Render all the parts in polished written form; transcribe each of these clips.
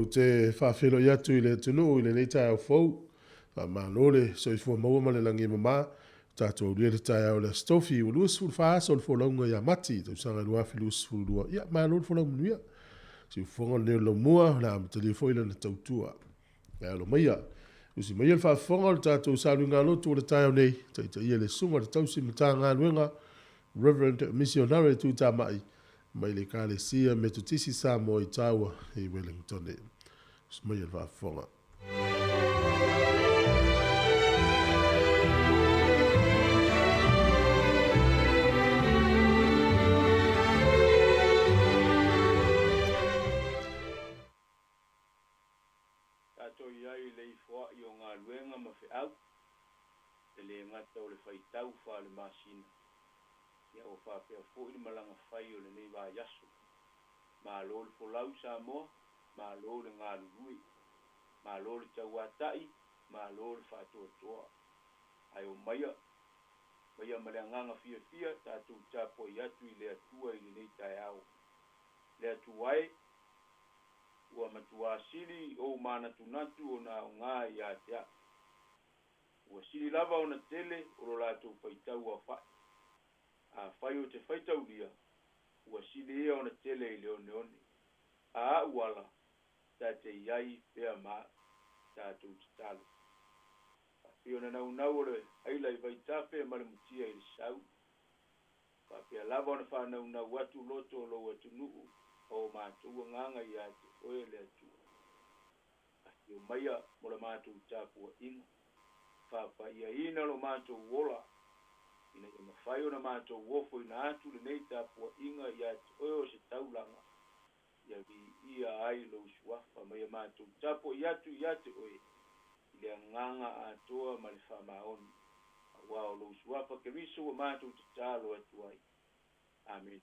Ou te faafeiloai atu i le atunuu i lenei taeao fou. Faamalo le soifua maua ma le lagi e mama. Tatou aulia le taeao o le Aso Tofi ua 24 aso o le folauga ia Mati, tausaga 2022. Ia, malo le folau manuia. Siufofoga lenei o le laumua, o le a amatalia foi lana tautua. Ae alo maia, usi maia le faafofoga o le tatou saluigalotu o le taeao nei, taitaia le susuga i le tausi Matagaluega, Reverend Missionary Tuitamai, mai le Ekalesia Metotisi Samoa i Taua i Wellington. Usi maia le faafofoga. Tatou i ai i le ifoa'i o galuega ma feau, e le gata o le faitau faale-masina, ia ua faapea foi le malaga fai o lenei vaiaso. Malo le folau Samoa, malo le galulue, malo le tauata'i, malo le faatoatoa. Ae omaia, maia ma le agaga fiafia tatou tapuai atu i le Atua i lenei taeao. Le Atua e! Ua matuā sili ou manatunatu ona aoga ia te a'u. Ua sili lava ona tele o lo latou faitau aofa'i. Afai ou te faitaulia, ua sili ia ona tele i le oneone. A a'u ala, ta te i ai pea ma a'u. Tatou tatalo. Faapea ona naunau o le aila i vaitafe ma le mutia i le sau. Faapea lava ona faanaunau atu loto o lou atunuu ma o matou agaga ia te oe le Atua. Afio maia mo la matou tapuaiga, faapaiaina lo matou ola, ina ia mafai ona matou ofoina atu lenei tapuaiga ia te oe o se taulaga, ia viia ai lou suafa ma ia matou tapuai atu ia te oe i le agaga atoa ma le faamaoni, aua o lou suafa Keriso ua matou tatalo atu ai. Amene.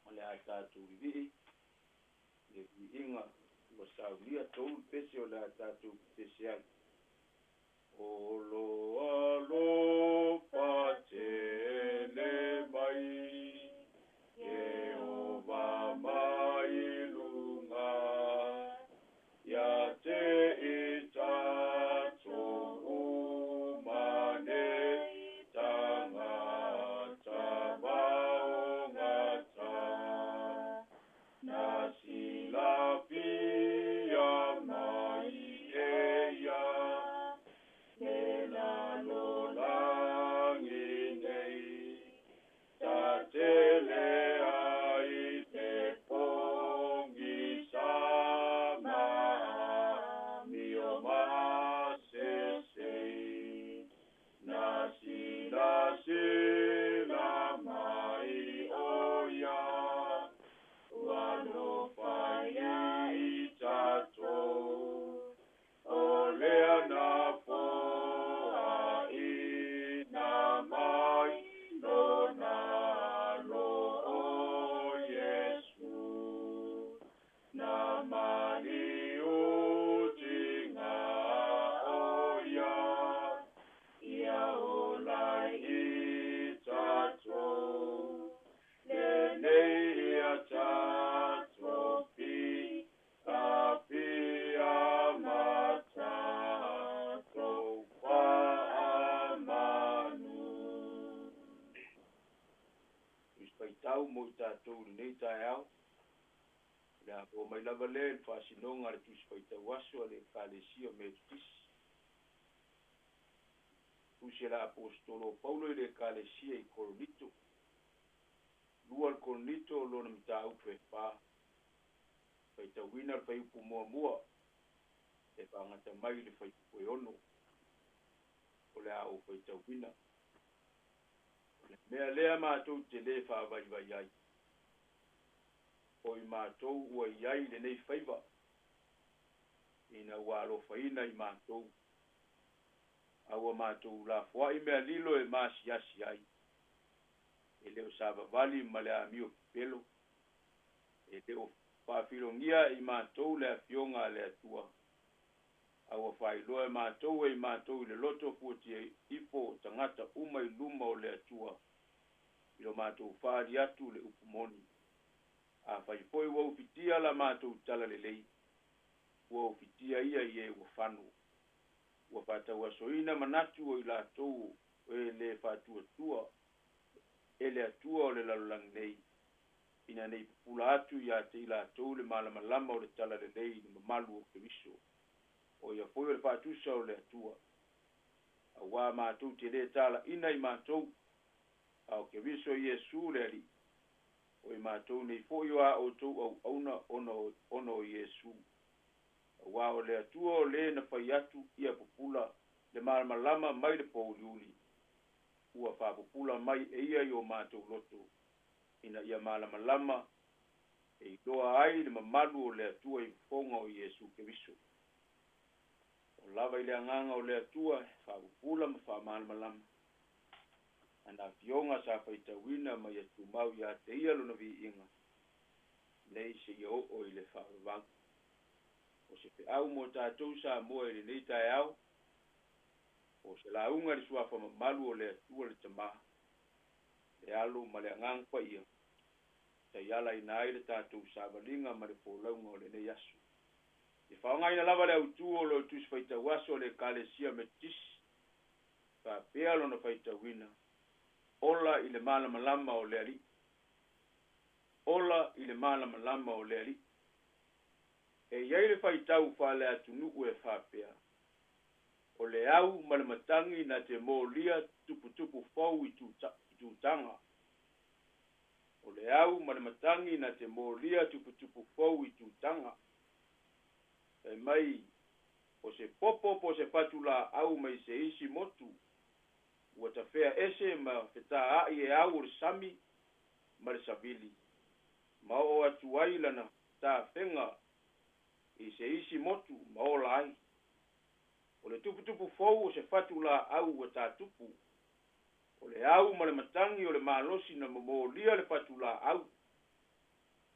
O le a tatou lilii le viiga ua saunia tou pese o le a tatou pese ai. O lo alofa tele mai Ieova mai luga ia te i tatou uma nei tagata vaogata na silafia mai e ia le lalolagi nei ta tele ai te pogisa ma amio masese na silasila mai o ia ua alofa i tatou o lea na foaina mai lona Alo o Iesu na maliu tiga o ia ia ola i tatou lenei ia tatou filafia ma tatou faamanu. Tusi Faitau mo i tatou i lenei taeao. O le a oo mai lava lea i le faasinoga a le Tusi Faitau Aso a le Ekalesia Metotisi. Tusi a le Aposetolo o Paulo i le Ekalesia i Korinito. 2 le Korinito lona mataupu e 4. Faitauina le fuaiupu muamua e faagata mai i le fuaiupu e 6. O le a ou faitauina. O le mea lea matou te lē faavaivai ai, o i matou ua i ai lenei faiva, ina ua alofaina i matou, a ua matou lafoai mea lilo e maasiasi ai, e le o savavali ma le amio pepelo, e le o faafilogia e i matou le Afioga a le Atua, a ua faailoa e matou e i matou i le loto fuatia ifo o tagata uma i luma o le Atua, i lo matou faaali atu le upu moni. Afai foi ua ufitia la matou talalelei, Ua ofitia ia i e ua fano. Ua faatauasoina manatu o i latou o e lē faatuatua e le Atua o le lalolagi nei, ina nei pupula atu iā te i latou le malamalama o le talalelei i le mamalu o Keriso, o ia foi o le faatusa o le Atua. Auā matou te lē talaʻina i matou, a o Keriso Iesu le Alii, o i matou nei foi o a outou auauna ona o Iesu. Auā o le Atua o lē na fai atu ia pupula le malamalama mai le pouliuli, ua faapupula mai e ia i o matou loto, ina ia malamalama e iloa ai le mamalu o le Atua i fofoga o Iesu Keriso. O lava i le agaga o le Atua e faapupula ma faamalamalama ana afioga sa faitauina ma ia tumau iā te ia lona viiga nei seia oo i le faavavau. O se feau mo tatou Samoa i lenei taeao, o se lauga i le suafa mamalu o le Atua le Tamā, le Alo ma le Agaga Paia, taialaina ai le tatou savaliga ma le folauga o lenei aso. E faaaogaina lava le autū o lo o Tusi Faitauaso o le Ekalesia Metotisi, faapea lona faitauina, Ola i le malamalama o le Alii. Ola i le malamalama o le Alii. E i ai le faitau faaleatunuu e faapea, O le au ma le matagi na te molia tuputupu fou i tutaga. O le au ma le matagi na te molia tuputupu fou i tutaga. Fai mai, o se popo po o se fatulaau mai se isi motu ua tafea ese ma fetaai e au o le sami ma le savili, ma oo atu ai lana tafega i se isi motu ma ola ai. O le tuputupu fou o se fatulaau ua tatupu. O le au ma le matagi o le malosi na momolia le fatulaau.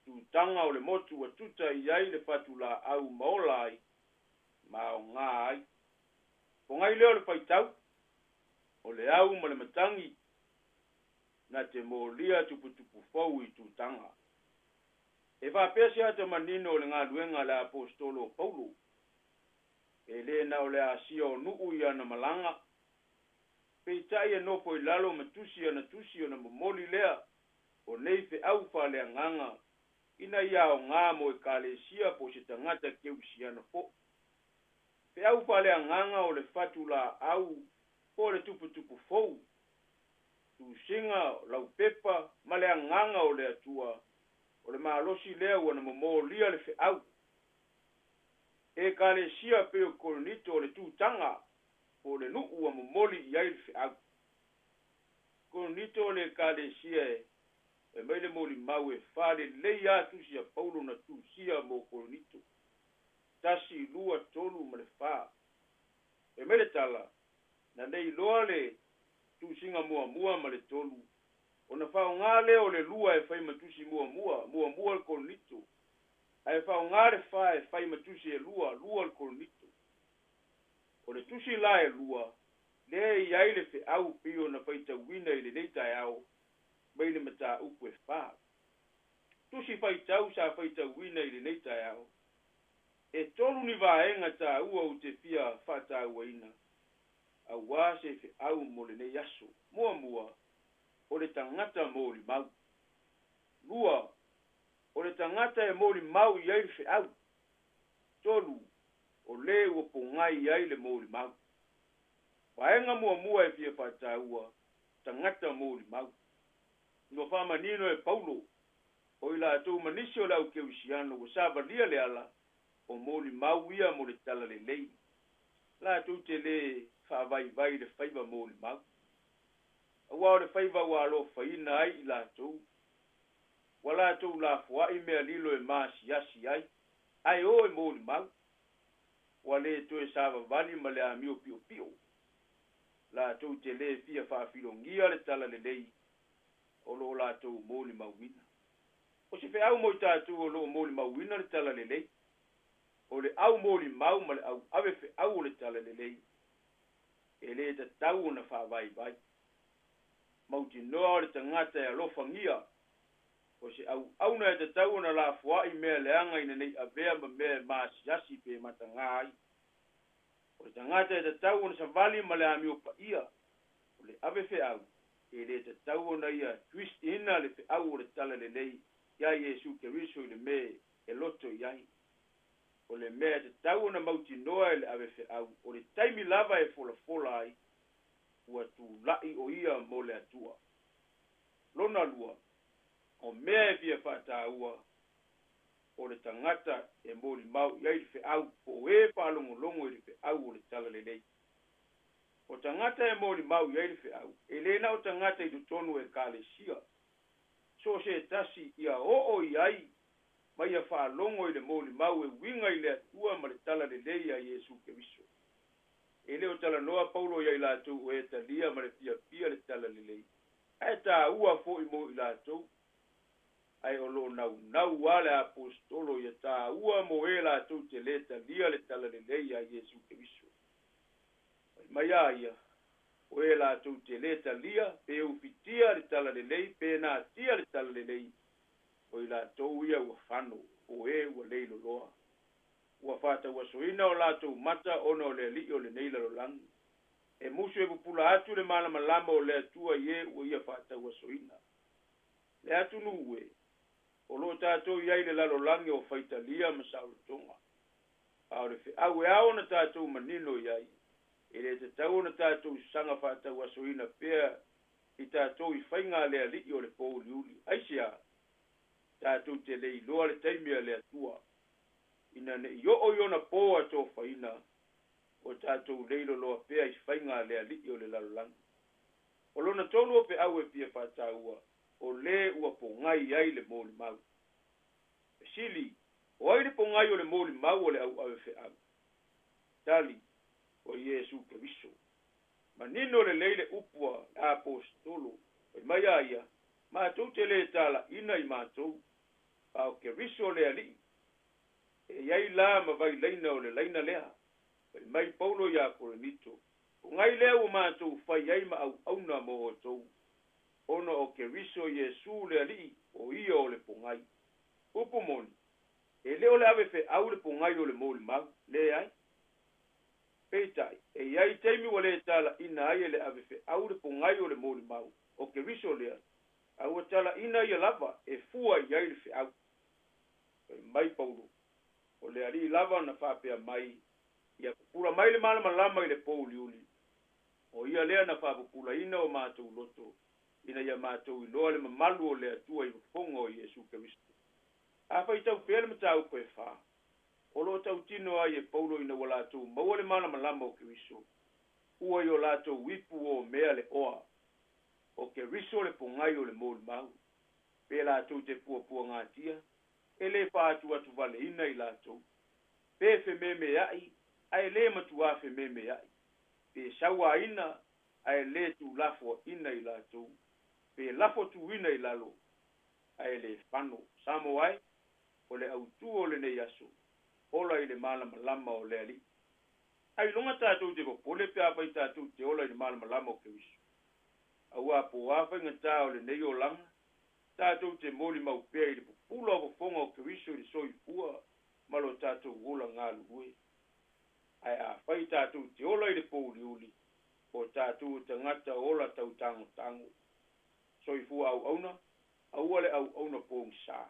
Tutaga o le motu ua tuta i ai le fatulaau ma ola ai, ma aoga ai. Pogai lea o le faitau, o le au ma le matagi na te molia tuputupu fou i tutaga. E faapea se ata manino o le galuega a le Aposetolo o Paulo, e lē na o le asia o nuu i ana malaga, peitai e nofo i lalo ma tusi ana tusi ona momoli lea o nei feau faaleagaga ina ia aogā mo Ekalesia po o se tagata keusiano foʻi. Feau faaleagaga o le fatulaau po o le tuputupu fou, tusiga laupepa ma le agaga o le Atua, o le malosi lea ua na momolia le feau. Ekalesia pei o Korinito o le tutaga po o le nuu ua momoli i ai le feau. Korinito o le Ekalesia e fai mai le molimau e falelei lava tusi a Paulo na tusia mo Korinito. 1, 2, 3 ma le 4. Fai mai le tala, na nei loa le tusiga muamua ma le tolu, ona faaaoga lea o le lua e fai ma tusi muamua, muamua le Korinito, ae faaaoga le fa e fai ma tusi e lua, lua le Korinito. O le tusi la e lua, lea e i ai le feau pei ona faitauina i lenei taeao mai le mataupu e fa. Tusi faitau sa faitauina i lenei taeao, e tolu ni vaega taua ou te fia faatauaina, auā se feau mo lenei aso. Muamua, o le tagata molimau. Lua, o le tagata e molimau i ai le feau. Tolu, o lē ua pogai i ai le molimau. Vaega muamua e fia faataua, tagata molimau. Ua faamanino e Paulo, o i latou ma nisi o le au keusiano ua savalia le ala, o molimau ia mo le talalelei. Latou te lē faavaivai i le faiva molimau. Auā o le faiva ua alofaina ai i latou, ua latou lafoai mea lilo e maasiasi ai, ae o e molimau. Ua lē toe savavali ma le amio piopio. Latou te lē fia faafilogia le talalelei o lo o latou molimauina. O se feau mo i tatou o lo o molimauina le talalelei, o le au molimau ma le au ave feau o le talalelei, e lē tatau ona faavaivai. Mautinoa o le tagata e alofagia O se auauna e tatau ona lafoai mea leaga ina nei avea ma mea e maasiasi pe matagā ai. O le tagata e tatau ona savali ma le amio paia o le ave feau, e lē tatau ona ia twist ina le feau o le talalelei iā Iesu Keriso i le mea e loto i ai. O le mea e tatau ona mautinoa e le ave feau, o le taimi lava e folafola ai, ua tula'i o ia mo le Atua. Lona lua, o mea e fia faataua, o le tagata e molimau i ai le feau po o e faalogologo i le feau o le talalelei. O tagata e molimau i ai le feau, e lē na o tagata i totonu o ekalesia. So o se tasi ia oo i ai ma ia faalogo i le molimau e uiga i le Atua ma le talalelei a Iesu Keriso. E lē o talanoa Paulo iā i latou o e talia ma le fiafia le talalelei, ae tāua foʻi mo i latou. Ae o loo naunau a le aposetolo ia tāua mo e latou te lē talia le talalelei a Iesu Keriso. Fai mai a ia, o e latou te lē talia pe ufitia le talalelei pe natia le talalelei, o i latou ia ua fano, o e ua leiloloa. Ua faatauasoina o latou mata ona o le aliʻi o lenei lalolagi. E musu e pupula atu le malamalama o le Atua i e ua ia faatauasoina. Le atunuu e, o loo tatou i ai le lalolagi o faitalia ma saolotoga. A o le feau e ao ona tatou manino i ai, e lē tatau ona tatou saga faatauasoina pea i tatou i faiga a le aliʻi o le pouliuli. Aisea? Tatou te le iloa le taimi a le Atua. Ina neʻi oo i ona pō atofaina, o tatou leiloloa pea i faiga a le aliʻi o le lalolagi. O lona tolu o feau e fia faataua, o lē ua pogai ai le molimau. Fesili, o ai le pogai o le molimau o le auave feau? Tali, o Iesu Keriso. Manino lelei le upu a le aposetolo, fai mai a ia, matou te lē talaʻina i matou, a o Keriso le Alii. E i ai la ma vailaina o le laina lea. Fai mai Paulo iā Korinito, pogai lea ua matou fai ai ma auauna mo outou, ona o Keriso Iesu le Alii, o ia o le pogai. Upu moni, e lē o le ave feau le pogai o le molimau, leai. Peitai, e i ai taimi ua lē talaʻina ai e le ave feau le pogai o le molimau, o Keriso lea, a ua talaʻina ia lava e fua i ai le feau. Fai mai Paulo, o le Alii lava na faapea mai, ia pupula mai le malamalama i le pouliuli, o ia lea na faapupulaina o matou loto, ina ia matou iloa le mamalu o le Atua i fofoga o Iesu Keriso. A faitau pea le mataupu e fa, o loo tautino ai e Paulo ina ua latou maua le malamalama o Keriso, ua i o latou ipu o mea le oa. O Keriso le pogai o le molimau. Pe latou te puapuagatia, e lē faatuatuvaleina i latou. Pe fememeaʻi, ae lē matuā fememeaʻi. Pe sauaina, ae lē tuulafoaʻina i latou. Pe lafo tuuina i lalo, ae lē fano. Samoa e, o le autū o lenei aso, ola i le malamalama o le Alii. Ailoga tatou te popole pe afai tatou te ola i le malamalama o Keriso. Auā po o a faigatā o lenei olaga, tatou te molimau pea i le pupula o fofoga o Keriso i le soifua ma lo tatou ola galulue. Ae afai tatou te ola i le pouliuli, o tatou o tagata ola tautagotago. Soifua auauna, aua le auauna pogisā.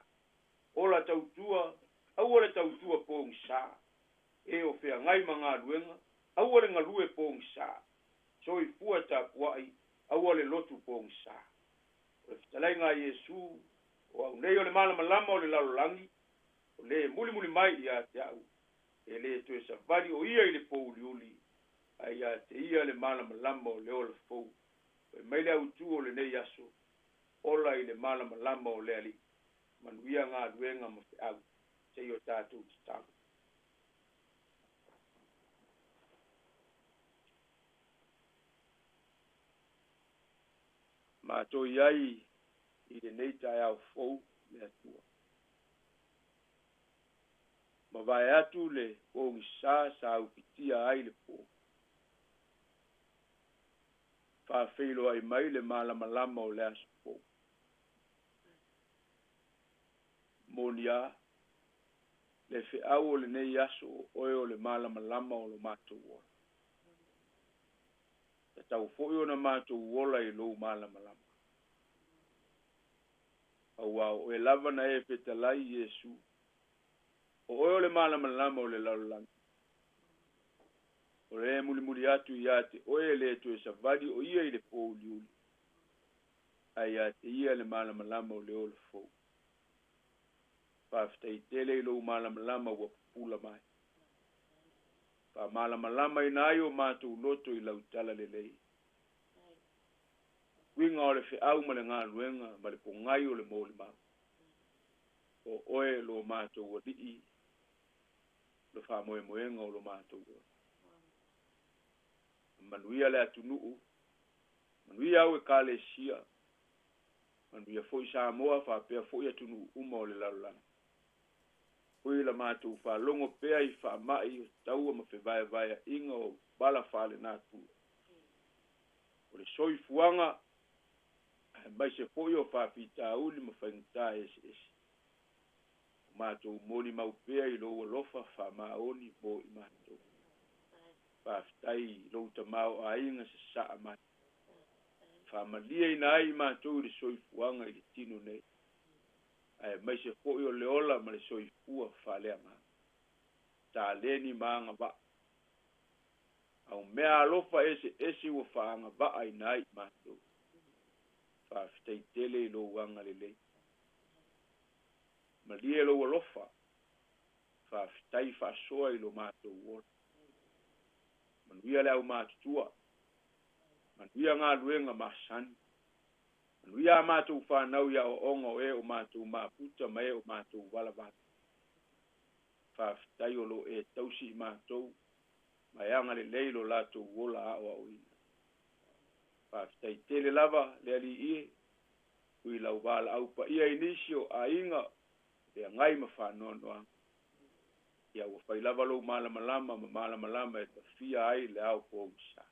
Ola tautua, aua le tautua pogisā. E o feagai ma galuega, aua le galue pogisā. Soifua tapuaʻi, aua le lotu pogisā. O le fetalaiga a Iesu, o au nei o le malamalama o le lalolagi, o lē mulimuli mai iā te aʻu, e lē toe savali o ia i le pouliuli, ae iā te ia le malamalama o le ola fou. Fai mai le autū o lenei aso, ola i le malamalama o le Alii. Manuia galuega ma feau, seia o tatou tatalo. Matou i ai i lenei taeao fou le Atua. Mavae atu le pogisā sa ufitia ai le po. Faafeiloai mai le malamalama o le aso fou. Moni a le feau o lenei aso o oe o le malamalama o lo matou ola. Tatau foi ona matou ola i lou malamalama. Auā o oe lava na e fetalai Iesu, o oe o le malamalama o le lalolagi. O le e mulimuli atu ia te oe e le toe savali o ia i le pōuliuli, ae ia te ia le malamalama o le ola fou. Faafetai tele i lou malamalama ua pupula mai. Faamalamalamaina ai o matou loto i lau talalelei. Uiga o le feau ma le galuega ma le pogai o le molimau. O oe lo matou alii, le faamoemoega o lo matou ola. Manuia le atunuu, manuia au ekalesia, manuia foi Samoa faapea foi atunuu uma o le lalolagi. Ui la matou faalogo pea i faamai o taua ma fevaevaeaʻiga o vala faalenatura. O le soifuaga aemaise foi o faafitauli ma faigata eseese. O matou molimau pea i lou alofa faamaoni mo i matou. Faafetai i lou tamaoaiga sasaa mai. Faamalieina ai i matou i le soifuaga i le tino nei. Aemaise foi o le ola ma le soifua faaleagaga. Taleni ma agavaa. Au mea alofa eseese ua faagavaaina ai i matou. Faafetai tele i lou agalelei. Malie lou alofa. Faafetai faasoa i lo matou ola. Manuia le aumatutua. Manuia galuega masani. Manuia a matou fanau i aoaoga o e o matou maputa ma e o matou valavala. Faafetai o lo o e tausi i matou ma e agalelei lo latou ola aoaoina. Faafetai tele lava le Alii e, ui lau valaau paia i nisi o aiga feagai ma faanoanoaga. Ia ua fai lava lou malamalama ma malamalama e tafia ai le ao pogisa.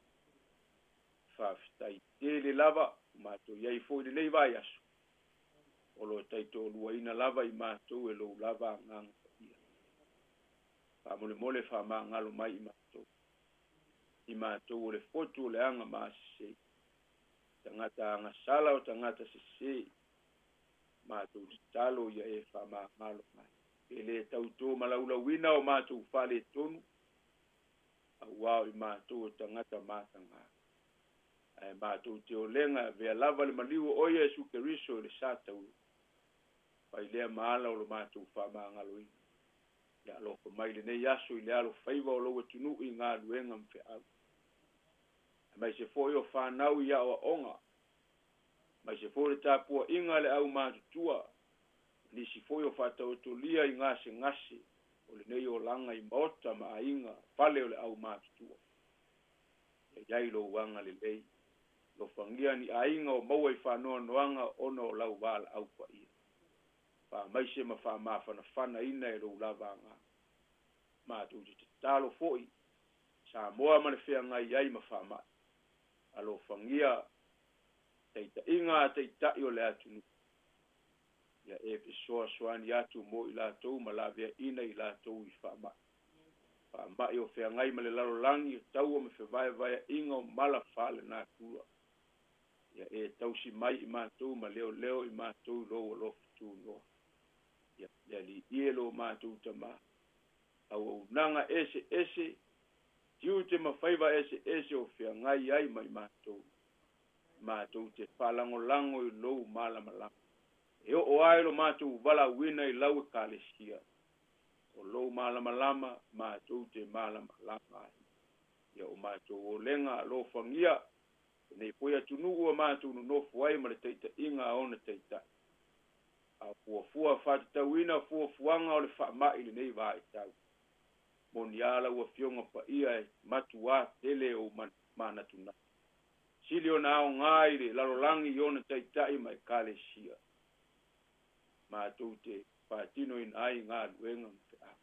Faafetai tele lava ua matou i ai foi i lenei vaiaso. O lo o taitoaluaina lava i matou e lou lava agaga paia. Faamolemole faamagalo mai i matou. I matou o le fotu o le aga masese. Tagata agasala o tagata sese. Matou tatalo ia e faamagalo mai. E le tautō malaulauina o matou faaletonu, auā o i matou o tagata mataga. Ae matou te olega e avea lava le maliu o oe Iesu Keriso i le sa taua. Fai lea ma ala o lo matou faamagaloina. Ia alofa mai lenei aso i le alofaiva o lou atunuu i galuega ma feau. Aemaise foi o fanau i aoaoga. Aemaise foi le tapuaiga a le aumatutua. Nisi foi o faataotolia i gasegase o lenei olaga i maota ma aiga fale o le aumatutua. Ia i ai lou agalelei. Alofagia ni aiga o maua i faanoanoaga ona o lau valaau paia. Faamaise ma faamafanafanaina e lou lava agaga. Matou te tatalo foi Samoa ma le feagai ai ma faamai. Alofagia taitaiga a taitai o le atunuu. Ia e fesoasoani atu mo i latou ma laveaina i latou i faamai. Faamai o feagai ma le lalolagi o taua ma fevaevaeaʻiga o mala faalenatura. Ia e tausi mai i matou ma leoleo i matou i lou alofa tunoa. Ia le Alii e lo matou Tamā. Auaunaga eseese, tiute ma faiva eseese o feagai ai ma i matou. Matou te faalagolago i lou malamalama. E oo ai lo matou valaauina i lau ekalesia. O lou malamalama matou te malamalama ai. Ia o matou olega alofagia lenei foi atunuu ua matou nonofo ai ma le taitaiga a ona taitai. A o fuafua faatatauina fuafuaga o le faamai i lenei vaitau. Moni a lau Afioga Paia e matuā tele ou manatunatu. Sili ona aoga i le lalolagi i ona taitai ma ekalesia. Matou te faatinoina ai galuega ma feau.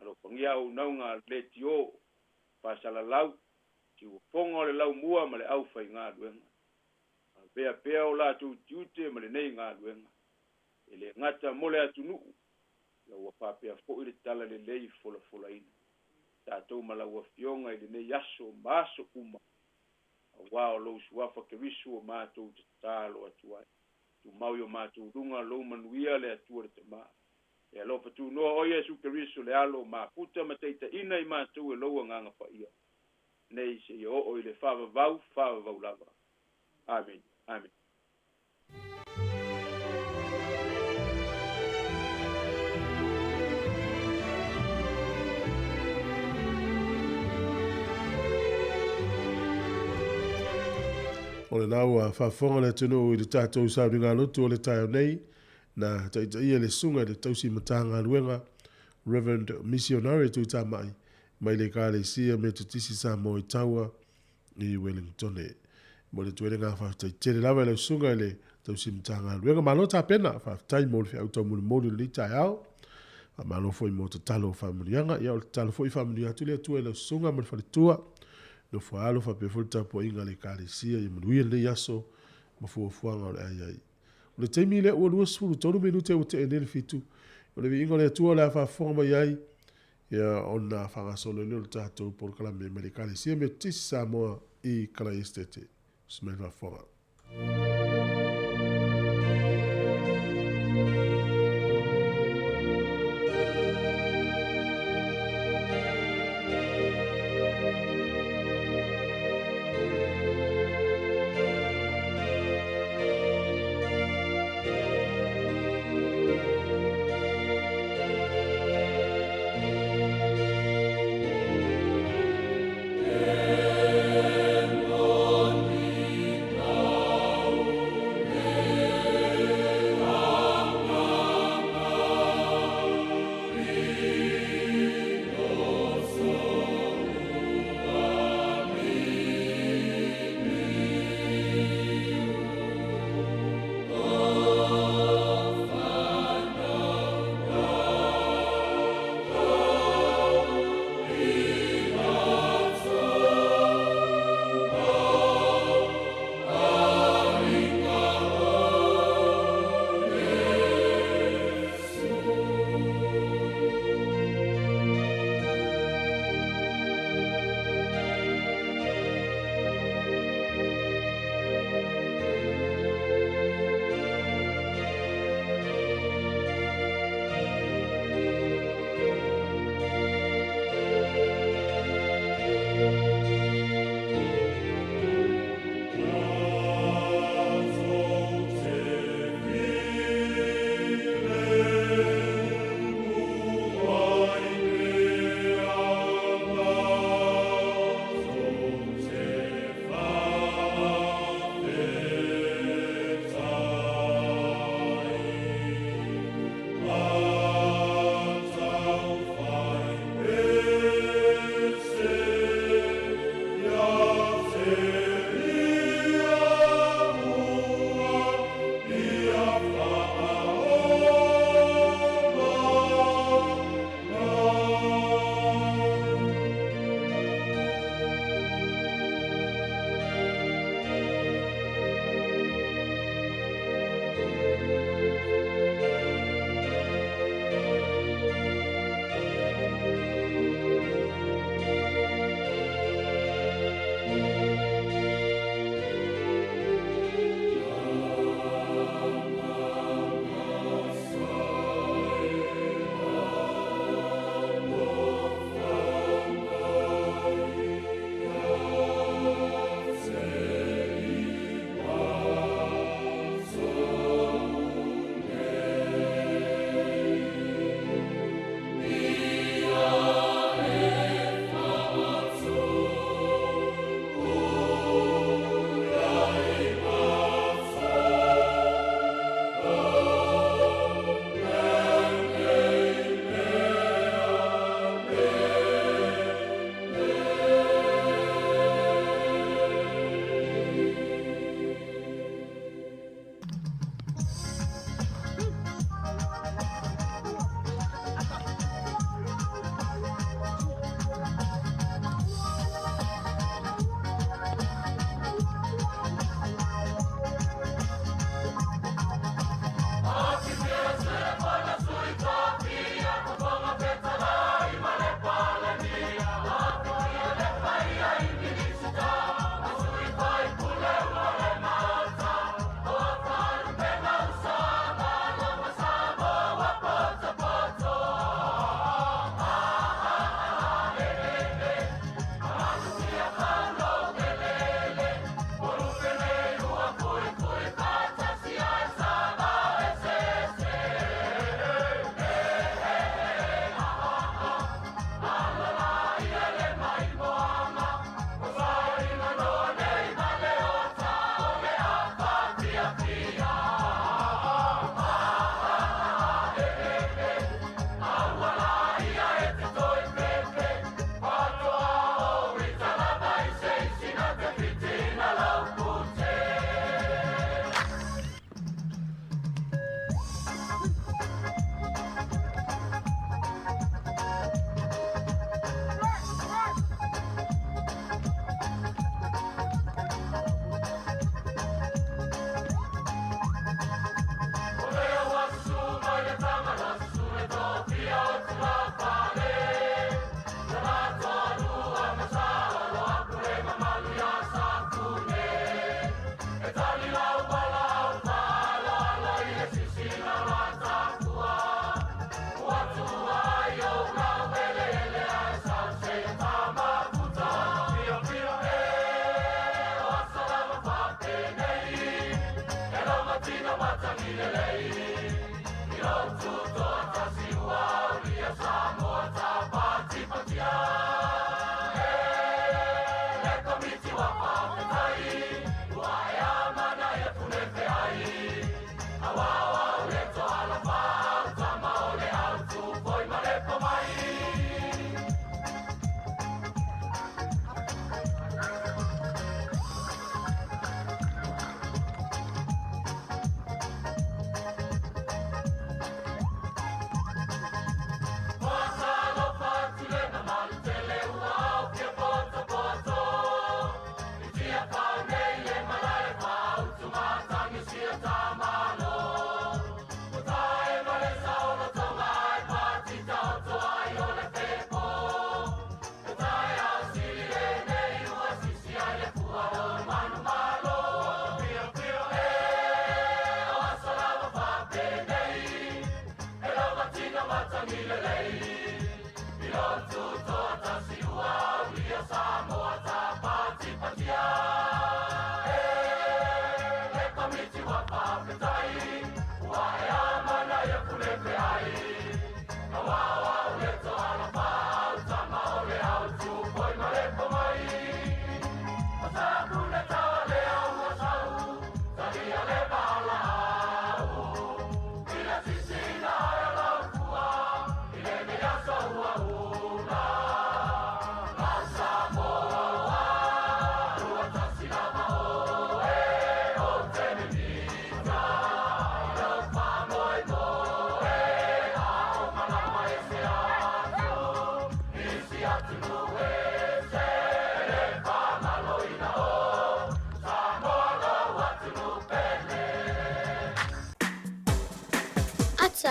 Alofagia auaunaga leitio, faasalalau, siufofoga o le laumua ma le aufaigaluega. Avea pea o latou tiute ma lenei galuega. E le gata mo le atunuu, Ia ua faapea fo'i le talalelei folafolaina tatou ma lau Afioga i lenei aso ma aso uma, auā o lou Suafa Keriso ua matou tatalo atu ai. Tumau i o matou luga lou manuia le Atua le Tamā. E alofa tunoa oe Iesu Keriso le Alo, mafuta ma taitaiina i matou e lou Agaga Paia, nei seia oo i le faavavau faavavau lava. Amene. Amene. O lena ua faafofoga le atunuu i le tatou sauniga lotu o le taeao nei, na taitaia le susuga i le tausi Matagaluega, Reverend Missionary Tuitamai, mai le Ekalesia Metotisi Samoa i Taua i Wellingtone. Mo le tuelega faafetai tele lava i lau susuga i le tausi Matagaluega. Malo tapena, faafetai mo le feau taumolimoli o lenei taeao. Faamalo foi mo tatalo o faamanuiaga. Ia o le tatalo foi faamanuia atu le Atua i lau susuga ma le faletua. Nofo alo faapea foi le tapuaiga a le Ekalesia ia manuia lenei aso ma fuafuaga o le a i ai. O le taimi lea ua 23 minute ua tea nei le 7. O le viiga o le Atua o le a faafofoga mai ai ia ona faagasolo lea o le tatou polokalame mai le Ekalesia Metotisi Samoa i Kalaesetete. Usi mai le faafofoga.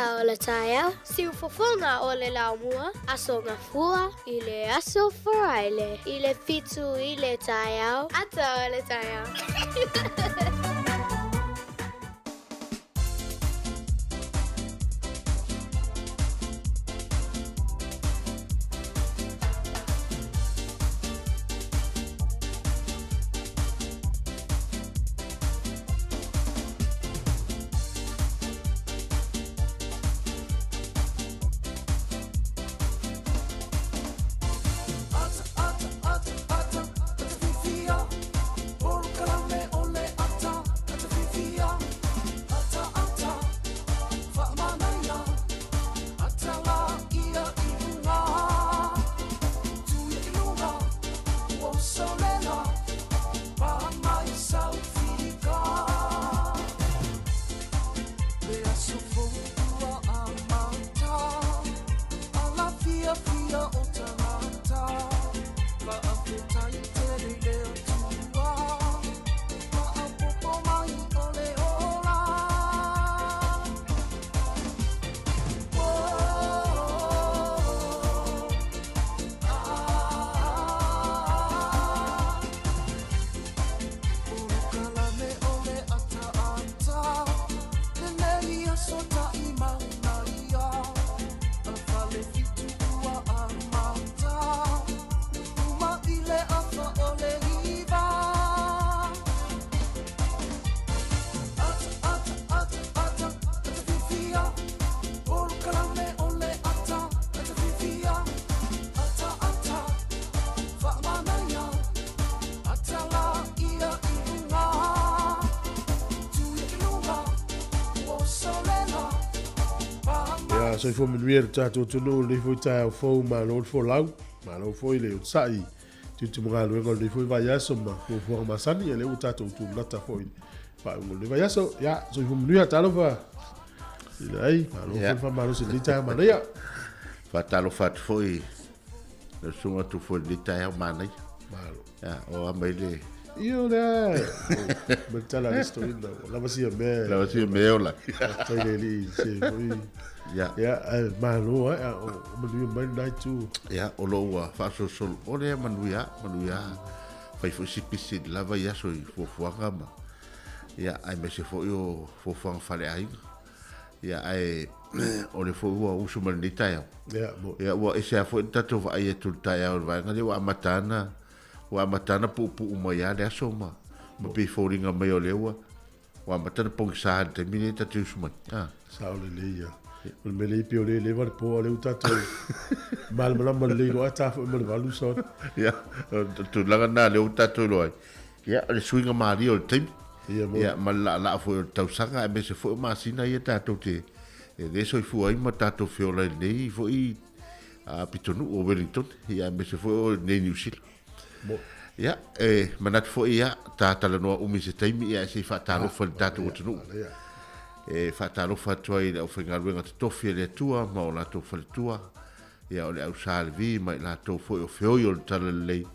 Ata o le taeao, siufofoga o le laumua, aso gafua i le aso Faraile i le 7 i le taeao, ata o le taeao. Ia, soifua manuia le tatou atunuu i lenei foi taeao fou, malo le folau, malo foi le onosai i tiute ma galuega o lenei foi vaiaso ma fuafuaga masani, ia lea ua tatou tulata foi i le faaiuga o lenei vaiaso. Ia, soifua manuia, talofa i le ai, malo foi le faamalosi i lenei taeao manaia. Faatalofa atu foi i lau susuga Tufo i lenei taeao manaia. Malo. Ia, o a mai le... Ia o lea, ma le tala a le stoina, ua lava sia mea. Lava sia mea ola. Faafetai le alii se foi. Ia. Ia, ae malo ai, a o manuia mai lena itu. Ia, o lo ua faasolosolo, o lea manuia, manuia. Fai foi si pisi lava i aso i fuafuaga ma... Ia, aemaise foi o fuafuaga faleaiga. Ia, ae o le foi ua usu mai lenei taeao. Ia, mo. Ia, ua ese lava foi le tatou vaai atu i le taeao i le vaega lea ua amata ana, ua amata ana puupuu mai lava le aso ma, ma pei foliga mai o lea ua, ua amata ona pogisa i le taimi lea tatou te usu mai. Ah. Sao lelei ia. O le mea lea pei o lea e leva le po a o lea ua tatou malamalama lelei loa ae ta foi ma le 8 saoni. Ia, o le tulaga lena lea ua tatou iloa ai. Ia, o le suiga malie o le taimi. Ia, mo. Ia, ma le laalaa foi o le tausaga, aemaise foi o masina ia tatou te e le soifua ai ma tatou feola i lenei foi pitonuu o Wellington, ia, aemaise foi o lenei Niu Sila. Mo. Ia, e manatu foi, ia, ta talanoa umi i se taimi, ia, se i faatalofa i le tatou atunuu. E faatalofa atu ai i le aufaigaluega totofi a le Atua ma o latou faletua, ia, o le au Sa Levi ma i latou foi o feoi o le Talalelei,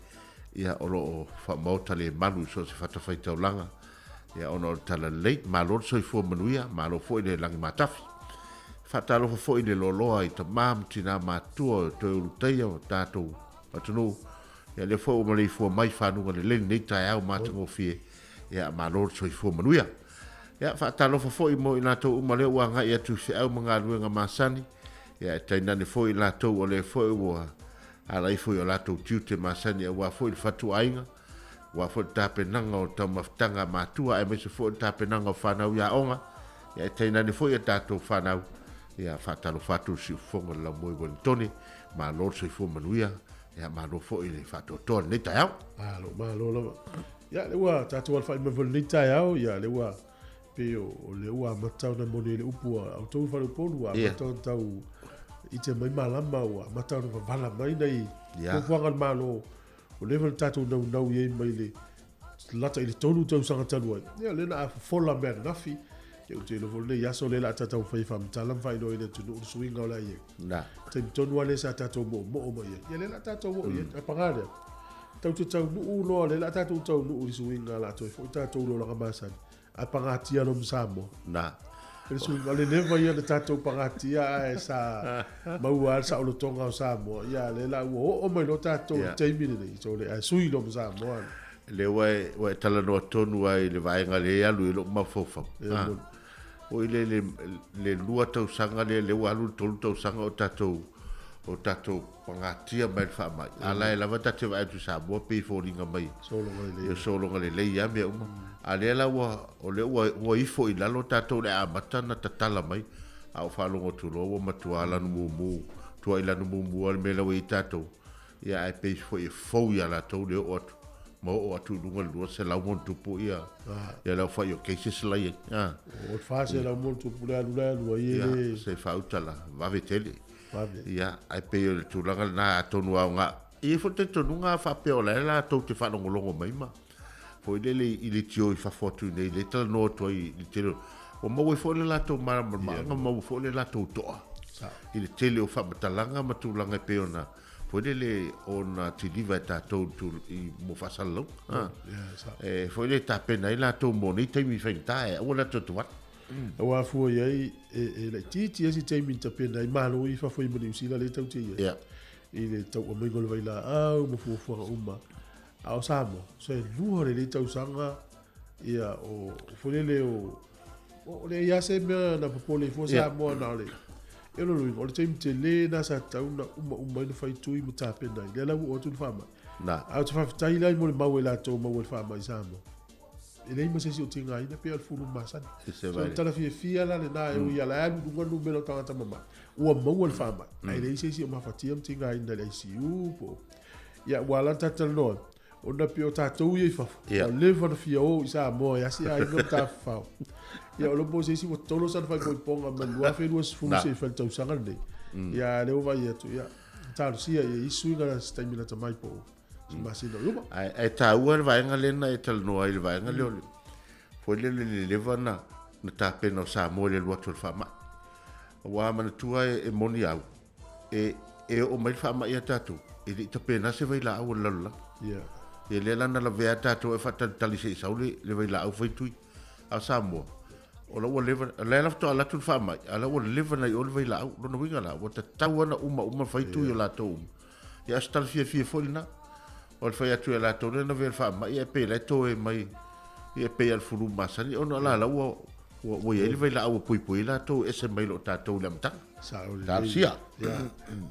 ia, o lo o faamaota le malu i so o se fatafaitaulaga, ia, ona o le Talalelei. Malo le soifua manuia, malo foi le lagi matafi. Faatalofa foi i le loaloa i tama ma tina matutua o toe ulutaia o tatou atunuu, ia, lea foi ua maleifua mai fanuga lelei lenei taeao matagofie, ia, malo le soifua manuia. Ia, faatalofa foi mo i latou uma lea ua agai atu i feau ma galuega masani, ia, e tainane foi i latou o lea foi ua ala ifo i o latou tiute masani aua foi le fatuaiga, aua foi le tapenaga o taumafataga a matua, aemaise foi o le tapenaga o fanau i aoga, ia, e tainane foi a tatou fanau, ia, faatalofa atu i le siufofoga o le laumoe Ueligitone, malo le soifua manuia, ia, malo foi le faatoatoa i lenei taeao. Malo, malo lava. Ia, lea ua tatou alafai mai foi i lenei taeao, ia, lea ua pei o lea ua amata ona moni ai le upu a outou i faleupolu, ua amata ona tau ite mai malama, ua amata ona vavala mai nai fuafuaga a le Malo, ua leva ona tatou naunau i ai mai le lata i le 3 tausaga talu ai, ia lea na a fofola mea ananafi, ia ou te iloa foi lenei aso lea o le a tatou taumafai e faamatala ma faailoa i le atunuu le suiga o le a i ai. Taimi tonu lava lea sa tatou moomoo mai ai, ia lea o le a tatou oo i ai. Ae paga lea, tatou te taunuu loa, lea o le a tatou taunuu i le suiga o le a toe foi tatou i le olaga masani, ae pagatia loa ma Samoa. Na. Le suiga, o le leva ia o le tatou pagatia ae sa maua lava le saolotoga o Samoa, ia lea la ua oo mai loa tatou i le taimi lenei, so le ae sui loa ma Samoa. Lea ua e, ua e talanoa tonu lava i le vaega lea e alu i lou mafaufau. Ah, oi le, le, le lua tausaga lea, lea ua alu le tolu tausaga o tatou, o tatou pagatia mai le faamai. A la e lava ta te vaai atu i Samoa pei e foliga mai Sologa lelei. e sologa lelei lava mea uma. A lea la ua, o lea ua, ua ifo i lalo tatou i le amata na tatala mai, a ou faalogo atu loa ua matua lanu mumu, tuai lanu mumu lava le mea la ua i ai tatou. Ia ae pei foi e fou ia latou le oo atu ma oo atu i luga i le 200 ma ona tupu ia ia le aofai o cases la i ai. Ah. O le 400 ma ona tupu le alu la alu ai e Ia, le se faauta la, vave tele. Vave. Ia, ae pei o le tulaga lena atonu aoga. E i ai foi le talitonuga a faapea o la e latou te faalogologo mai ma foi lele i le tio i fafo atu i inei lea e talanoa atu ai i le tele o ua maua ai foi le latou malamalamaaga ma maua foi le latou toa i le tele o faamatalaga ma tulaga e pei ona foi lele ona tiliva e tatou i mo faasalalauga. Ah. E foi lele tapena ai latou mo nei taimi faigata e aua latou te wale. Aua fua i ai e laitiiti ai se taimi na tapena ai Malo i fafo i ma Niu Sila lea tatou te i ai. I le tauamaiga o le vailaau ma fuafuaga uma. A o Samoa, so e lua lelei tausaga ia o foi lele o o leai lava se mea na popole ai fua Samoa na o le e o lona uiga o le taimi tele lena sa tatau ona umauma ai ona fai tui ma tapena ai. Lea la ua oo atu le faamai. Ae ou te faafetai la mo le mau e latou maua i le faamai i Samoa. E leai ma se isi o tigaina pei o le fulu masani. So o le tala fiafia la lena e ui a la e alu i luga le numera o tagata mamai ua maua le faamai ae leai se isi o mafatia ma tigaina i le ICU po o Ia ua ala ona tatou talanoa ona pei o tatou ia i fafo ua leva ona fia o i Samoa e asi aiga ma tafafao. Ia o le po o se isi ua tolo sana faaipoipoga mai le 2020 seia fai le tausaga lenei. Ia a o lea ua vaai atu ia talosia ia i ai suiga i se taimi lata mai po o se masina o luma. Ae taua le vaega lea na e talanoa ai i le vaega lea o le foi lele le leva na tapena o Samoa i le alu atu o le faamai. Aua manatua e moni au, e, e oo mai le faamai ia tatou, e le i tapena se vailaau a le lalolagi. Yeah. Ia lea la na lavea tatou e faatalitali se i sau le, le vailaau fai tui. A o Samoa, o la ua leva, la e la faatoa alu atu le faamai, a o la ua leva na i o le vailaau. Lona uiga la, ua tatau lava ona uma uma fai tui o latou uma. Ia o se tala fiafia foi lena. O le fai atu ia latou lea na avea le faamai ae pei la e toe mai, ia pei lava o le fulu masani, ona o la la ua, ua, ua i ai le vailaau ua puipui ai latou e ese mai lo tatou i le amataga. Sao lelei. Talosia. Ia,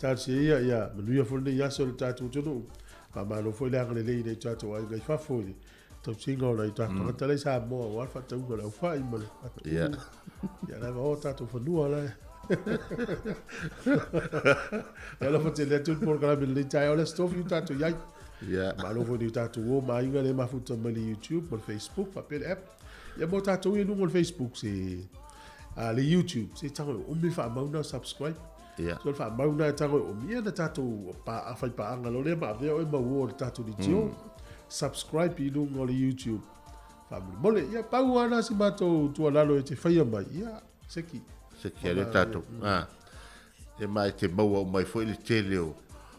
talosia ia, ia manuia foi lenei aso i le tatou atunuu. Faamalo foi le agalelei i nai o tatou aiga i fafo i le tausiga o nai o tatou tagata la i Samoa aua le faatauga o le aufai ma le faatupu. Ia. Ia la e vaoa tatou fanua la e. Ia alofa tele atu le polokalame i lenei taeao le Aso Tofi ua tatou i ai. Ia. Malo foi i nai o tatou uo ma aiga lea e mafuta mai le YouTube ma le Facebook faapea le app. Ia mo tatou ia i luga o le Facebook se a le YouTube se tago e umi faamau na subscribe. Ia. So le faamau na e tago e umi ia na tatou pa fai paaga loa lea ma avea oe ma uo o le tatou leitio. Subscribe i luga o le YouTube. Faamolemole ia pau lava na si matou tuualalo e te faia mai ia seki. Seki ai le tatou. Ah. E ma e te maua uma ai foi le tele o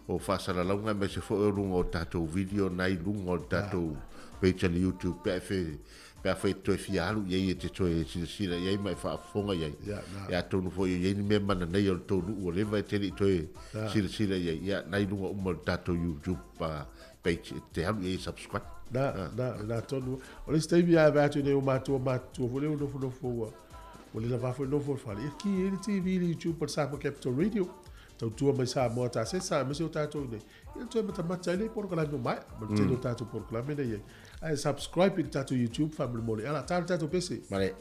o faasalalauga aemaise foi o luga o tatou video na i luga o le tatou page a le YouTube pe a fe pe afai e te toe fia alu i ai e te toe silasila i ai ma e faafofoga i ai. Ia atonu foi e i ai ni mea mananei o le tou nuu ua leva e te le i toe silasila i ai, ia na i luga uma o le tatou YouTube page e te alu i ai e subscribe. Na, na, na tonu. O le isi taimi a vaai atu i nei o matua matutua foi lea ua nofonofo ua ua le lava foi le nofo i le fale, ia ki ai le TV le YouTube a le Samoa Capital Radio. Tautua mai Samoa tasesa aemaise o tatou i nei. Ia toe matamata ai le polokalame o maea ma le tele o tatou polokalame nei ai. Ae subscribe i le tatou YouTube faamolemole. Ala, ta le tatou pese. Male.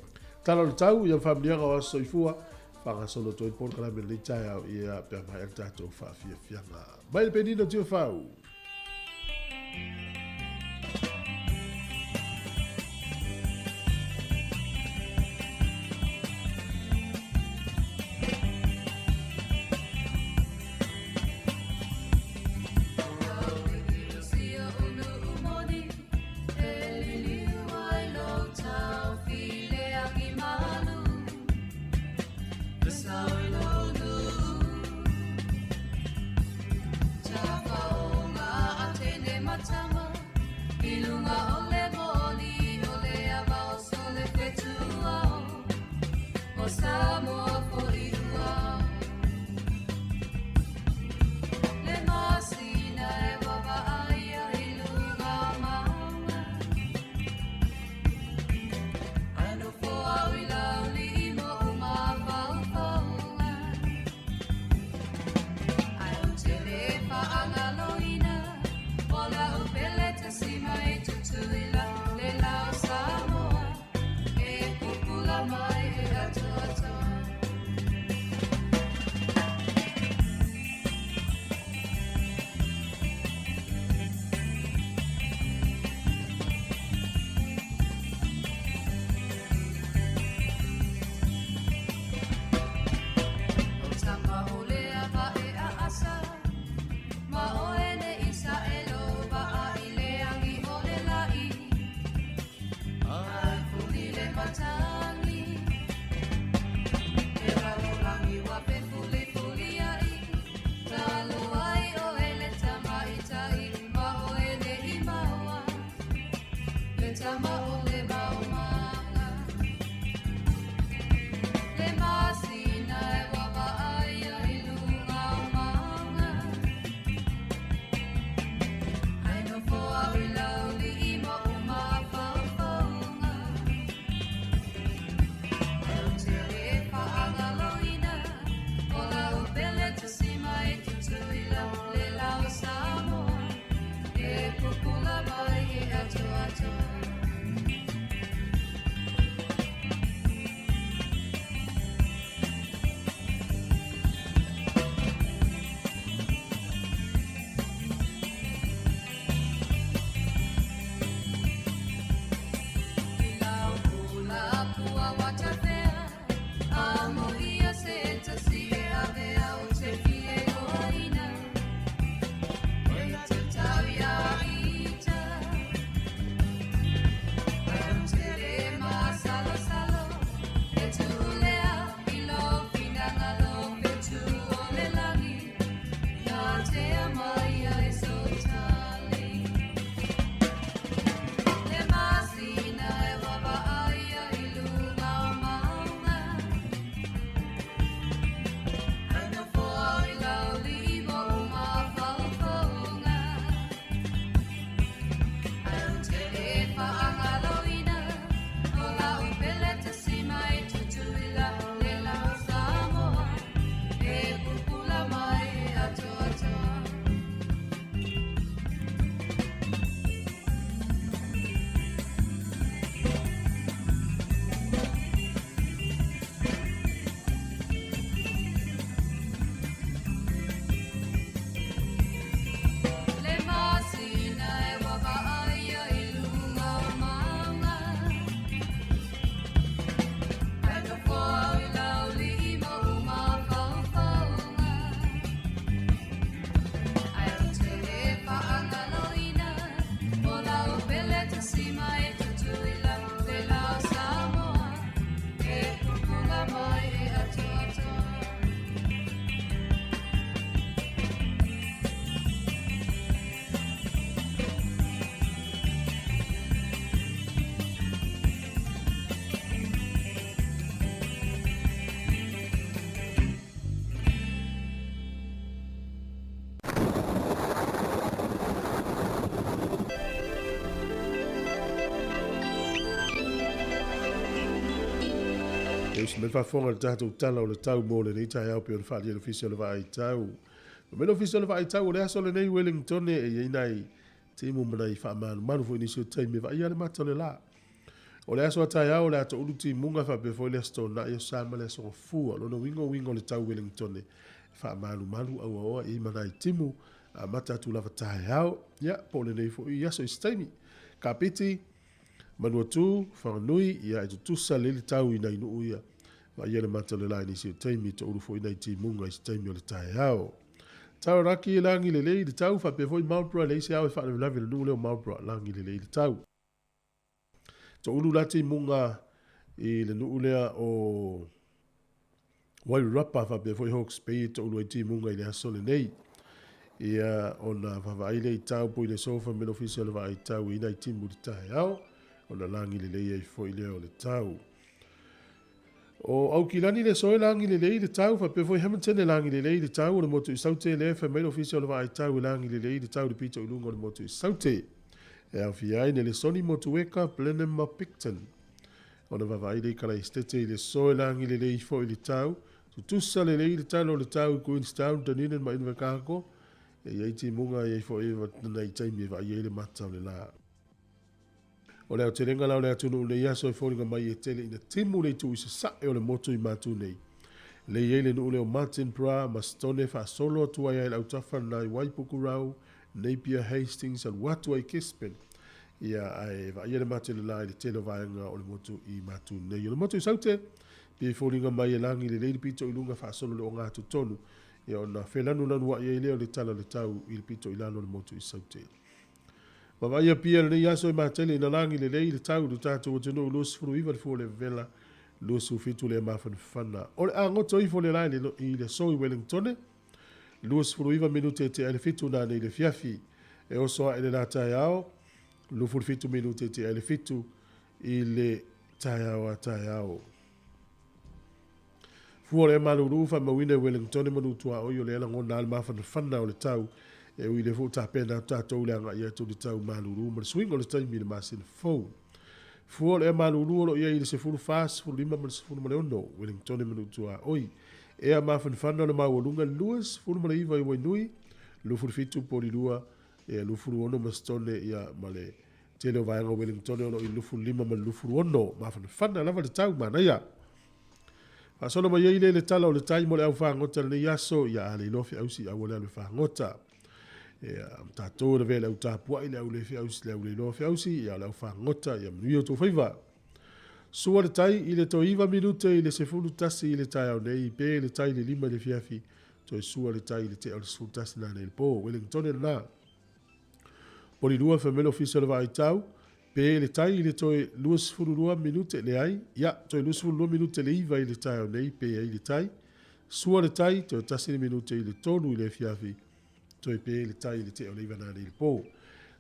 Tala o le tau, ia faamanuiaga o aso soifua. Faagasolo atu ai le polokalame i lenei taeao, ia pea maea le tatou faafiafiaga. Mai le penina o Tiafau. E usi mai faafofoga i le tatou Tala o le Tau mo lenei taeao pei ona faaalia e le Ofisa o le Vaai Tau. Ma mai le Ofisa o le Vaai Tau o le aso lenei Wellington e i ai nai timu ma nai faamalumalu foi nisi o taimi e vaaia le mata o le la. O le aso a taeao o le a toulu timuga faapea foi le Aso Toonai, Aso Sa ma le Aso Gafua. O lona uiga o uiga o le tau Wellington e faamalumalu auaoa i ma nai timu amata atu lava taeao. Ia, po o lenei foi aso i se taimi. Kapiti, Manuatu, Whanganui, ia e tutusa lelei le tau i nai nuu ia. Vaaia le mata o le la i nisi o taimi, toulu foi nai timuga i se taimi o le taeao. Tauraki, lagi lelei le tau, faapea foi Marlborough, e leai se ao e faalavelave i le nuu lea o Marlborough, lagi lelei le tau. Toulu la timuga i le nuu lea o Wairarapa, faapea foi Hawke's Bay, e toulu ai timuga i le aso lenei. Ia, ona vaavaai lea i tau po i le sofa me le ofisa o le vaai tau i nai timu i le taeao, ona lagi lelei ai foi lea o le tau. O Aukilani le aso e lagi lelei le tau, faapea foi Hamilton e lagi lelei le tau, o le motu i Saute lea e fai mai le Ofisa o le Vaai Tau e lagi lelei le tau i le pito i luga o le motu i Saute. E aofia ai Nelesoni, Motueka, Blenheim ma Picton. Ona vaavaai lea i Kalaesetete i le aso e lagi lelei foi le tau, tutusa lelei le tala o le tau i Queenstown, Dunedin ma Invercargill, e i ai timuga e i ai foi nai taimi e vaaia ai le mata o le la. O le aotelega la o le atunuu nei aso e foliga mai e tele ina timu le itu i sasae o le motu i Matu nei. Lea i ai le nuu lea o Martinborough ma Stone faasolo atu ai a i le autafa lena i Waipukurau, Napier, Hastings alu atu ai i Gisborne. Ia ae vaaia le mate le la i le tele o vaega o le motu i Matu nei. O le motu i Saute, pei e foliga mai e lagi lelei le pito i luga faasolo le ogatotonu, ia ona felanulanuai ai lea o le tala o le tau i le pito i lalo o le motu i Saute. Vaavaai pia lenei aso e matele ina lagi lelei le tau i lo tatou atunuu 29 le fua o le vevela, 27 le mafanafana. O le a goto ifo le la i le aso i Wellingtone, 29 minute e tea i le 7 nanei i le afiafi. E oso ae le la taeao, 27 minute e tea i le 7 i le taeao a taeao. Fua o le malulu faamauina i Wellingtone ma Nutuaoi o lea lagona a le mafanafana o le tau e ui lea foi ua tapena atu tatou i le agai atu i le tau malulu ma le suiga o le taimi i le masina fou. Fua o le malulu o lo o i ai i le 14, 15 ma le 16 Wellingtone ma Nutuaoi. Ea mafanafana o le maualuga 29 i Wainui, 27 Porirua, ia 26 ma Stone ia ma le tele o vaega o Wellingtone o lo o i 25 ma le 26. Mafanafana lava le tau, manaia. Faasolo mai ai lea i le tala o le tai mo le au fagota i lenei aso, ia a le iloa feausi i aua le alu e fagota. Ia, tatou e lavea i le au tapuai, le au le feausi, le au le iloa feausi, ia o le au fagota, ia manuia outou faiva. Sua le tai i le toe 9 minute i le 11 i le taeao nei, pe le tai i le 5 i le afiafi, toe sua le tai i le tea o le 11 nanei i le po. Wellingtone lena. Polilua fai mai le Ofisa o le Vaai Tau, pe le tai i le toe 22 minute, leai, ia, toe 22 minute le 9 i le taeao nei, pe ai le tai. Sua le tai, toe tasi le minute i le 3 i le afiafi, toe pe le tai i le tea o le 9 nanei i le po.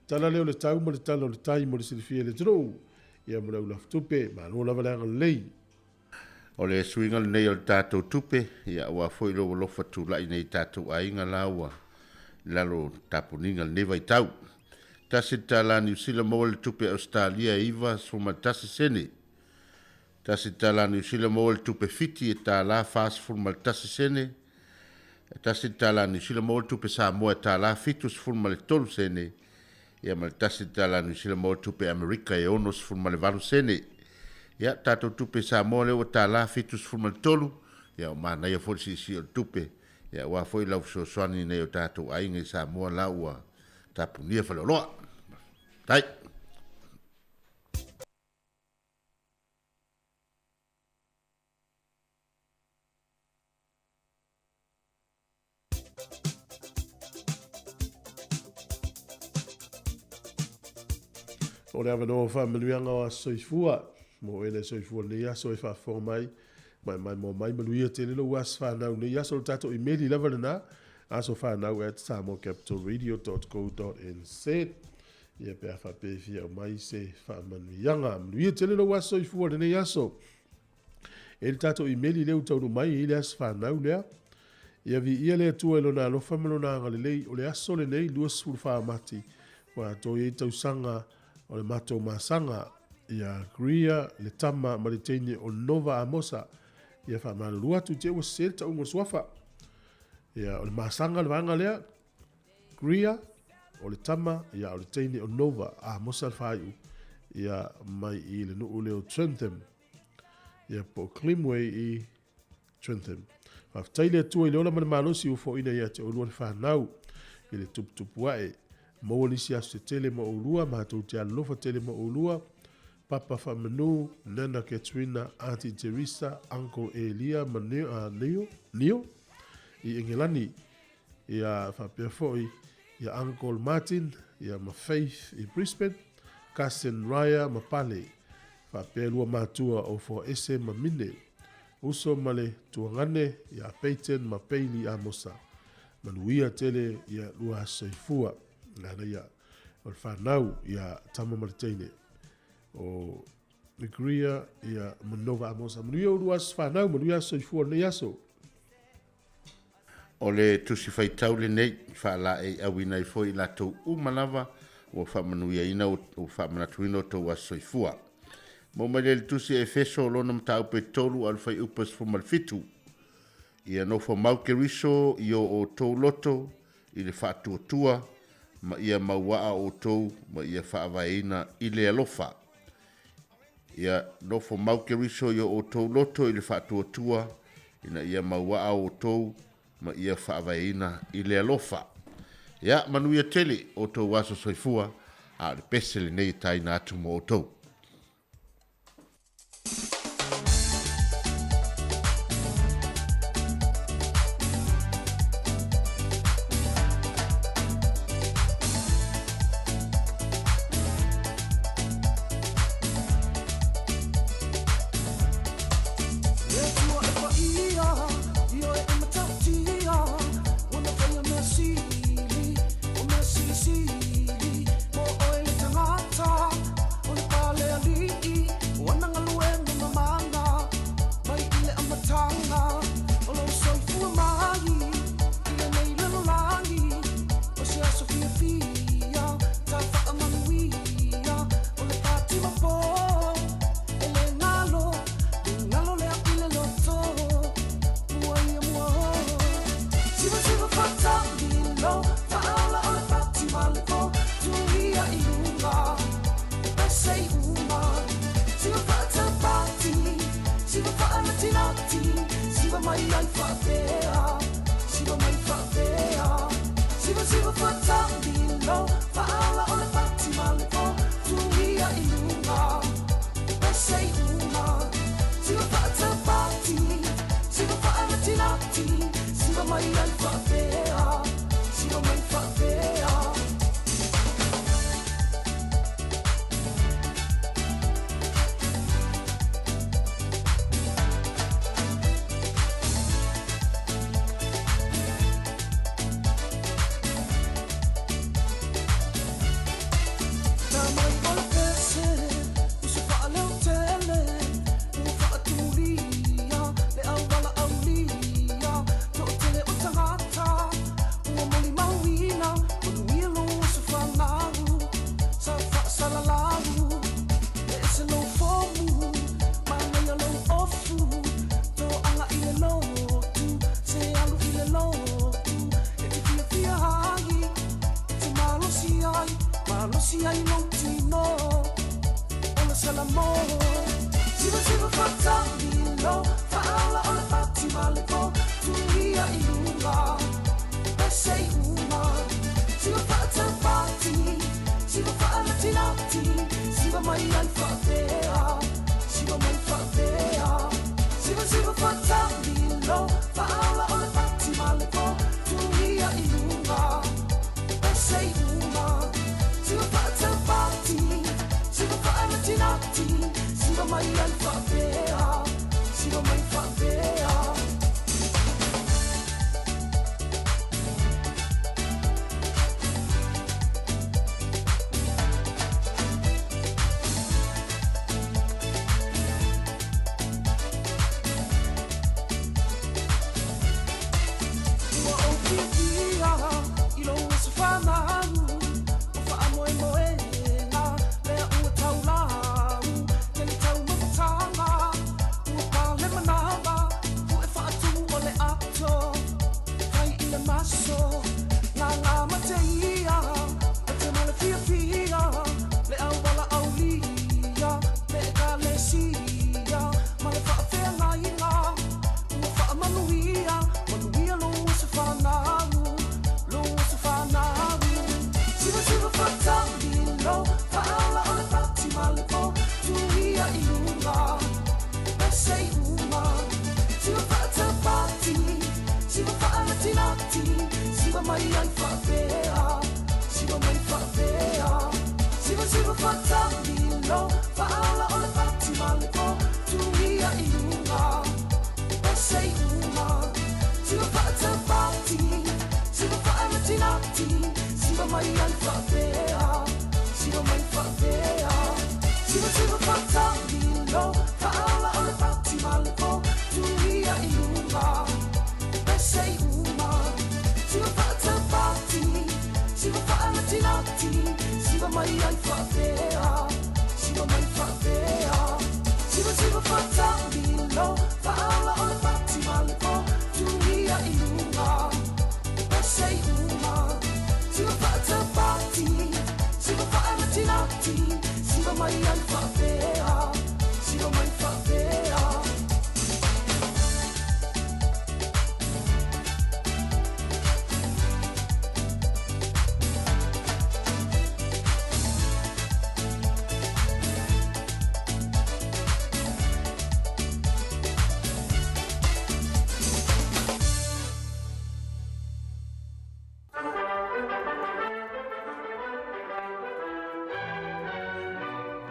Tala lea o le tau ma le tala o le tai mo le silafia e le atunuu, ia mo le au lafutupe, malo lava le agalelei. O le suiga lenei o le tatou tupe, ia aua foi lou alofa tulai nei i tatou aiga la ua i lalo o tapuniga i lenei vaitau. Tasi le tala Niu Sila maua le tupe Ausetalia e 91 sene. Tasi le tala Niu Sila maua le tupe Fiti e tala 41 sene. Tasi le tala Niu Sila maua le tupe Samoa e tala 73 sene. Ia ma le tasi tala Niu Sila maua tupe Amerika e 68 sene. Ia, tatou tupe Samoa lea ua tala 73, ia o manaia foi le siisii o le tupe, ia aua foi lau fesoasoani i nai o tatou aiga i Samoa la ua tapunia faleoloa. Tai. O le avanoa o faamanuiaga o aso soifua, mo oe le soifua lenei aso e faafofoga mai, maemae mai manuia tele lou aso fanau nei aso o le tatou imeli lava lena, asofanau@samoacapitalradio.co.nz. Ia pe a faapea e fia aumai se faamanuiaga. Manuia tele lou aso soifua lenei aso. E le tatou imeli lea ua taunuu mai e i ai le aso fanau lea. Ia viia le Atua i Lona alofa ma Lona agalelei, o le aso lenei 24 Mati ua atoa i ai tausaga o le matou masaga ia Greer le tama ma le teine o Nova Amosa. Ia faamalulu atu te ua sese le tauga o le suafa. Ia o le masaga le vaega lea, Greer o le tama ia o le teine o Nova Amosa le faaiu ia mai i le nuu lea o Trentham. Ia po o Climway i Trentham. Faafetai le Atua i le ola ma le malosi ua foaina ia te oulua le fanau i le tuputupu ae. Maua nisi aso se tele mo oulua, matou te alolofa tele mo oulua. Papa Faamanu, Nana Katrina, Auntie Teresa, Uncle Elia ma Neo, Neo, Neo i Engelani. Ia faapea foi ia Uncle Martin ia ma Faith i Brisbane, Cousin Raya ma Pale. Faapea lua matua o Foaese ma Mine. Uso ma le tuagane ia Peyton ma Bailey Amosa. Manuia tele ia lua soifua. Nana ia o le fanau ia tama ma le teine o Migria, ia, ma Nova Amosa. Manuia ulua aso fanau, manuia aso soifua o lenei aso. O le Tusi Faitau lenei, faalaeiauina ai foi i latou uma lava ua faamanuiaina, ua faamanatuina o outou aso soifua. Maua mai lea i le Tusi a Efeso, lona mataupu e 3 a o le fuaiupu e 17. Ia nofo mau Keriso i o outou loto i le faatuatua, ma ia mauaa outou ma ia faavaeina i le alofa. Ia nofo mau Keriso i o outou loto i le faatuatua, ina ia mauaa outou ma ia faavaeina i le alofa. Ia manuia tele outou aso soifua, a o le pese lenei e taina atu mo outou.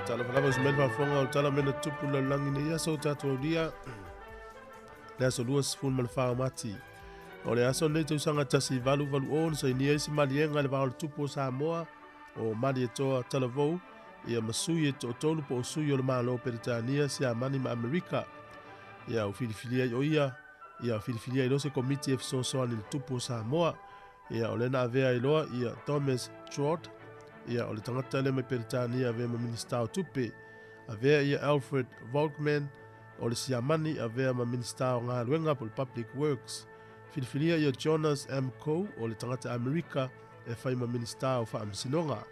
Talofa lava se mai faafofoga o tala mena tupu lalolagi nei aso o tatou aulia le aso 24 o Mati. O le aso lenei tausaga 1880 na sainia ai se maliega i le vaa o le tupu o Samoa o Malietoa Talavou ia ma sui e toatolu po o sui o le Malo o Peretania, Siamani ma Amerika. Ia ua filifilia ai o ia, ia filifilia ai loa se komiti e fesoasoani i le tupu o Samoa. Ia o lea na avea ai loa ia Thomas Trott, ia o le tagata lea mai Peretania avea ma Minisita o Tupe. Avea ia Alfred Volkmann o le Siamani avea ma Minisita o Galuega po o le Public Works. Filifilia ia Jonas M. Coe o le tagata Amerika e fai ma Minisita o Faamasinoga.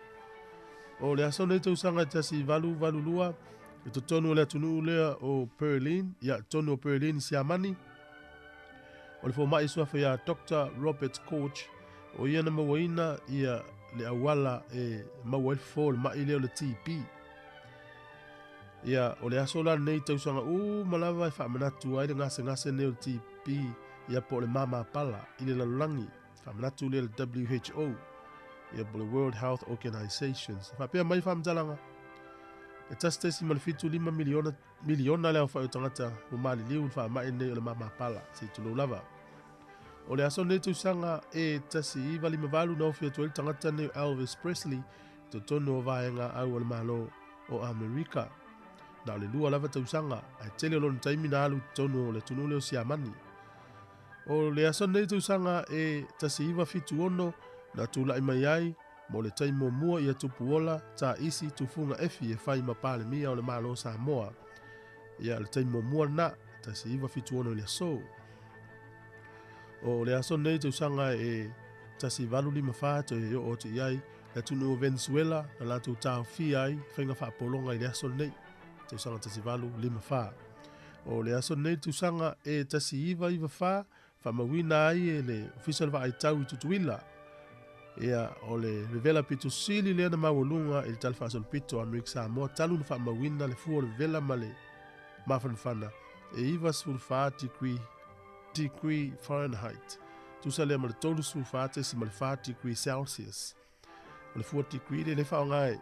O le aso nei tausaga e 1882, i totonu o le atunuu lea o Berlin, ia totonu o Berlin i Siamani, o le fomai suafa ia Dr. Robert Koch, o ia na mauaina ia le auala e maua ai le fofo o le mai lea o le TB. Ia, o le aso la lenei tausaga uma lava e faamanatu ai le gasegase nei o le TB, ia po o le mamapala i le lalolagi, faamanatu lea le WHO, ia po o le World Health Organization. Faapea mai faamatalaga, e 1.75 miliona miliona le aofai o tagata ua maliliu i le faamai lenei o le mamapala, se i tulou lava. O le aso lenei tausaga e 1958 na ofi atu ai le tagata lenei o Elvis Presley i totonu o vaega au o le Malo o Amerika. Na o le lua lava tausaga, ae tele o lona taimi na alu i totonu o le atunuu lea o Siamani. O le aso lenei tausaga e 1976 na tulai mai ai mo le taimi muamua ia Tupuola Taisi Tufuga Efi e fai ma Palemia o le Malo o Samoa. Ia, o le taimi muamua lena, 1976 i le aso. O le aso lenei tausaga e 1854 toe oo atu i ai le atunuu o Venezuela na latou taofia ai faiga faapologa i le aso lenei, tausaga 1854. O le aso lenei tausaga e 1994 faamauina ai e le Ofisa o le Vaaitau i Tutuila. Ia, o le vevela pito sili lea na maualuga i le tala faasolopito a Amerika Samoa talu na faamauina le fua o le vevela ma le mafanafana e 94 degree, degree Fahrenheit, tusa lea ma le 34.4 degree Celsius. O le fua degree lea le faaaoga e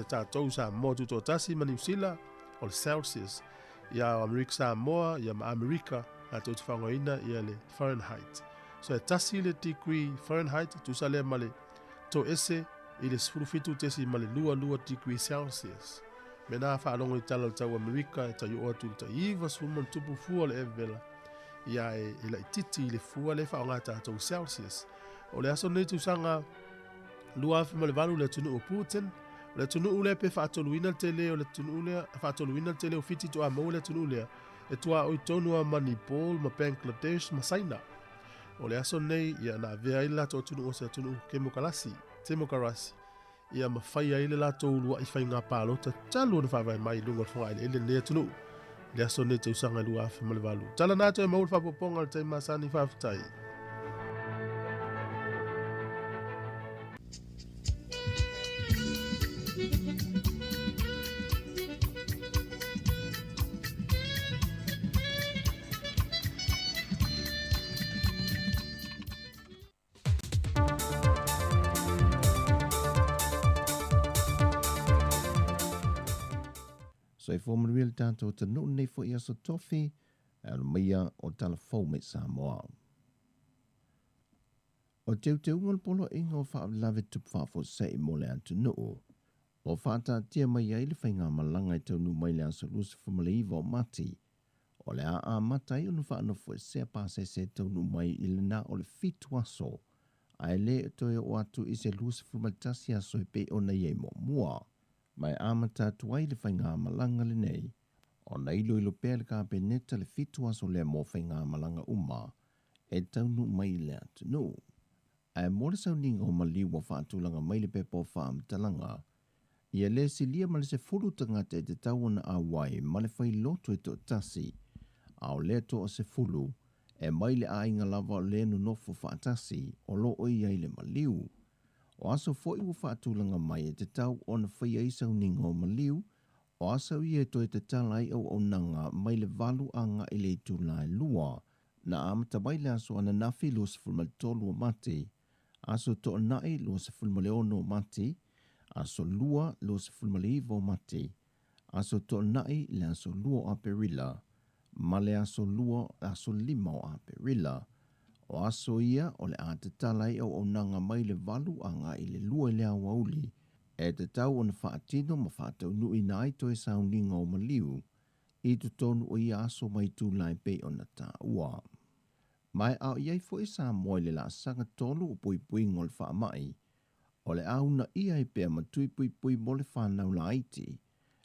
tatou Samoa Tutoatasi ma Niu Sila, o le Celsius. Ia o Amerika Samoa, ia ma Amerika, latou te faaaogaina ia le Fahrenheit. So e tasi le degree Fahrenheit, tusa lea ma le toese i le 17.22 degree Celsius. Mena faalogo i tala o le tau Amerika e tai oo atu i le tai 90 ma ona tupu fua o le evela, ia e laititi i le fua lea e faaaoga tatou Celsius. O le aso lenei tausaga 2008 le atunuu o Putin, o le atunuu lea pe faatoluina le tele o le atunuu lea, faatoluina le tele o Fiti toa maua le atunuu lea, e tuaoi tonu a ma Nepal ma Bangladesh ma Saina. O le aso lenei, ia na avea ai le latou atunuu o se atunuu kemokarasi, temokarasi, ia ma fai ai le latou uluai faiga palota talu ona faavae mai i luga o le fogaeleele lenei atunuu. I le aso lenei tausaga 2008. Tala na atu e maua le faapopoga o le taimi masani, faafetai. Soifua manuia le tatou atunuu lenei foi aso tofi, e alo maia o tala fou mai Samoa. O teuteuga o le Poloaiga o Faalavelave Tupu Faafuasei mo le atunuu. Ua faataatia mai ai le faigamalaga e taunuu mai le aso 29 o Mati, o le a amata ai ona faanofoesea pasese e taunuu mai i le na o le 7 aso, ae le toe oo atu i se 21 aso e pei ona i ai muamua. Ma e amata atu ai le faigamalaga lenei, ona iloilo pea le Kapeneta le 7 aso lea mo faigamalaga uma e taunuu mai i le atunuu. Ae mo le sauniga o maliu ua faatulaga mai le pepa o faamatalaga, ia le silia ma le 10 tagata e tatau ona auai ma le failoto e toatasi, a o lea toa 10 e mai le aiga lava o le nonofo faatasi o lo o i ai le maliu. O aso foi ua faatulaga mai e tatau ona faia ai sauniga o maliu, o aso ia e toe tatala ai auaunaga mai le 8 agai le itula e 2, na amata mai le aso ananafi 23 o Mati, aso toonai 26 o Mati, aso 2 29 o Mati, aso toonai le aso 2 o Aperila, ma le aso 2 aso 5 o Aperila. O aso ia o le a tatala ai auaunaga mai le 8 agai le 2 i le aoauli, e tatau ona faatino ma faataunuuina ai toe sauniga o maliu i totonu o ia aso mai itula e pei ona taua. Ma e a o i ai foi Samoa i le laasaga 3 o puipuiga o le faamai, o le a uunaia ai pea ma tui puipui mo le fanau laiti,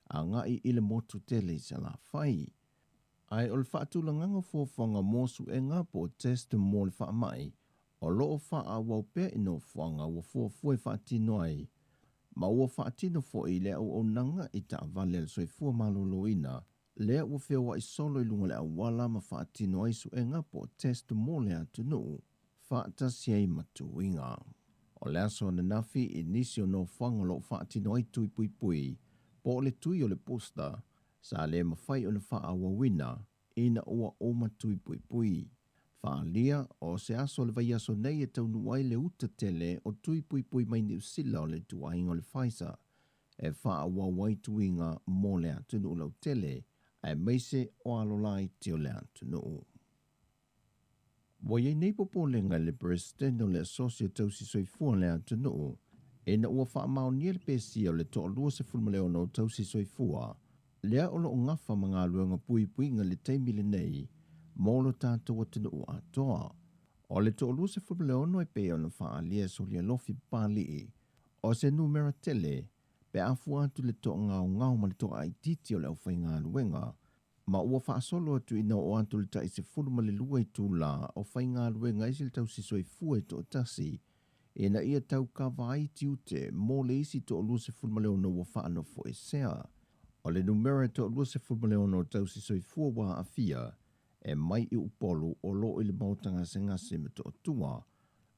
agai i le motu tele i Salafai. Ae o le faatulagaga o fuafuaga mo suega po o test mo le faamai, o lo o faaauau pea i nofoaga ua fuafua e faatino ai, ma ua faatino foi i le auaunaga i taavale a le soifua maloloina, lea ua feoai solo i luga le auala ma faatino ai suega po o test mo le atunuu, faatasi ai ma tuiga. O le aso ananafi i nisi o nofoaga o lo o faatino ai tui puipui, po o le tui o le booster, sa le mafai ona faaauauina ina ua uma tui puipui. Faaalia o se aso o le vaiaso nei e taunuu ai le uta tele o tui puipui mai Niu Sila o le ituaiga o le Pfizer, e faaauau ai tuiga mo le atunuu lautele, aemaise o alo laiti o le atunuu. Ua i ai nei popolega i le Peresetene o le Asosi o Tausi Soifua o le atunuu, ina ua faamaonia le pesia o le toa 26 o tausi soifua, lea o lo o gafa ma galuega puipuiga i le taimi lenei mo lo tatou atunuu atoa. O le toa 26 e pei ona faaalia e Solialofi Papali'i, o se numera tele pe a fua atu le toagaogao ma le toaaitiiti o le aufaigaluega, ma ua faasolo atu ina oo atu le tai 12 itula o faigaluega ai se le tausi soifua e toatasi, ina ia taukava ai tiute mo le isi toa 26 ua faanofoesea. O le numera e toa 26 o tausi soifua ua aafia e mai i Upolu o lo o i le maota gasegase ma Motootua,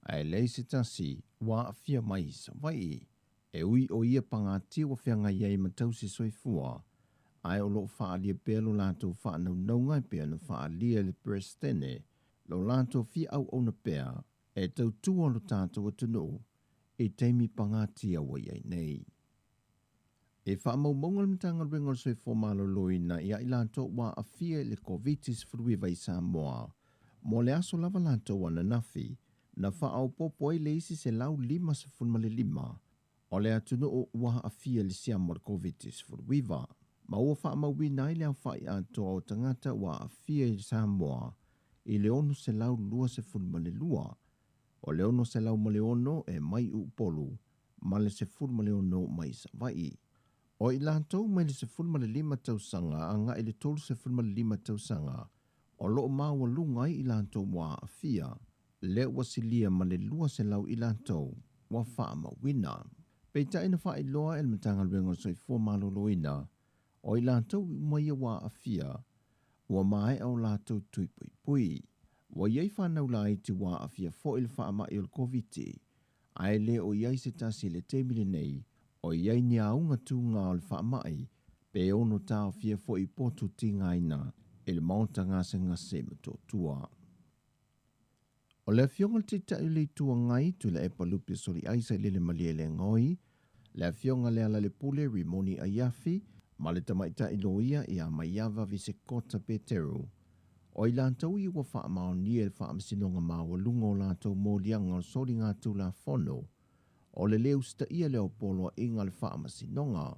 ae leai se tasi ua aafia mai i Savaii. E ui o ia pagatia ua feagai ai ma tausi soifua, ae o lo o faaalia pea lo latou faanaunauga e pei ona faaalia e le Peresetene lo latou fia auauna pea e tautua lo tatou atunuu i taimi pagatia ua i ai nei. E faamaumauga le Matagaluega o le Soifua Maloloina ia i latou ua aafia i le Koviti-19 i Samoa, mo le aso lava latou ananafi, na faaopoopo ai le isi 155 o le atunuu ua aafia i le siama o le Koviti-19, ma ua faamauina ai le aofai atoa o tagata ua aafia i Samoa i le 622, o le 606 e mai Upolu ma le 16 mai Savaii. O i latou mai le 15 tausaga agai le 35 tausaga o lo o maualuga ai i latou ua aafia, lea ua silia ma le 200 i latou ua faamauina. Peitai na faailoa e le Matagaluega o le Soifua Maloloina, o i latou uma ia ua aafia, ua maea o latou tui puipui. Ua i ai fanau laiti ua aafia foi i le faamai o le Koviti, ae le o i ai se tasi i le taimi lenei o i ai ni auga tūgā o le faamai pe ono taofia foi i potu tigaina i le maota gasegase Motootua. O le afioga i le Taitai o le Itu Agai, Tuilaepa Lupe Soliaisa i Lele Malielegaoi, le afioga Lealailepule Rimoni Aiafi, ma le tamaitai loia ia Maiava Visekota Peteru. O i latou ia ua faamaonia e le Faamasinoga Maualuga o latou moliaga o soligatulafono o le lē usitaia lea o poloaiga a le faamasinoga.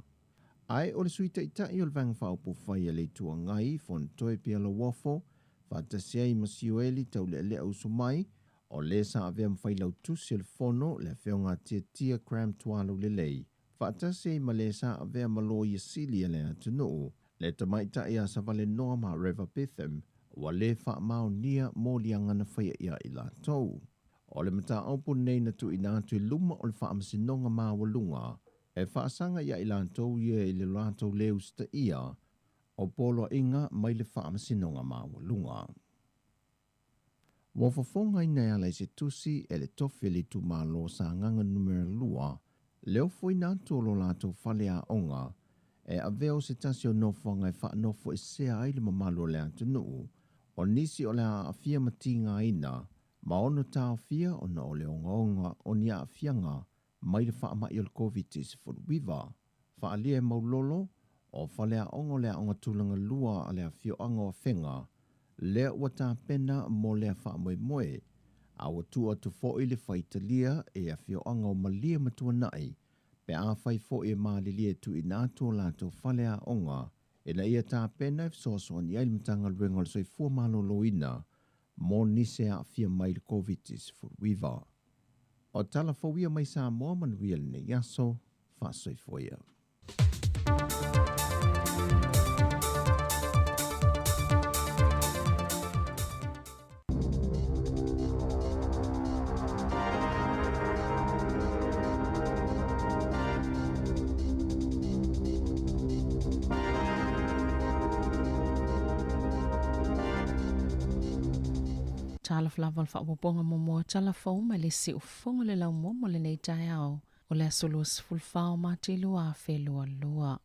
Ae o le Sui Taitai o le Vaega Faaupufai a le Itu Agai, Fonotoe Pierre Lauofo, faatasi ai ma Sioeli Taulealea Usumai, o lē sa avea ma failautusi o le Fono, le Afioga a Tiatia Graham Tualaulelei, faatasi ai ma lē sa avea ma Loia Sili a le atunuu, le tamaitai ia Savalenoa Mareva Betham, ua lē faamaonia moliaga na faia ia i latou. O le mataupu lenei na tuuina atu i luma o le Faamasinoga Maualuga e faasaga ia i latou ia i le latou lē usitaia o poloaiga mai le Faamasinoga Maualuga. Ua fofogaina e ala i se tusi e le tofi a le itumalo o Sagaga Numera 2 le ofoina atu o lo latou faleaoga e avea o se tasi o nofoaga e faanofoesea ai le mamalu o le atunuu o nisi o le a aafia ma tigaina ma ono taofia ona o le ogaoga o ni aafiaga mai le faamai o le Koviti-19. Faaalia e Maulolo, o faleaoga o le Aoga Tulaga Lua a le afioaga o Afega lea ua tapena mo lea faamoemoe, a ua tuu atu foi le faitalia i afioaga o Malie ma Tuanai pe afai foi e malilie e tuuina atu o latou faleaoga ina ia tapena e fesoasoani ai le Matagaluega o le Soifua Maloloina mo nisi e aafia mai i le Koviti-19. O tala fou ia mai Samoa manuia lenei aso, faasoifua ia. Talofa lava o le faaopoopoga muamua o tala fou mai le siufofoga o le laumua mo lenei taeao o le aso 24 o Mati 2022.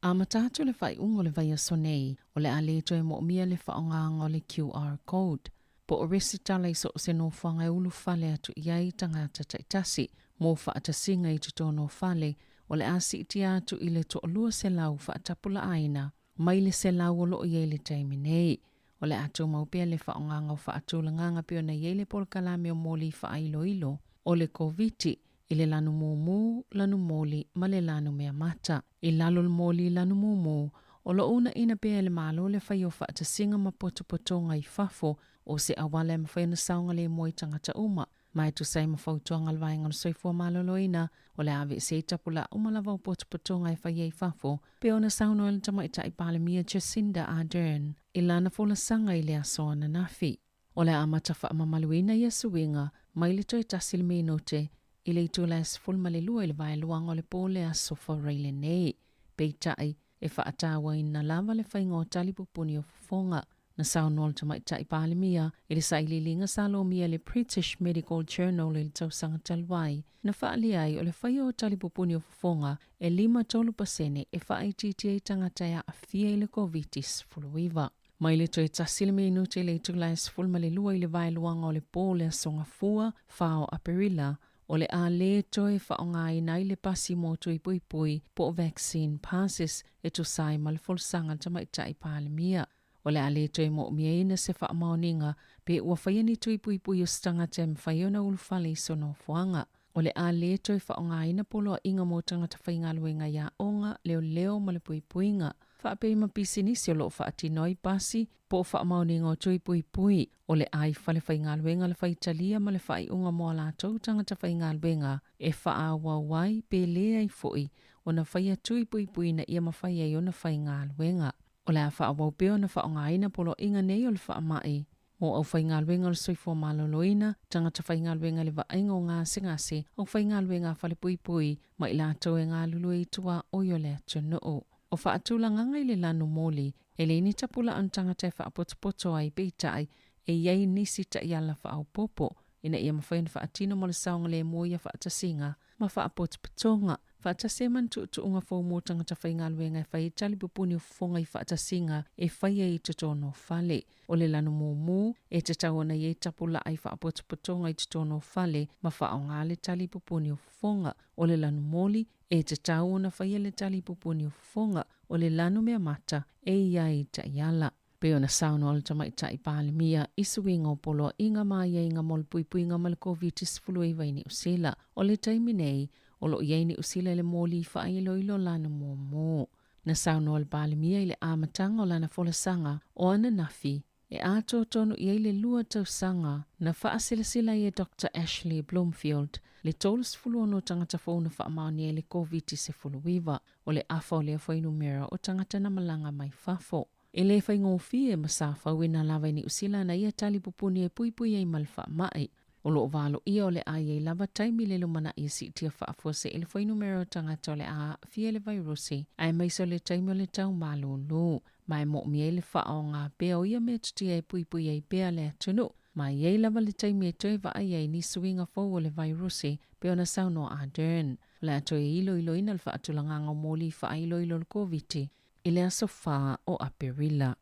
Amata atu le faaiuga o le vaiaso nei, o le a le toe moomia le faaaogaina o le QR code, po o resitala i so o se nofoaga e ulufale atu i ai tagata taitasi mo faatasiga i totonu o fale, o le a siitia atu i le 200 faatapulaaina mai le 100 o lo o i ai i le taimi nei. O le a tumau pea le faaaogaga o faatulagaga pei ona i ai le polokalame o moli faailoilo o le Koviti i le lanu mumu, lanu moli ma le lanu meamata. I lalo o le moli lanu mumu, o lo o uunaina pea e le Malo le fai o faatasiga ma potopotoga i fafo o se auala e mafai ona saogalemu ai tagata uma. Ma e tusa ai ma fautuaga a le Vaega o le Soifua Maloloina, o le a aveese ai tapulaa uma lava o potopotoga e fai ai i fafo, pei ona saunoa ai le Tamaitai Palemia Jacinda Ardern i lana folasaga i le aso ananafi. O le a amata faamamaluina ia suiga mai le toe tasi le minute i le itula e 12 i le vaeluaga o le po le Aso Faraile lenei. Peitai, e faatauaina lava le faiga o tali pupuni o fofoga. Na saunoa le Tamaitai Palemia i le sailiiliga sa lomia e le British Medical Journal i le tausaga talu ai, na faaalia ai o le faia o tali pupuni o fofoga e 53% e faaitiitia ai tagata e aafia i le Koviti-19. Mai le toe tasi le minute i le itula e 12 i le vaeluaga o le po o le Aso Gafua, 4 o Aperila, o le a le toe faaaogaina ai le pasi mo tui puipui po o vaccine passes e tusa ai ma le folasaga a le Tamaitai Palemia. O le a le toe mo'omiaina se faamaoniga pe ua faia ni tui puipui o se tagata e mafai ona ulufale i sona nofoaga. O le a le toe faaaogaina poloaiga mo tagata faigaluega i aoga, leoleo ma le puipuiga, faapea ma pisinisi o lo o faatino ai pasi po o faamaoniga o tui puipui. O le a i fale faigaluega le faitalia ma le faaiuga mo a latou tagata faigaluega e faaauau ai pe leai foi ona faia tui puipui ina ia mafai ai ona faigaluega. O le a faaauau pea ona faaaogaina poloaiga nei o le faamai mo aufaigaluega o le soifua maloloina, tagata faigaluega i le vaaiga o gasegase, aufaigaluega a falepuipui ma i latou e galulue i tuaoi o le atunuu. O faatulagaga i le lanu moli, e leai ni tapulaa o ni tagata e faapotopoto ai, peitai, e i ai nisi taiala faaopoopo ina ia mafai ona faatino mo le saogalemu o ia faatasiga ma faapotopotoga, faatasi ai ma ni tuutuuga fou mo tagata faigaluega e fai ai tali pupuni o fofoga i faatasiga e fai ai i totonu o fale. O le lanu mumu, e tatau ona i ai tapulaa i faapotopotoga i totonu o fale ma faaaoga le tali pupuni o fofoga. O le lanu moli, e tatau ona faia le tali pupuni o fofoga. O le lanu meamata, e i ai taiala. Pei ona saunoa le Tamaitai Palemia i suiga o poloaiga ma aiaiga mo le puipuiga mai le Koviti-19 i Niu Sila. O le taimi nei, o lo o i ai Niu Sila i le moli faailoilo lana muamua. Na saunoa le Palemia i le amataga o lana folasaga o ananafi e atoa tonu i ai le 2 tausaga na faasilasila ai e Doctor Ashley Bloomfield le 36 tagata fou na faamaonia i le Koviti-19, o le afa o lea fuainumera o tagata na malaga mai fafo. E le faigofie ma sa fauina lava i Niu Sila na ia tali pupuni e puipui ai ma le faamai. O lo o valoia o le a i ai lava taimi i le lumanai e siitia faafuasei i le fuainumera o tagata o le a aafia i le vairusi, aemaise o le taimi o le tau malūlū. Ma e moomia ai le faaaoga pea o ia metotia e puipui ai pea le atunuu. Ma e i ai lava le taimi e toe vaai ai ni suiga fou o le vairusi, pei ona saunoa Ardern. O le a toe iloiloina le faatulagaga o moli faailoilo o le Koviti i le aso 4 o Aperila.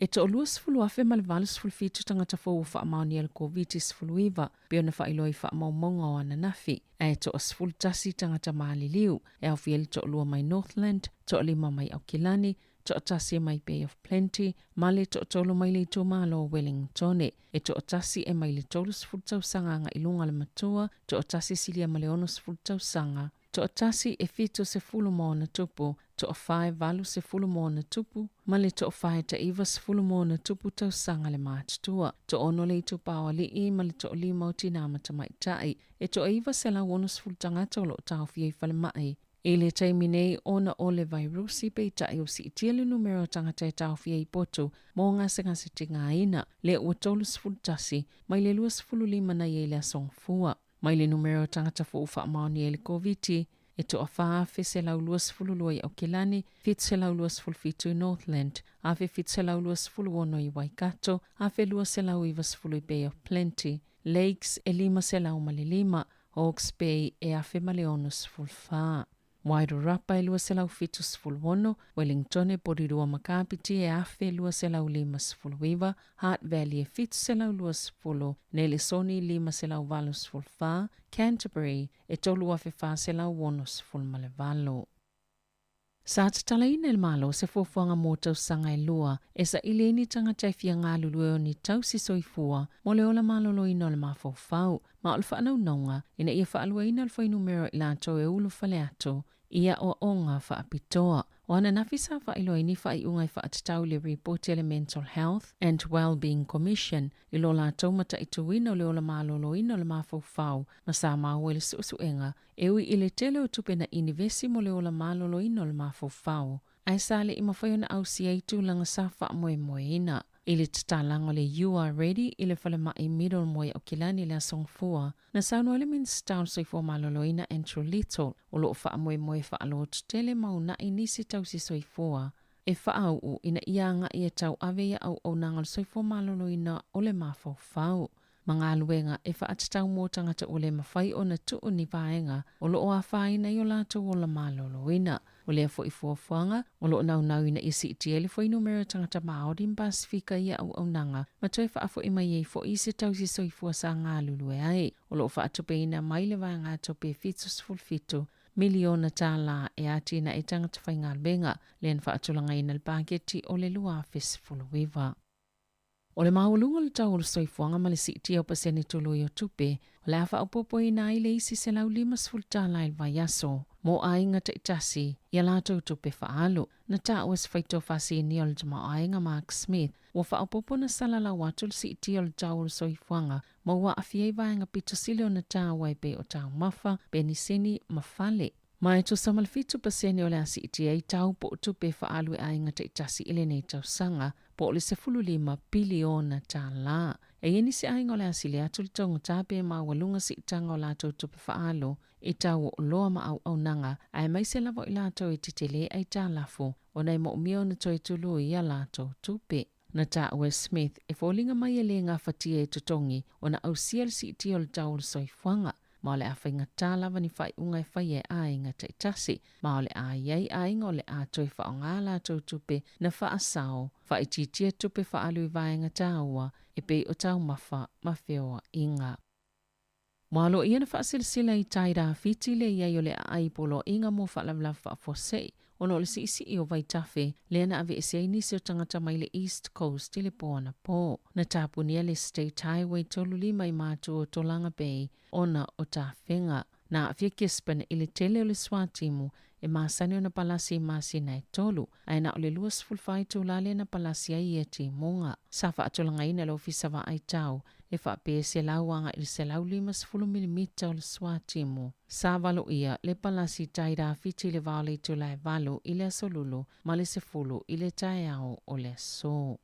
E 20,087 tagata fou ua faamaonia le Koviti-19, pei ona faailoa i faamaumauga o ananafi, ae toa-11 tagata maliliu, e aofia ai le toalua mai Northland, toalima mai Aukilani, toatasi mai Bay of Plenty, ma le toatolu mai le itumalo o Wellingtone. E toatasi e mai le 30 tausaga agai i luga le matua, toatasi silia ma le 60 tausaga, toatasi e 70 ma ona tupu, toafa e 80 ma ona tupu, ma le toafa e 90 ma ona tupu tausaga le matutua, toaono le itupa o alii ma le toalima o tinā ma tamaitai. E toa-960 tagata o lo o taofia i falemai i le taimi nei ona o le vairusi, peitai ua siitia le numera o tagata e taofia i potu mo gasegase tigaina, lea ua 31 mai le 25 na i ai le aso Gafua. Mai le numera o tagata fou faamaonia i le Koviti, e toa-4,122 i Aukilani, 727 i Northland, 1,726 i Waikato, 1,290 i Bay of Plenty, Lakes e 505, Hawke's Bay e 1,064. Wairarapa e 276, Wellingtone Porirua ma Kapiti e 1,259, Hutt Valley e 720, Nelesoni 584, Canterbury e 3,468. Sa tatalaina e le Malo se fuafuaga mo tausaga e lua e saili ai ni tagata e fia galulue o ni tausi soifua mo le ola maloloina o le mafaufau ma o le faanaunauga ina ia faaluaina le fuainumera o i latou e ulufale atu i aoaoga faapitoa. O ananafi sa faailoa ai ni faaiuga e faatatau i le ripoti a le Mental Health and Wellbeing Commission i lo latou mataituina o le ola maloloina o le mafaufau ma sa maua i le suesuega E ui i le tele o tupe na inivesi mo le ola maloloina o le mafaufau, ae sa le i mafai ona ausia ai tulaga sa faamoemoeina. I le tatalaga o le You Are Ready i le falemai Middlemore i Aukilani i le Aso Gafua, na saunoa ai le Minisita o le Soifua Maloloina Andrew Little, o lo o faamoemoe faalototele ma uunai nisi tausi soifua e faauu ina ia agai e tauave ia auaunaga o le soifua maloloina o le mafaufau. ma galuega e faatatau mo tagata ua le mafai ona tuu ni vaega o lo o afaina i o latou ola maloloina. O lea foi fuafuaga, o lo o naunau ina ia siitia ai le fuainumera o tagata Māori ma Pasifika i ia auaunaga ma toe faafoi mai ai foi i se tausi soifua sa galulue ai. O lo o faatupeina mai le vaegatupe e 77 miliona tālā e atinae tagata faigaluega, lea na faatulagaina i le paketi o le 2019. O le maualuga o le tau o le soifuaga ma le siitia o pasene tului o tupe, o le a faaopoopoina ai le isi $150 i le vaiaso mo aiga taitasi i a latou tupe faaalu. Na taua e se faitofa sinia o le tamaoaiga Mark Smith, ua faaopoopo na salalau atu le siitia o le tau o le soifuaga ma ua aafia ai vaega pito sili ona taua e pei o taumafa, penisini ma fale. Ma e tusa ma le 7% o le a siitia ai tau po o tupe e faaalu e aiga taitasi i lenei tausaga, po o le $15 piliona. E i ai nisi aiga o le a sili atu le taugata pe maualuga siitaga o latou tupe faaalu i tau o oloa ma auaunaga, aemaise lava o i latou e tetele aitalafu ona e moomia ona toe tului a latou tupe. Na taua e Smith e foliga mai e le gafatia e totogi ona ausia le siitia o le tau o le soifuaga, ma o le a faigata lava ni faaiuga e faia e aiga taitasi, ma o le a i ai aiga o le a toe faaaoga a latou tupe na faasao, faaitiitia tupe faaalu i vaega taua e pei o taumafa ma feoaiga. Ua aloaia na faasilasila i tai rāwhiti le i ai o le aai poloaiga mo faalavelave faafuasei. ona o le siisii o vaitafe lea na aveese ai nisi o tagata mai le East Coast i le po anapo. Na tapunia le State Highway 35 i matu o Tolaga Bay ona o tafega. Na aafia Gisborne i le tele o le suatimu e masani ona palasi i masina e 3, ae na o le 24 itulā lea na palasi ai ia timuga. Sa faatulagaina e le Ofisa Vaai Tau e faapea 100 agai i le 150 milimita o le suatimu. Sa valoia le palasi tai rāwhiti i le vao o le itula e 8 i le aso Lulu ma le 10 i le taeao o le aso.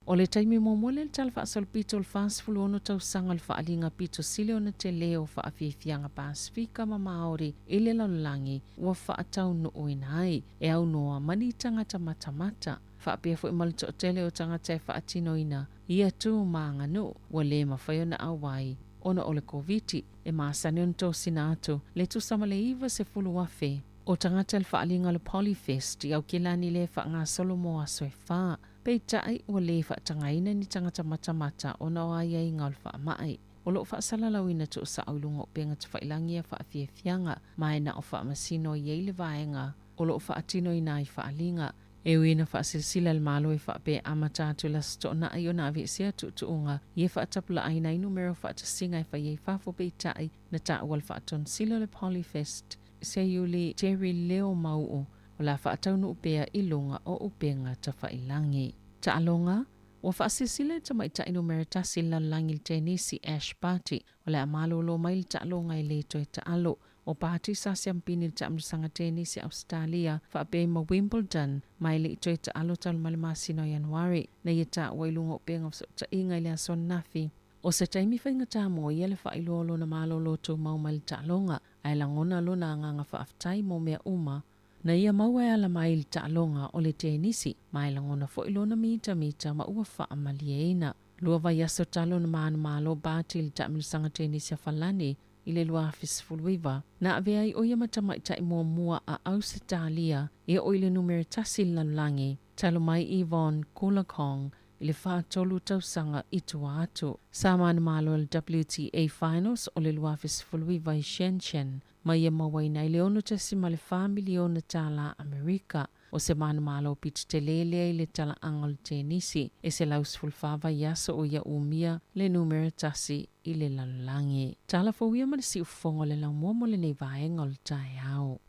O le taimi muamua lea i le Tala Faasolopito o le 46 tausaga o le faaaliga pito sili ona tele o faafiafiaga Pasefika ma Māori i le lalolagi ua faataunuuina ai e aunoa ma ni tagata matamata faapea foi ma le toatele o tagata e faatinoina ia tu ma aganuu ua le mafai ona auai ona o le Koviti e masani ona tosina atu le tusa ma le 90,000 o tagata i le faaaliga o le Polyfest i Aukilani lea e faagasolo mo aso e 4. Peitai, ua le faatagaina ni tagata matamata ona o aiaiga o le faamai. O lo o faasalalauina tuusao i luga o upega tafailagi ia faafiafiaga, ma e na o faamasino i ai le vaega o lo o faatinoina ai faaaliga. E ui ina faasilasila le Malo e faapea e amata atu i le Aso Toonai ona aveesea tuutuuga ia faatapulaaina ai numera o faatasiga e fai ai fafo peitai na taua le faatonisila o le Polyfest Seiuli Jerry Leo Mau'u o le a faataunuu pea i luga o upega tafailagi. Taaloga, Ua faasilasila e le tamaitai numera 1 i le lalolagi i le tenisi, Ash Barty, o le a malolo mai le taaloga e le toe taalo. O Barty sa siampini i le taamilosaga tenisi a Ausetalia faapea ai ma Wimbledon ma e le i toe taalo talu mai le masina o Ianuari. Na ia taua i luga o upega o fesootaiga i le aso ananafi. O se taimi faigata mo ia le faailoa o lona malolo tumau mai le taaloga, ae lagona lona agaga faafetai mo mea uma Na ia maua e ala mai i le taaloga o le tenisi, ma e lagona foi lona mitamita ma ua faamalieina. Lua vaiaso talu ona manumalo Barty i le taamilosaga tenisi a Falani i le 2019, na avea ai o ia ma tamaitai muamua a Ausetalia e oo i le numera 1 i le lalolagi, talu mai Evonne Goolagong i le 43 tausaga i tua atu. Sa manumalo i le WTA Finals o le 2019 i Shenzhen, ma ia mauaina ai le $6.4 miliona tālā Amerika. O se manumalo pito tele lea i le talaaga o le tenisi e 114 vaiaso o ia umia le numera 1 i le lalolagi. Tala fou ia ma le siufofoga o le laumua mo lenei vaega o le taeao.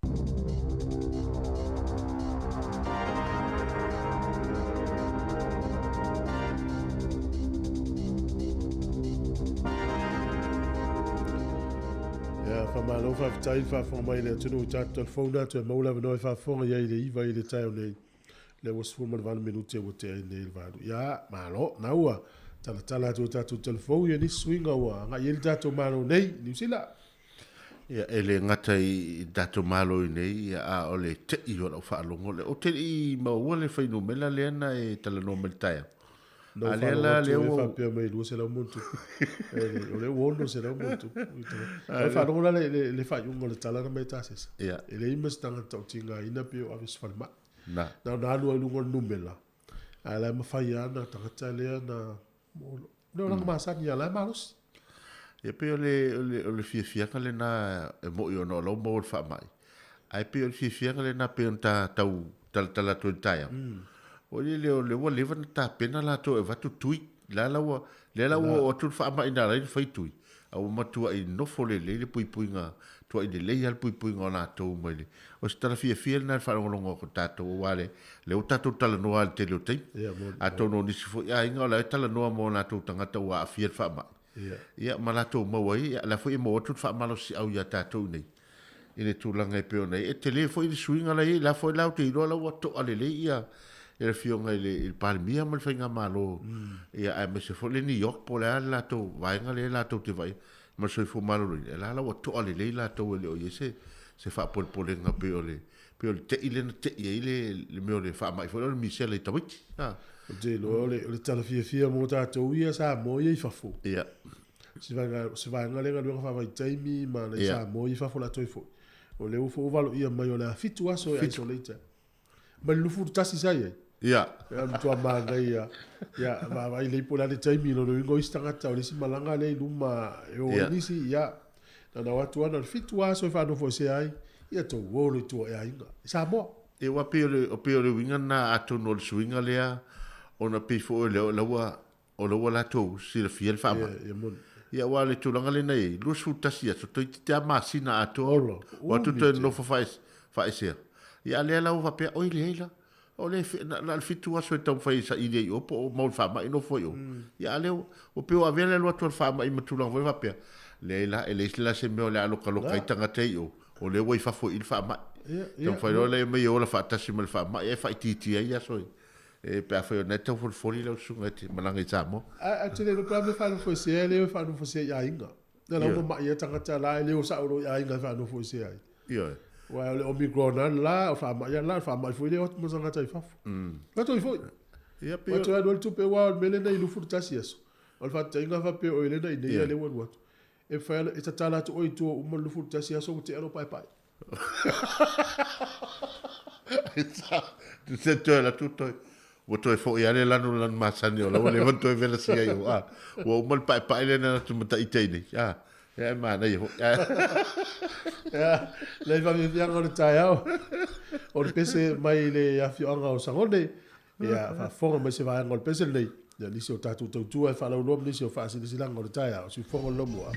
Ia, faamalo faafetai le faafofoga mai i le atunuu i tatou telefoni atu e maua le avanoa e faafofoga i ai i le 9 i le taeao nei. Lea ua 18 minute ua tea ai nei le 8. Ia, malo, na ua talatala atu e tatou telefoni ia nisi suiga ua agai i ai le tatou Malo nei, Niu Sila. Ia, e le gata i le tatou Malo i nei, ia, a o le tei o lau faalogo lea. Ou te le i maua le fuainumera lea na e talanoa mai i le taeao. Na ou faalogo atu e faapea mai e 200 ma ona tupu. O lea ua 600 ma ona tupu. Na ou faalogo la le faaiuga o le tala na mai e Tasesa. E leai ma se tagata o tigaina pe o ave i se falemai. Na ona alu lava i luga o le numera, ae la e mafai lava ona tagata lea na Le olaga masani ia la e malosi. Ia pei o le, o le, o le fiafiaga lena e mo'i ona o la ua maua le faamai. Ae pei o le fiafiaga lena pei ona ta tau talatala atu ai i le taeao. Foi lele o lea ua leva ona tapena latou e avatu tui. La la ua, lea la ua oo atu le faamai na ala ai ona fai tui. A ua matuai nofo lelei le puipuiga, tuai lelei lava le puipuiga o latou mai le. O se tala fiafia lena i le faalogologo atu a tatou aua le lea ua tatou talanoa i le tele o taimi. Atonu o nisi foi aiga o la e talanoa ma o latou tagata ua aafia i le faamai. Ia ma latou maua ai, ia la foi e maua atu le faamalosiau ia tatou i inei i le tulaga e pei ona i ai. E tele foi le suiga la e i ai, la foi la ou te iloa la ua toa lelei ia le Afioga i le Palemia ma le Faigamalo, ia aemaise foi le NEOC po o le a le latou vaega lea latou te vaaia ma le soifua maloloina, e la la ua toa lelei latou e le o i ai se faapolepolega pei o le pei o le tei lea na tei ai le mea o le faamai foi lea o le misela i tamaiti. Ou te iloa o le tala fiafia mo tatou ia Samoa ia i fafo. Ia. Se vaega, se vaega lea galuega faavaitaimi ma nai Samoa ia i fafo o le a toe foi. O lea ua foi ua valoia mai o le a 7 aso e isolate ai. Mai le 21 sa i ai. Ia. Ia matua manaia. Ia, vaavaai lelei po o le a le taimi, lona uiga o isi tagata o le isi malaga lea i luma e o ai nisi, ia, na ona o atu lava na o le 7 aso e faanofoesea ai, ia tou o loa i tua i aiga. I Samoa. Ia aua pei o le, pei o le uiga lena atonu o le suiga lea ona pei foi o lea o la ua, o la ua latou silafia le faamai. Ia, ia moni. Ia aua o le tulaga lea na i ai, 21 aso, toeitiiti lava masina atoa. Ola, Ua atu toe nonofo faaesea. Ia a lea la ua faapea, oi leai la, o le na, na o le 7 aso e taumafai e saili ai i o po o mau le faamai nofo ai i o. Ia a lea ua pei ua avea le alu atu o le faamai ma tulaga foi faapea, leai la, e leai la se mea o le a lokaloka ai tagata i o, o lea ua i fafo i i le faamai. Taumafai loa lea mai e ola faatasi ma le faamai ae faaitiitia ai aso e pe afai o lena e taufolifoli lau susuga e te malaga i Samoa. Ae ou te le iloa pe a mea e faanofoesea e le o e faanofoesea i aiga. Na la ua mamai ai tagata la e le o sao loa i aiga e faanofoesea ai. Ioe. Aua o le Omicron lava le la, o le faamai lava le la, o le faamai foi lea e o atu ma tagata i fafo. Latou foi. Ia pei o. Ua toe alu ai le tupe aua o le mea lea na i 21 aso. O le faataitaiga faapea o le na i nei a lea ua alu atu. E mafai e tatala atu oe i tua uma le 21 aso ua tea lou paepae. Se toe alu atu toe ua toe foi lava le lanulanu masani o la ua leva ona toe velasia i o. A, ua uma le paepae lea na alu atu ma Taita i nei. A, ia e manaia foi. Ia, le faafiafiaga o le taeao, o le pese mai le afioaga o Sagone, ia faafofoga mai se vaega o le pese lenei, ia nisi o tatou tautua e faalauiloa ma nisi o faasilasilaga o le taeao, siufofoga o le Laumua.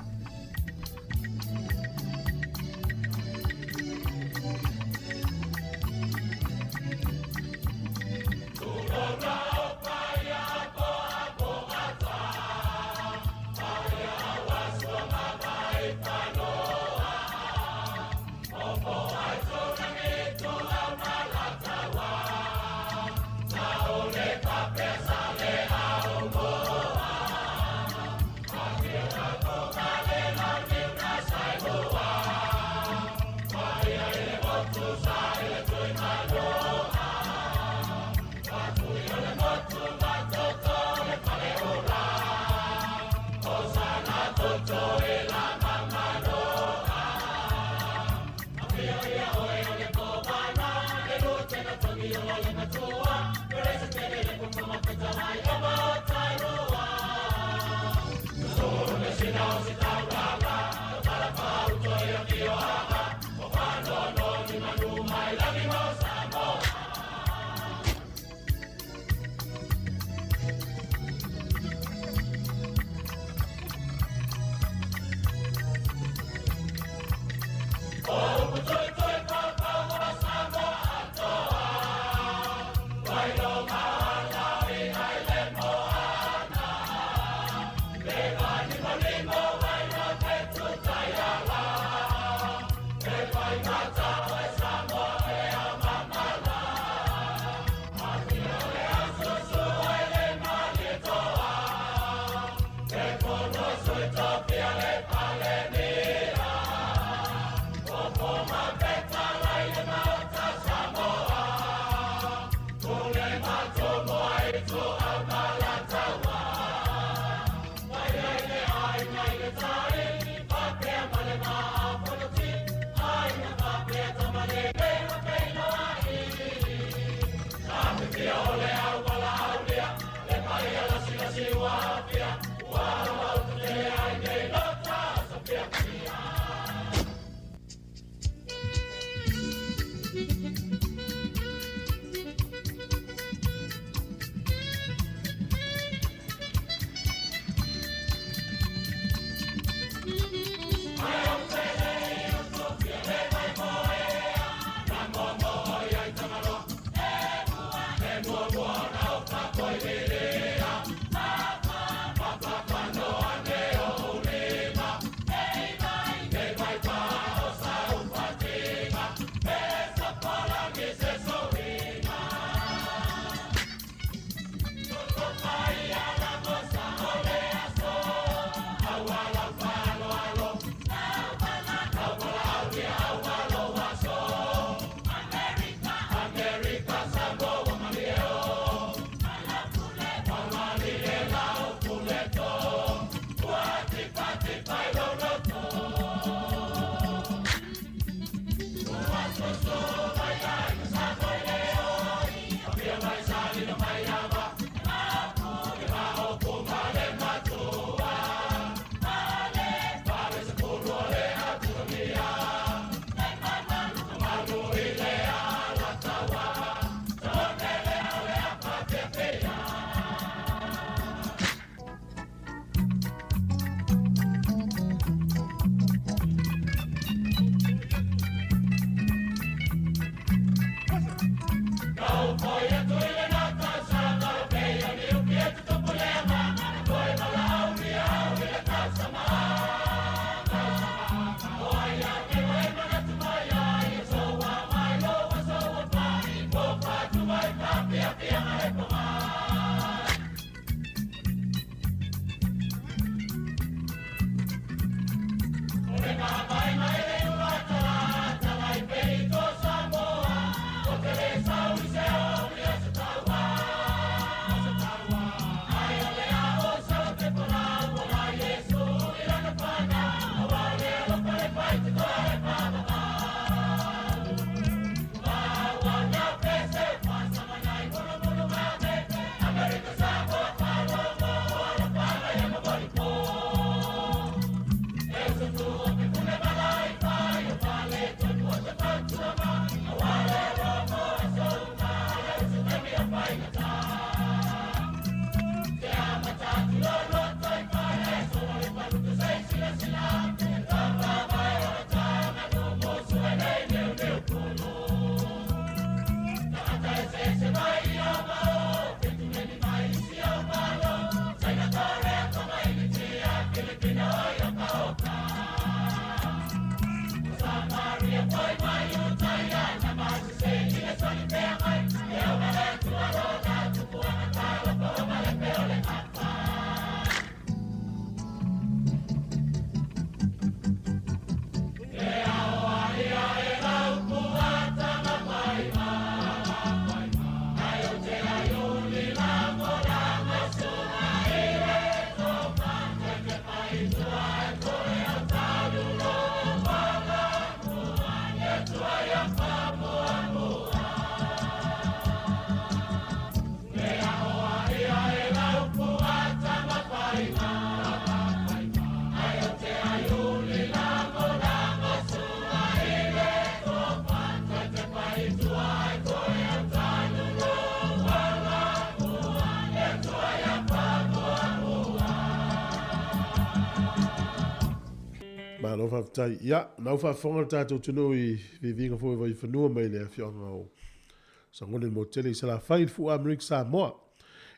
Malo faafetai. Ia, na ua faafofoga le tatou atunuu i viiviiga foi o Vaifanua mai le afioaga o Sagone le Motele i Salafai i le Fua Amerika Samoa.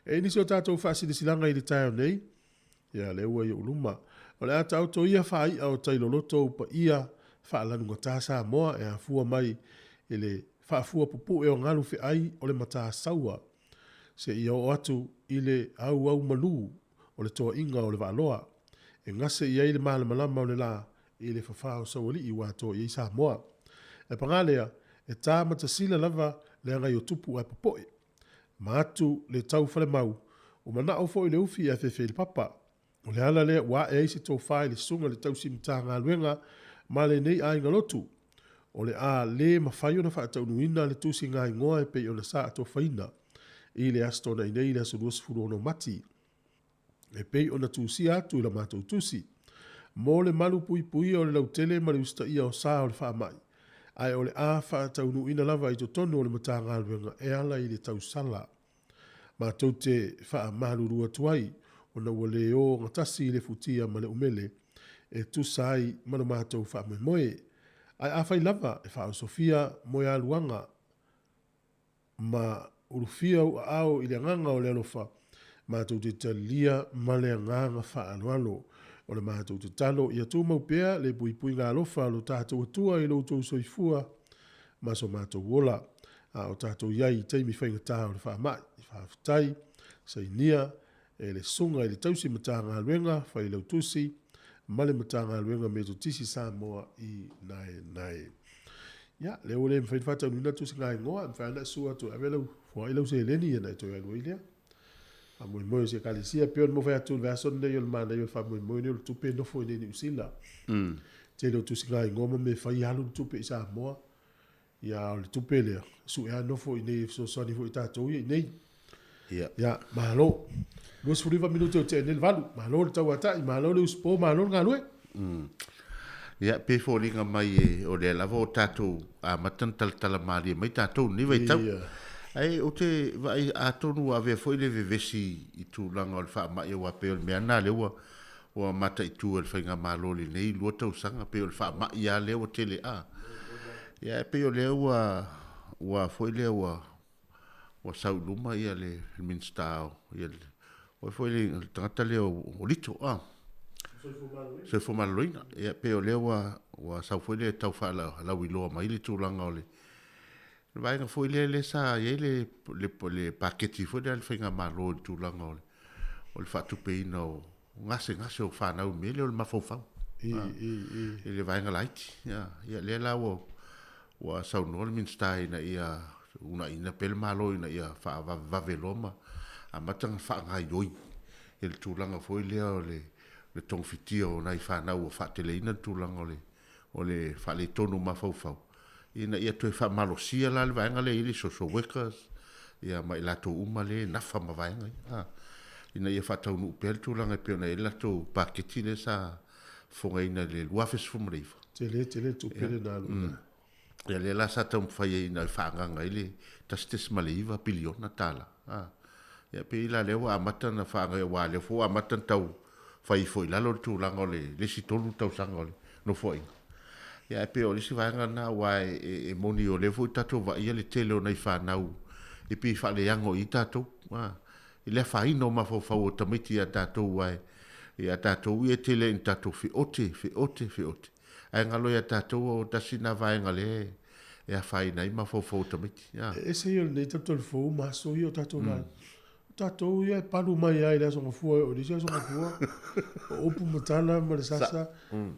E i ai nisi o tatou faasilasilaga i le taeao nei, ia lea ua i ou luma. O le a taoto ia faai'a o tai loloto ou paia faalanugata Samoa e afua mai i le faafua pupue o galu feai o le Matasaua seia oo atu i le auaumalū o le toaiga o le Vaaloa e gase i ai le malamalama o le la i le fafa o Saualii ua atoa i ai Samoa. E paga lea, e ta matasila lava le agai o tupu ae popoe. Ma atu le tau falemau, ua manao foi le ufi ae fefe i le papa. O le ala lea ua ae ai se tofa i le susuga i le tausi Matagaluega ma lenei aiga lotu. O le a le mafai ona faataunuuina le tusiga igoa e pei ona sa atofaina i le Aso Toonai nei i le aso 26 Mati e pei ona tusia atu i la matou tusi. Mo le malu puipuia o le lautele ma le usitaia o sa o le faamai, ae o le a faataunuuina lava i totonu o le Matagaluega e ala i le tausala. Matou te faamalulu atu ai ona ua le o gatasi le futia ma le umele e tusa ai ma lo matou faamoemoe. Ae afai lava e faaosofia moealuaga ma ulufia ou aao i le agaga o le alofa, matou te talia ma le agaga faaaloalo. O le matou tatalo ia tumau pea le puipuiga alofa a lo tatou Atua i lo outou soifua ma so matou ola, a o tatou i ai i taimi faigata o le faamai. Faafetai, sainia e le Susuga i le Tausi Matagaluega Failautusi ma le Matagaluega Metotisi Samoa i Naenae. Ia, lea ua le mafai ona faataunuuina le tusiga igoa, e mafai lava ona e susu atu e ave lau, foai lau seleni ona e toe alu ai lea. Faamoemoe o se Ekalesia, e pei ona fai atu i le vaiaso lenei o le manaia o le faamoemoe lenei o le tupe e nofo i inei i Niu Sila. Tele o tusiga igoa ma mea e fai, alu le tupe i Samoa. Ia, a o le tupe lea, sue lava nofo i inei e fesoasoani foi i tatou ia i inei. Ia. Ia, malo. 29 minute o tea nei le valu. Malo le tauatai, malo le usupo, malo le galue. Ia, pei e foliga mai e, o lea lava o tatou amata ona talatala malie mai tatou i lenei vaitau. Ia. Ae ou te vaai atonu ua avea foi le vevesi i tulaga o le faamai aua pei o le mea lena lea ua ua mataitu e le faigamalo i lenei lua tausaga, pei o le faamai lava lea ua tele a. Ia ae pei o lea ua ua foi lea ua ua sau i luma ia le Minisita o ia le o foi le tagata lea o Lito a. Soifua Maloloina. Ia pei o lea ua ua sau foi lea e tau faalauiloa mai le tulaga o le le vaega foi lea lea sa i ai le le le paketi foi lea a le faigamalo i le tulaga o le o le faatupeina o gasegase o fanau i le mea lea o le mafaufau i le vaega laiti. Ia lea la ua ua saunoa le Minisita ina ia uunaina pea le Malo ina ia faavavevave loa ma amata ona faagaoioi i le tulaga foi lea o le togafitia o nai fanau ua faateleina le tulaga o le o le faaletonu o mafaufau, ina ia toe faamalosia la le vaega lea e i ai le social workers ia ma i latou uma lea e nafa ma vaega ia, a, ina ia faataunuu pea le tulaga e pei ona i ai le latou paketi lea sa fofogaina i le 2019. Tele tele le tupe lena alu i ina. Ia lea la sa taumafai ai ina faaagaga ai le $1.9 piliona. Ia pei la lea ua amata ona faaagaga aua lea foi ua amata ona tau fai ifo i lalo le tulaga o le isi 3 tausaga o le nofoaiga. Ia ae pei o le isi vaega lena aua e moni o lea foi tatou vaaia le tele o nai fanau e pei e faaleago i ai tatou i le afaina o mafaufau o tamaiti ia tatou aua ia tatou ia e tele ai ina tatou feote, feote, feote. Ae galo ia tatou o tasi lena vaega lea e afaina ai mafaufau o tamaiti. E ese ia o lenei talifou ma aso ia o tatou vaai. O tatou ia e palu mai lava i le Aso Gafua e oo i le isi Aso Gafua. O upu ma tala ma le sasa.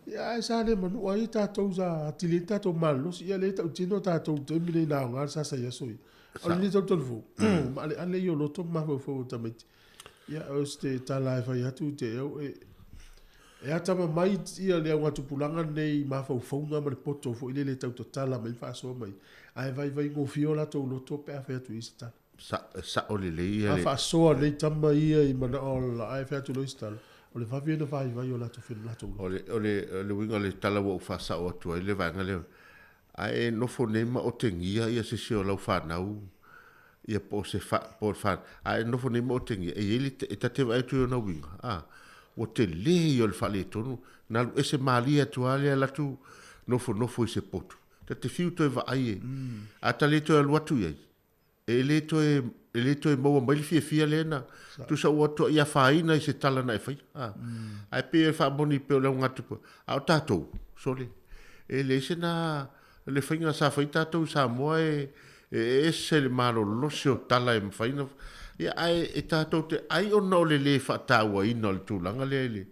Ia ae sa le manua ai tatou sa atili ai le tatou malolosi. Ia lea e tautino tatou i le taimi lenei na aoga le sasa i aso ia. O lenei talifou, maaleale ia o loto ma mafaufau o tamaiti. Ia o se tala e fai atu te au e e atamamai ia le augatupulaga lenei i mafaufauga ma le poto foi lele e tau tatala mai ma faasoa mai, ae vaivaigofie o latou loto pe a fai atu i ai se tala. Sa, sao lelei ia le. A faasoa nei tama ia i manao o la ae fai atu loa i se tala, o le vave ona vaivai o latou latou loto. O le, o le, o le uiga o le tala ua ou faasao atu ai le vaega lea, a e nofo nei ma otegia ia se isi o lau fanau ia po o se fa, po o le fa, a e nofo nei ma otegia, e i ai le, e ta te vaai atu i ona uiga, a, ua tele ia o le faaletonu, na alu ese malie atu lava lea alu atu nofonofo i se potu. Ta te fiu toe vaai e, a ta le toe alu atu i ai, e le toe, e le toe maua mai le fiafia lea na tusa ua toai afaina i se tala na e faia. A, ae pei e faamoni pei o le augatupua, a o tatou, sole, e leai se na, le faiga sa fai tatou i Samoa e, e ese le malolosi o tala e mafai ona, ia, ae e tatou te ai ona o le le faatauaina o le tulaga lea i le,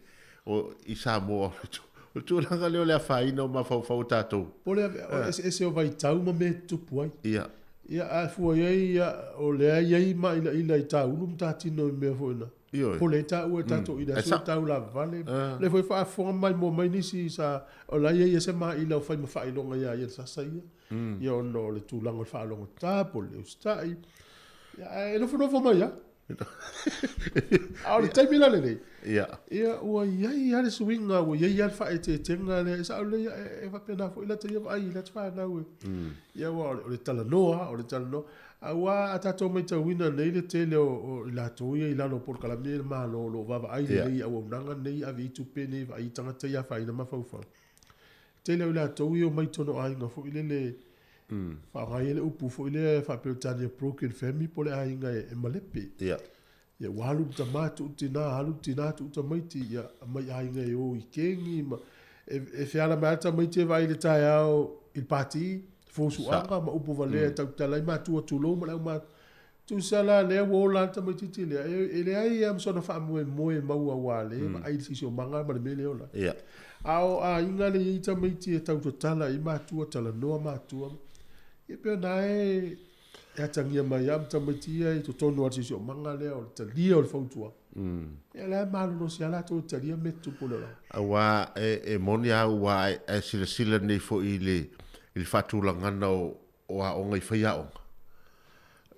o, i Samoa, o le tulaga lea o le afaina o mafaufau o tatou. Po o le eseese o vaitau ma mea e tutupu ai. Ia. Ia, a fua i ai, ia, o lea e i ai maila'ila i taulu ma tatino i mea foi na. Ioe. Pole ai taua e tatou i le aso tau lavale. Lea foi faafofoga maimoa mai nisi sa, o la e i ai se maila o fai ma faailoga ia ia le sasa ia. Ia ona o le tulaga o le faalogotata po o le usitai. Ia, ae nofonofo mai lava. A o le taimi la lenei, Ia. ia ua i ai lava le suiga, ua i ai lava le faaeteetega lea, e sao lelei, e faapena foi lata ia vaai i lata fanau e. Ia aua o le talanoa lava, o le talanoa. Aua a tatou matauina nei le tele o i latou ia i lalo o polokalame a le Malo o lo o vaavaai lelei i auaunaga nei, ave i ai tupe nei, vaai i tagata ia afaina mafaufau. Tele o i latou ia e omai i totonu o aiga foi lele, faaaoga ai le upu foi lea faa-Peretania broken family po o le aiga e malepe. Ia. Ia ua alu le tama tuu le tina, alu le tina tuu tamaiti, ia aumai aiga e o i kegi ma e feala mai lava le tamaiti e vaai i le taeao i le pati, fosuaga ma upu valea e tautala ai matua tulou ma le aumatua. Tusa la lea ua ola lava le tamaitiiti lea, e leai lava ma sona faamoemoe e maua aua o lea e vaai i le siosiomaga ma le mea lea e ola ai. Ia. A o aiga lea e i ai tamaiti e tau tatala i ai matua, talanoa matua, ia pei ona e E atagia mai lava ma tamaiti ia i totonu lava o le siosiomaga lea o le talia o le fautuaga. Ia o la e malolosi lava latou e talia mea tutupu o le olaga. Aua e moni lava aua a e silasila nei foi i le i le faatulagana o aoga i faiaoga,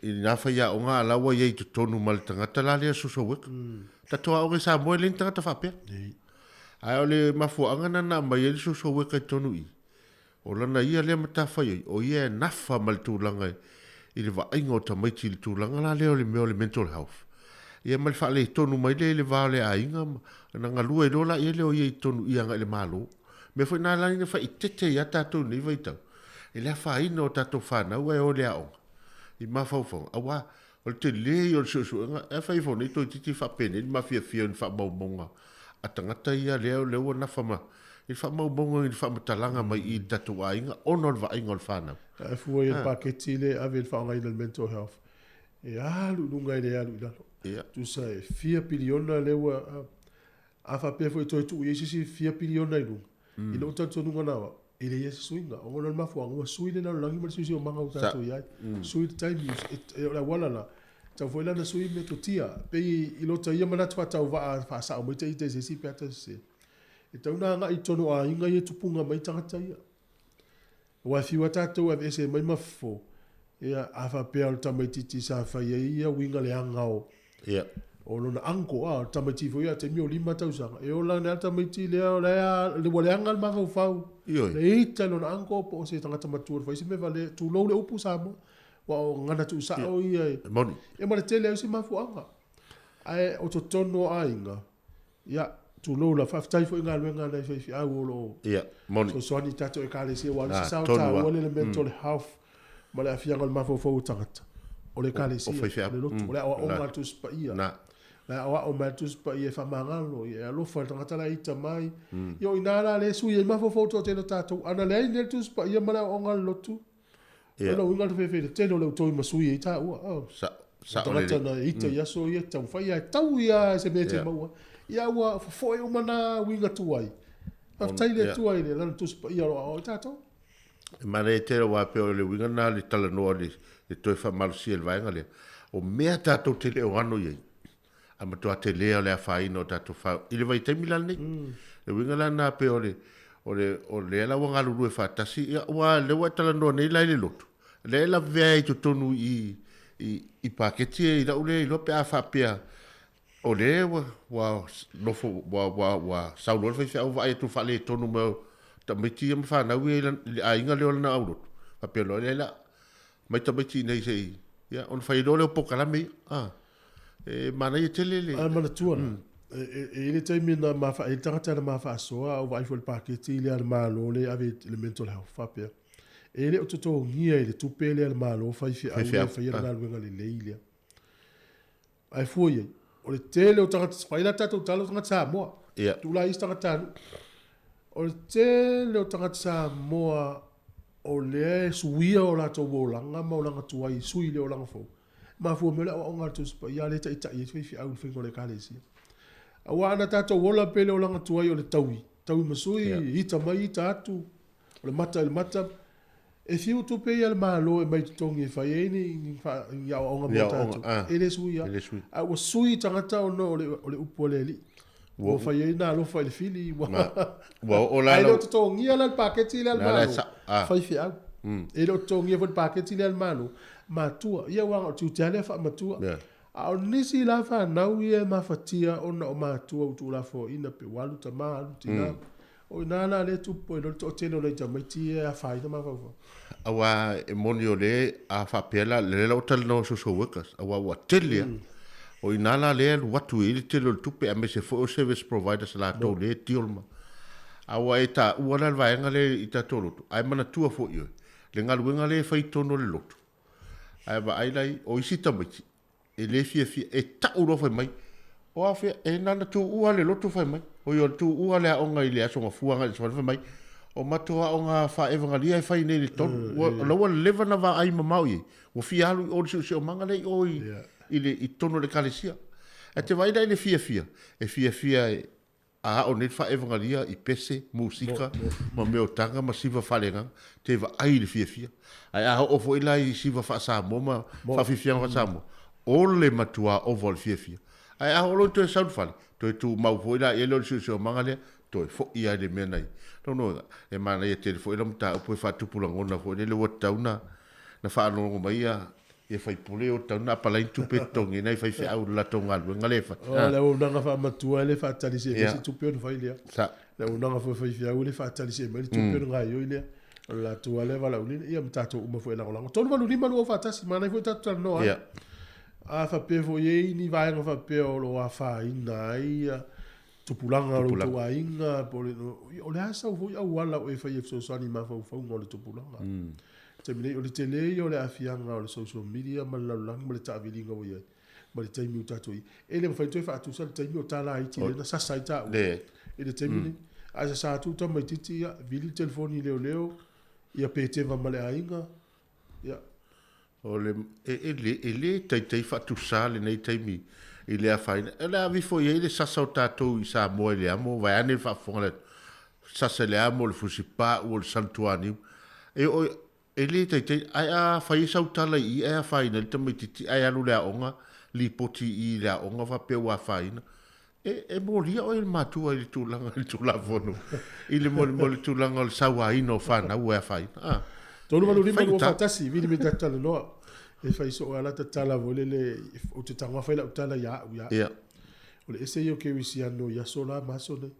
i na faiaoga a la ua i ai i totonu ma le tagata la lea social worker. Tatou aoga i Samoa e leai ni tagata faapea. Ae o le mafuaaga lena na aumai ai le social worker i totonu i i, O lana ia lea matafaioi, o ia e nafa ma le tulaga i le vaaiga o tamaiti i le tulaga la lea o le mea o le mental health. Ia ma le faaletonu mai lea i le va o le aiga ma ona galue ai loa laia lea o ia i totonu i agai i le Malo. Mea foi na ala ai ona faaeteete ia tatou i lenei vaitau i le afaina o tatou fanau ae o i le aoga i mafaufauga aua o le tele ia o le suesuega e fai ifo nei toeitiiti faapenei le mafiafia o ni faamaumauga a tagata ia lea ua nafa ma i le faamaumauga i le faamatalaga mai i le tatou aiga ona o le vaaiga o le fanau. Ae fua i le paketi lea e ave i le faaaogaina o le mental health, e alu i luga e le alu i lalo. Ia. Tusa e fia piliona lea ua, a faapea foi e toe tuu i ai se isi fia piliona i luga, i lou talitonuga na o au, e leai lava se suiga. Ona o le mafuaaga ua sui le lalolagi ma le siosiomaga ua tatou i ai. Sui le taimi, o le auala la, e tatau foi la ona sui metotia. Pei i lota ia manatu faatauvaa faasao mai ta ita i se isi pe a ta sese. E tatau ona agai i totonu o aiga ia e tupuga mai tagata ia. Aua e fiu lava tatou e aveese mai ma fofo, ia, a faapea o le tamaitiiti sa fai ai ia uiga leaga o Ia. O lona uncle, a, o le tamaiti foi ia taimi o 5 tausaga, e ola nei le tamaiti lea, o lea, ua leaga le mafaufau. Ioe. Le ita i lona uncle po o se tagata matua e fai se mea valea, tulou le upu Samoa, aua o gagana tuusao ia e. E moni. Ia ma le tele ai o se mafuaaga. Ae o totonu o aiga, ia, tulou la, faafetai foi i galuega a nai faifeau o lo o Ia, moni. fesoasoani i tatou Ekalesia, aua o le isi Ah, sao tonu taua lava. lea i le mental health ma le aafiaga o le mafaufau o tagata. O le Ekalesia, O faifeau. o le lotu, o le aoaoga Na. a le Tusi Paia. Na. Le aoao mai a le Tusi Paia e faamagalo, ia e alofa i le tagata la e ita mai. Ia o i ina la lea e sui ai mafaufau o le toatele o tatou. Ana leai nei le Tusi Paia ma le aoaoga a le lotu, Ia. o le uiga o le fefe i le tele o le au toi ma sui ai taua. Oh. Sa, sao Tagata lelei. na ita i aso ia, taumafai ia, e tau ia se mea e te Ia. maua. Ia ua fofoe uma na uiga tuai. Faafetai le Ia. Atua i le Lana Tusi Paia o lo o aoao i tatou. E manaia tele aua pei o le uiga lena le talanoa i le toe faamalosia i le vaega lea. O mea tatou te le o ano i ai, a matua telē o le afaina o tatou fao i le vaitaimi la lenei. Le uiga la lena pei o le, o le, o lea la ua galulue faatasi, ia, aua o lea ua e talanoa nei la i le lotu, lea e lavevea ai i totonu i i, i paketi ia i lau lea iloa pe a faapea O lea ua, ua nofo, ua, ua, ua sau loa le faifeau vaai atu faaletonu mai o tamaiti ia ma fanau ia i le aiga lea o lana aulotu, faapea loa, leai la, mai tamaiti i inei se i, ia, ona fai loa lea o polokalame ia. A, e manaia tele le. Ae manatua la, e, e, e i ai le taimi na ma, e i ai le tagata na ma faasoa a ou vaai foi i le paketi lea a le Malo lea e ave i le mental health, faapea, e le o totogia i le tupe lea a le Malo faifeau lea e faia le galuega lelei lea. Ae fua i ai, o le tele o tagata, fai la tatou tala o tagata Samoa. Ia. Tuu la isi tagatanuu. O le tele o tagata Samoa o lea e suia o latou olaga ma olaga tuai e sui i le olaga fou. E mafua mai o le aoaoga a le Tusi Paia lea e taitai ai faifeau i le faiga o le Ekalesia. Aua ana tatou ola pea i le olaga tuai o le taui, taui ma sui, ita mai ita atu, o le mata i le mata, E fiu tupe ia le Malo e mai totogi e fai ai ni, ni, fa, ni aoaoga mo tatou. E le sui E le sui. A ua sui tagata ona o le, o le upu a le Alii. Ua fai ai na alofa i le fili. Ua, Ua oo la Ae le o totogia la le paketi lea a le Malo. Faifeau. E le o totogia foi le paketi lea a le Malo. Matua. Ia aua o le tiute lava lea faamatua. Yeah. A o nisi la fanau ia e mafatia ona o matua ua tuulafoaiina pe ua alu tama alu tina. O i ina la lea e tupu ai loa le toatele o nai tamaiti ia e afaina mafaufau. Aua e moni o lea a faapea la, lea la ua talanoa i social workers, aua ua tele lava. O i ina la lea e alu atu i ai le tele o le tupe aemaise foi o service providers latou lea e deal ma. A ua e taua la le vaega lea i tatou lotu, ae manatua foi oe, le galuega lea e fai i totonu o le lotu, ae vaai la i, o isi tamaiti, E le fiafia, e tau loa fai mai, o afea, e na ona tuua le lotu fai mai, oi o le tuua le aoga i le Aso Gafua agai i le Aso Faraile fai mai, o matou aoga faa-evagalia e fai nei i le tolu, ua, o la ua leva ona vaai mamao i ai, ua fia alu i o i le siosiomaga lea i o i, i le, i totonu o le ekalesia. Ae te vaai la i le fiafia, e fiafia e, A ao nei le faaevagalia i pese, musika, ma mea o taga ma siva faaleagaga, te vaai i le fiafia. Ae a oo foi la i siva faa-Samoa ma faafiafiaga faa-Samoa, o le matuā ova o le fiafia. Ae a oo loa ina toe sau i le fale, toe tumau foi la i ai lea o le siosiomaga lea, toe foi lava i le mea na i ai. Lona uiga, e manaia tele foi lau mataupu e faatupu lagona foi lele ua tatau ona faalogologo mai ia Ia faipule o tatau ona apalai ni tupe e totogi ai nai faifeau i le latou galuega lea e fai. O le auaunaga faamatua e le faatali se Ia. se tupe ona fai lea. Sa. Le auaunaga foi faifeau e le faatali se mai le tupe ona gaoioi lea. O le latou lava lea valaauina, ia ma tatou uma foi e lagolago. 385 2 faatasi, manaia foi tatou talanoa ai. Ia. A faapea foi e i ai ni vaega faapea o lo o afaina ai ia tupulaga o lo Tupulaga. outou aiga, po o le, o le a sau foi auala o e fai e fesoasoani i mafaufauga o le tupulaga. Taimi nei, o le tele ia o le aafiaga o le social media ma le lalolagi ma le taaviliga ua i ai, ma le taimi ua tatou i ai. E le mafai ona toe faatusa le taimi o tala iti lea na sasa ai taua i le taimi lenei. A sasa atu le tamaitiiti, ia, vili le telefoni i leoleo, ia peteva ma le aiga, ia. O le, e, e le, e le taitai faatusa lenei taimi i le afaina. O le a aveifo i ai le sasa o tatou i Samoa i le amo, vaeane le faafofoga a le atunuu, sasa i le amo, o le fusipau, o le salutuaniu. E oo, e le taitai, ae a fai ai sau tala i i ae afaina ai le tamaitiiti ae alu i le aoga, lipoti i i le aoga faapea ua afaina. E, e molia oe e le matua i le tulaga i le Tulafono, i le mo, mo le tulaga o le sauaina o fanau e afaina. A, 385 faigata. 2 faatasi, vili me tatou talanoa. E fai soo lava la tatala foi lele, ou te tago lava fai lau tala ia au ia au. Ia. O le ese ia o kerisiano i aso la ma aso nei.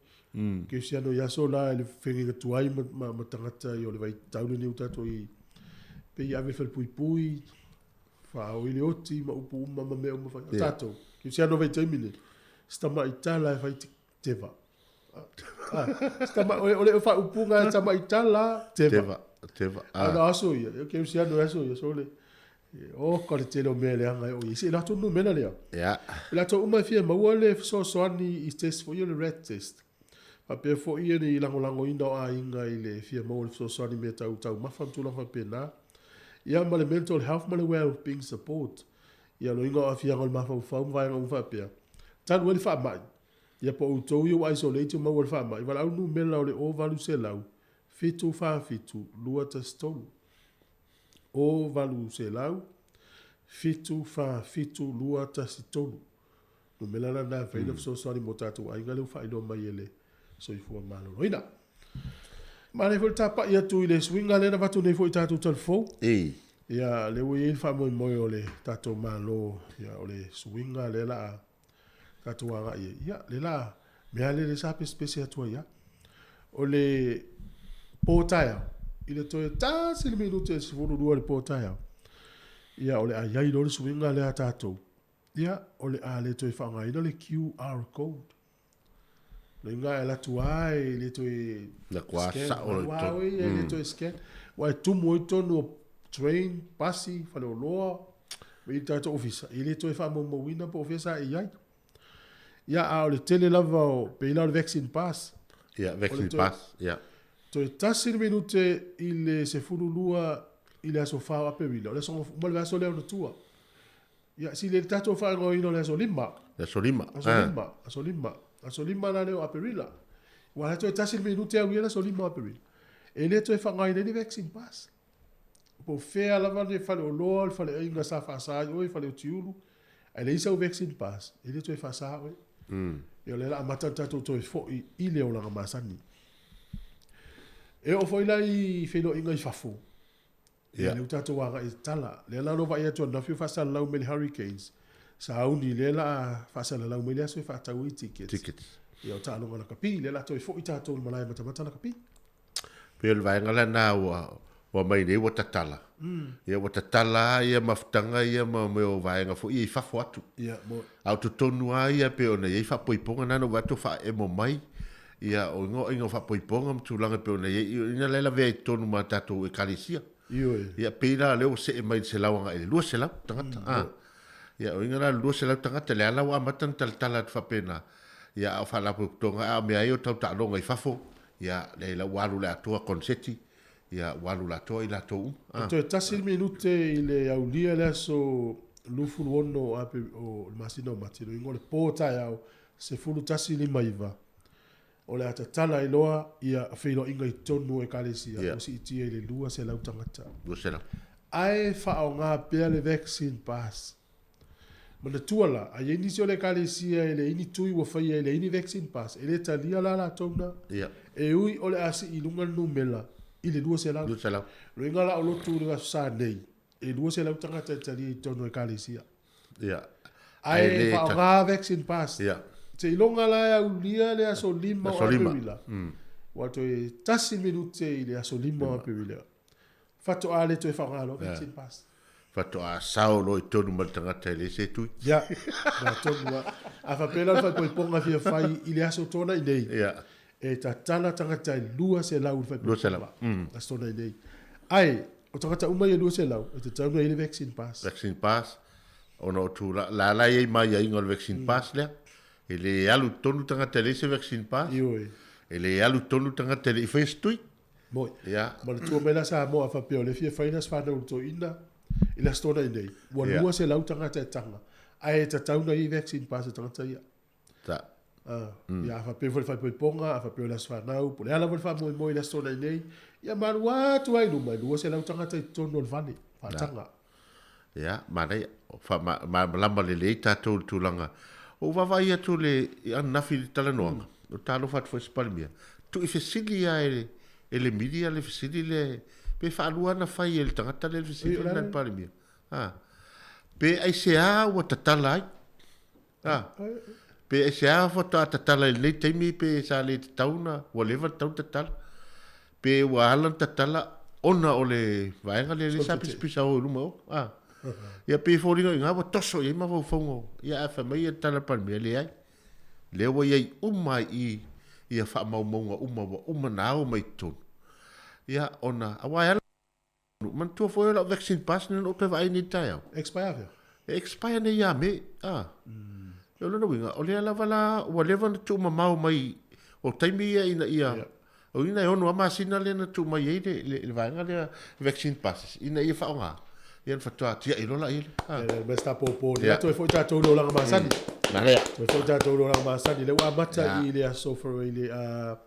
Kerisiano i aso la i le feagaiga tuai ma, ma, ma tagata i o le vaitau lenei ua tatou i ai, pei e ave i le falepuipui, faaoo i le oti ma upu uma ma mea uma fai. O tatou, kerisiano vaitaimi nei, si tamai tala e fai teva. O le faaupuga e tamaitala teva. Teva. A na aso ia, e kerisiano e aso ia, sole. O ka le tele o mea leaga e o i. Se latou numera lea. Ia. E latou uma e fia maua le fesoasoani i test foi ia o le rat test. Faapea foi ia le lagolagoina o aiga i le fia maua o le fesoasoani i mea tau taumafa ma tulaga faapena. Ia ma le mental health ma le well-being support. Ia loiga o aafiaga o le mafaufau ma vaega uma faapea. Talu ai le faamai, Ia po o outou ia ua isolate ua maua i le faamai, valaau le numera o le 0800 747 213. 0800 747 213. Numera la lena e mafai ona fesoasoani mo tatou aiga lea ua faailoa mai e le Soifua Maloloina. Manaia foi le tapai atu i le suiga lea na avatu nei foi i tatou talafou. Ia, lea ua i ai le faamoemoe o le tatou Malo, ia, o le suiga lea la a tatou agai ai. Ia, lea la, mea lea lea sa pesepese atu ai lava. O le po taeao, i le toe tasi le minute e 12 i le po taeao, ia, o le a i ai loa le suiga lea a tatou, ia, o le a le toe faaaogaina le QR code. Le iga e alu atu lava e le toe scan. Alu lava oe ia e le toe scan. Aua e tumu ai totonu o train, pasi, faleoloa, ma i le tatou ofisa, e le toe faamaumauina po o fea sa e i ai. Ia, a o le tele lava o, pei la o le vaccine pass. Ia, vaccine pass, ia. Toe tasi le minute i le 12 i le aso 4 o Aperila, o le aso uma le vaiaso lea ona tua. Ia, sili ai le tatou faaigoaina o le aso 5. Le aso 5. Aso 5, aso 5. Aso 5 la lea o Aperila. Ua la toe tasi le minute au ia le aso 5 o Aperila. E le toe faaaogaina ai le vaccine pass. Po o fea lava le faleoloa, le faleaiga sa faasa ai oe, fale o Tiulu, ae leai sau vaccine pass, e le toe faasa oe. Ia o lea la amata ona tatou toe foi i le olaga masani. E oo foi la i feiloaiga i fafo, Ia lea ua tatou agai i tala. Lea la na vaai atu ananafi o faasalalau mai le Hurricanes. Sauni lea la a faasalalau mai le aso e faatau ai tickets. Tickets. Ia o taaloga lakapi. Lea la toe foi tatou i le malae matamata lakapi. Pei o le vaega lena ua ua mai nei ua tatala. Ia ua tatala lava ia mafutaga ia ma mea o vaega foi ia i fafo atu. Ia mo. A o totonu lava ia pei ona i ai faapoipoga na na ou vaai atu o faaemo mai Ia, o igoa o faapoipoga ma tulaga e pei ona i ai, ina la e lavea i totonu ma tatou Ekalesia. Ioe. Ia, pei la lea ua see mai i le 100 agai i le 200 tagata. A. Ia, o iga la le 200 tagata, lea la ua amata ona talatala atu faapena. Ia, a o faalapotopotoga, a o mea ai o tau taaloga i fafo, ia, leai la ua alu i le atoa koneseti, ia, ua alu i le atoa i latou uma. A. Toe tasi le minute i le aulia le aso 26 o Ape, o le masina o Mati, lona uiga o le po taeao 11:59, o le a tatala ai loa ia feiloaiga i totonu o Ekalesia, ua siitia i le 200 tagata. 200. Ae faaaoga pea le vaccine pass. Manatua la, a i ai nisi o le Ekalesia e leai ni tui ua faia e leai ni vaccine pass, e le talia la latou na. E ui o le a sii i luga le numera i le 200. 200. Loiga la o lotu i le Aso Sa nei, e 200 tagata e talia i totonu o Ekalesia. Ia. Ae le faaaoga vaccine pass. Ia. Seiloga la e aulia le aso 5 o Aperila. Ua toe tasi minute i le aso 5 o Aperila. Faatoa le toe faaaoga loa vaccine pass. Faatoa sao loa i totonu ma le tagata e leai se tui. Ia, na tonu lava. A faapea la o le faaipoipoga fia fai i le aso Toonai nei, Ia. e tatala tagata e 200 i le faaipoipoga. 200. Aso Toonai nei. Ae, o tagata uma ia 200, e tatau ona i ai le vaccine pass. Vaccine pass. Ona o tulaga, la la e i ai ma aiaiga o le vaccine pass lea. E le alu i totonu tagata e leai se vaccine pass. Ioe. E le alu i totonu tagata e le i faia se tui. Moi. Ia. Manatua mai la Samoa a faapea o lea e fia fai le aso fanau i le toeaina i le Aso Toonai nei, ua 200 tagata e taga, ae e tatau ona i ai vaccine pass a tagata ia. Ta. Ia, a faapea foi le faaipoipoga, a faapea o le aso fanau, po o le a lava le faamoemoe i le Aso Toonai nei, ia malu atu ai i luma, e 200 tagata i totonu o le fale, faataga. Ia, manaia. Faamalamalama lelei tatou i le tulaga. Ua ou vaavaai atu le, i ananafi i le talanoaga, o talofa atu foi i se Palemia, tuuifesili lava e le, e le media le fesili lea, pe faalua ona fai e le tagata lea le fesili lena i le Palemia. A. Pe aisea ua tatala ai? A, pe aisea faatoa tatala i lenei taimi pe sa le tatau ona, ua leva ona tatau ona tatala? Pe ua ala ona tatala ona o le vaega lea lea sa pisapisa o i luma o? A, ia pei e foliga i ina ua toso i ai mafaufauga o, ia ae fai mai le tala a le Palemia, leai. Lea ua i ai uma lava i i ia faamaumauga uma ua uma ona ao mai i totonu. Ia ona, aua e ala Manatua foi o lau vaccine pass na ou toe vaai nei i le taeao. Expire fea? E expire nei ia Me. Ah. O lona uiga, o lea lava la ua leva ona tuumamao mai o taimi ia ina ia yeah. O ina e ono a masina lea na tuu mai ai le, le, le vaega lea vaccine passes ina ia faaaoga. Ia na faatoa tiai loa la i le. Ah. Le mea sa pōpō ni. Toe foi tātou i le olaga masani. Nā lea. Toe foi tātou i le olaga masani. Le ua amata i le aso Friday, le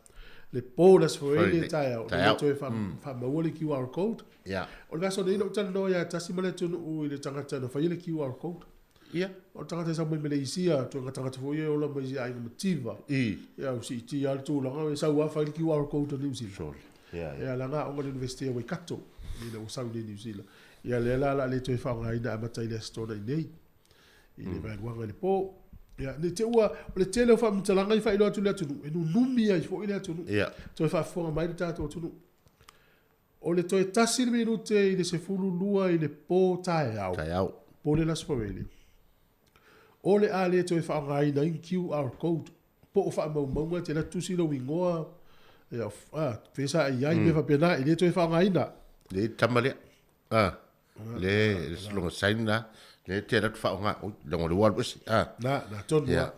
le po le aso Friday le taeao. Le toe faamaua le QR code. O le vaiaso nei na ou talanoa ia Tasi ma le atunuu i le tagata na faia le QR code. Ia. O le tagata e sau mai Malaysia, tuaiga tagata foi ia e ola mai i aiga mativa. Ia, ua siitia lava le tulaga, e sau lava fai le QR code a New Zealand. Sure. Ia, ia. Ia, leaga aoga i le University o Waikato, ina ua sau nei i New Zealand. Ia, lea la o le a le toe faaaogaina e amata i le Aso Toonai nei, i le vaeluaga i le po. Ia, ne i te i ua, o le tele o faamatalaga i faailoa atu i le atunuu, e nunumi ai foi le atunuu. Ia. Toe faafofoga mai le tatou atunuu. O le toe tasi le minute i le 12 i le po taeao. Taeao. Po le Aso Faraile. O le a le toe faaaogaina ai ni QR code po o faamaumauga e te alu atu tusi lou igoa, ia, a, fea sa e i ai, mea faapena, e le toe faaaogaina. Le tama lea. A, le, le lona sign la, le te alu atu faaaoga, oi, leaga o lea ua alu ese. A. Na, na tonu lava.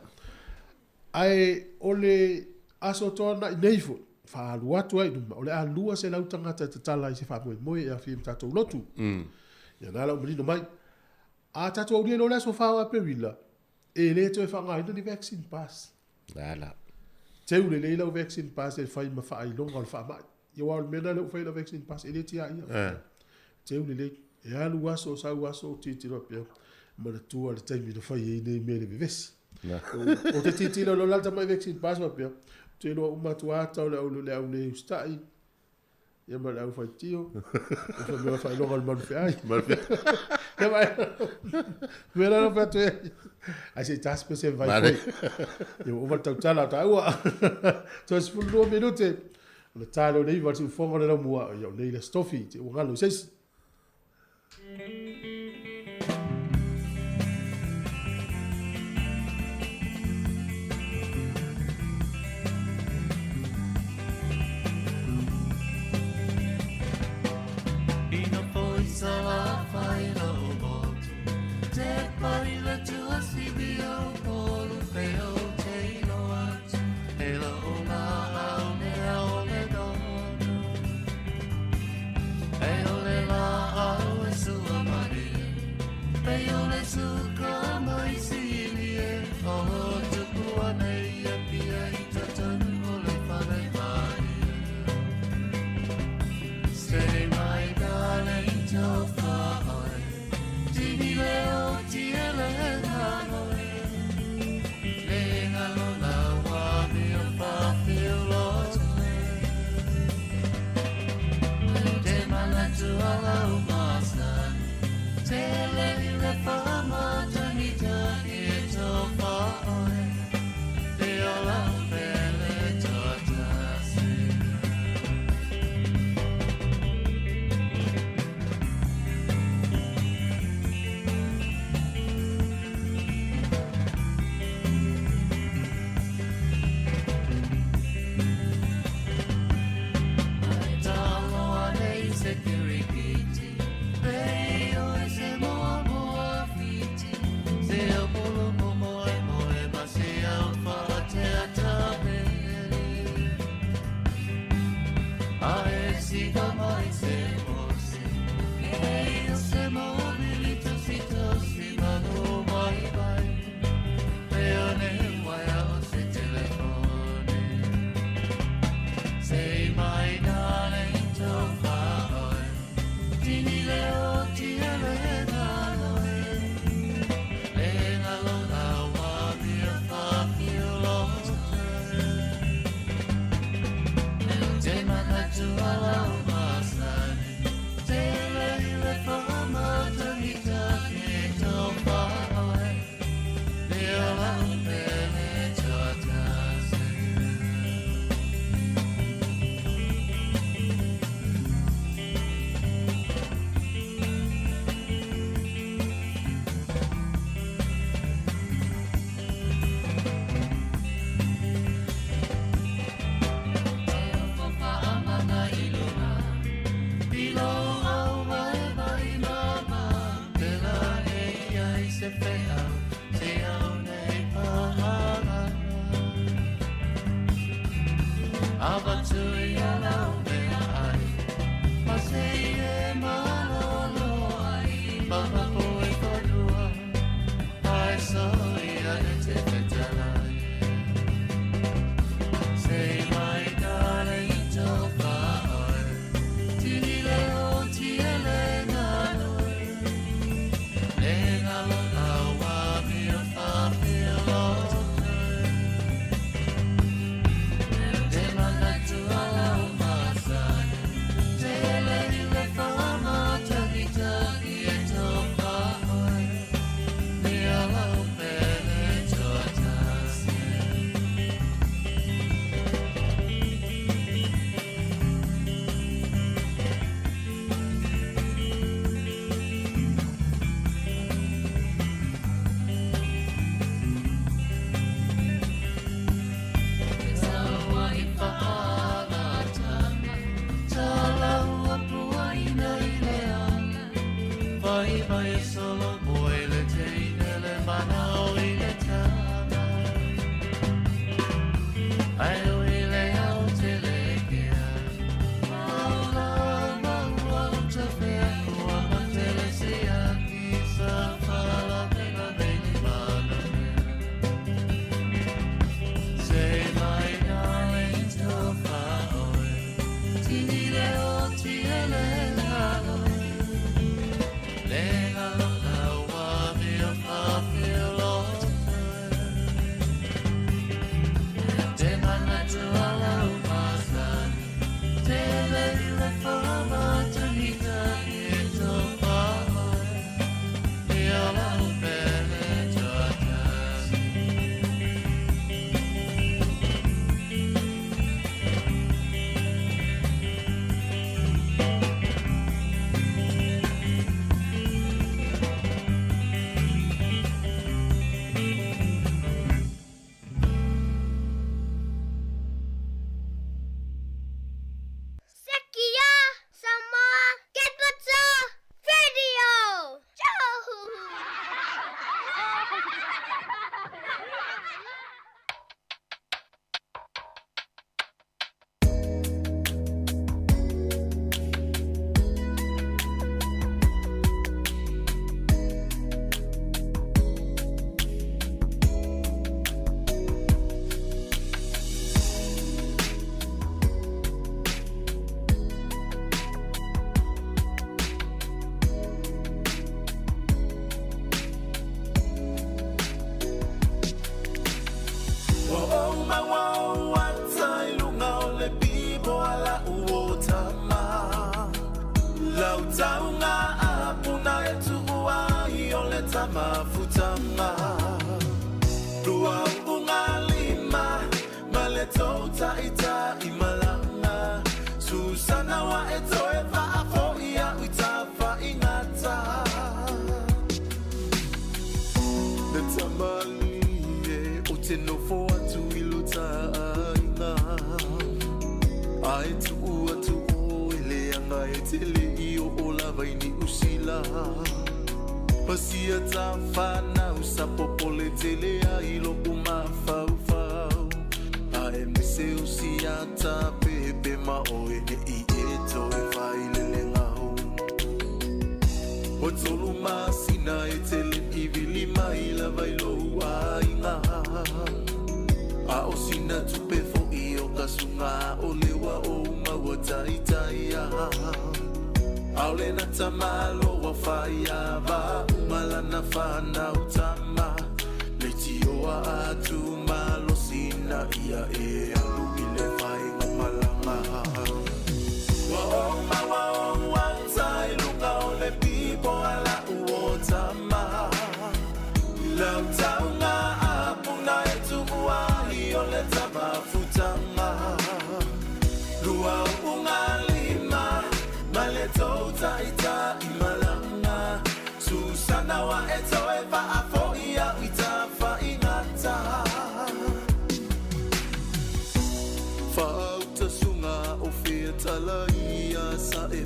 Ae o le Aso Toonai nei foi, faaalu atu ai i luma, o le a 200 tagata e tatala i se faamoemoe e aafia i ma tatou lotu. Ia na la ua manino mai. A tatou aulia loa le aso 4 o Aperila, e le toe faaaogaina ni vaccine pass. La la. Teu lelei lau vaccine pass e fai ma faailoga o le faamai. Ia aua o le mea lena lea ua fai ai lau vaccine pass, e le tiaia. Teu lelei. E alu aso, sau aso, tilotilo atu pea, manatua le taimi na fai ai nei mea i le vevesi. Ou te tilotilo loa la le tamai vaccine pass faapea, ou te iloa uma atu lava ata o le au, le au le usitai, ia ma le au faitio, e fai mai o faailoga o le malufeai. Ia ma mea la na fai atu ai, ai se i tasi pe se vai foi. Ia ua ova le tautala o taua. Toe 12 minute, ona ta lea o le 9 i le siufofoga o le laumua, ia o nei le Aso Tofi, te ua galo i se isi.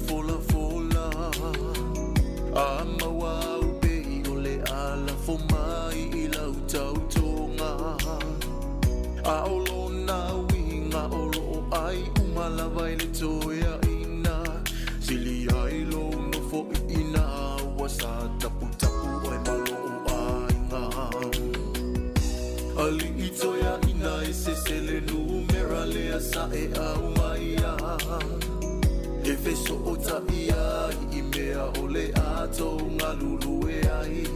Fola fola. A maua o pe i o le ala fo mai. A o lona uiga o loo ai uma lava i le toeaina. Sili ai lou nofo iina ua sa taputapu oe ma lou aiga. Alii toeaina e sese le numera lea sa e aumaia. E fesootai ai i mea o le a tou galulue ai.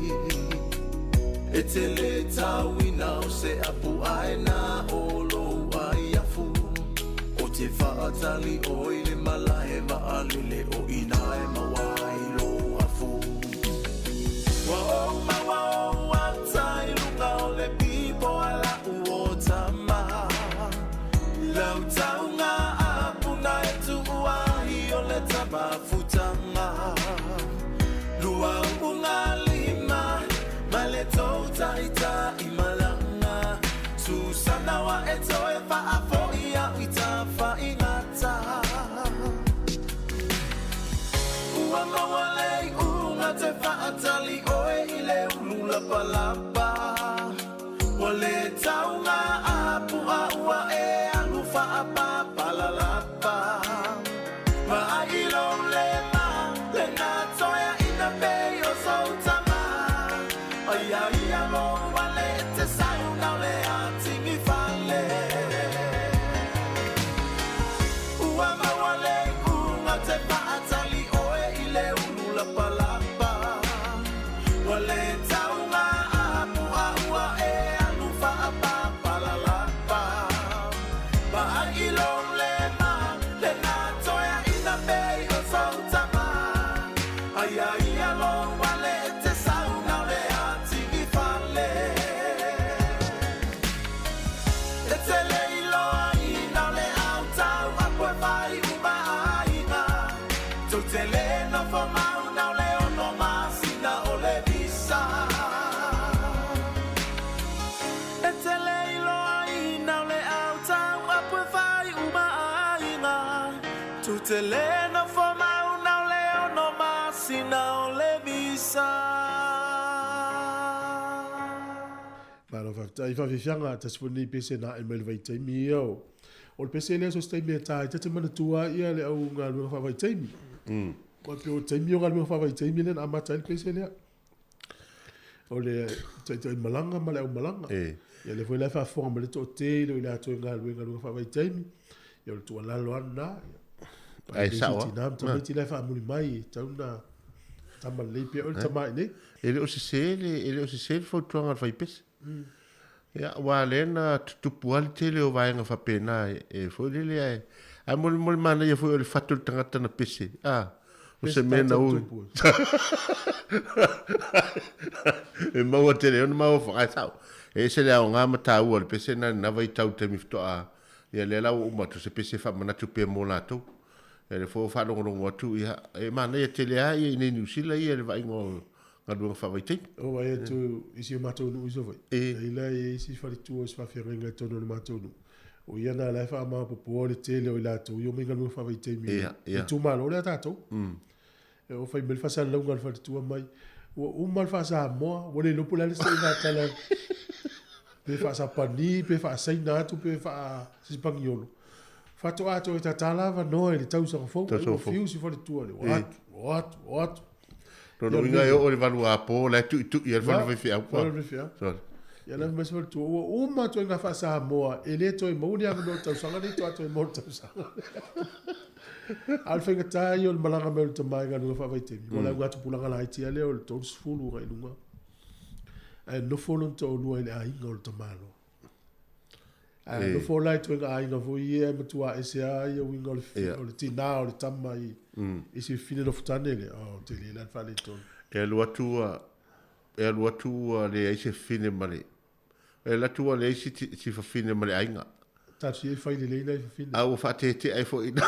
E te le tauina o se apu aena o lou ai afu. O te faatali oe i le malae vaalele o ina e maua ai lou afu. Ua ou maua ou ata i luga o le pipo a lau o tama. Lau tauga apuna e tuu ai o le tama futanga. Lua uunga lima ma le tou taitai malaga. Susana wa e toe faafoi au i tafaigata. Ua maua le iuga te faatali oe i le ulu lapalapa. Ua le tauga apua ua e alu faapapalalapa. Vaai i lou lema, lena toeaina pei o sou tama. Aia ia lou ale e te sau nao le atigi fale. Ua maua le iuga te faatali oe i le ulu lapalapa. Ua le tauga apua ua e alu faapapalalapa. Vaai i lou lema, lena toeaina pei o sou tama. Aia ia lou ale e te sau nao le atigi fale. E te le iloaina o le autau apu e fai uma aiga. Tou te le nofo mau nao le 6 masina o le visa. E te le iloaina o le autau apu e fai uma aiga. Tou te le nofo mau nao le 6 masina o le visa. Malo faafetai faafiafiaga tasi foi lenei pese na ae mai le vaitaimi ia o o le pese lea so se taimi e ta ai ta te manatua ai ia le au galuega faavaitaimi. Aua e pei o le taimi o galuega faavaitaimi lea na amata ai le pese lea. O le taitai malaga ma le au malaga. Ia lea foi la e faafofoga mai le toatele o i latou e galulue i galuega faavaitaimi. Ia o le tuualalo lava lena. Ae sao lava. Tina ma tamaiti la e faamuli mai e tatau ona tama lelei pea oe le tama i nei. E le o sese le, e le o sese le fautuaga a le faipese. Ia, aua lea na tutupu lava le tele o vaega faapena e foi lele ae, ae mo le, mo le manaia foi o le fatu o le tagata na pese, a, o se mea na ui. E maua tele ona maua, ae sao, e ese le aoga ma taua o le pese na i lena vaitau i le taimi faatoa. Ia lea la ua uma atu se pese faamanatu pea mo latou. Ia lea foi ua faalogologo atu, ia e manaia tele lava ia i inei Niu Sila ia le vaaiga o galuega faavaitaimi. O vaai atu i si o matou nuu i Savaii, e i ai la isi faletua o se faafeagaiga i totonu o le matou nuu, o ia na la e faamaopoopoa le tele o i latou i omai galuega faavaitaimi i le itumalo lea a tatou. E oo fai mai le faasalalauga a le faletua mai, ua uma le faa-Samoa, ua le iloa po o le a le isi ituaiga tala pe faa-Sapani, pe faa-Saina atu, pe faa-Sipaniolo. Faatoa toe tatala avanoa i le tausaga fou, ai ua fiu si faletua le o atu, o atu, o atu. Lona uiga e oo i le 8 apo, la e tuitui ai le fale faifeau. Fale faifeau. Sorry. Ia la fai mai si faletua, ua uma ituaiga faa-Samoa, e le toe maua ni avanoa i le tausaga lenei, faatoa toe maua i le tausaga. A o le faigata ia o le malaga mai o le tama i galuega faavaitaimi, ua lauga atu pulaga laiti lava lea o le 30 agai i luga, ae nofo lona toalua i le aiga o le tamaloa. Ae nofo la i ituaiga aiga foi ia e matua ese lava ia uiga o le, o le tina o le tama i, i si fafine nofo tane lea. Oh, tele la le faaletonu. E alu atu ua, e alu atu ua leai se fafine ma le, E alu atu ua leai si fafine ma le aiga. Talosia e fai lelei nai fafine. A ua faatetea ai foi ina.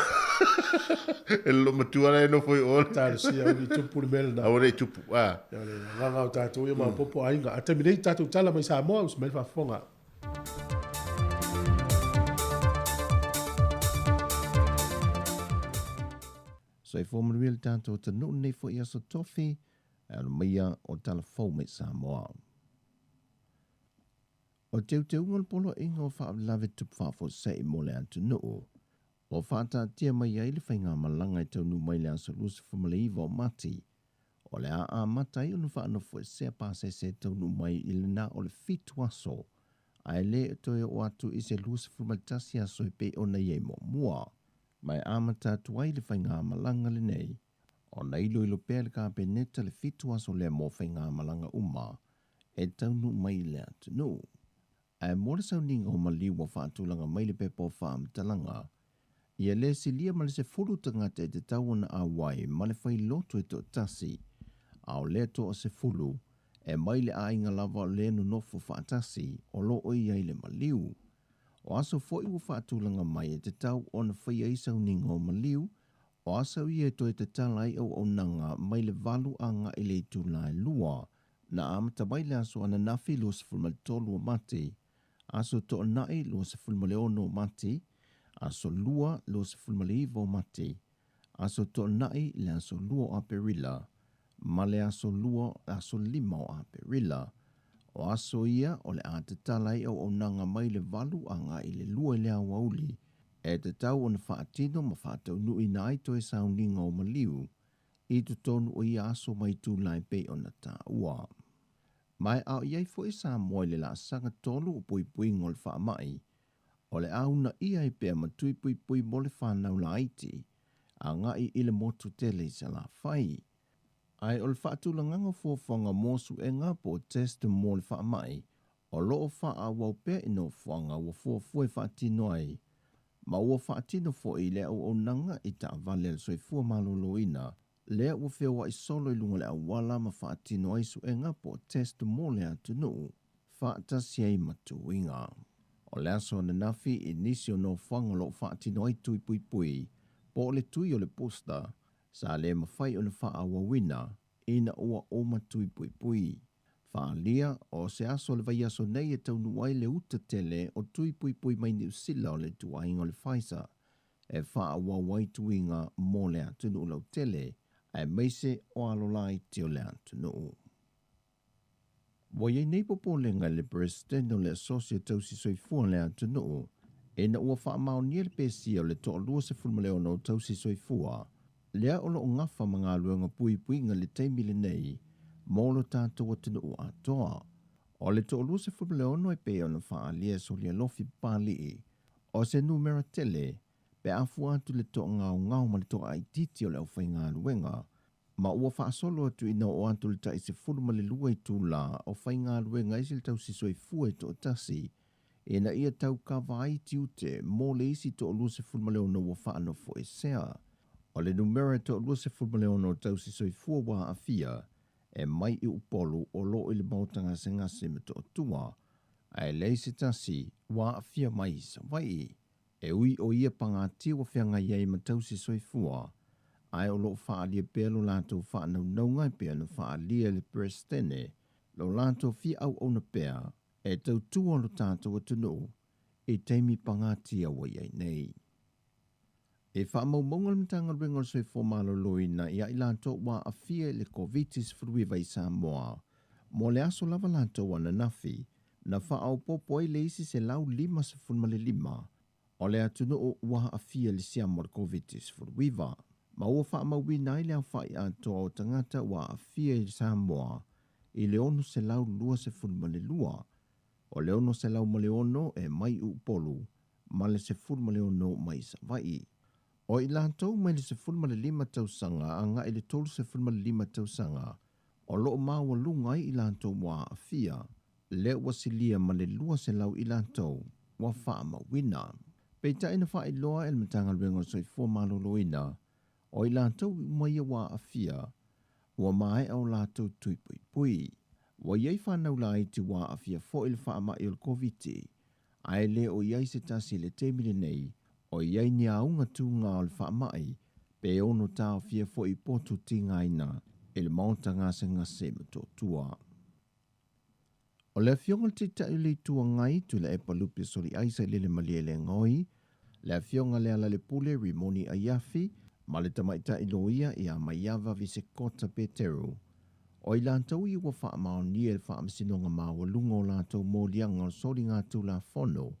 E le loomatua la e nofo i o. Talosia aua ne i tupu le mea lena. Aua ne i tupu, a. Ia o le agaga o tatou ia maopoopo aiga. A taimi nei tatou tala mai Samoa, usi mai le faafofoga. Soifua manuia le tatou atunuu lenei foi aso tofi, e ala maia o tala fou mai Samoa. O teuteuga o le Poloaiga o Faalavelave Tutupu Faafuasei mo le atunuu, ua faataatia mai ai le faigamalaga e taunuu mai le aso 29 o Mati, o le a amata ai ona faanofoesea pasese e taunuu mai i le na o le 7 aso, ae le toe oo atu i se 21 aso e pei ona i ai muamua. Ma e amata atu ai le faigamalaga lenei, ona iloilo pea le Kapeneta le 7 aso lea mo faigamalaga uma e taunuu mai i le atunuu. Ae mo le sauniga o maliu ua faatulaga mai le pepa o faamatalaga, ia le silia ma le 10 tagata e tatau ona auai ma le failoto e toatasi, a o lea toa 10 e mai le aiga lava o le nonofo faatasi o lo o i ai le maliu. O aso foi ua faatulaga mai e tatau ona faia ai sauniga o maliu, o aso ia e toe tatala ai auaunaga mai le 8 agai i le itula e 2, na amata mai le aso ananafi 23 o Mati, aso toonai 26 o Mati, aso 2 29 o Mati, aso toonai le aso 2 o Aperila, ma le aso 2 aso 5 o Aperila. O aso ia o le a tatala ai auaunaga mai le 8 agai i le 2 i le aoauli, e tatau ona faatino ma faataunuuina ai toe sauniga o maliu i totonu o ia aso ma itula e pei ona taua. Ma e a o i ai foi Samoa i le laasaga 3 o puipuiga o le faamai, o le a uunaia ai pea ma tui puipui mo le fanau laiti, agai i le motu tele i Salafai. Ae o le faatulagaga o fuafuaga mo suega po o test mo le faamai, o lo o faaauau pea i nofoaga ua fuafua e faatino ai, ma ua faatino foi le auaunaga i taavale a le soifua maloloina, lea ua feoai solo i luga o le auala ma faatino ai suega po o test mo le atunuu, faatasi ai ma tuiga. O le aso ananafi i nisi o nofoaga o lo o faatino ai tui puipui, po o le tui o le booster, sa le mafai ona faaauauina ina ua uma tui puipui. Faaalia o se aso o le vaiaso nei e taunuu ai le uta tele o tui puipui mai Niu Sila o le ituaiga o le Pfizer, e faaauau ai tuiga mo le atunuu lautele, aemaise o alo laiti o le atunuu. Ua i ai nei popolega i le Peresetene o le Asosi o Tausi Soifua o le atunuu, ina ua faamaonia le pesia o le toa 26 o tausi soifua, lea o lo o gafa ma galuega puipuiga i le taimi lenei mo lo tatou atunuu atoa. O le toa 26 e pei ona faaalia e Solialofi Papali'i, o se numera tele pe a fua atu le toagaogao ma le toaaitiiti o le aufaigaluega, ma ua faasolo atu ina oo atu le tai 12 itula o faigaluega ai se tausi soifua e toatasi, ina ia tau kava ai tiute mo le isi toa 26 ua faanofoesea. O le numera e toa 26 o tausi soifua ua aafia e mai i Upolu o lo o i le maota gasegase ma Motootua, ae leai se tasi ua aafia mai i Savaii. E ui o ia pagatia ua feagai ai ma tausi soifua, ae o lo o faaalia pea lo latou faanaunauga e pei ona faaalia e le Peresetene lo latou fia auauna pea e tautua lo tatou atunuu i taimi pagatia ua i ai nei. E faamaumauga le Matagaluega o le Soifua Maloloina ia i latou ua aafia i le Koviti-19 i Samoa, mo le aso lava latou ananafi, na faaopoopo ai le isi 155 o le atunuu ua aafia i le siama o le Koviti-19, ma ua faamauina ai le aofai atoa o tagata ua aafia i Samoa i le 622, o le 606 e mai i Upolu ma le 16 mai Savaii. O i latou mai le 15 tausaga agai i le 35 tausaga o lo o maualuga ai i latou ua aafia, lea ua silia ma le 200 i latou ua faamauina. Peitai na faailoa e le Matagaluega o le Soifua Maloloina, o i latou uma ia ua aafia, ua maea o latou tui puipui. Ua i ai fanau laiti ua aafia foi i le faamai o le Koviti, ae le o i ai se tasi i le taimi lenei o i ai ni auga tūgā o le faamai pe ono taofia foi i potu tigaina i le maota gasegase i Motootua. O le afioga i le Taitai o le Itu Agai, Tuilaepa Lupe Soliaisa i Lele Malielegaoi, le afioga Lealailepule Rimoni Aiafi ma le tamaitai loia ia Maiava Visekota Peteru. O i latou ia ua faamaonia e le Faamasinoga Maualuga o latou moliaga o le soligatulafono,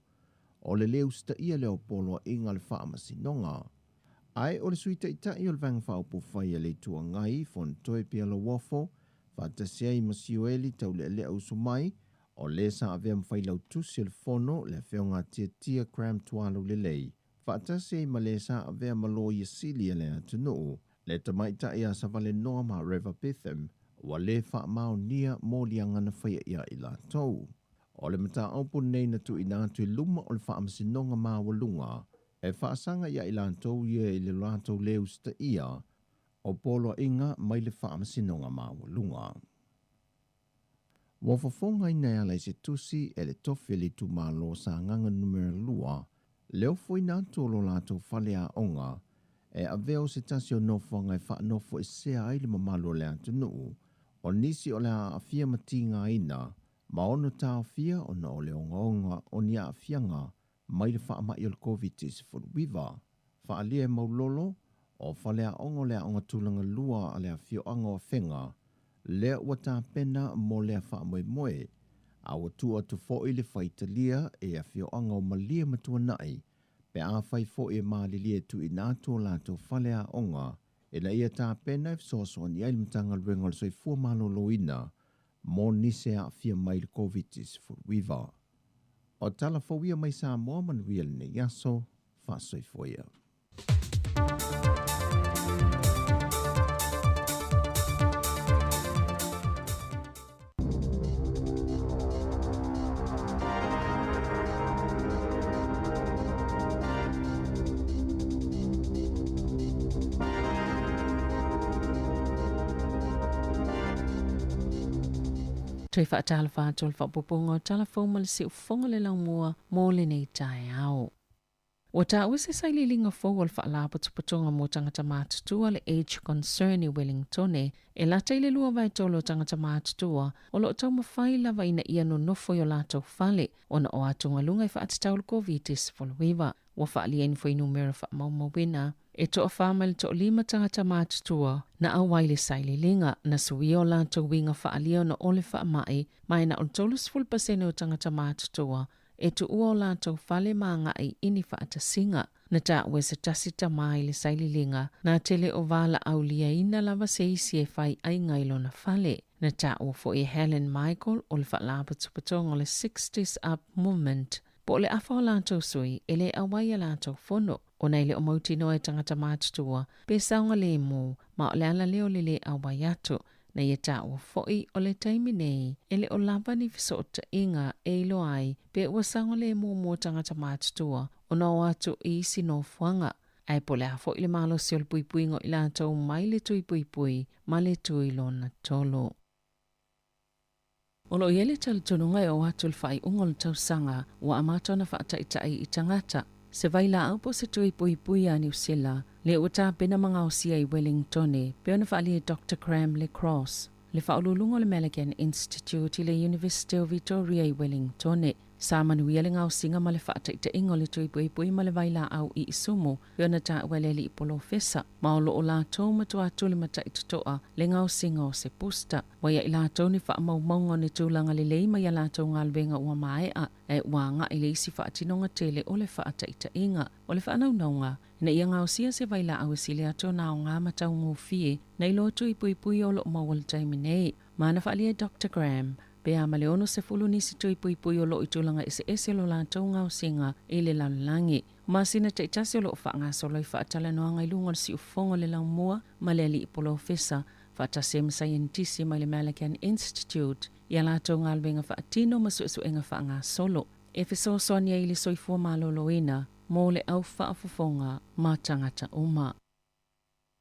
o le lē usitaia lea o poloaiga a le Faamasinoga. Ae o le Sui Taitai o le Vaega Faaupufai a le Itu Agai, Fonotoe Pierre Lauofo, faatasi ai ma Sioeli Taulealea Usumai, o lē sa avea ma Failautusi o le Fono, le Afioga a Tiatia Graham Tualaulelei, faatasi ai ma lē sa avea ma Loia Sili a le atunuu, le Tamaitai a Savalenoa Mareva Betham, ua lē faamaonia moliaga na faia ia i latou. O le mataupu lenei na tuuina atu i luma o le Faamasinoga Maualuga e faasaga ia i latou ia i le latou lē usitaia o poloaiga mai le Faamasinoga Maualuga. Ua fofogaina e ala i se tusi e le tofi a le itumalo o Sagaga Numera 2 le ofoina atu o lo latou faleaoga e avea o se tasi o nofoaga e faanofoesea ai le mamalu o le atunuu o nisi o le a aafia ma tigaina ma ono taofia ona o le ogaoga o ni aafiaga mai le faamai o le Koviti-19. Faaalia e Maulolo, o faleaoga o le Aoga Tulaga Lua a le afioaga o Afega, lea ua tapena mo lea faamoemoe, a ua tuu atu foi le faitalia e afioaga o Malie ma Tuanai pe afai foi e malilie e tuuina atu o latou faleaoga ina ia tapena e fesoasoani ai le Matagaluega o le Soifua Maloloina mo nisi e aafia mai i le Koviti-19. O tala fou ia mai Samoa manuia lenei aso, faasoifua ia. Toe faatalofa atu o le faaopoopoga o tala fou ma le siufofoga o le laumua mo lenei taeao. Ua taua se sailiiliga fou o le Faalapotopotoga mo Tagata Matutua le Age Concern i Wellingtone e lata i le 2/3 o tagata matutua o lo o taumafai lava ina ia nonofo i o latou fale ona o atugaluga e faatatau i le Koviti-19. Ua faaalia i ni fuainumera faamaumauina e toafa mai le toalima tagata matutua na auai le sailiiliga, na suia o latou uiga faaalia ona o le faamai, ma e na o le 30% o tagata matutua e tuua o latou fale ma agai i ni faatasiga. Na taua e se tasi tama i le sailiiliga, na te le o valaauliaina lava se isi e fai aiga i lona fale. Na taua foi e Helen Michael o le Faalapotopotoga o le Sixties Up Movement, po o le afa o latou sui e le auai a latou fono, ona e le o mautinoa e tagata matutua pe saogalemu ma o le ala lea o le le auai atu. Na ia taua foi o le taimi nei e le o lava ni fesootaiga e iloa ai pe ua saogalemu mo tagata matutua ona o atu i isi nofoaga, ae po o le a foi le malosi o le puipuiga o i latou mai le tui puipui ma le tui lona tolu. O lo o i ai le talitonuga e oo atu i le faaiuga o le tausaga ua amata ona faataitai i tagata se vailaau po o se tui puipui a Niu Sila lea ua tapena ma gaosia i Wellingtone pei ona faaalia e Doctor Graham Le Cross, le faauluuluga o le Malaghan Institute i le Iunivesite o Vitoria i Wellingtone. Sa manuia le gaosiga ma le faataitaiga o le tui puipui ma le vailaau i Isumu pei ona taua e le alii polofesa, ma o lo o latou matua tuli matai totoa le gaosiga o se booster. Ua ia i latou ni faamaumauga o ni tulaga lelei mai a latou galuega ua maea, ae ua agai i le isi faatinoga tele o le faataitaiga. O le faanaunauga, ina ia gaosia se vailaau e sili atu ona aoga ma taugofie nai lo tui puipui o lo o maua i le taimi nei. Ma na faaalia e Doctor Graham, pe a ma le 60 nisi tui puipui o lo o i tulaga eseese lo latou gaosiga i le lalolagi. O masina taitasi o lo o faagasolo ai faatalanoaga i luga o le siufofoga o le laumua ma le alii polofesa faatasi ai ma saienitisi mai le Malaghan Institute i a latou galuega faatino ma suesuega faagasolo e fesoasoani ai i le soifua maloloina mo le au faafofoga ma tagata uma.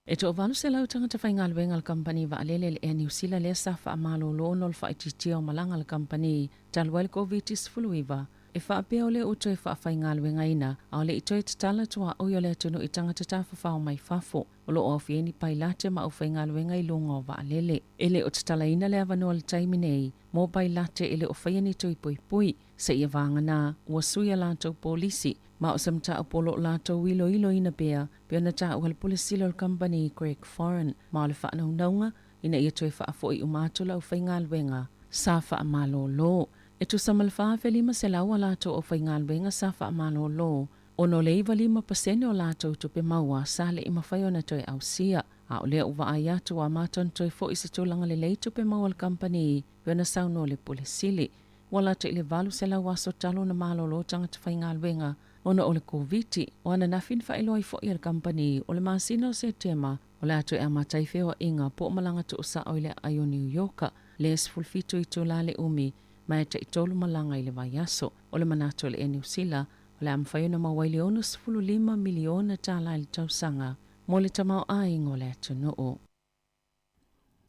E toa-800 tagata faigaluega a le kamupani vaalele a le Air New Sila lea sa faamalolo ona o le faaitiitia o malaga a le kamupani talu ai le Koviti-19. E faapea o lea ua toe faafaigaluegaina a o le i toe tatala tuaoi o le atunuu i tagata tafafao mai fafo. O lo o aofia ai ni pailate ma aufaigaluega i luga o vaalele. E le o tatalaina le avanoa i le taimi nei mo pailate e le o faia ni tui puipui. Seia vagana ua sui a latou polisi ma o se mataupu o lo o latou iloiloina pea pei ona taua e le Pule Sili o le Kamupani Greg Foran ma o le faanaunauga ina ia toe faafoi uma atu le aufaigaluega sa faamalolo. E tusa ma le 4,500 a latou aufaigaluega sa faamalolo ona o le 95% o latou tupe maua sa le i mafai ona toe ausia. A o lea ua vaai atu ua amata ona toe foi i se tulaga lelei tupe maua a le kamupani, pei ona saunoa le Pule Sili. Ua lata i le 800 aso talu ona malolo tagata faigaluega ona o le Koviti. O ananafi na faailoa ai foi e le kamupani o le masina o Setema o le a toe amata ai feoaiga po o malaga tuusao i le aai o Niu Ioka, le 17 itula le umi ma e taitolu malaga i le vaiaso. O le manatu o le Air New Sila, o le a mafai ona maua ai le $65 miliona tala i le tausaga mo le tamaoaiga o le atunuu.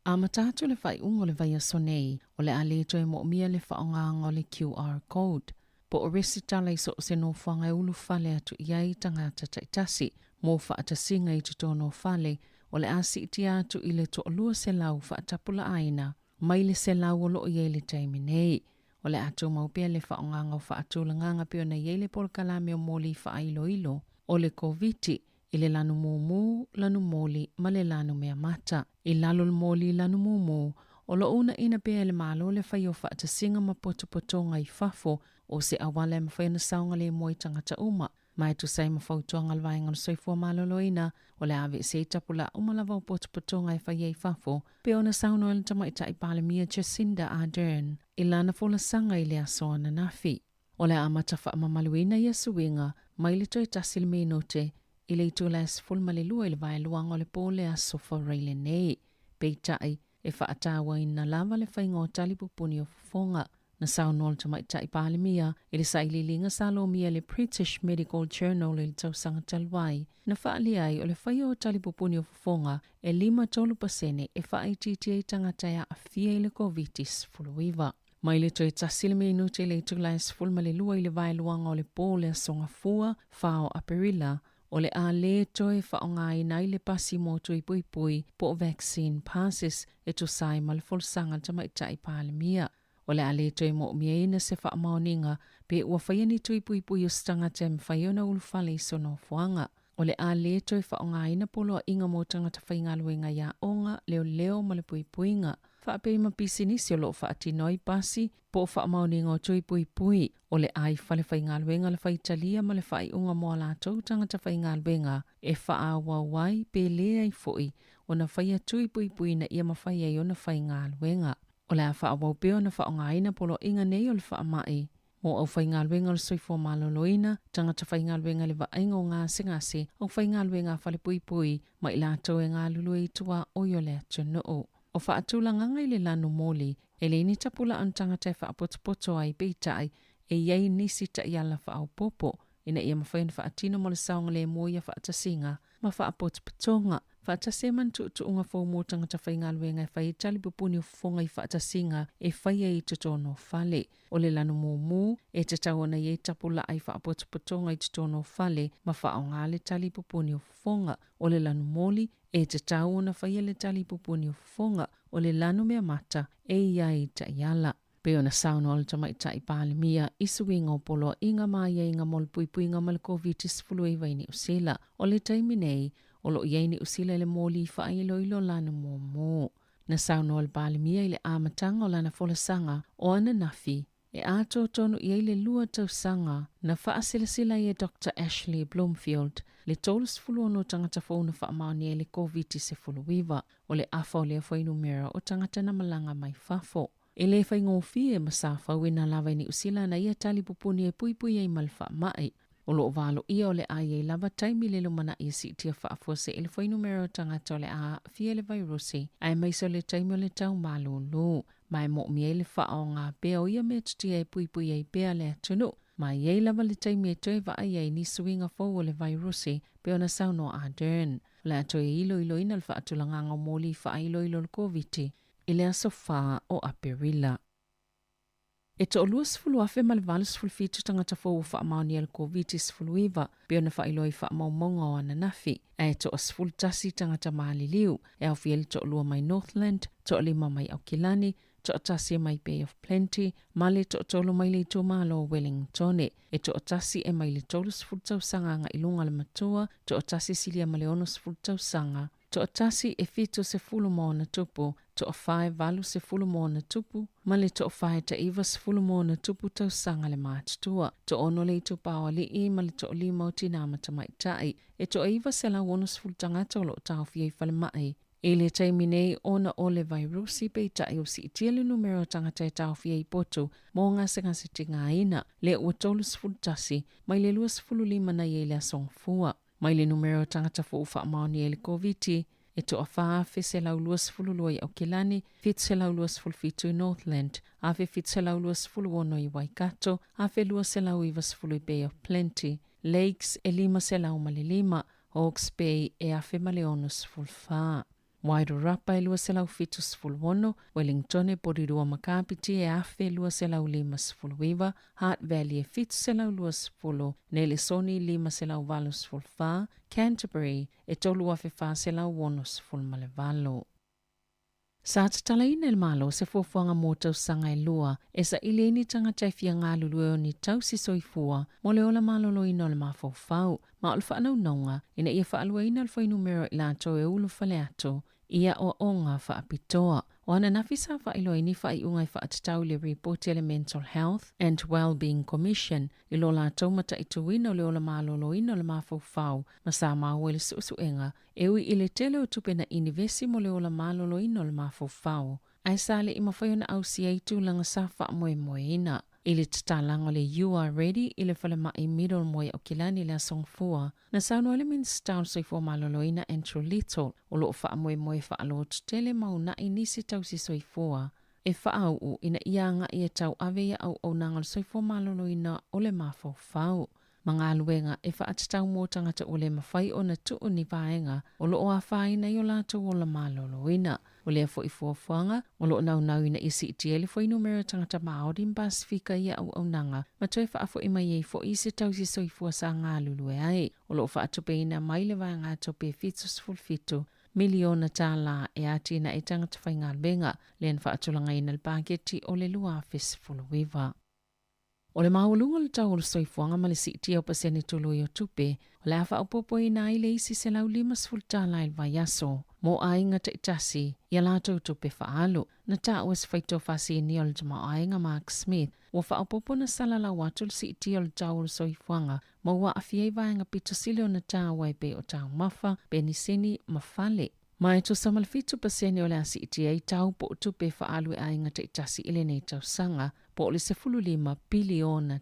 Amata atu le faaiuga o le vaiaso nei, o le a le toe moomia le faaaogaina o le QR code, po o resitala i so o se nofoaga e ulufale atu i ai tagata taitasi mo faatasiga i totonu o fale, o le a siitia atu i le 200 faatapulaaina mai le 100 o lo o i ai i le taimi nei. O le a tumau pea le faaaogaga o faatulagaga pei ona i ai le polokalame o moli faailoilo o le Koviti i le lanu mumu, lanu moli ma le lanu mea mata. I lalo o le moli lanu mumu, o lo o uunaina pea e le Malo le fai o faatasiga ma potopotoga i fafo o se auala e mafai ona saogalemu ai tagata uma. Ma e tusa ai ma fautuaga a le Vaega o le Soifua Maloloina, o le a aveese ai tapulaa uma lava o potopotoga e faia i fafo, pei ona saunoa le Tamaitai Palemia Jacinda Ardern i lana folasaga i le aso ananafi. O le a amata faamamaluina ia suiga mai le toe tasi le minute i le itula e 12 i le vaeluaga o le po le Aso Faraile nei. Peitai, e faatauaina lava le faiga o tali pupuni o fofoga. Na saunoa le Tamaitai Palemia i le sailiiliga sa lomia e le British Medical Journal i le tausaga talu ai, na faaalia ai o le faia o tali pupuni o fofoga e 53% e faaitiitia ai tagata e aafia i le Koviti-19. Mai le toe tasi le minute i le itula e 12 i le vaeluaga o le po o le Aso Gafua, 4 o Aperila, o le a le toe faaaogaina ai le pasi mo tui puipui po o vaccine passes e tusa ai ma le folasaga a le Tamaitai Palemia. O le a le toe moomiaina se faamaoniga pe ua faia ni tui puipui o se tagata e mafai ona ulufale i sona nofoaga. O le a le toe faaaogaina poloaiga mo tagata faigaluega i aoga, leoleo ma le puipuiga. Faapea ma pisinisi o lo o faatino ai pasi po o faamaoniga o tui puipui, o le a i fale faigaluega le faitalia ma le faaiuga mo a latou tagata faigaluega e faaauau ai pe leai foi ona faia tui puipui ina ia mafai ai ona faigaluega. O le a faaauau pea ona faaaogaina poloaiga nei o le faamai mo aufaigaluega o le soifua maloloina, tagata faigaluega i le vaaiga o gasegase, aufaigaluega a falepuipui ma i latou e galulue i tuaoi o le atunuu. O faatulagaga i le lanu moli, e leai ni tapulaa o ni tagata e faapotopoto ai, peitai, e i ai nisi taiala faaopoopo ina ia mafai ona faatino mo le saogalemu o ia faatasiga ma faapotopotoga, faatasi ai ma ni tuutuuga fou mo tagata faigaluega e fai ai tali pupuni o fofoga i faatasiga e faia i totonu o fale. O le lanu mumu, e tatau ona i ai tapulaa i faapotopotoga i totonu o fale ma faaaoga le tali pupuni o fofoga. O le lanu moli, e tatau ona faia le tali pupuni o fofoga. O le lanu mea mata, e i ai taiala. Pei ona saunoa le Tamaitai Palemia i suiga o poloaiga ma aiaiga mo le puipuiga mai le Koviti-19 i Niu Sila. O le taimi nei, o lo o i ai Niu Sila i le moli faailoilo lanu mumu. Na saunoa le Palemia i le amataga o lana folasaga o ananafi e atoa tonu i ai le lua tausaga na faasilasila ai e Doctor Ashley Bloomfield le 36 tagata fou na faamaonia i le Koviti-19, o le afa o lea fuainumera o tagata na malaga mai fafo. E le faigofie ma sa fauina lava i Niu Sila na ia tali pupuni e puipui ai ma le faamai. O lo o valoia o le a i ai lava taimi i le lumanai e siitia faafuasei i le fuainumera o tagata o le a aafia i le vairusi, aemaise o le taimi o le tau malūlū. Ma e moomia ai le faaaoga pea o ia metotia e puipui ai pea le atunuu. Ma e i ai lava le taimi e toe vaai ai ni suiga fou o le vairusi, pei ona saunoa Ardern. O le a toe iloiloina le faatulagaga o moli faailoilo o le Koviti i le aso 4 o Aperila. E 20,087 tagata fou ua faamaonia i le Koviti-19, pei ona faailoa i faamaumauga o ananafi, ae toa-11 tagata maliliu, e aofia ai le toalua mai Northland, toalima mai Aukilani, toatasi mai Bay of Plenty, ma le toatolu mai le itumalo o Wellingtone. E toatasi e mai le 30 tausaga agai i luga le matua, toatasi silia ma le 60 tausaga, toatasi e 70 ma ona tupu, 1,480 ma le 1,490+ tausaga le matutua. 6 le itupa o ali'i ma le 5 o tinā ma tamaitai. E 960 tagata o lo o taofia i falemai. I le taimi nei ona o le vairusi peitai ua siitia le numera o tagata e taofia i potu mo gasegase tigaina, lea ua 31 mai le 25 na i ai le aso Gafua. Mai le numera o tagata fou faamaonia i le Koviti, e 4,122 i Aukilani, 727 i Northland, 1,726 i Waikato, 1,290 i Bay of Plenty, Lakes e 505, Hawke's Bay e 1,064. Wairarapa e 276, Wellington e Porirua ma Kapiti e 1,259, Hutt Valley e 720, Nelesoni 584, Canterbury e 3,468. Sa tatalaina e le Malo se fuafuaga mo tausaga e lua e saili ai ni tagata e fia galulue o ni tausi soifua mo le ola maloloina o le mafaufau, ma o le faanaunauga ina ia faaluaina le fuainumera o i latou e ulufale atu i aoaoga faapitoa. O ananafi sa faailoa ai ni faaiuga e faatatau i le ripoti a le Mental Health and Wellbeing Commission i lo latou mataituina o le ola maloloina o le mafaufau ma sa maua i le suesuega e ui i le tele o tupe na inivesi mo le ola maloloina o le mafaufau, ae sa le i mafai ona ausia ai tulaga sa faamoemoeina. I le tatalaga o le You Are Ready i le falemai Middlemore i Aukilani i le Aso Gafua, na saunoa ai le Minisita o le Soifua Maloloina Andrew Little, o lo o faamoemoe faalototele ma uunai nisi tausi soifua e faauu ina ia agai e tauave ia auaunaga o le soifua maloloina o le mafaufau ma galuega e faatatau mo tagata ua le mafai ona tuu ni vaega o lo o afaina ai o latou ola maloloina. O lea foi fuafuaga o lo o naunau ina ia siitia ai le fuainumera o tagata Māori ma Pasefika i ia auaunaga ma toe faafoi mai ai foi i se tausi soifua sa galulue ai. O lo o faatupeina mai le vaegatupe e 77 miliona tālā e atinae tagata faigaluega lea na faatulagaina i le paketi o le 2019. O le maualuga o le tau o le soifuaga ma le siitia o pasene tului o tupe, o le a faaopoopoina ai le isi $150 i le vaiaso mo aiga taitasi i a latou tupe faaalu. Na taua e se faitau faasinia o le tamaoaiga Mark Smith, ua faaopoopo na salalau atu le siitia o le tau o le soifuaga ma ua aafia ai vaega pito sili ona taua e pei o taumafa, penisini ma fale. Ma e tusa ma le 7% o le a siitia ai tau po o tupe e faaalu e aiga taitasi i lenei tausaga, po o le $15 piliona.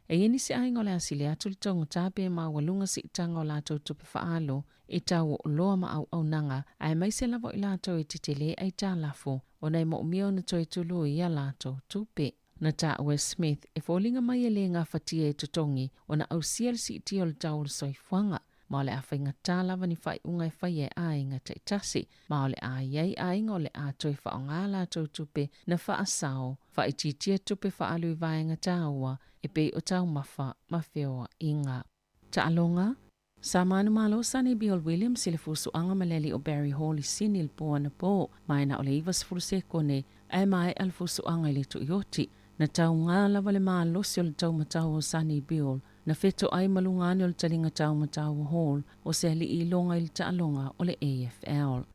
E i ai nisi aiga o le a sili atu le taugata pe maualuga siitaga o latou tupe faaalu i tau o oloa ma auaunaga, aemaise lava o i latou e tetele aitalafu ona e moomia ona toe tului i a latou tupe. Na taua e Smith e foliga mai e le gafatia e totogi ona ausia le siitia o le tau o le soifuaga, ma o le a faigata lava ni faaiuga e faia e aiga taitasi, ma o le a i ai aiga o le a toe faaaoga latou tupe na faasao, faaitiitia tupe faaalu i vaega taua e pei o taumafa ma feoaiga. Taaloga, Sa manumalo Sonny Bill Williams i le fusuaga ma le alii o Barry Hall i Sini i le po anapo, ma e na o le 90 sekone ae maea le fusuaga i le tuioti. Na tauga lava le malosi o le taumatau o Sonny Bill, na fetoai ma luga ane o le taliga taumatau o Hall, o se alii iloga i le taaloga o le AFL.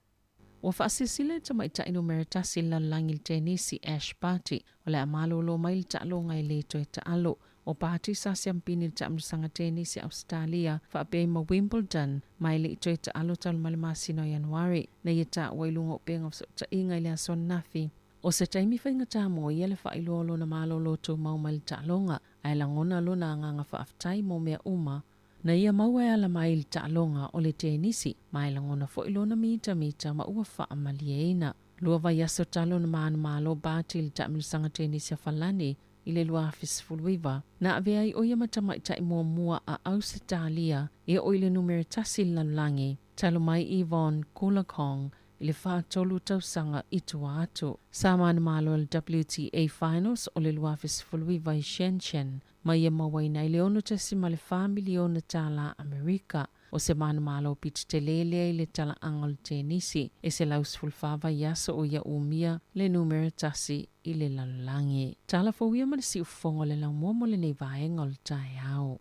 Ua faasilasila e le tamaitai numera tasi i le lalolagi i le tenisi, Ash Barty, o le a malolo mai le taaloga e le toe taalo. O Barty sa siampini i le taamilosaga tenisi a Ausetalia faapea ai ma Wimbledon, ma e le i toe taalo talu mai le masina o Ianuari. Na ia taua i luga o upega o fesootaiga i le aso ananafi. O se taimi faigata mo ia le faailoa o lona malolo tumau mai le taaloga, ae lagona lona agaga faafetai mo mea uma na ia maua e ala mai i le taaloga o le tenisi, ma e lagona foi lona mitamita ma ua faamalieina. Lua vaiaso talu ona manumalo Barty i le taamilosaga tenisi a Falani i le 2019, na avea ai o ia ma tamaitai muamua a Ausetalia e oo i le numera tasi i le lalolagi, talu mai Evonne Goolagong i le 43 tausaga i tua atu. Sa manumalo i le WTA Finals o le 2019 i Shenzhen, ma ia mauaina ai le $6.4 miliona tālā Amerika. O se manumalo pito tele lea i le talaaga o le tenisi, e 114 vaiaso o ia umia le numera tasi i le lalolagi. Tala fou ia ma le siufofoga o le laumua mo lenei vaega o le taeao.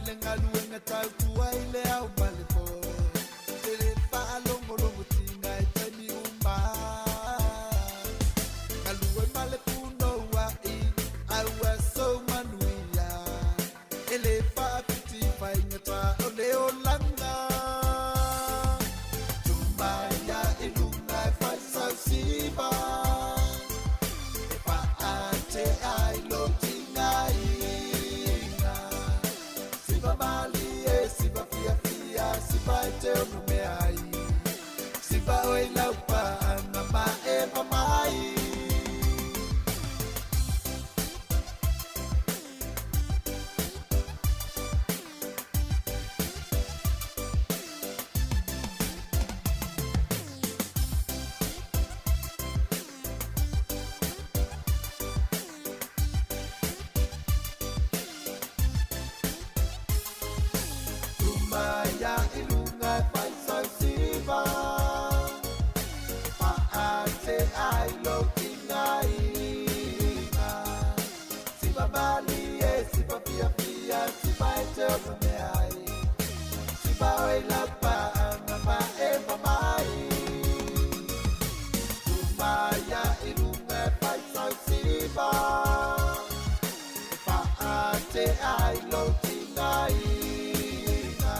le galuega tautua i le ao ma le po. Te le faalogologotiga i taimi uma. Galue ma le punouai, a ua sou manuia. E le faafiti faigata o le olaga. Tumaia i luga e fai sau siva. E faatea ai lou tigaiga. Siva malie, siva fiafia, siva e te ono meai. Siva oe i lau paaga ma e mai. Tumaia i luga e fai sau siva. E faatea ai lou tigaiga. Siva malie, siva fiafia, siva e te ono meai. Siva oe i lau paaga ma e mai. Tumaia i luga e fai sau siva. E faatea ai lou tigaiga.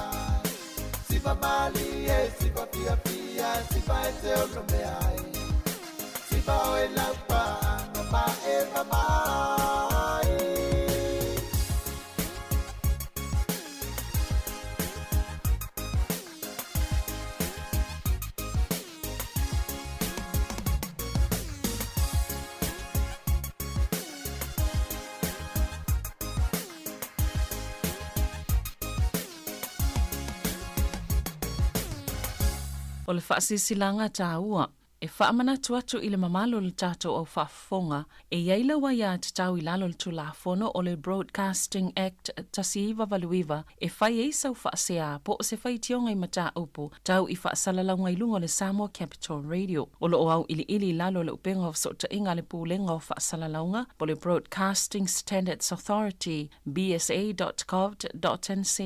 Siva malie, siva fiafia, siva e te ono meai. Siva oe i lau paaga ma e mai. O le faasilasilaga taua e faamanatu atu i le mamalu o le tatou au faafofoga e i ai lau aiatatau i lalo o le Tulafono o le Broadcasting Act 1989 e fai ai sau faasea po o se faitioga i mataupu tau i faasalalauga i luga o le Samoa Capital Radio. O lo o auiliili i lalo o le Upega o Fesootaiga a le Pulega o Faasalalauga po o le Broadcasting Standards Authority, bsa.govt.nz,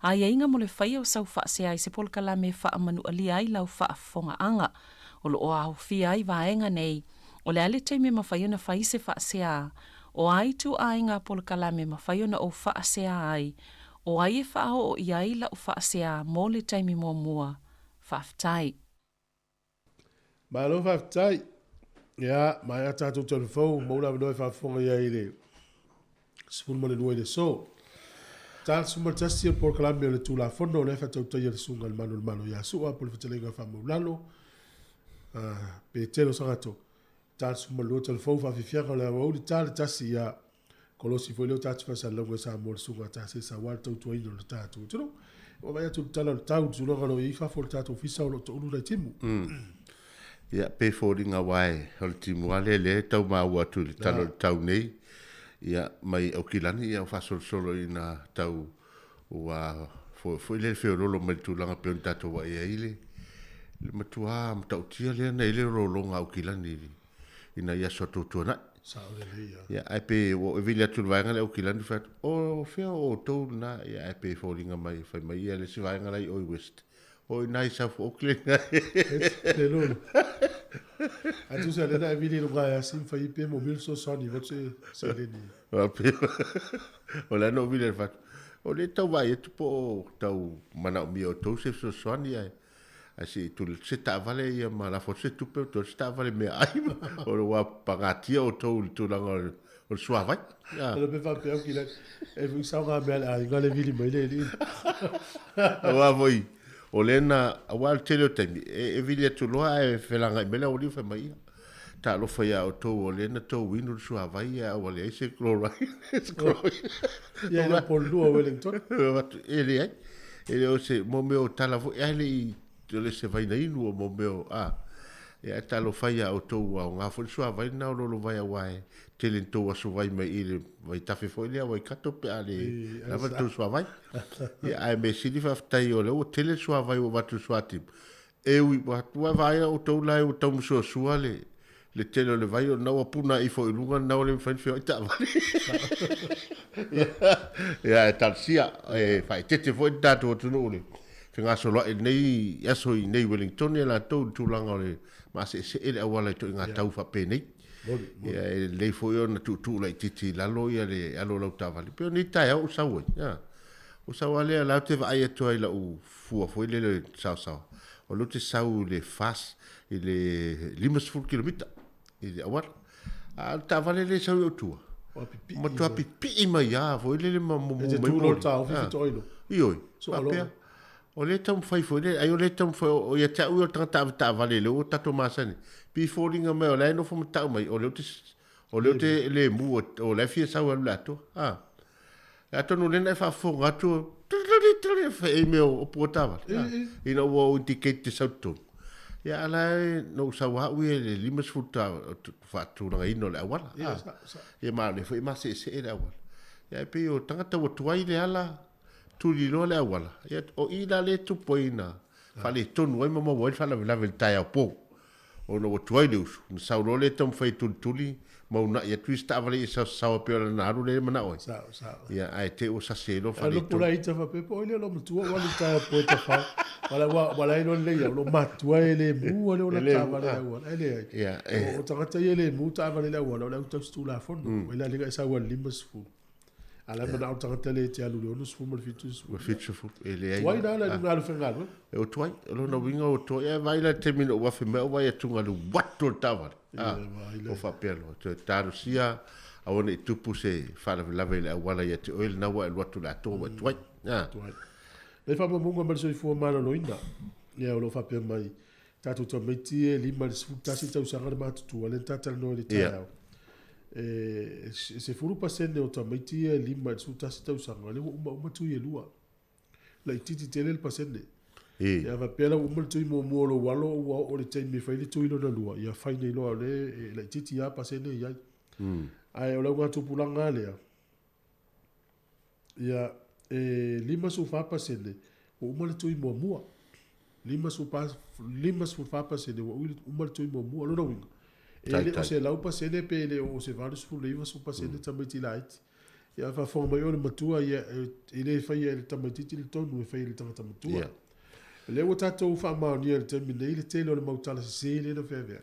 aiaiga mo le faia o sau faasea i se polokalame e faamanualia ai lau faafofogaaga. O lo o aofia ai vaega nei, o le a le taimi e mafai ona fai se faasea, o a ituaiga polokalame e mafai ona ou faasea ai, o ai e faaoo i ai lau faasea mo le taimi muamua. Faafetai. Malo faafetai. Ia, maea tatou talu fou, maua le avanoa e faafofoga i ai i le 12 i le aso. Ta 11 o le polokalame o le Tulafono o lea e faatautaia le Susuga i le Malu o le Malo ia Sua po o le Fetalaiga Faamaulalo, Petelo Sagato. Ta 12 talu fou faafiafiaga o le aoauli ta le tasi ia kolosi foi lea o tatou faasalalauga i Samoa le Susuga a Tasesa aua le tautuaina o le tatou atunuu. Ua vaai atu i le tala o le tau i le tulaga o lo o i ai fafo o le tatou ofisa o lo o toulu nai timu. Ia, pe foliga aua o le timu lava lea lea e tau maua atu i le tala o le tau nei, ia, mai Aukilani, ia, ua faasolosolo ina tau ua foi lea le feoloolo mai le tulaga pei ona tatou vaai ai le matua matautia lea na i ai le lologa a Aukilani i nai aso atu tuanai. Sao lelei ia. Ia, ae pe ua ou vili atu i le vaega lea Aukilani fai atu, o fea o outou lena, ia, ae pe foliga mai, fai mai ia le isi vaega la i o i West. O i nai South Auckland. Le lolo. A tusa le na e vili lunga e asim fai pe mo mil so soni votu se se leni. O le ano vili le fatu. O le tau vai atu po o tau manaomia o tou se fesoasoani ae ae se i tuli atu se taavale ia ma lafo atu se tupe o se taavale meaai o le ua pagatia outou i le tulaga o le suavai. O le pe faapea au ki e fui sao ngā mea le aiga le vili mai le li. Aua foi, o lea na, aua o le tele o taimi, e vili atu loa ae felagai mai le aualii fai mai ia. Talofa ia outou o lea na tou inu le suavai ae ua leai se chloride. Ia ina polua Wellington. E leai. E le o se mo mea o tala foi ae le i o le se vaina inu o mo mea o a. Ia ae talofa ia outou ua aoga foi le suavai lena o lolo vai aua e tele ni tou aso vai mai i le vaitafe foi lea Waikato pe a le lava le tou suavai. Ia ae mea sili faafetai o lea ua tele le suavai ua avatu i le suatimu. E ui ua atu ae vaai outou la ua tau masuasua le Le tele o le vai o lena ua puna ifo i luga lena ua le mafai ona feoai taavale. Ia ae talosia e faaeteete foi le tatou atunuu i le fegasoloai i lenei aso i inei i Wellington ia latou i le tulaga o le maseesee le auala i ituaiga tau faapenei. Ia e lelei foi ona tuutuu laitiiti i lalo ia le alo o lau taavale. Pei o lenei taeao ua sau ai, ua sau lava lea o la ou te vaai atu ai i lau fua foi lele saosaoa, o lea ou te sau i le fast i le 50 kilomita i le auala. A o le taavale lea e sau i ou tua, matua pipii mai lava foi lele ma mumu mai moli. Ioe, faapea, o lea e taumafai foi lele, ai o lea e taumafai, o ia te au ia o le tagata avetaavale lea ua tatou masani, pei e foliga mai o la e nofo ma tau mai, o lea ou te, o lea ou te le mu, o la e fia sau e alu i le atoa. A. Atonu o lea na e faafofoga atu, e mea o pua taavale. Ina ua ou indicate te sau totonu. Ia a la e, na ou sau lava au ia i le 50 ta faatulagaina o le auala. Ia ma o lea foi e maseesee le auala. Ia e pei o tagata ua tuai le ala, tuliloa le auala. Ia o i la lea e tupu ai na faaletonu ai ma maua ai le faalavelave i le taeao po. Ona ua tuai le usu, ona sau loa lea taumafai e tulituli ma uunai atu isi taavale ia saosaoa pei o lana alu lea e manao ai. Sao, sao. Ia, ae te i ua sasi ai loa faaletonu. Alu pula ita faapea, po oi lea lo matua ua alu i taeao po e tafao. Wala ua wala ilo lelei au, lo matua e le mu ale o la taavale le auala. E leai. Ia, e. O tagata ia e le mu taavale le auala, o le au tausi tulafono. Oi la linga e sau al 50. A la manao le tagata le te alu le 60 ma le 70. Ma 70, e leai. Tuai la la luga alu faigaluega. E o tuai, o lona uiga o tuai. Ae vaai la i le taimi na ou afe mai au vaai atu le uatu o le taavale. Ah, o faapea loa. Toe talosia aua ne i tupu se faalavelave i le auala ia te oe lena ua e alu atu i le atoa ua e tuai. Ah. Tuai. Le faamaumauga mai le soifua maloloina, ia o lo o faapea mai, tatou tamaiti e 5 i le 11 tausaga le matutua lea na ta talanoa i le taeao. E 10% o tamaiti ia e 5 i le 11 tausaga lea ua uma uma tui e lua. Laitiiti tele le pasene. Ia faapea la ua uma le tui muamua o lou alo ua oo i le taimi e fai le tui lona lua, ia fai nei loa o lea e laitiiti lava pasene e i ai. Ae o le augatupulaga lava lea, Ia, e 54% ua uma le tui muamua. 54% ua uma le tui muamua. O lona uiga, e le o 100% pe le o se 80 i le 90% tamaiti laiti. Ia, a faafofoga mai oe le matua, ia, e le faia e le tamaitiiti le tonu, e faia e le tagata matua. O lea ua tatou faamaonia i le taimi nei le tele o le mau tala sese lea na feaveai.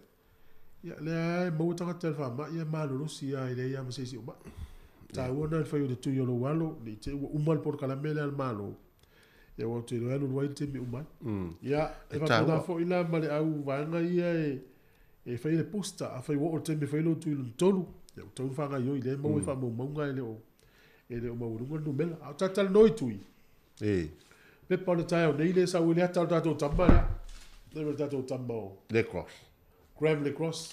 Ia, lea lava e maua tagata i le faamai e malolosi lava e leai lava ma se isi o mai. Taua lena le fai o le tui o lou alo, ne i te i ua uma le polokalame lea a le Malo, ia aua ou te iloa e alualu ai le taimi e uma ai. Ia, e faapena foi la ma le au vaega ia e fai le booster, afai ua oo i le taimi e fai lou tui lona tolu, ia ua tatau ona faagaoioi, lea e maua i faamaumauga e le o maualuga le numera. A o talatalanoa i tui, pepa o le taeao nei lea e sau ai le ata o le tatou tama lea, lea le tatou tama o Le Cross. Graham Le Cross.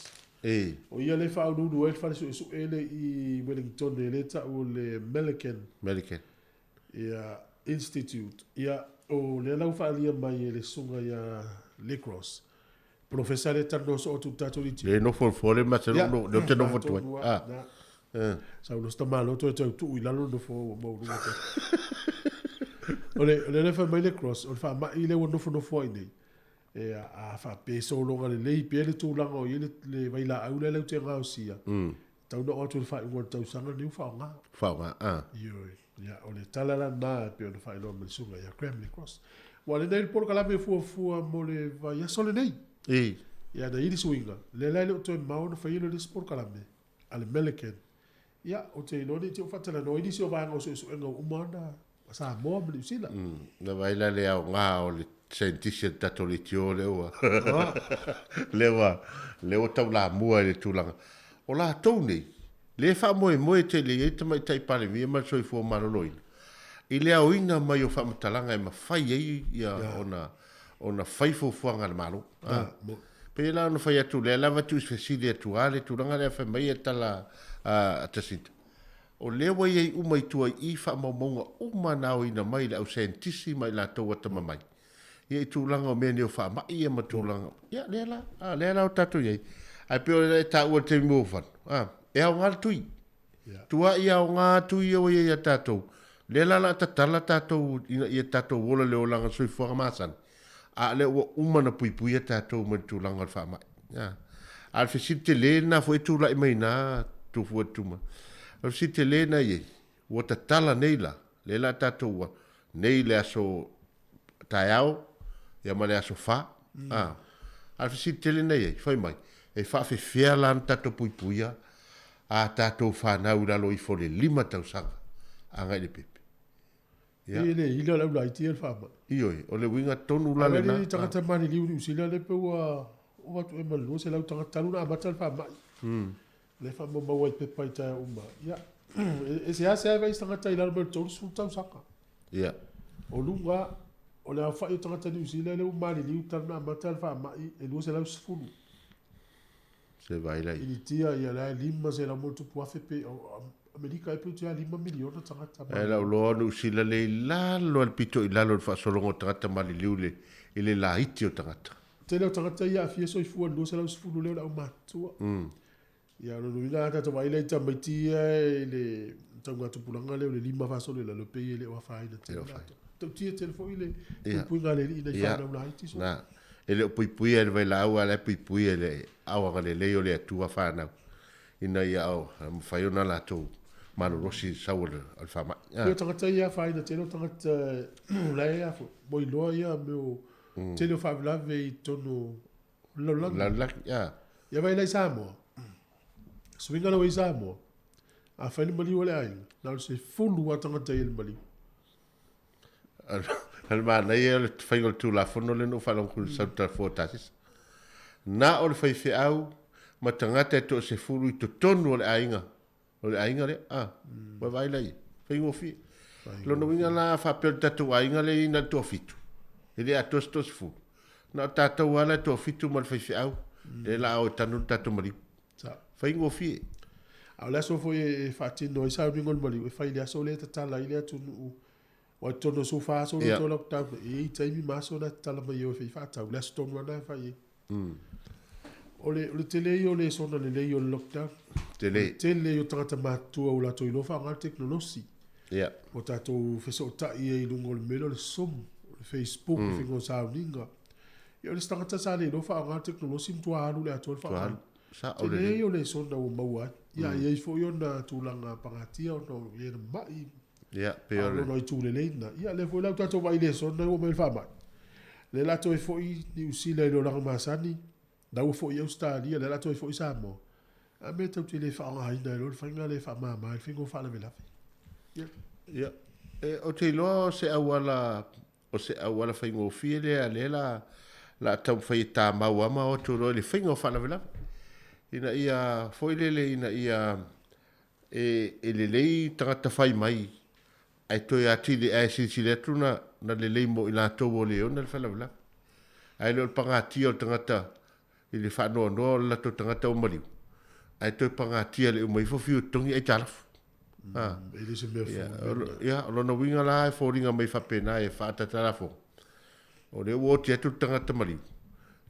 O ia lea e faauluulu ai le fale suesue lea i Wellington lea e tau o le Milliken. Milliken. Ia, Institute. Ia, o lea la ua faaalia mai e le susuga ia Le Cross. Polofesa lea e talanoa soo atu i le tatou leitio. Lea e nofo i le foa lea masalo lea ou te nofo atu ai. Ah. Sau loa si tamaloa toe tau tuu i lalo le nofo ua maualuga tele. O le o lea fai mai le Cross, o le faamai lea ua nofonofo ai nei, e a faapea e sologa lelei pea le tulaga o i ai le, le vailaau lea latou te gaosia, tatau ona oo atu i le faaiuga o le tausaga lenei ua faaaoga. Faaaoga, ah. Ioe. Ia, o le tala la lena e pei ona faailoa mai le susuga ia Graham Le Cross. Ua lenei le polokalame fuafua mo le vaiaso lenei. Ia, na i ai le suiga, lea la e le o toe mamao ona faia le isi polokalame a le Milliken. Ia, ou te iloa ne i te i ua faatalanoa ai nisi o vaega o suesuega ua uma ona Samoa ma Niu Sila. Na vaai la le aoga o le saienitisi a le tatou leitio lea ua lea ua lea ua taulamua i le tulaga. O latou nei, lea e faamoemoe tele i ai le Tamaitai Palemia ma le Soifua Maloloina i le aoina mai o faamatalaga e mafai ai ia ona ona fai fuafuaga a le Malo. Pei la ona fai atu, lea lava e tuufesili atu lava le tulaga lea fai mai e tala a Jacinta. O lea ua i ai uma i tua i i faamaumauga uma na aoina mai le au saienitisi ma i latou atamamai ia i tulaga o mea nei o faamai ia ma tulaga ia lea la a lea la o tatou i ai. Ae pei o lea e taua i le taimi ua fano, a, e aoga le tui. Tuai aoga atu ia ua i ai ia tatou. Lea la o le a tatala tatou ina ia tatou ola i le olaga soifuaga masani, a o lea ua uma ona puipuia tatou mai le tulaga o le faamai. A o le fesili tele lena foi e tulai mai ina Tufua Tuma. O le fesili tele lena i ai, ua tatala nei la, lea la tatou ua nei le aso taeao ia ma le aso fa. A o le fesili tele lena i ai, fai mai, e faafefea la ona tatou puipuia a tatou fanau i lalo ifo o le 5 tausaga agai i le pepe? Ia. E le ila le aulaiti ia le faamai. Ioe, o le uiga tonu la lena. Ae tagata maliliu i Niu Sila lea pe ua ova atu ea ma le 200 tagata talu ona amata le faamai. Lea e faamaumau ai i pepa i taeao uma. Ia, e seasea e vaai se tagata i lalo mai o le 30 tausaga. Ia. O luga, o le aofai o tagata Niu Sila lea ua maliliu talu ona amata le faamai e 210. Se vaai la i. Initia ia la e 500 ma ona tupu afe pe Amerika e pe tia 5 miliona tagata. E lau loa Niu Sila le i lalo le pito i lalo le faasologa o tagata maliliu le i le laiti o tagata. Tele o tagata ia aafia soifua i le 210 lea o le aumatutua. Ia o lona uiga a tatou vaai la i tamaiti ia i le taugatupulaga lea o le 5 faasolo i lalo pei e le o afaina tele latou. Tautia tele foi le puipuiga a le Alii i nai fanau laiti. Na, e le o puipuia e le vailaau a o la e puipuia e le ao agalelei o le Atua fanau ina ia mafai ona latou malolosi i le sau o le faamai. Pei o tagata ia e afaina tele o tagata la e a foi, moiloa ia mea o tele o faalavelave i totonu o le lalolagi. Lalolagi, ia. Ia vaai la i Samoa, suiga la ua i Samoa, afai le maliu a le aiga, na o le 10 lava tagata e i ai le maliu. O le manaia o le faiga o le Tulafono lea na ou faalogo atu i le sau talafoa o Tasisa. Na o le faifeau ma tagata e toasefulu i totonu o le aiga, o le aiga lea. A, ua vaai la i ai, faigofie. Lona uiga la a faapea o le tatou aiga lea e i ai na o le toafitu, e le atoa se toasefulu. Na o tatou lava la e toafitu ma le faifeau, lea la a o e tanu le tatou maliu. Faigofie. A o le aso foi e faatino ai sauniga o le maliu, e fai i le aso lea e tatala ai le atunuu. Aua i totonu o le 14 aso lea o lockdown, e i ai taimi ma aso na e tatala mai ai e o e faatau, le aso tonu lava lena e fai ai. O le tele ia o le lesona lelei o le lockdown. Tele. O le tele ia o tagata matutua ua latou iloa faaaoga le tekonolosi. Ua tatou fesootai ai i luga o le mea lea o le Zoom, o le Facebook, le faiga o sauniga. Ia o le isi tagata sa le iloa faaaoga le tekonolosi matua alu i le atoa le faaaogaina. Tele ia o lesona ua maua ai. Ia e i ai foi ona tulaga pagatia ona o e na mamai. Ia, pei o le. Ona o itu lelei na. Ia lea foi la ua tatou vaai i lesona ua aumai le faamai. Lea la toe foi Niu Sila i le olaga masani, la ua foi Ausetalia, lea la toe foi Samoa. A mea tatou te le faaaogaina ai loa le faiga lea e faamama ai le faiga o faalavelave. Ia. Ia, e, ou te iloa o se auala O se auala faigofie lea lea la la taumafai e tamau lava ma o atu loa i le faiga o faalavelave. Ina ia foi lele ina ia e, e lelei tagata fai mai ae toe atili ae silasila atu na, na lelei mo i latou ua le ona le faalavelave. Ae le o le pagatia o le tagata i le faanoanoa o le latou tagata ua maliu, ae toe pagatia le uma ifo fiu e totogi aitalafu. E le se mea fou. Ia, o lona uiga la e foliga mai faapena e faaataata lafoga, o lea ua oti atu le tagata maliu,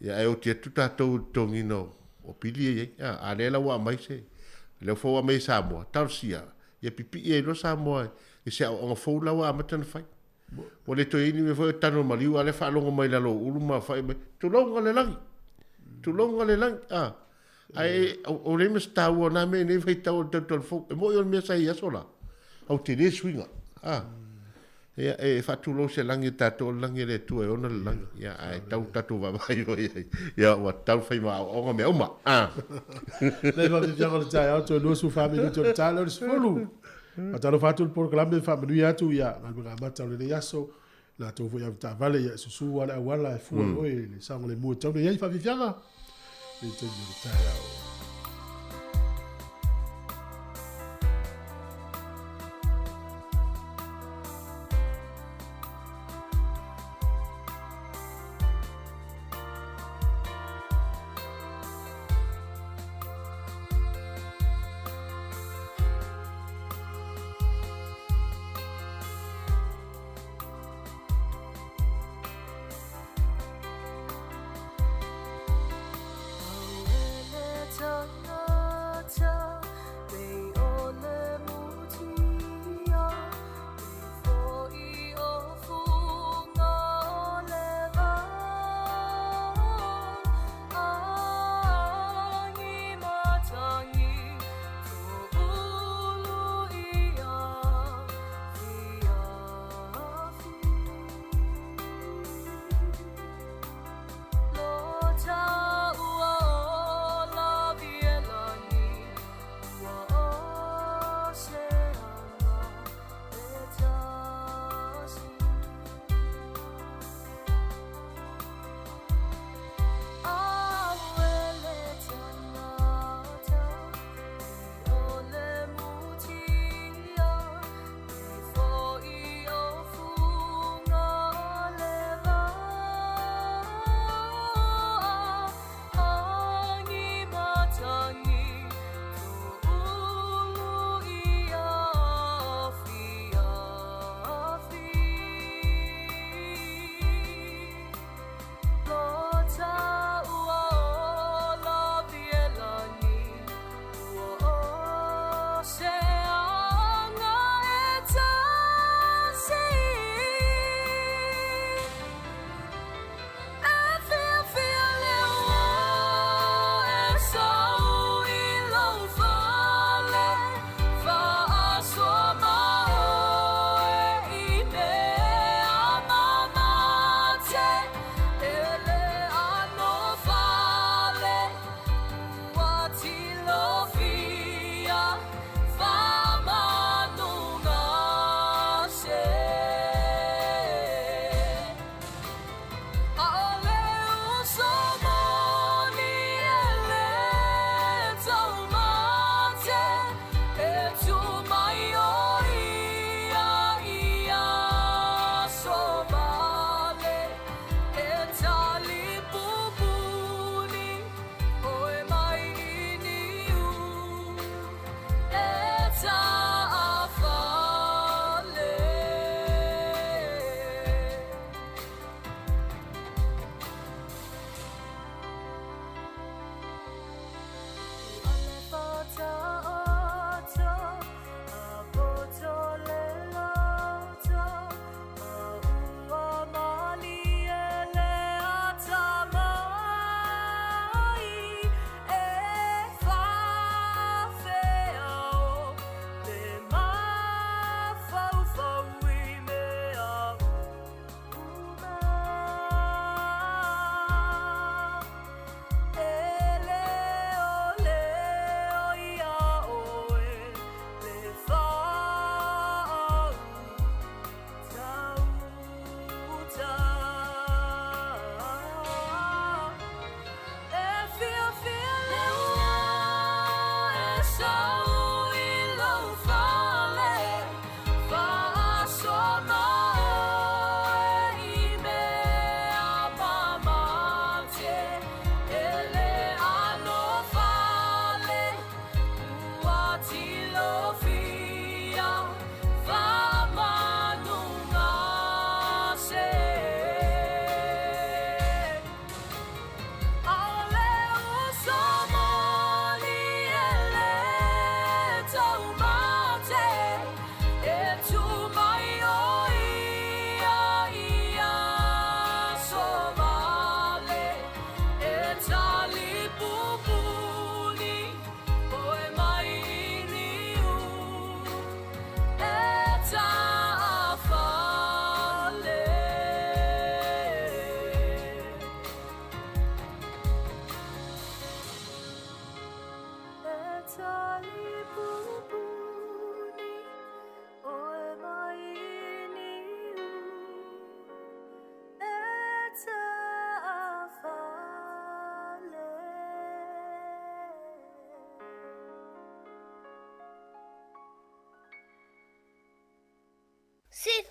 ia ae oti atu tatou i le totogiina o pili ia e i ai. A lea la ua aumai se, lea foi ua aumai e Samoa, talosia, ia pipii ai loa Samoa i se aoaoga fou la ua amata ona fai. Ua le toe i ai ni mea foi o tanu maliu, a o lea e faalogo mai lalo o ulu ma fai mai, tulou le lagi, tulou le lagi, a. Ae o le ma se taua o nā mea i nei vaitau o le tautuala fou. E moni o le mea sa i aso la, au tele suiga. A. Ia, e faatulou se lagi e tatou o le lagi e le Atua e ona le lagi. Ia, ae tau tatou vaavaai o i ai. Ia, ua tau fai ma aoaoga mea uma. A. Lei faafiafiaga o le taeao, toe 24 minute o le ta lea o le 10. Faatalofa atu le polokalame, faamanuia atu ia galuega amata o lenei aso. Latou foi avetaavale ia e susu lava le auala e fua i oe le saogalemu e tatau ona i ai. Faafiafiaga le taimi o le taeao.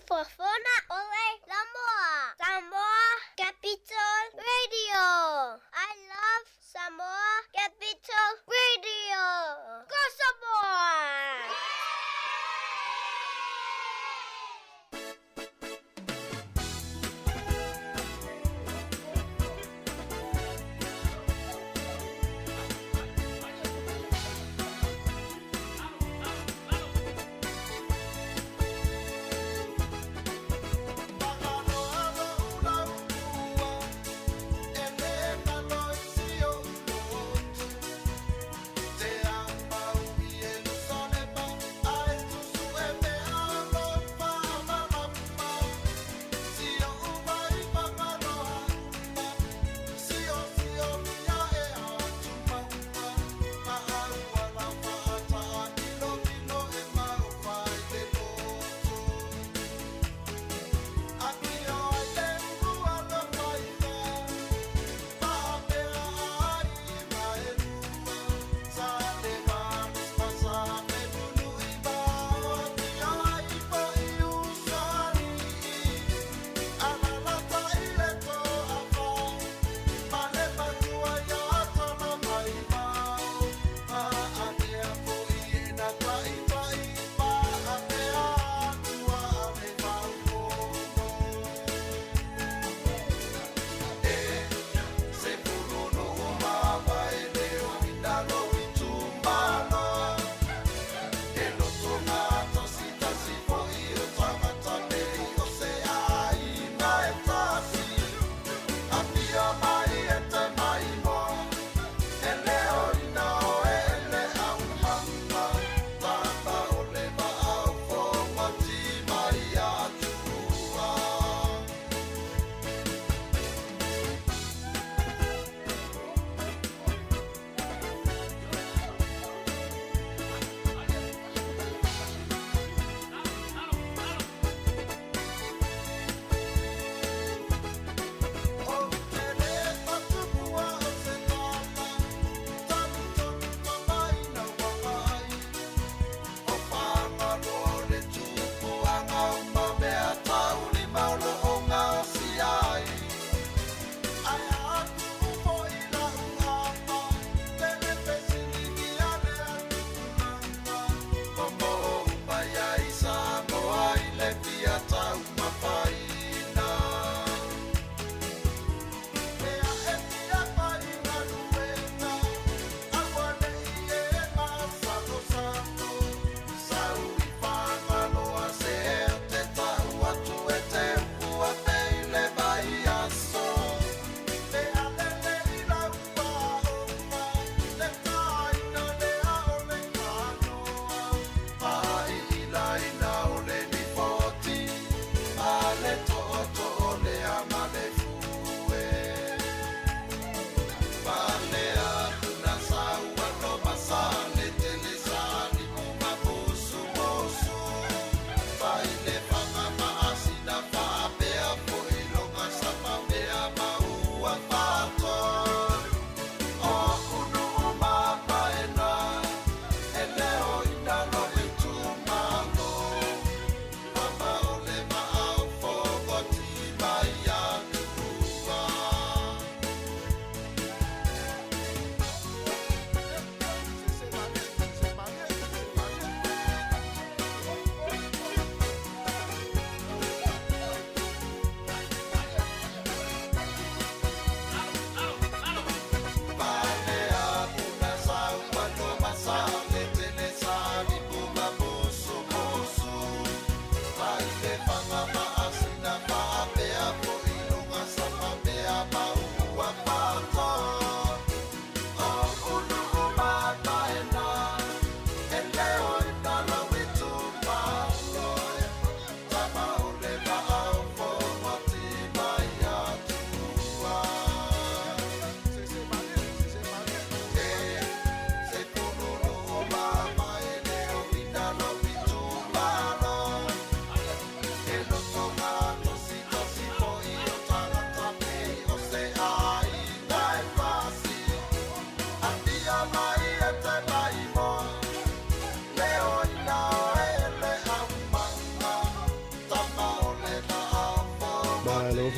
Siufofoga o le Laumua. Samoa Capital Radio. I love Samoa Capital Radio. Go Samoa!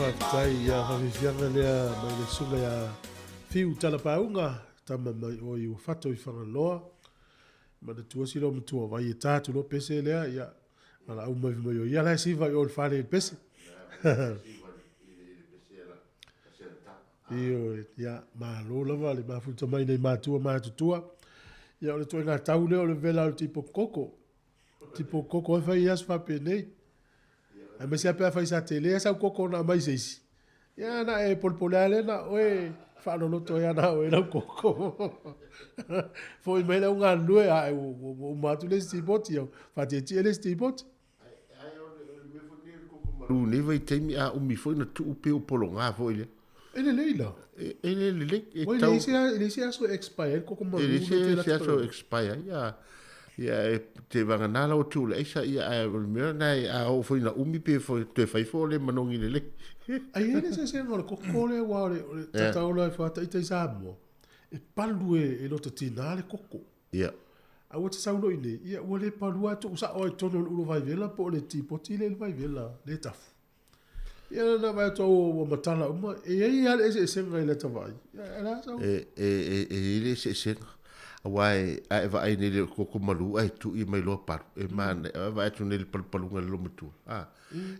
faafetai ia faafiafiaga lea mai le susuga ia Fiu Talapauga, tama mai oe i Uafato i Fagaloa. Manatua si lou matua vai e ta atu loa pese lea, ia valaau mai fai mai o ia la e siva i o i le fale i le pese. Ioe, ia malo lava le mafuta mai nei matua matutua. Ia o le ituaiga tau lea o le vela o le tipo koko. Tipo koko e fai i aso faapenei. Aemaise lava pe afai sa tele sau koko na aumai se isi. Ia na e polepole lava lea na o oe faaloloto ai lava na o oe lau koko. Foi mai le au galulue ae ua uma atu le isi tipoti, faatietie le isi tipoti. Malu nei vaitaimi a umi foi na tuu pe ua pologa foi lea. E lelei la. E le lelei. E tau. E leai se aso e expire ai le koko malu. E leai se aso e expire ai. Ia, ia e te vagana la ua tuu le aisa, ia ae o le mea lena a oo foi ina umi pe foi toe fai foi o le manogi lelei. Ai e i ai le eseesega o le koko lea aua o le tataola e fuataita i Samoa, e palu e lota tina le koko. Ia. A ua te sau loa i inei, ia ua le palua lava tuu sao lava i totonu o le ulo vaivela po o le tipoti lea i le vaivela le tafu. Ia na vaai atu au ua matala uma, e i ai lava le eseesega i lata vaai. Ia e la sau. E, e, e, e i ai le eseesega. Aua e, a e vaai nei i le koko malu ae tui mai loa palu. E manaia, a e vaai atu nei i le palupaluga i le loomatua. A,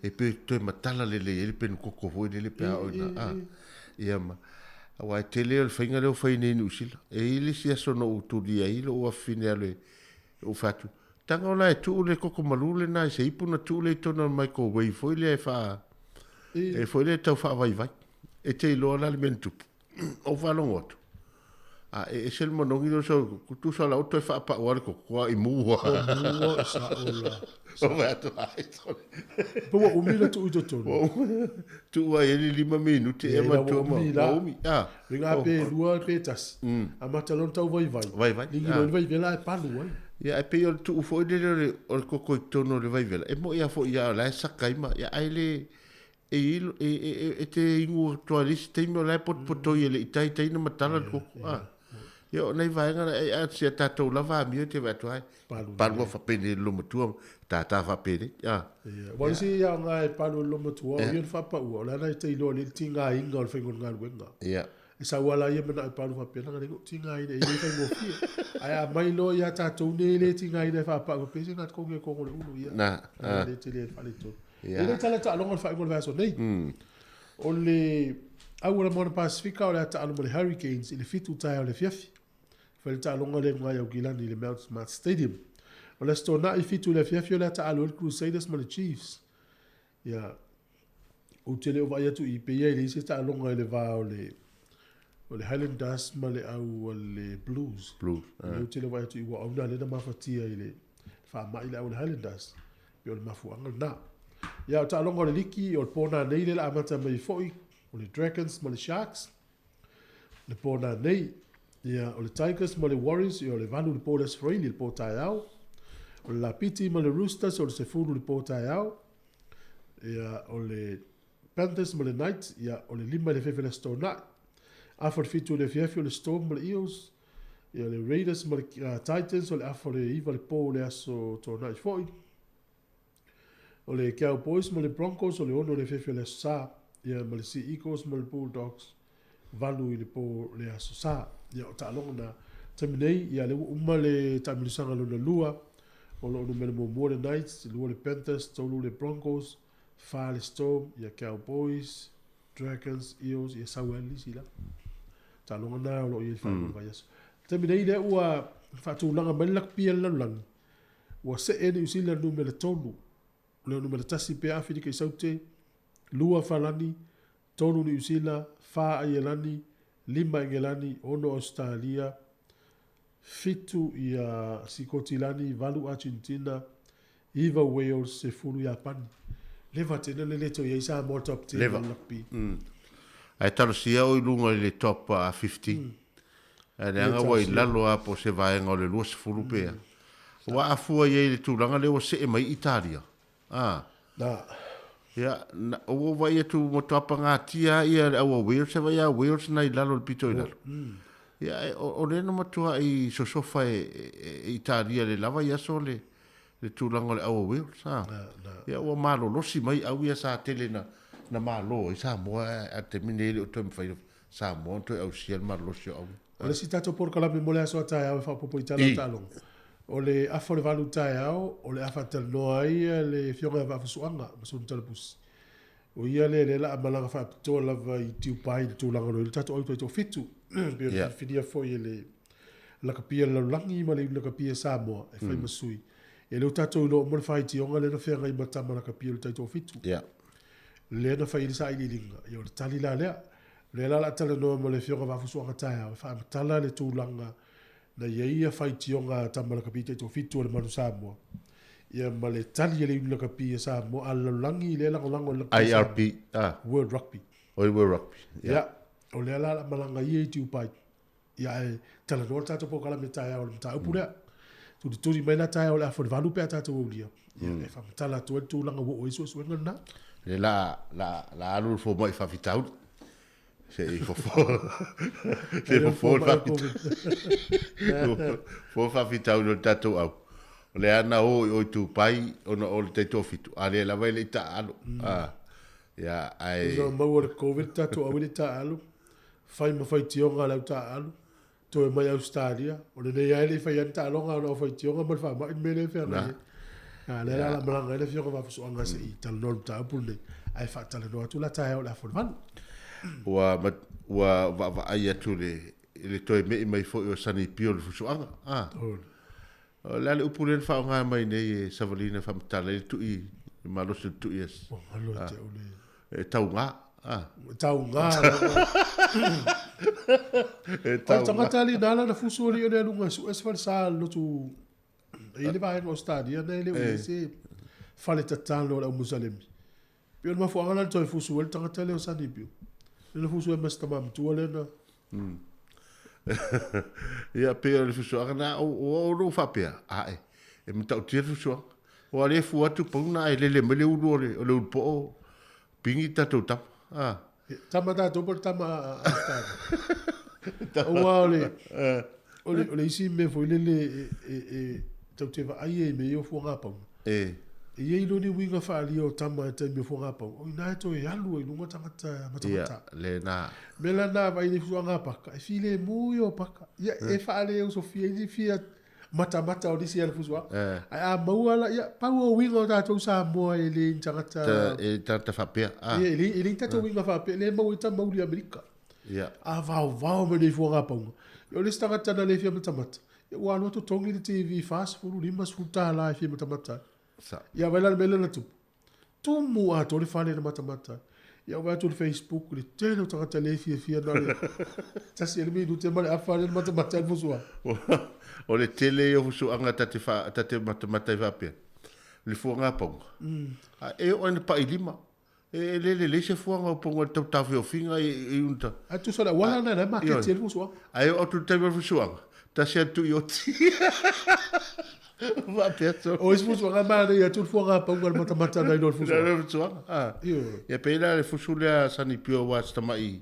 e pei e toe matala lelei ai le penukoko foi lele pe a oo ina, a. Ia ma, aua e tele o le faiga lea ua fai nei i Niu Sila. E i ai le isi aso na ou tulia ai lou afafine alu e, ou fai atu, Tago la e tuu le koko malu lena i se ipu ona tuu lea i totonu o le microwave foi lea e faa, e foi lea e tau faavaivai. E te iloa la le mea na tupu. Ou faalogo atu, a e ese le manogi lea o sau, tusa la ua toe faapau lava le koko, a i mua. O mua, e sao la. Ou fai atu, ai, sole. Pe ua umi le tuu i totonu? Ua umi. Tuu ai e le 5 minute ea matua ma ua umi. Ah. Uiga pe lua pe tasi. Amata loa ona tau vaivai. Vaivai. Ligi loa i le vaivela ae palu ai. Ia ae pei o le tuu foi lele o le koko i totonu o le vaivela, e moi lava foi ia o la e saka ai ma, ia ae le, e i ai, e te inu atu lava i le isi taimi o la e potopotoi e le i taitai ona matala le koko. Ah. Ia o nai vaega na, e, a si a tatou lava amio e te vaai atu ai, palu a faapenei i le loomatua, tata faapenei. Ah. Ia, aua o le isi aoga e palu e le loomatua, o ia na faapaua, o le ala e te iloa lelei le tigaina o le faiga o le galuega. Ia. E sau lava la ia manao e palu faapena, leai ou tigaina e le faigofie. Ae a aumai loa ia tatou nei e le tigaina e faapau faapea, se na togi e kogo le ulu, ia. Na, ah. Le tele le faaletonu. E le tala taaloga o le faaiuga o le vaiaso nei. O le au o le Moana Pasifika o le a taalo ma le Hurricanes i le 7 taeao i le afiafi. Fai le taaloga lea i luga i Aukilani i le Mount Smart Stadium. O le Aso Toonai 7 i le afiafi o le a taalo ai le Crusaders ma le Chiefs. Ia, ou te le o vaai atu i pe i ai leai se taaloga i le va o le o le Highlanders ma le au a le Blues. Blues. Lea ou te le o vaai atu i ua auna lea na mafatia i le faamai le au a le Highlanders. Pei o le mafuaaga lena. Ia, o taaloga o le liki, o le po nanei lea o le a amata mai foi, o le Dragons ma le Sharks, le po nanei. Ia, o le Tigers ma le Warriors, ia, o le 8 i le po i le Aso Faraile, le po taeao. O le Lapiti ma le Roosters, o le 10 i le po taeao. Ia, o le Panthers ma le Knights, ia, o le 5 i le afiafi o le Aso Toonai. Afa o le 7 i le afiafi o le Storm ma le Eels. Ia, o le Raiders ma le Titans, o le afa o le 9 i le po o le Aso Toonai foi. O le Cowboys ma le Broncos, o le 6 i le afiafi o le Aso Sa. Ia, ma le Sea Eagles ma le Bulldogs, 8 i le po o le Aso Sa. Ia, o taaloga na. Taimi nei, ia, lea ua uma le taamilosaga lona lua. O lo o numera muamua le Knights, lua le Panthers, tolu le Broncos, fa le Storm, ia Cowboys, Dragons, Eels, ia sau ai le lisi la. Taaloga na o lo o i ai le faaiuga o le vaiaso. I le taimi nei lea ua faatulaga mai le lakupī a le lalolagi, ua see Niu Sila numera tolu, lea numera tasi pea Aferika i Saute, lua Falani, tolu Niu Sila, fa Aielani, lima Engelani, ono Ausetalia, fitu ia Sikotilani, valu Argentina, iva Wales, sefulu Iapani. Leva tele le le toe i ai Samoa top 10 Leva. o le rugby. Ae talosia o i luga i le top 15. Ae leaga ua i lalo lava po o se vaega o le 20 pe a. Ua afua i ai i le tulaga lea ua see mai Italia. A. Na. Ia, na, ua ou vaai atu ua matua pagatia lava ia le au a Wales, e vaai a Wales na i lalo i le pito i lalo. Ia, e, o, o lea na matuai sosofa e, e, e Italia i le lava i aso le, le tulaga o le au a Wales. A. Na, na. Ia, ua malolosi mai au ia sa tele na na malo ai Samoa a le taimi lenei e le o toe mafai Samoa ona toe ausia le malolosi o au. O le isi tatou polokalame mo le aso a taeao e faaopoopo i tala o taaloga, o le afa o le 8 taeao, o le a faatalanoa ai le Afioga ia Vaafusuaga ma Sulu Talapusi. O ia lea lea la a malaga faapitoa lava i Tiupai i le tulaga o lo o i ai le tatou au taitoafitu. Pei ona filifilia foi e le Lakapi a le Lalolagi ma le Iuni Lakapi a Samoa e fai ma sui. Ia lea ua tatou iloa uma le faitioga lea na feagai ma tama lakapi o le taitoafitu. Lea na fai ai le sailiiliga, ia o le tali la lea. O lea la o le a talanoa ma le Afioga Vaafusuaga taeao e faamatala le tulaga na i ai ia faitioga a tama lakapi taitoafitu o le Manu Samoa, ia ma le tali a le Iuni Lakapi a Samoa a le lalolagi lea e lagolago i le lakapi a Samoa. IRB, ah. World Rugby. Oi World Rugby, ia. Ia, o lea la o le a malaga ia i Dubai. Ia ae talanoa le tatou polokalame taeao i le mataupu lea. Tulituli mai la taeao o le afa o le 8 pe a tatou aulia. Ia e faamatala atu ai le tulaga ua oo i ai suesuega lena. Le la la la alu le fomai faafitauli. Se i fofo. Se i fofo le faafitauli. Fofo faafitauli o le tatou au. O lea na o i o i Dubai ona o le taitoafitu, a lea lava e le i taaalo. Ah, ia, ae... Tusa maua le Covid tatou au i le taaalo. Fai ma faitioga a le au taaalo, toe mai Ausetalia, o lenei lava e le i faia ni taaloga ona o faitioga ma le faamai le mea lea e feagai ai. A lea la o le a malaga ai le Afioga Vaafusuaga se i talanoa i le mataupu lenei, ae faatalanoa atu la taeao i le afa o le 8. Ua, ua vaavaai atu i le, i le toe me'i mai foi o Sonny Bill i le fusuaga. A. O le a le upu lea na faaaoga mai nei e Savalina e faamatala ai le tui, le malosi o le tui a. Ua galo ia te au le. E tauga, a. E tauga lava. E tauga. O le tagata alii na ala ona fusu alii o le aluga e sue se falesa o le lotu e i ai le vaega o Ausetalia na e le o i ai se fale tatalo a le au Musalemi. Pei o le mafuaaga la na toe fusu ai le tagata lea o Sonny Bill. Lea na fusu ai ma si tama matua lea na Ia, pei o le fusuaga na, o, o, o lou faapea, ae, e matautia le fusuaga. Ua le fua atu pauna ae lele mai le ulu o le, o le ulu poo, pigi tatou tama. Ah. Tama tatou po o le tama a Ausetalia. Aua o le, o le, o le isi mea foi lele e, e, e tau te vaai ai i mea ia o fuaga pauna. E. E i ai loa ni uiga faaalia o tama i taimi o fuaga pauna, o i ina e toe alu ai i luga tagata matamata. Ia, lena. Mea la na vaai nei fuaga paka, e filemu ia o paka. Ia, e faaleosofia ai ni fia matamata o nisi ala fusuaga. Ae a maua la, ia, pau o uiga o tatou Samoa e le ni tagata... E tagata faapea. Ia, e le ni tatou uiga faapea, lea e maua ai tama uli Amerika. Ia. A vaovao mai nei fuaga pauna. Ia, o le isi tagata na le fia matamata, Ia ua alu atu togi le TV 40, 50 tala e fia matamata ai. Sa. Ia vaai la le mea lea na tupu. Tumu atoa le fale na matamata ai. Ia ou vaai atu i le Facebook i le tele o tagata le fiafia na o le tasi ea le minute ma le afa lea na matamata ai le fusuaga. O le tele ia o fusuaga ta te fa, ta te matamata ai faapea, le fuaga pauga. A e oo lava ina pai lima, E le lelei se fuaga o ponga i le tau taofiofiga i unta. Ae tusa o le auala lena la e maketi ai le fusuaga. Ae oo atu i le taimi o le fusuaga, tasi lava le tui oti. Faapea solo. O isi fusuaga e manaia atu le fuaga pauga i le matamata nai lo le fusuaga. Nai lo le fusuaga, a. Ioe. Ia pei la le fusu lea a Sonny Pio aua si tamai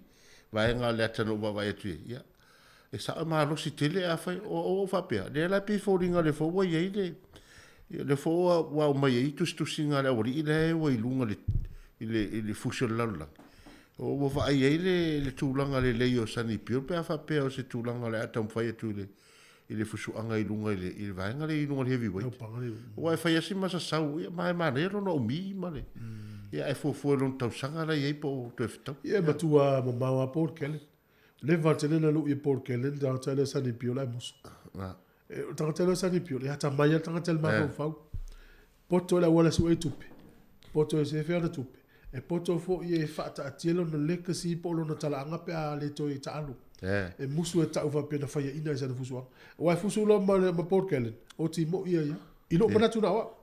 vaega o le ata na ou vaavaai atu i ai, ia, e sao e malosi tele afai o ou faapea, lea la e pei e foliga o lea foi ua i ai le, lea foi ua aumai ai tusitusiga a le aualii la ua i luga i le, i le fusi o le lalolagi. Ua vaai ai le, le tulaga lelei o Sonny Bill pe a faapea o se tulaga o le a taumafai atu i le, i le fusuaga i luga i le, i le vaega lea i luga o le heavyweight. Aua e fai lava si masasau, ia, ma e manaia lona umi ma le, ia, ae fuafua i lona tausaga la e i ai po o toe fetau. Ia, e matua mamao lava Paul Gallen. Leva tele na lui e Paul Gallen, le tagata lea Sonny Bill ae musu. E, o le tagata lea Sonny Bill, e atamai lava le tagata i le mafaufau. Poto i le auala e sue ai tupe, poto e sefe ana tupe, e poto foi e faataatia lona legacy po o lona talaaga pe a le toe taalu. E musu e tau faapea na faiaina i sana fusuaga. Aua e fusu loa ma, ma Paul Gallen, oti moi ia ia. I lou manatu na o au.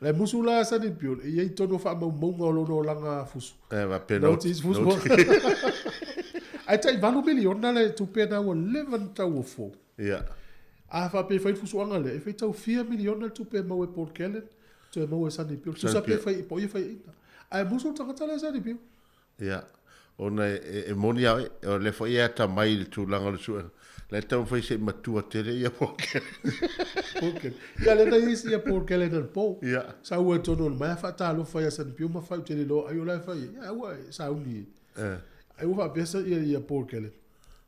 La e musu la Sonny Bill, e i ai tonu o faamaumauga o lona olaga fusu. Faapea na oti isi fusu. Ae tai 8 miliona le tupe na ua leva na tau ofo. A faapea e fai le fusuaga lea, e faitau fia miliona le tupe e maua e Paul Gallen, toe maua e Sonny Bill. Tusa pe fai, po o ia faiaina. Ae musu le tagata lea Sonny Bill. Ia. Ona e moni a oe, o lea foi e atamai i le tulaga o le suega, la e taumafai se i matua tele ia Paul Kelly. Paul Kelly. Ia lea na i ai ia Paul Kelly anapo. Ia. Sa ua tonu o le mai faatalofa ia Sanpio ma fai ou te le iloa ai o la e fai ai. Ia aua e sauni. Eh. Ai ua faapea sa ia ia Paul Kelly.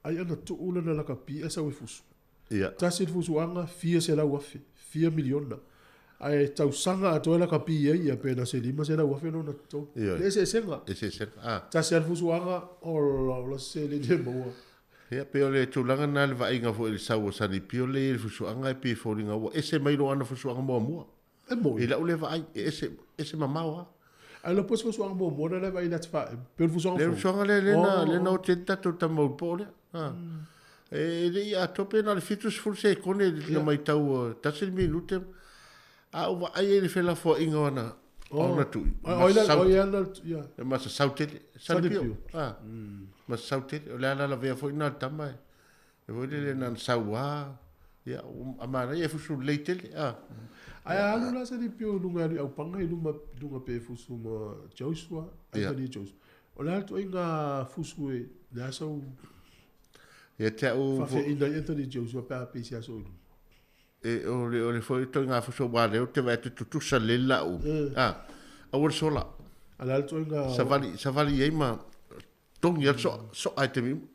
Ai ana tuu lana lakapi ae sau e fusu. Ia. Tasi le fusuaga, fia 100,000, fia miliona. Ae tausaga atoa e lakapi ai ia pe na se 500,000 lona totogi. Ioe. Le eseesega. Eseesega. Ah. Tasi lava le fusuaga, ola ola se seleni e maua. Ia, pei o le tulaga lena le vaaiga foi i le sau o Sanipio lea e i ai le fusuaga e pei e foliga ua ese mai lo ana fusuaga muamua. E moni. I lau lea vaai, e ese, ese mamao lava. Ae iloa po o se fusuaga muamua lena e vaai i le atu faa-M, pei o le fusuaga Le fou. fusuaga lea, lea na, Oh. lea na oti ai le tatou tama ulu po lea. Ah. E le i atoa pe na o le 70 sekone na maitau, tasi le minute. A ou vaai ai i le felafoaiga o ana, o ana tui, Ai, oi la, masasau, oi ana, ia. e masasau tele. Salipio. Salipio. Ah. Masasau tele. O le ala lavea foi lena o le tama e. E foi lele na ona sau lava, ia, a manaia e fusu lelei tele. Ah. Ae a alu la Salipio i luga e alu i Aupaga i luma, i luga pe fusu ma Joshua, Ia. Anthony Joshua. O le a le ituaiga fusu e, le a sau Ia te au faafeaina ai Anthony Joshua pe a pei se aso i luma. E o le o le foi ituaiga fusu aua lea ou te vaai atu e tutusa lelei le lau. Ah, aua le sola. A o le a le ituaiga Savali, savali i ai ma togi lava le soa, soa i taimi uma.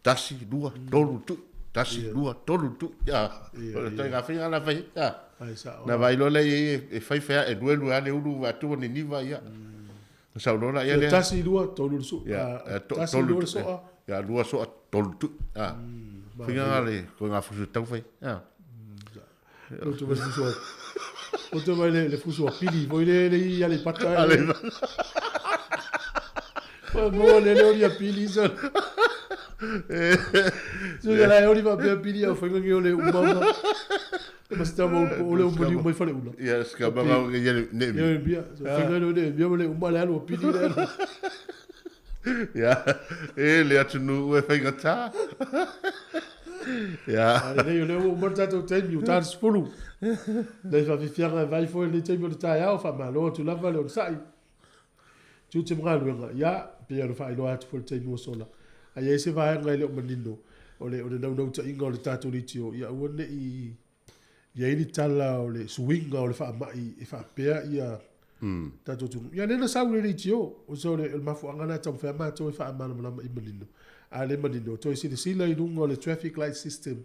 Tasi, lua, tolu, tui. Tasi, lua, tolu, tui. Ah, o le ituaiga faiga lena e fai ai. Ah. Ai sao. Na vaai loa lea i ai e fai fai lava, e lue lue lava le ulu vaai atu ua niniva, ia. Na sau loa la ia lea. Tasi, lua, tolu le soa. Ia, Tasi, tolu lua le tui. soa. Ia, lua soa, tolu tui. Ah. Faiga lena le ituaiga fusu e tau fai. Ah. Loto mai le fusu a Loto mai le fusu a Pili foi le le i Aleipata. Aleipata. Foi mo le le oli a Pili sa. So la oli va pe Pili a foi ngi ole umama. Ma sta mo ole umani mai fale ula. Ia ska ba ba ia ne. Ia bia. So foi ngi ole bia ole umma le alu Pili le. Ia e le atunuu e faigata. Ia. A lelei o lea ua uma le tatou taimi, ua ta le 10. Nai faafiafiaga e vaai foi i lenei taimi o le taeao, faamalo atu lava le onosai. Tiute ma galuega, ia, pei ona faailoa atu foi le taimi ua sola. A i ai se vaega e le o manino, o le, o le naunautaiga o le tatou leitio, ia aua ne i i ai ni tala o le suiga o le faamai e faapea ia tatou atunuu. Ia lea na sau i le leitio, o se o le, o le mafuaaga lena e taumafai lava matou e faamalamalama i manino. A le manino, toe silasila i luga o le traffic light system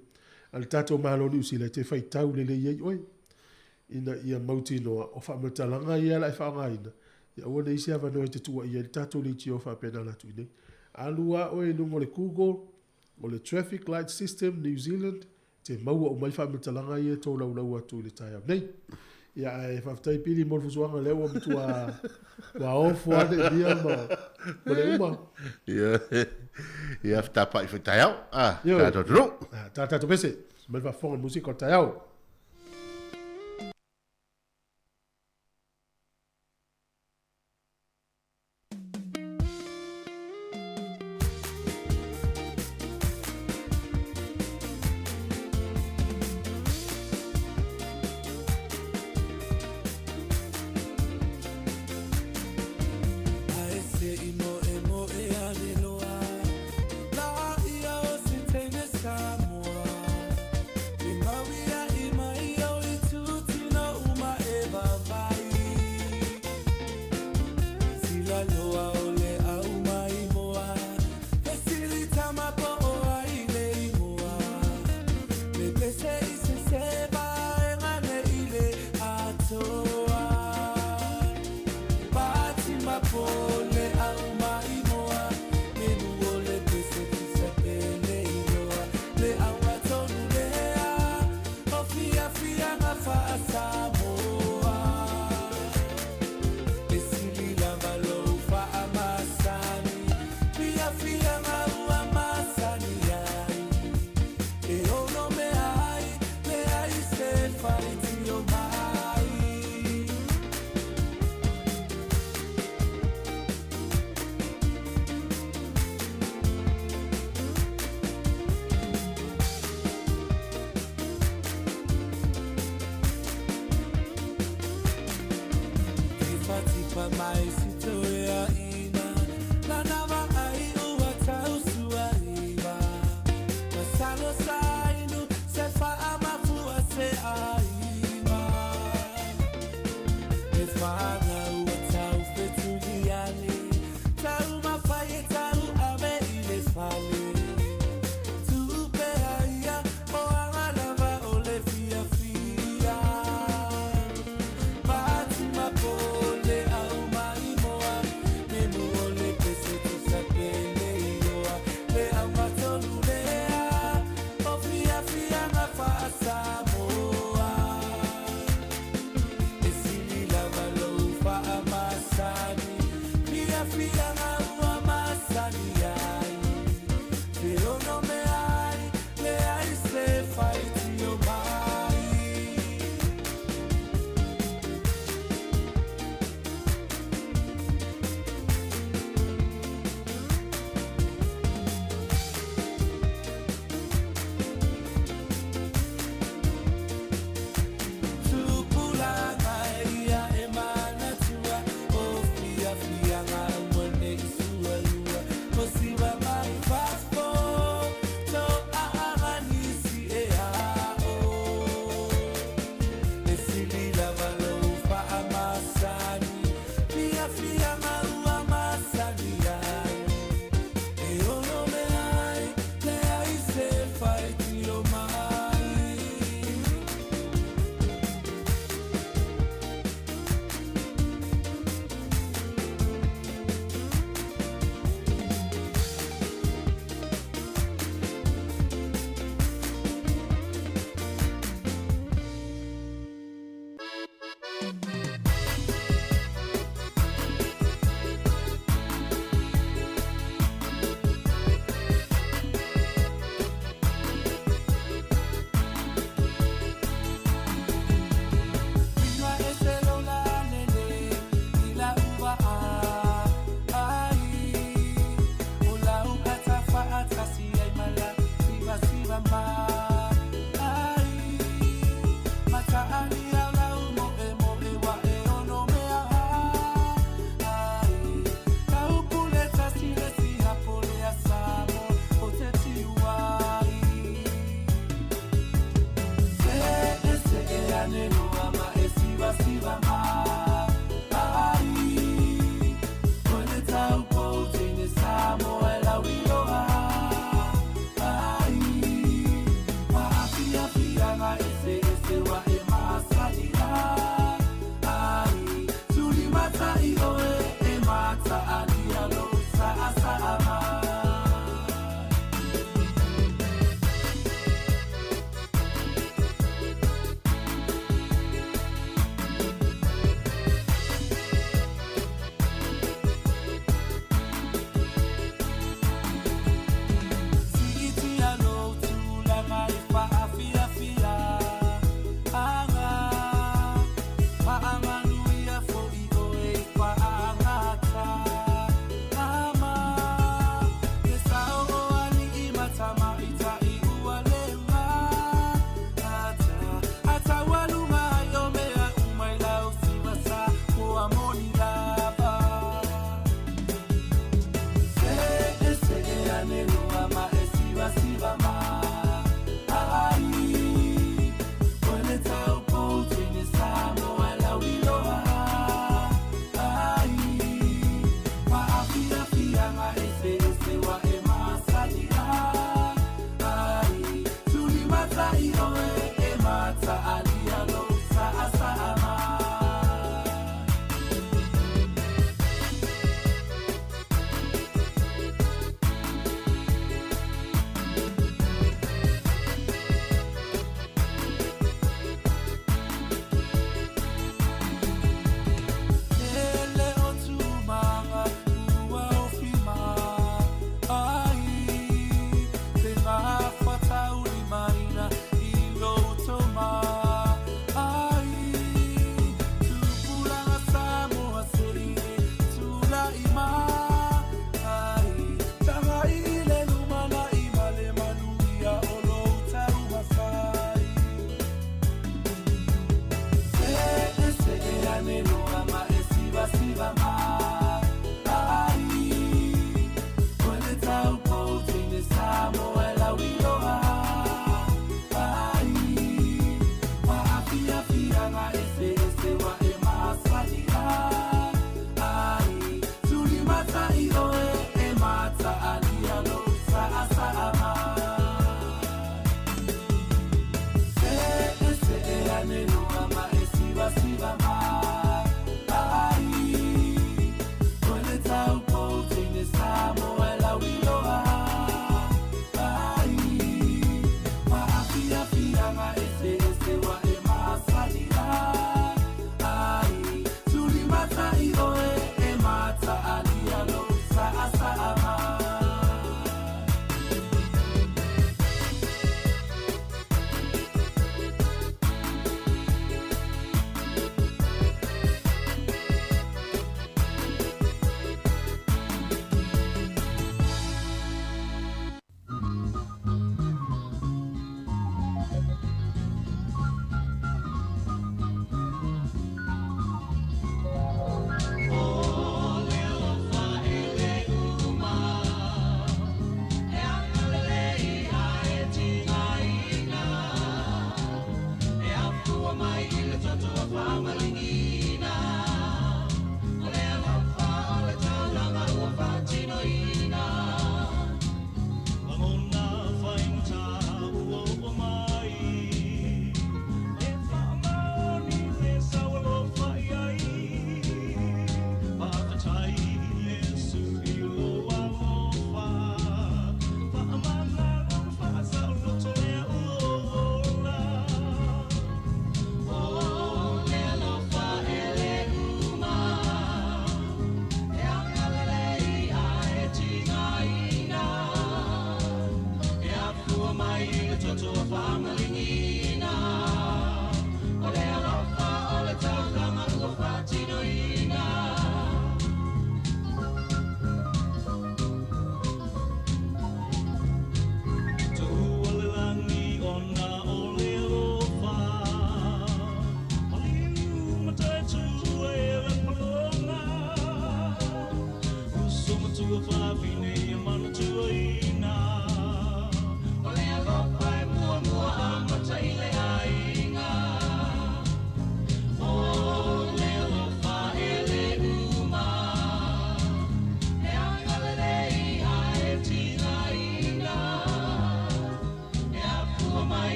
a le tatou Malo o Niu Sila e te faitau lelei ai oe ina ia mautinoa o faamatalaga ia la e faaaogaina, ia aua ne i se avanoa e te tuuaia ai le tatou leitio faapena la atu i inei. Alu lava oe i luga o le Google, o le traffic light system New Zealand, te maua uma ai faamatalaga ia e tolaulau atu i le taeao nei. Ia ae faafetai Pili mo le fusuaga lea ua matua ua ofo lava le Mia ma, ma le uma. Ia, ia fetapa'i foi taeao. Ah, Ioe. tatou atunuu. Ah, tā tatou pese. Mai le faafofoga i le musika o le taeao.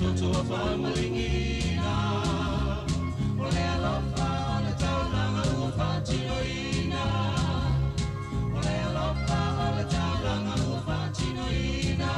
Toto faamuligiina. O le alofa o le taulaga ua faatinoina. O le alofa o le taulaga ua faatinoina.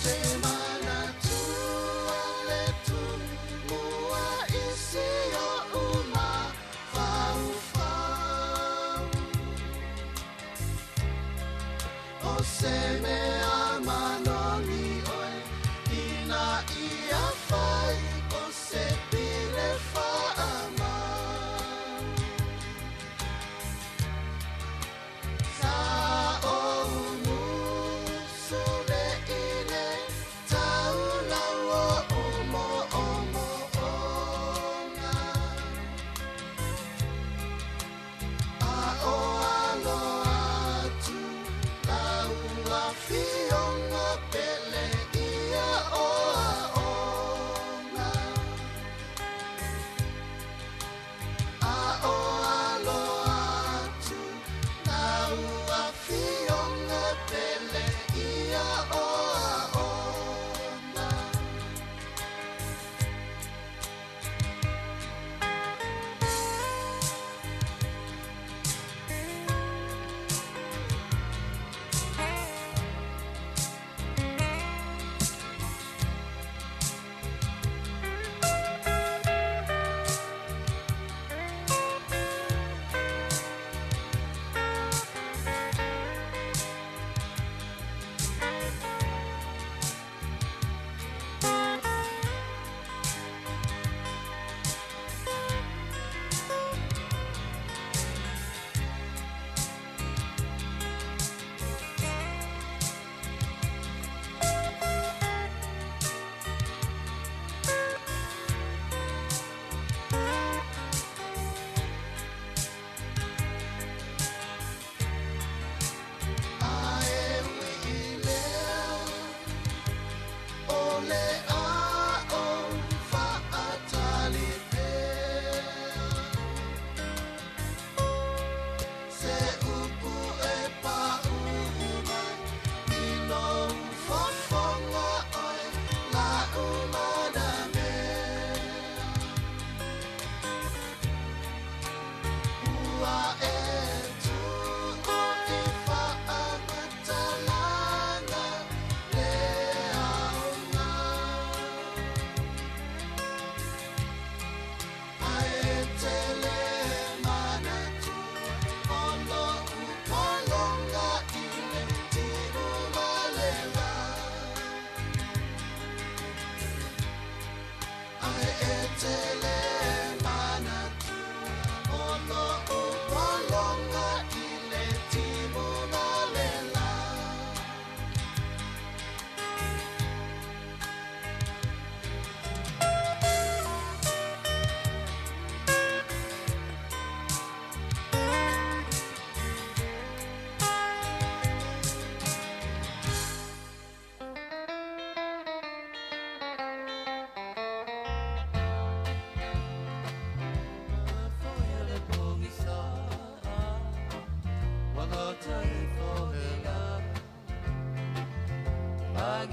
Te mana tua le tu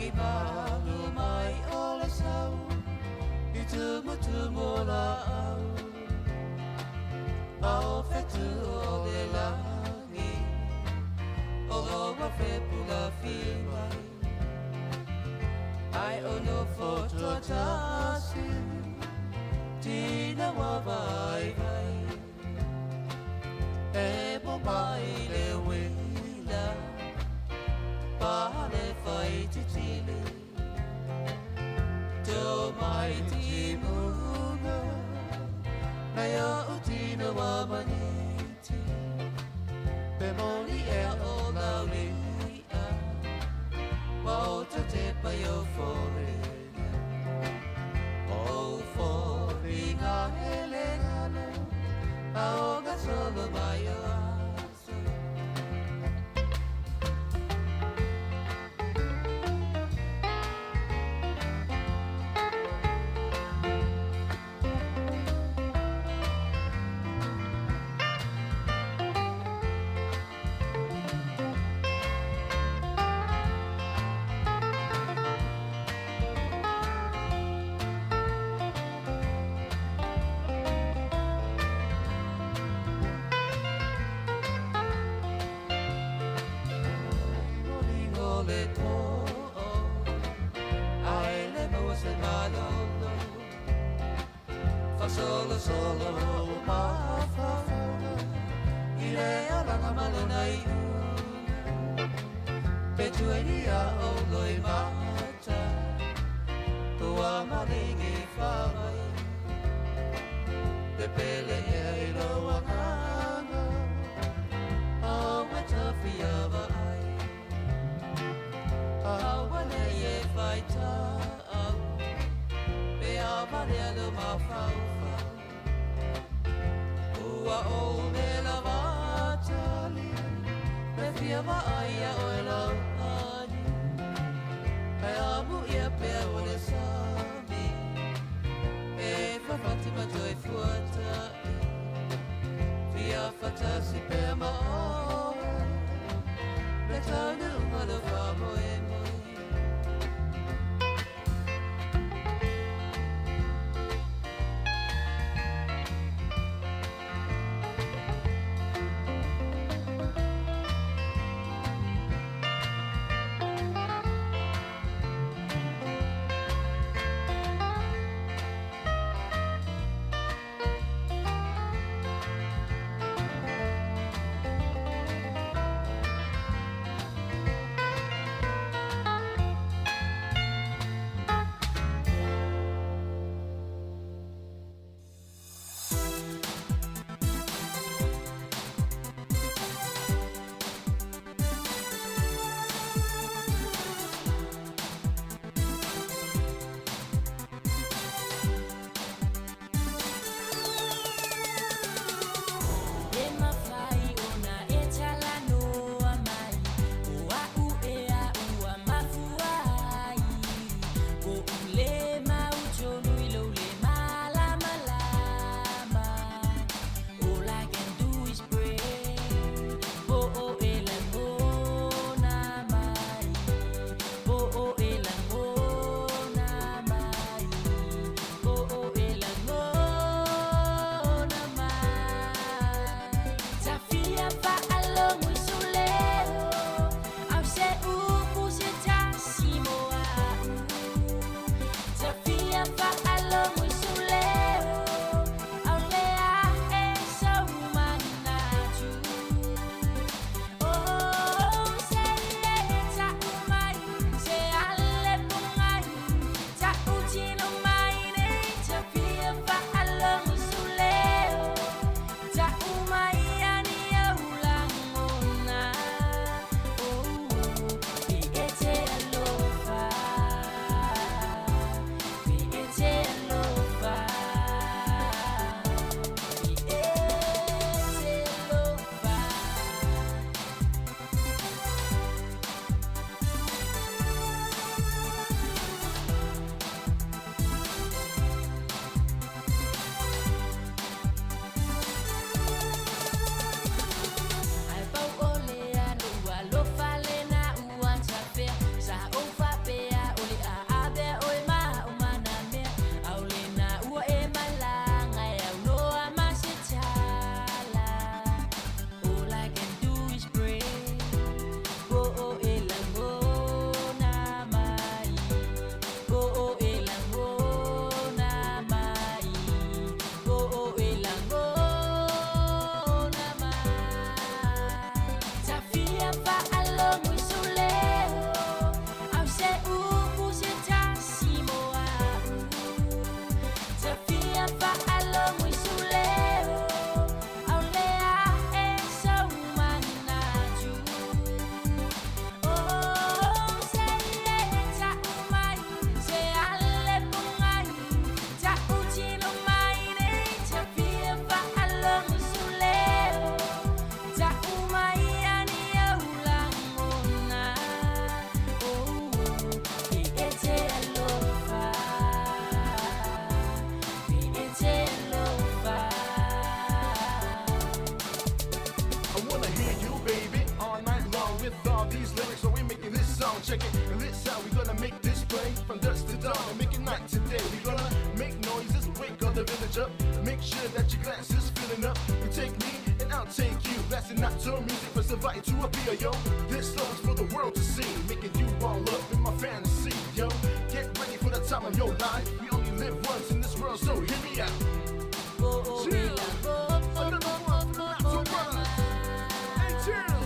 Lagi malu mai o le sau I tumutumu o laau A o fetu o le lagi O oua fepulafi mai Ai o nofo tuatasi Tina wa vaivai E mo mai le uila Pa le fai titili Tō mai timuga Nei o tina wa maniti Pe moni e o laulia Wa o te tepa i o fōrena O fōringa hele ngalo A o ngā solo mai o aso. Lingolingo le to'o Ae le maua se malolo Fasolosolo o mafaufauga I le alaga ma lona iuga Pe tuailia o loimata Ua maligi faamai Pepele ea i lou agaga Aua tafia vaai Aua nei e faitau Pe a valea lou mafaufau Ua ou le lava tali Pe fia vaai ia oe lau ani Ae amuia pea o le sami E fafati ma toe fuata'i Fia fatasi pea ma oe Le taunuuga o lou faamoemoe. dawn and make it night today. We gonna make noises, wake up the village up. Make sure that your glass is filling up. You take me and I'll take you. Blasting out to music from Savai'i to Apia, yo. This song's for the world to see, making you all up in my fantasy, yo. Get ready for the time of your life. We only live once in this world, so hear me out. Chill. Another one for the Nato brothers. Hey, chill.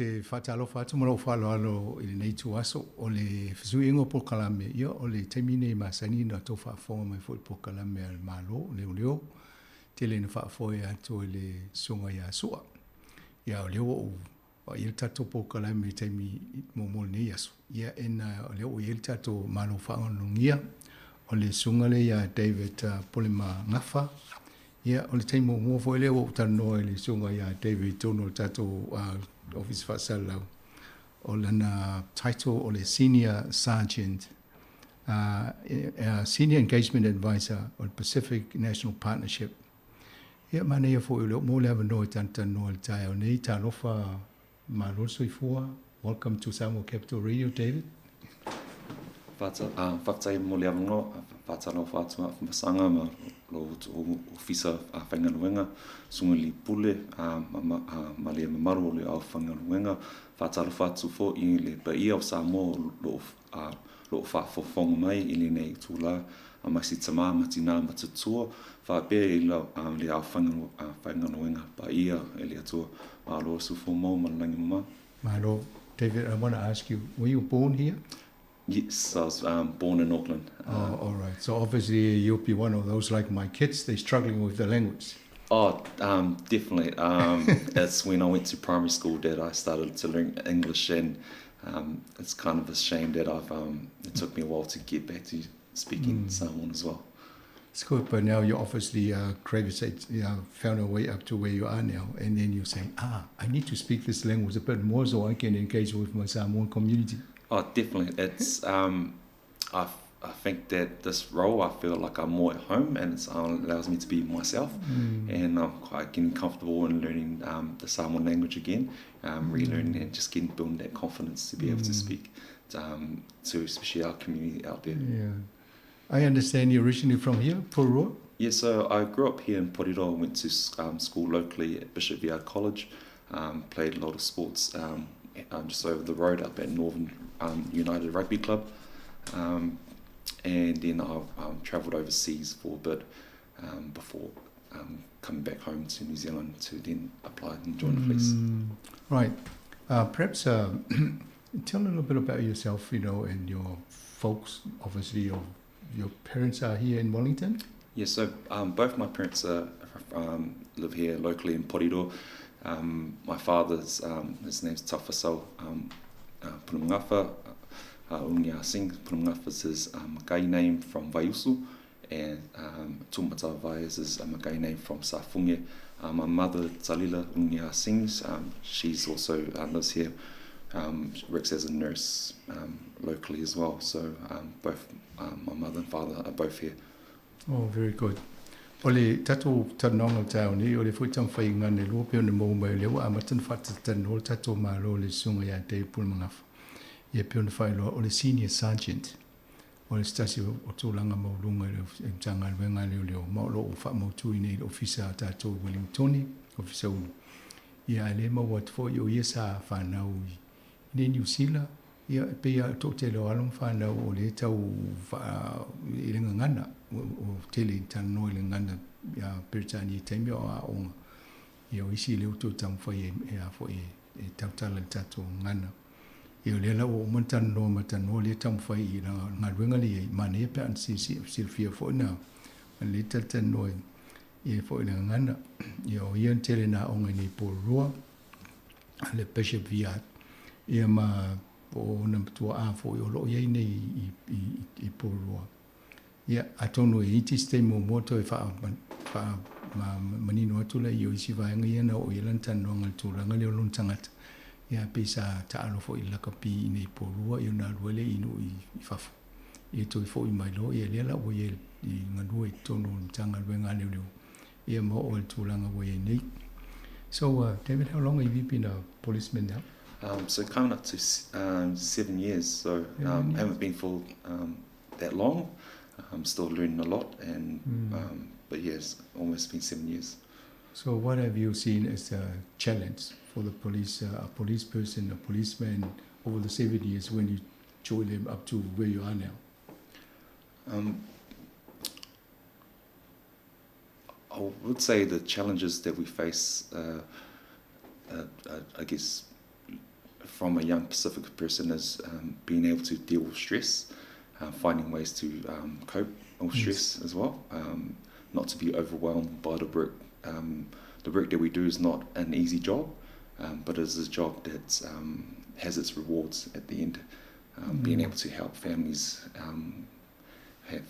te faatalofa atu ma lou faaaloalo i lenei ituaso. O le fesuiaiga o polokalame, ia o le taimi lenei e masani ona outou faafofoga mai foi i polokalame a le Malo, leoleo, tele ina faafoe atu e le Susuga ia Sua. Ia o lea ua ou vaai le tatou polokalame i taimi muamua o lenei aso, ia ena o lea ua i ai le tatou Malo faanonogia, o le susuga lea ia David Pulemagafa. Ia o le taimi muamua foi lea ua ou talanoa i le susuga ia David i totonu o le tatou Ofisa Faasalalau, o lana title o le Senior Sergeant, Senior Engagement Advisor o le Pacific National Partnership. Ia, manaia foi o lea ua maua le avanoa e talatalanoa i le taeao nei. Talofa, malo le soifua. Welcome to Samoa Capital Radio, David. Faafetai mo le avanoa. Faatalofa atu a Masaga ma lo ofisa faigaluega, Susuga i le Pule ma le mamalu o le aufaigaluega. Faatalofa atu foi i le paia o Samoa o lo o faafofoga mai i lenei itula, mai si tama ma tina ma tutua, faapea i le aufaigaluega paia e le Atua. Malo le soifua maua ma le lagi mama. Malo. David, I want to ask you, were you born here? Yes, I was born in Auckland. Oh, all right. So obviously you'll be one of those like my kids, they're struggling with the language. Oh, definitely. It's when I went to primary school that I started to learn English, and it's kind of a shame that it took me a while to get back to speaking Samoan as well. It's good, but now you obviously gravitate, found a way up to where you are now, and then you're saying, I need to speak this language a bit more so I can engage with my Samoan community. Oh, definitely. It's I think that this role, I feel like I'm more at home, and it allows me to be myself, and I'm quite getting comfortable in learning the Samoan language again, relearning and just building that confidence to be able to speak to especially our community out there. Yeah. I understand you're originally from here, Porirua? Yeah, so I grew up here in Porirua, went to school locally at Bishop Viard College, played a lot of sports just over the road up at Northern United Rugby Club, and then I travelled overseas for a bit before coming back home to New Zealand to then apply and join the police. Right. Perhaps tell a little bit about yourself, and your folks. Obviously, your parents are here in Wellington? Yeah, so both my parents are, live here locally in Porirua. My father's, his name's Tafasau Pulemagafa, Ungia Singh. Pulemagafa is his Makai name from Vaiusu, and Tumatavai is his Makai name from Safunge. My mother, Talila Ungia Singh, she's also lives here, works as a nurse locally as well. So both my mother and father are both here. Oh, very good. O le tatou talanoaga o le taeao nei, o le foi taumafai i gane lua pei ona maua mai o lea ua amata ona faatatalanoa le tatou Malo i le susuga ia Dave Pulemagafa. Ia pei ona faailoa, o le Senior Sergeant, o le se tasi o tulaga maualuga i le Matagaluega a Leoleo, ma o lo o faamautuina i le Ofisa a tatou i Wellingtone, Ofisa Ulu. Ia ae le maua atu foi o ia sa fanau i nei Niu Sila, ia e pei lava o le toatele o alo ma fanau o lea e tau faa i le gagana, o tele i talanoa i le gagana ia Peretania i taimi o aoga. Ia o isi lea ua toe taumafai e a foi e tautala i le tatou gagana. Ia o lea la ua uma ona talanoa ma talanoa lea e taumafai i galuega lea i ai, manaia pe ana silafia foi na lea talatalanoa i foi le gagana. Ia o ia na tele na aoga i nei Porirua, le Bishop Viard, ia ma o ona tuaa foi o lo o i ai nei i Porirua. Ia, atonu e iti se taimi muamua toe faamanino atu lea o isi vaega ia na oo i ai lana talanoaga i le tulaga lea o lona tagata. Ia, pei sa taalo foi i le lakapi i inei i Porirua, ia ona alu ai lea i nuu i fafo. Ia toe foi mai loa, ia lea la ua i ai i galue i totonu o le Matagaluega a Leoleo, ia ma oo i le tulaga ua i ai nei. So, David, how long have you been a policeman now? So coming up to 7 years, so haven't been for that long. I'm still learning a lot, and but yes, almost been 7 years. So what have you seen as a challenge for the police, a police person, a policeman over the 7 years when you joined them up to where you are now? I would say the challenges that we face, I guess, from a young Pacific person is being able to deal with stress, finding ways to cope with stress as well, not to be overwhelmed by the work. The work that we do is not an easy job, but it is a job that has its rewards at the end. Being able to help families,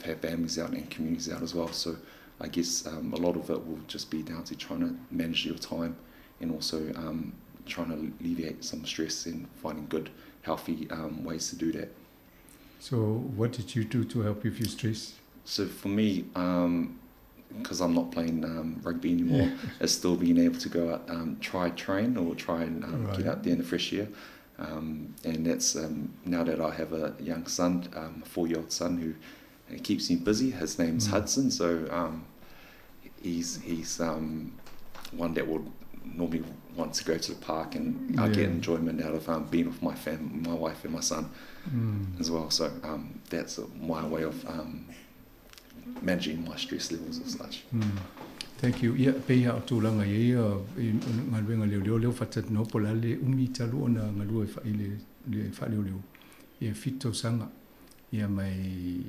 have families out and communities out as well. So I guess a lot of it will just be down to trying to manage your time and also trying to alleviate some stress and finding good, healthy ways to do that. So what did you do to help with your stress? So for me, because I'm not playing rugby anymore, it's still being able to go out, try train or try and get out there in the fresh air. And that's now that I have a young son, a 4-year-old son who keeps me busy. His name's Hudson, so he's one that would normally want to go to the park, and I get enjoyment out of being with my my wife and my son as well. So that's my way of managing my stress levels as such. Thank you. Ia pe ia tūlanga ia ngaluenga leo leo leo fatat no pola le umi talu ona ngalua fa ile le fa leo leo. Ia fito sanga ia mai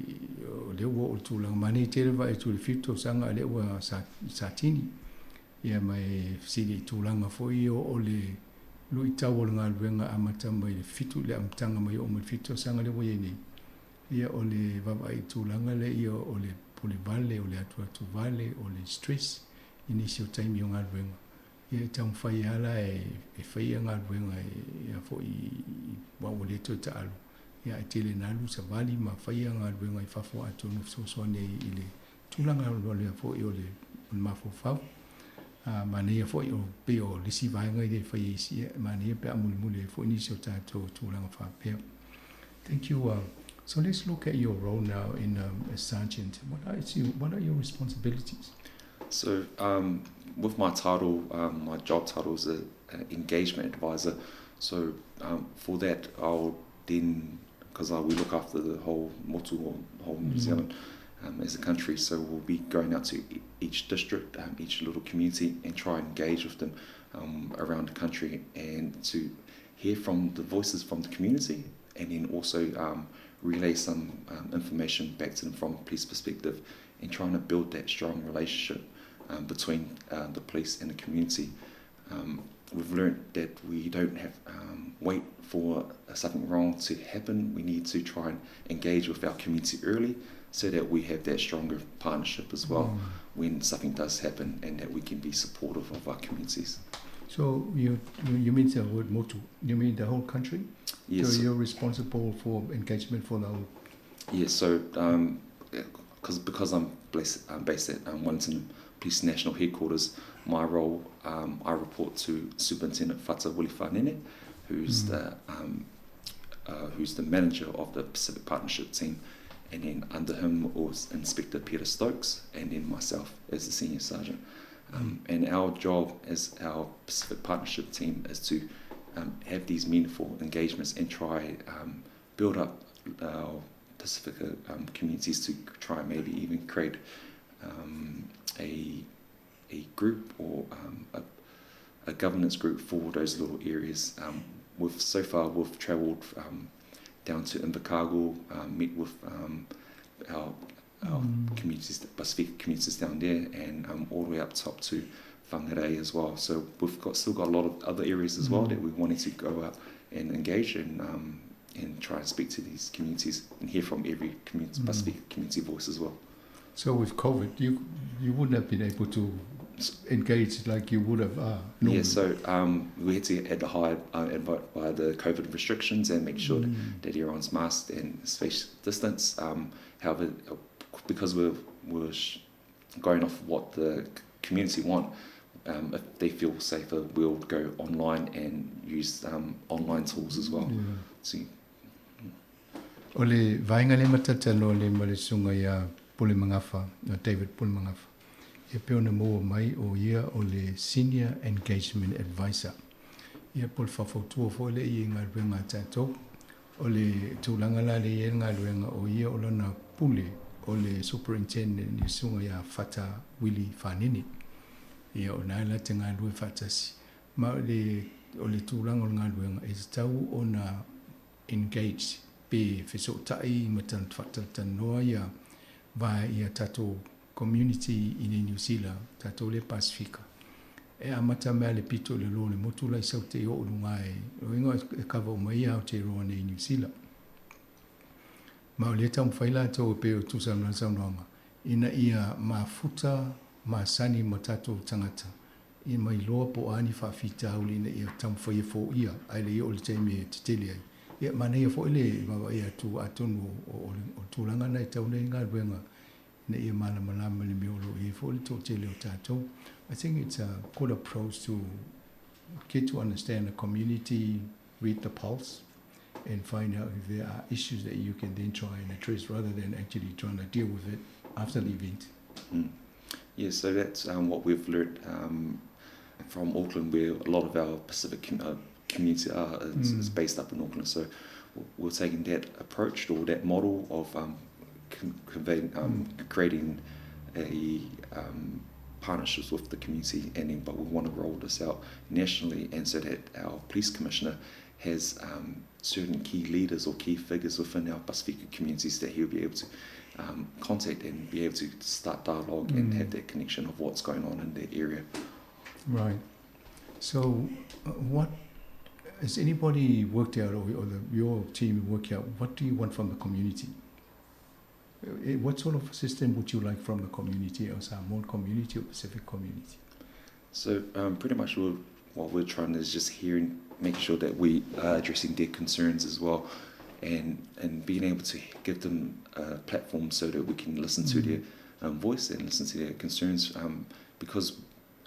leo o tūlanga mani tele va e tu le fito sanga le ua sa tini. Ia mai sili tūlanga foi o le lui tau o ngaluenga amata mai le fitu le amtanga mai o mai fito sanga le ua nei. Ia o le vava i tūlanga le ia o le pole vale o le atu vale o le stress initial time o ngaluenga. Ia taumafai ala e faia galuega ia foʻi ua ua lē toe taʻalo ia ae tele na alu savali ma faia galuega i fafo atonu fesoasoani ai i le tulaga lea foʻi o le mafaufau manaia foʻi o pei o le isi vaega i le faia isi manaia pe a mulimuli ai foʻi nisi o tatou tulaga faapea. Thank you. So let's look at your role now in as sergeant. What are your responsibilities? So with my title, my job title is an engagement advisor. So for that, I'll then, because we look after the whole motu or whole New Zealand as a country, so we'll be going out to each district, each little community, and try and engage with them around the country, and to hear from the voices from the community, and then also relay some information back to them from a police perspective, and trying to build that strong relationship between the police and the community. We've learnt that we don't have wait for something wrong to happen. We need to try and engage with our community early so that we have that stronger partnership as well when something does happen, and that we can be supportive of our communities. So you mean the word motu, you mean the whole country? Yes. So you're responsible for engagement for the whole... Yes, so because I'm based at Wellington Police National Headquarters, my role, I report to Superintendent Fata Willie Fanene, who's the manager of the Pacific Partnership team, and then under him was Inspector Peter Stokes, and then myself as the senior sergeant. And our job as our Pacific Partnership team is to have these meaningful engagements and try build up our Pacific communities to try and maybe even create a group or a governance group for those little areas. We've so far we've travelled down to Invercargill, met with our communities, Pacific communities down there, and all the way up top to Whangarei as well. So we've still got a lot of other areas as well that we wanted to go out and engage and try and speak to these communities and hear from every community, Pacific community voice as well. So with COVID, you wouldn't have been able to engage like you would have normally. Yeah, so we had to adhere by the COVID restrictions and make sure that everyone's masked and space distance. However, because we're going off what the community want, if they feel safer, we'll go online and use online tools as well. Yeah. So, O le vaenga le matatano le malesunga ia Pule Mangafa, David Pule Mangafa. Ia pe ona maua mai o ia o le Senior Engagement Advisor. Ia po le whawhautua fo le i ngā ruenga tātou. O le tūlanga la le ia ngā ruenga o ia o lana pule o le Superintendent ni sunga ia Fata Willie Fanini. Ia o nā la te ngā rue whatasi. Ma le o le tulaga o le galuega e tatau ona engage pe fesootai ma faatalatalanoa ia vae ia tatou community i nei Niu Sila, tatou lea Pasefika. E amata mai lava i le pito i le lo o le motu la i Saute e oo i luga e lona uiga e cover uma ai Aotearoa nei i Niu Sila. Ma o lea e taumafai latou e pei o tusa ma lana saunoaga ina ia mafuta masani ma tatou tagata ia ma iloa po o a ni faafitauli ina ia taumafai e foia ae le i oo i le taimi e tetele ai. Ia manaia foi le vaavaai atu atonu o le tulaga lena e tatau ona i ai galuega ina ia malamalama i le mea o lo o i ai foi le toatele o tatou. I think it's a good approach to get to understand the community, read the pulse and find out if there are issues that you can then try and address rather than actually trying to deal with it after the event. Mm. Yeah, so that's um, what we've learnt um, from Auckland, where a lot of our Pacific com uh, community are, is, mm. is based up in Auckland. So we're taking that approach or that model of um, conveying, um, mm. creating a um, partnerships with the community, and then, but we want to roll this out nationally, and so that our police commissioner has um, certain key leaders or key figures within our Pasifika communities that he'll be able to um, contact and be able to start dialogue mm. and have that connection of what's going on in that area. Right. So, uh, what has anybody worked out, or, or the, your team worked out, what do you want from the community? Eh, what sort of system would you like from the community, or Samoan community or Pacific community? So um, pretty much we're, what we're trying is just hearing, make sure that we are addressing their concerns as well, and and being able to give them a platform so that we can listen mm. to their um, voice and listen to their concerns, um, because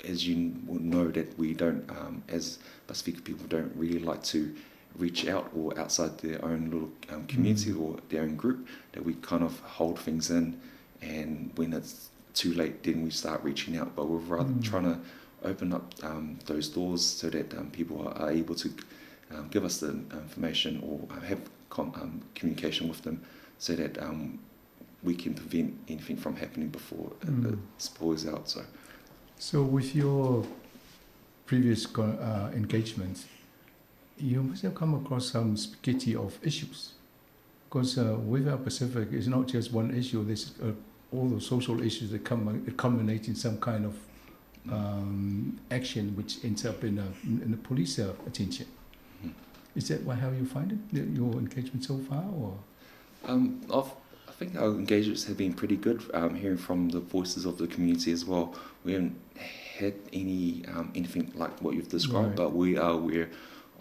as you will know that we don't, um, as Pasifika people don't really like to reach out or outside their own little um, community mm. or their own group, that we kind of hold things in, and when it's too late, then we start reaching out. But we're rather mm. trying to open up um, those doors so that um, people are, are able to um, give us the information or uh, have com um, communication with them so that um, we can prevent anything from happening before mm. it, it spoils out. So, so with your previous uh, engagements, you must have come across some spaghetti of issues. Because uh, with our Pacific, it's not just one issue, there's uh, all the social issues that come culminate in some kind of um, action which ends up in a, in the police uh, attention. Mm. Is that how you find it, your engagement so far? Or? Um, I've, I think our engagements have been pretty good, um, hearing from the voices of the community as well. We haven't had any um, anything like what you've described, right. but we are aware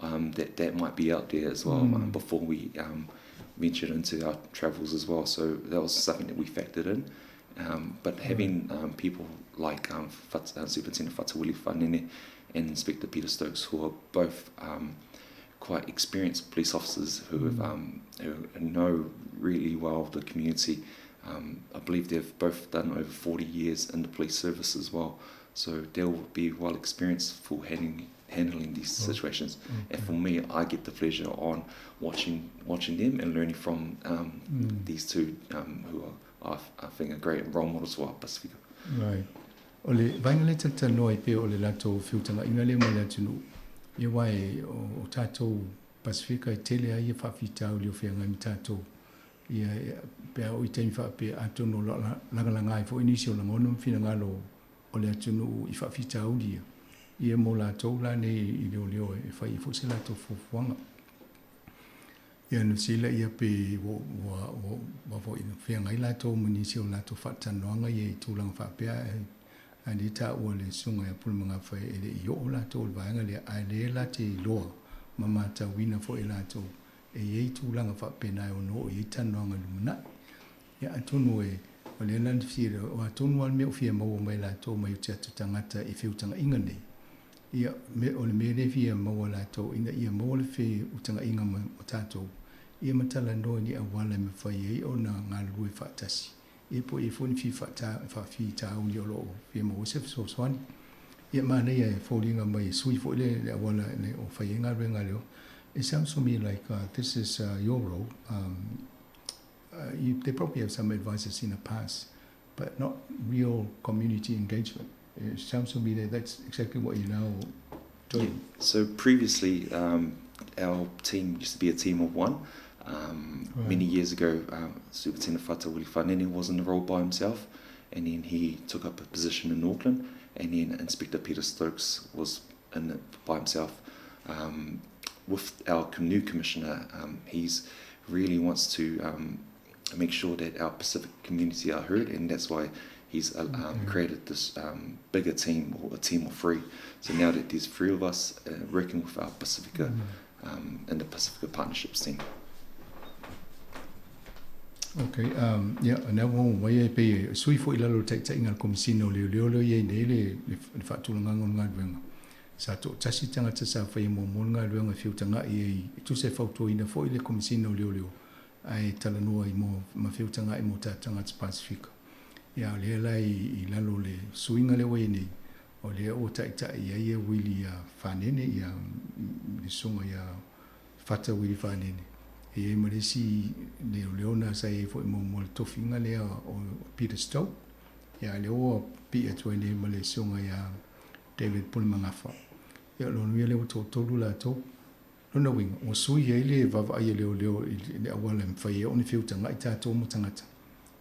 um, that that might be out there as well mm. um, before we um, ventured into our travels as well. So that was something that we factored in. Um, but having um, people like um, Fat, uh, Superintendent Fatawili Fanene and Inspector Peter Stokes, who are both um, quite experienced police officers who have, mm. um, who know really well the community. Um, I believe they've both done over 40 years in the police service as well, so they'll be well experienced for handling handling these oh, situations. Okay. And for me, I get the pleasure on watching watching them and learning from um, mm. these two um, who are, I, I think, are great role models for our Pasifika. Right. O le vaega lea talatalanoa ai pea o le latou feutagaiga lea ma le atunuu, ia aua e o tatou Pasifika e tele ai ia faafitauli o feagai ma tatou. Ia pe a oo i taimi faapea atonu o lo o lagalaga ai foi nisi o lagona ma finagalo o le atunuu i faafitauli ia, ia mo latou la nei i leoleo e fai ai foi se latou fuafuaga. Ia Niu Sila ia pe ua ua ua foi feagai latou ma nisi o latou faatalanoaga ia i tulaga faapea ae lea taua le susuga ia Pulemagafa e le i oo latou i le vaega lea ae lea la te iloa ma matauina foi e latou e i ai tulaga faapena e ono oo i ai talanoaga i lumanai. Ia atonu e o lea la na fia o atonu lava le mea o fia maua mai latou mai o tatou tagata i feutagaiga nei. Ia, me, o le mea lea e fia maua latou ina ia maua le feutagaiga ma, ma tatou, ia ma talanoa i ni auala e mafai ai ona galulue faatasi. Ia po o i ai foi ni fia faata, faafitauli o lo o fia maua ai se fesoasoani. Ia, manaia e foliga mai e sui foi le, le auala le, o fai ai galuega leo. It sounds to me like uh, this is uh, your role. Um, uh, you, they probably have some advisors in the past, but not real community engagement. It sounds to me that that's exactly what you're now doing? Yeah. So previously, our team used to be a team of one. Right. Many years ago, Superintendent Fata Willie Fanene was in the role by himself, and then he took up a position in Auckland, and then Inspector Peter Stokes was in it by himself. With our new commissioner, he's really wants to make sure that our Pacific community are heard, and that's why he's created this bigger team, or a team of three. So now that there's three of us working with our Pacifica in the Pacifica Partnerships team. Okay, ia, o lena ua oo mai e pei e sui foi i lalo o le taitaiga a le Komesina o Leoleo lea e i ai nei le, le, le faatulagaga o le galuega. Sa toatasi tagata sa faia muamua le galuega e feutaga'i ai, e tusa e fautuaina foi le Komesina o Leoleo ae talanoa ai mo, ma feutaga'i mo tatou tagata Pasefika. Ia, o lea la i, i lalo o le suiga lea ua i ai nei, o lea ua taitai ai e Wili ia Fanene, ia, le susuga ia Fata Wili Fanene. E i ai ma le isi leoleo na sa i ai foi muamua i le tofiga lea o Peter Stoke. Ia, a lea ua pii atu ai nei ma le susuga ia David Pulemagafa. Ia, o lona uiga lea ua toatolu latou. Lona uiga, ua sui ai le vaavaai a leoleo i le auala e mafai ai ona feutaga'i tatou ma tagata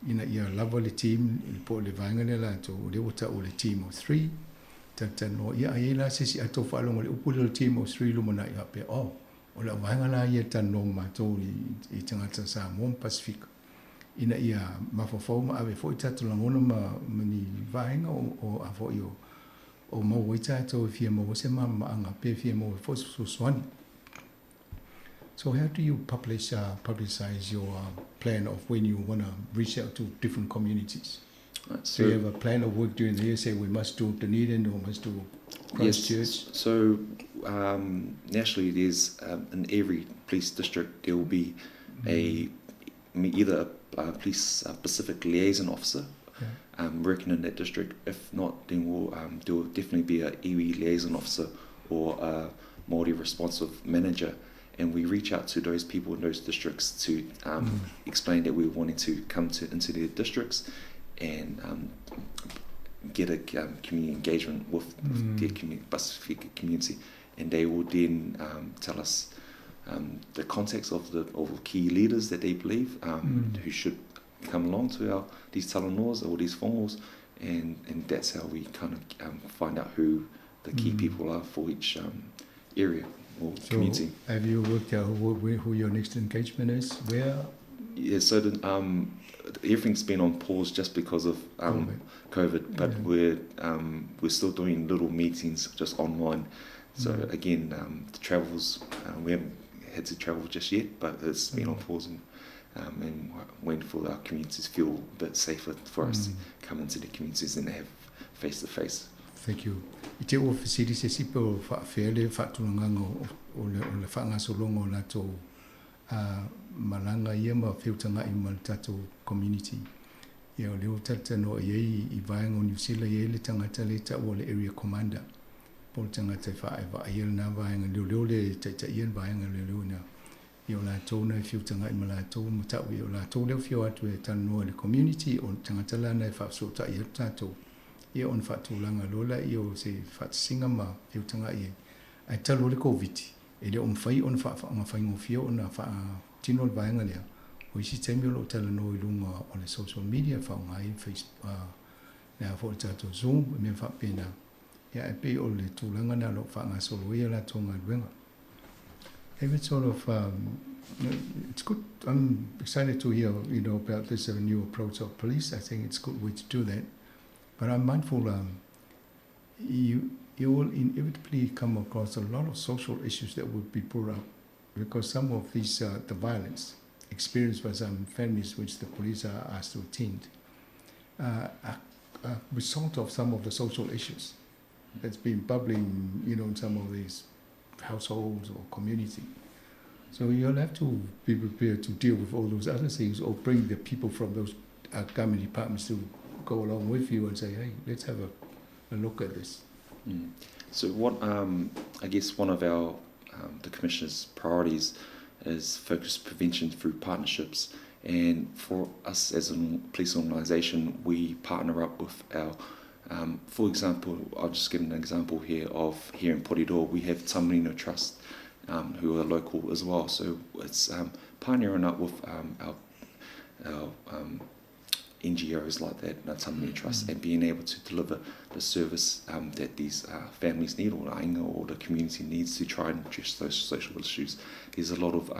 ina ia lava le team po o le vaega lea latou, o lea ua ta'u o le team of three, talatalanoa, ia a i ai la se isi a tou faalogo i le upu lea o le team of three i lumanai, faapea, oh, o le auvaega la ia e talanoa ma matou i tagata Samoa ma Pasefika ina ia mafaufau ma ave foi tatou lagona ma ni vaega o a foi o maua ai tatou e fia maua se malamalamaaga pe fia maua foi se fesoasoani. So how do you publish publicize your plan of when you want to reach out to different communities? Right, so do you have a plan of work during the year, say we must do Dunedin or must do Christchurch? Yes, so nationally there's in every police district there will be a either a police Pacific liaison officer yeah. working in that district. If not, then we'll, there will definitely be a iwi liaison officer or a Māori responsive manager. And we reach out to those people in those districts to mm. explain that we're wanting to come to into their districts and get a community engagement with, mm. their community, Pacific community. And they will then tell us the contacts of the of key leaders that they believe mm. who should come along to our these talanoas or these fongos, and, and that's how we kind of find out who the key mm. people are for each area or so community. Have you worked out who, who your next engagement is? Where? Yeah, so the, everything's been on pause just because of COVID, COVID but yeah. we're we're still doing little meetings just online. So mm. again, the travels we haven't had to travel just yet, but it's been mm. on pause and, and waiting for our communities to feel a bit safer for us to come into the communities and have face to face. Thank you. I te ua fesili se isi pe o faafea le faatulagaga o le o le faagasologa o latou malaga ia ma feutaga'i ma le tatou community. Ia o lea ua talatalanoa i ai i vaega o Niu Sila e i ai le tagata lea e ta'ua o le area commander po o le tagata e faaevaaia lena vaega leoleo lea e taitaia le vaega leoleo ina ia o latou na e feutaga'i ma latou ma ta'u ia o latou lea e afio atu e talanoa i le community o le tagata la na e faafesoota'i atu tatou ia ona faatulaga loa laia o se faatasiga ma feutaga'i ai. Ae talu ai le Koviti, e le o mafai ona faafaigofie ona faatino le vaega lea. O isi taimi o lo o talanoa i luga o le social media e faaaoga ai Facebook, le a foi le tatou Zoom, e mea faapena. Ia ae pei o le tulaga lena o lo o faagasolo ai a latou galuega. If sort of, it's good. I'm excited to hear, about this new approach of police. I think it's a good way to do that. But I'm mindful you you will inevitably come across a lot of social issues that will be brought up because some of these, the violence experienced by some families which the police are asked to attend, are a result of some of the social issues that's been bubbling, in some of these households or community. So you'll have to be prepared to deal with all those other things or bring the people from those government departments to go along with you and say, hey, let's have a look at this. Mm. So what I guess one of our the Commissioner's priorities is focus prevention through partnerships. And for us as a police organisation, we partner up with our For example, I'll just give an example here of here in Porirua, we have Tamarino Trust, who are local as well. So it's partnering up with our NGOs like that, Tamarino Trust, and being able to deliver the service that these families need, or ainga, or the community needs to try and address those social issues. There's a lot of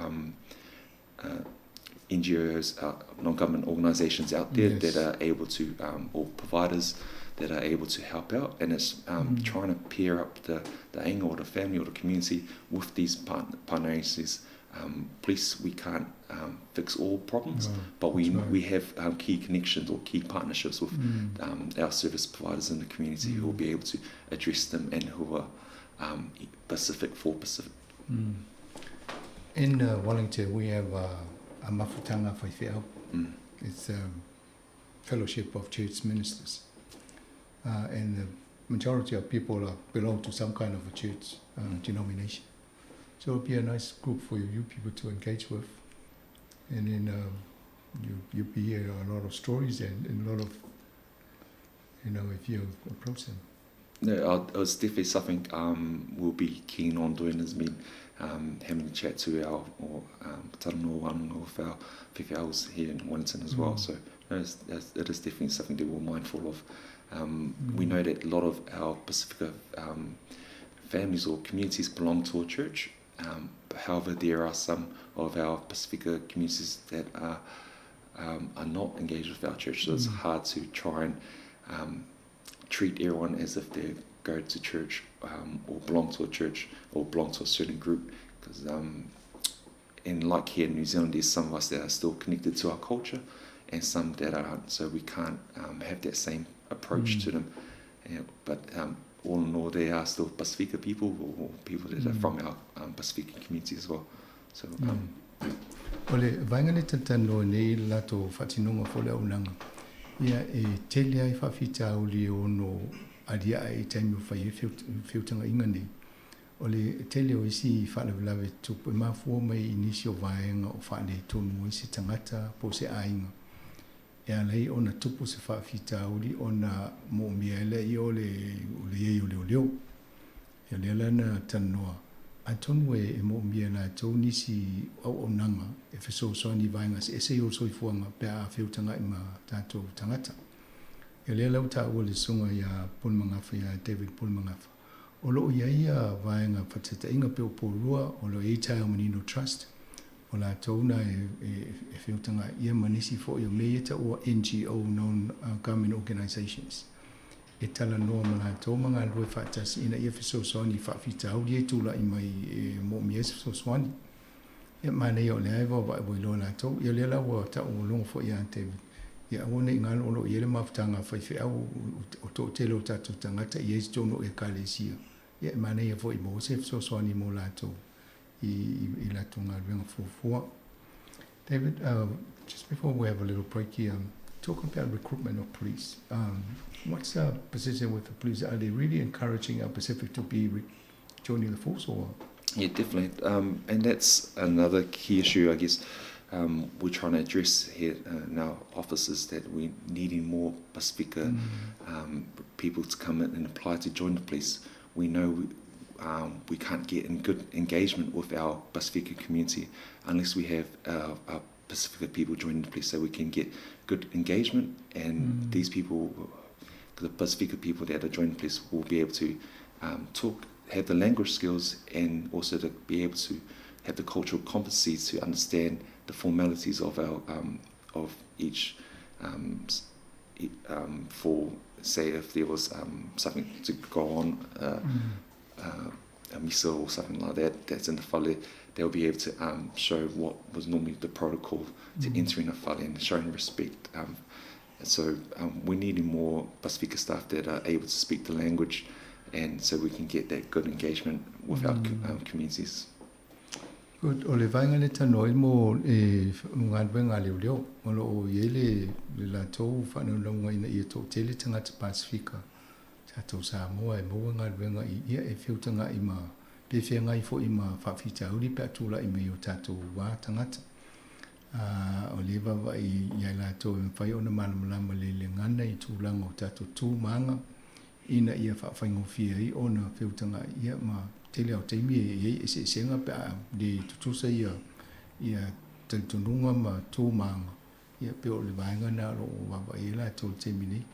NGOs, non-government organisations out there that are able to, or providers that are able to help out, and it's trying to pair up the ainga or the family or the community with these partner agencies. Police, we can't fix all problems, No, but that's right. we have key connections or key partnerships with our service providers in the community who will be able to address them and who are Pacific for Pacific. In Wellington, we have a mafutanga faifeau. It's a fellowship of church ministers. And the majority of people belong to some kind of a church denomination. So it'll be a nice group for you people to engage with. And then you'll be hearing a lot of stories and a lot of, if you approach them. No, it's definitely something we'll be keen on doing, is having a chat to our or Taranoa Wānanga with our faifeaus here in Wellington as well. So no, it is definitely something that we're mindful of. We know that a lot of our Pasifika families or communities belong to a church. However, there are some of our Pasifika communities that are not engaged with our church, so it's hard to try and treat everyone as if they go to church or belong to a church or belong to a certain group. Because and like here in New Zealand, there's some of us that are still connected to our culture and some that aren't, so we can't have that same approach to them. Yeah, but all in all, they are still Pasifika people or people that are from our Pasifika community as well. O le vaenga le tantano nei lato whatinonga fo le aunanga. Ia e tele ai whawhita o le ono aria ai taimi o whai e whiutanga inga nei. O le tele o isi whaalavelave tupu e mafua mai i nisi o vaenga o whaale tonu o isi tangata po se ainga. E alai ona tupu se whawhita uri ona mo mea ele i o le, o le ei o le o leo. E le ala na tanoa. A tonu e mo mea la tau nisi au o nanga e whiso soa ni vaenga se ese i o soifuanga pe a whiutanga i ma tātou tangata. E le ala o tā ua le sunga ia Pulumangafa, ia David Pulumangafa. O loo ia ia vaenga whatata inga pe o Porirua, o loo ia tai o Manino Trust, o la tōna e whiutanga ia manisi fo i o me ia o NGO, non-government organizations. E tala noa ma la tō manga lue whaatasi ina ia whisosoani whaawhita au lie tūla i mai e mō mi e whisosoani. E mana ia o le aiwa wa e loa la tō, ia le la ua ta o longo fo ia te ia aua nei ngalo o loo ia le mafutanga whaiwhe au o tō tele o tātou tangata i eisi tōno e kalesia. Ia e mana ia fo i mō se whisosoani mō la tō i la tō ngā ruenga fuafua. David, just before we have a little break here, talk about recruitment of police. What's our position with the police? Are they really encouraging our Pacific to be joining the force? Or? Yeah, definitely. And that's another key issue, I guess, we're trying to address here in our office, is that we're needing more Pasifika people to come in and apply to join the police. We know we can't get in good engagement with our Pasifika community unless we have our Pasifika people joining the police, so we can get good engagement, and these people, the Pasifika people that are joining the police, will be able to talk, have the language skills, and also to be able to have the cultural competencies to understand the formalities of each, for say if there was something to go on, a misa or something like that that's in the fale, they'll be able to show what was normally the protocol to entering a fale and showing respect. So we're needing more Pasifika staff that are able to speak the language, and so we can get that good engagement with our communities. Good. O le vaenga le tano i mo e ngā wenga leo leo. O lo o i ele le la tō whanau ina i tō tele tangata Pasifika. Tātou Samoa e maua ngā wenga i ia e whiutanga i ma pewhea ngai fo i ma whawhita uri pe atula i me o tātou wā tangata. O le wawa i ia la tō e mwhai ona malamalama le le ngana i tūlanga o tātou tū maanga. ina ia faafaigofie ai ona feutaga'i ia ma tele lava o taimi e i ai eseesega pe a le tutusa ia ia talitonuga ma tu ma aga ia pei o le vaega lena o lo o vaavaai ai latou i le taimi nei.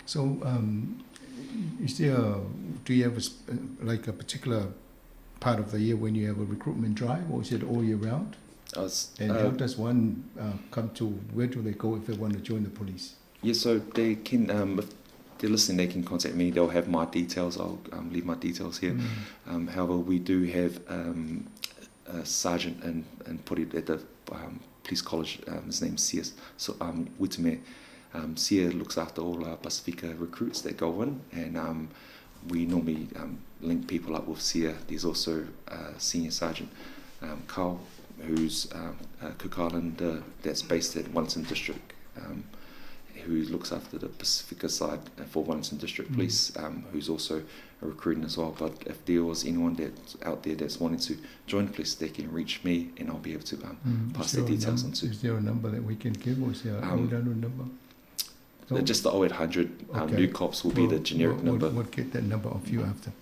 So um is there a, do you have a, like a particular part of the year when you have a recruitment drive or is it all year round? And how does one come to, where do they go if they want to join the police? Yeah, so they can, if they're listening, they can contact me. They'll have my details. I'll leave my details here. However, we do have a sergeant in Pori at the police college. His name's Sia so, Witime. Sia looks after all our Pasifika recruits that go in, and we normally link people up with Sia. There's also Senior Sergeant Carl, who's a Cook Islander that's based at Wellington District, who looks after the Pasifika side for Wellington District Police, who's also recruiting as well. But if there was anyone that's out there that's wanting to join the police, they can reach me and I'll be able to pass their details on to. Is there a number that we can give, or is there an number? No? Just the 0800, New Cops will be the generic number. We'll get that number off you after.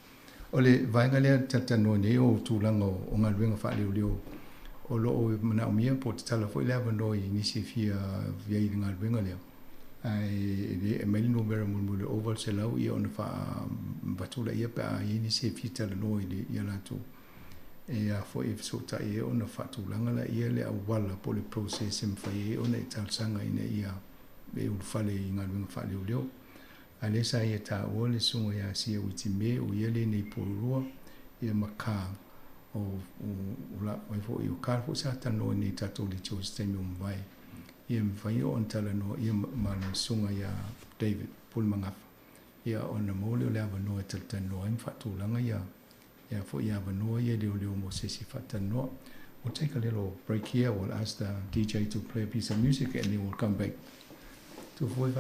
O le vaega lea talatalanoa nei o tulaga o galuega faaleoleo o lo o manaomia po o tatala foi le avanoa i nisi e fia i ai i le galuega lea. Ae le aumai le numera mulimuli o 800 ia ona faa-avatu laia pe a i ai nisi e fia talanoa i le ia latou. E a foi e fesootai ai ona faatulaga laia le auala po o le process e mafai ai ona e talosaga ina ia e ulufale i galuega faaleoleo. A lea sa ia taua le susuga ia Sia Uitime, o ia lenei pololua, ia ma Carl, o, o, o la, ai foi, o Carl foi sa talanoa nei i tatou leitio i se taimi ua mavae. Ia mafai ona talanoa ia ma le susuga ia David Pulemagafa, ia ona maua lea o le avanoa e talatalanoa ai ma faatulaga ia, ia foi avanoa ia leoleo mo se isi faatalanoa. We'll take a little break here. We'll ask the DJ to play a piece of music and then we'll come back. Tufu e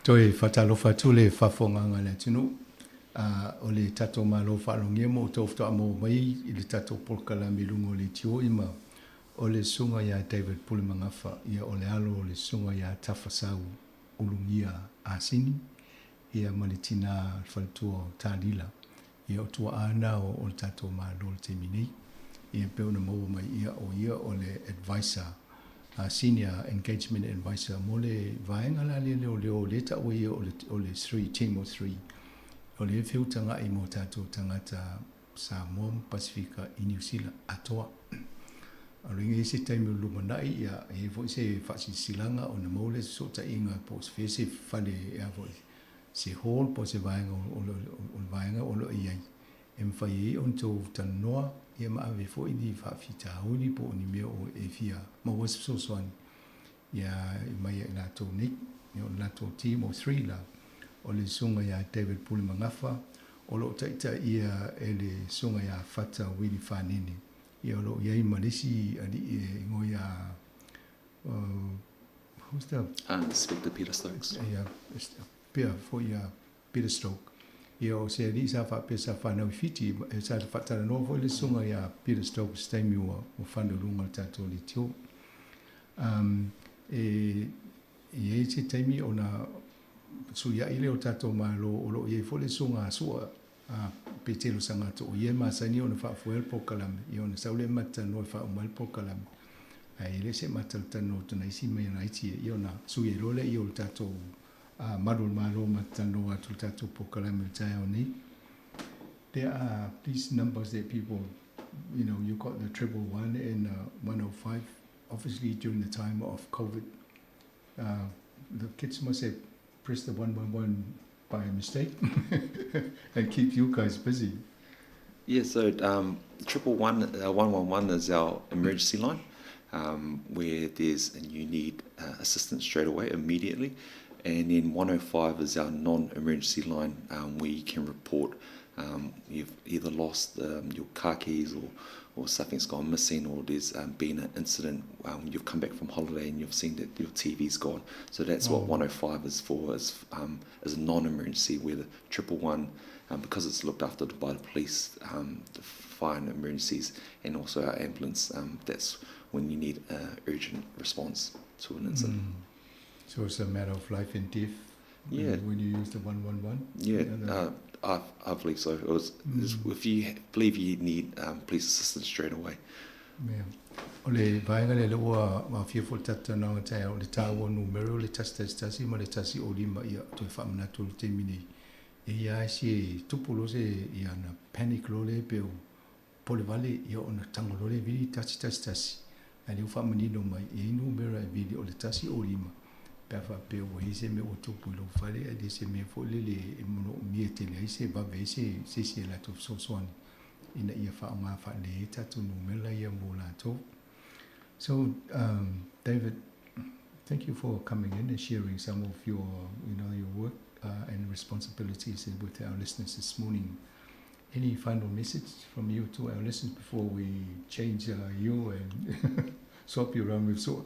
Toe faatalofa atu le faafofogaaga a le atunuu. O le tatou Malo faalogia ma outou faatoa maua mai i le tatou polokalame i luga o leitio ma o le susuga ia David Pulemagafa, ia o le alo o le susuga ia Tafasau Ulugia Asini, ia ma le tina faletua o Talila. Ia o tuaa na o le tatou Malo i le taimi nei. Ia pei ona maua mai ia o ia o le advisor, senior engagement advisor mo le vaega la lea leoleo lea taua ia o le 3 team o 3 o le feutaga'i mo tatou tagata Samoa ma Pasifika i Niu Sila atoa. O le i se taimi o lumanai ia e i foi se faasilasilaga ona maua lea o se fesootaiga po o se fea se fale e a foi se hall po o se vaega o le vaega o lo o i ai e mafai ai ona outou talanoa ia ma ave foi ni faafitauli po o ni mea o e fia maua se fesoasoani ia mai ia i latou nei. Ia o le latou team o 3 la o le susuga ia David Pulemagafa o lo o taitaia e le susuga ia Fata Wili Fanene. Ia o lo o i ai ma le isi alii e igoa ia who's the Inspector Peter Stokes. Ia pea foi ia Peter Stokes. Ia o se alii sa faapea sa fanau i Fiti, e sa faatalanoa foi le susuga ia Peter Stokes se taimi ua fanau luga o le tatou leitio. E i ai se taimi ona suiai lea o tatou Malo o lo o i ai foi le susuga a Sua a Petelo Sagato o ia e masani ona faafoea le polokalame, ia ona sau lea e matalanoa e faauma ai le polokalame. Ae le se matalatalanoa atu na isi mea laiti ia ona sui ai loa lea ia o le tatou malu o le Malo matalanoa atu le tatou polokalame i le taeao nei. There are these numbers that people, you got the 111 and 105. Obviously, during the time of COVID, the kids must have pressed the 111 by mistake and keep you guys busy. Yeah, so 111, 111 is our emergency line where there's and you need assistance straight away, immediately. And then 105 is our non-emergency line where you can report you've either lost your car keys or something's gone missing, or there's been an incident, you've come back from holiday and you've seen that your TV's gone. So that's what 105 is for, is a non-emergency, where the 111, because it's looked after by the police, the fire and emergencies, and also our ambulance, that's when you need an urgent response to an incident. So it's a matter of life and death. Yeah. When you use the 111? Yeah, I believe so. It was, if you believe you need police assistance straight away. Yeah. O le vaega lea le ua aafia foi le tatou talanoaga taeao, o le taua numera o le 111 ma le 105 ia toe faamanatu i le taimi nei. E ia ai se tupu loa se ia na panic loa lea pe o pole vale ia ona tago loa lea vili 111. Ae lea ua faamanino mai e i ai numera e vili o le 105 pe a faapea ua i ai se mea ua tupu i lou fale ae le se mea foi lele e manaomia tele ai se vave ai se se isi e latou fesoasoani ina ia faaaoga faalelei ai tatou numera ia mo latou. So, David, thank you for coming in and sharing some of your work and responsibilities with our listeners this morning. Any final message from you to our listeners before we change you and swap you around with Sua?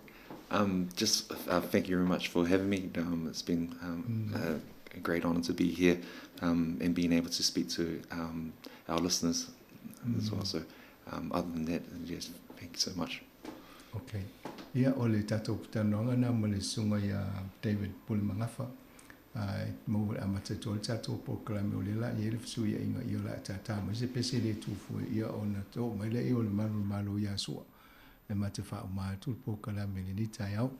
Just thank you very much for having me. It's been a great honour to be here and being able to speak to our listeners as well. So, other than that, yes, thank you so much. Okay. Ia, o le tatou talanoaga na ma le susuga ia David Pulemagafa. Ai maua le amata atu ai le tatou polokalame o lea la i ai le fesuiaiga ia o le a tātā mai se pese le tufue ia ona oo mai lea o le malu o le Malo ia Sua e ma te faauma atu le polokalame i lenei taeao.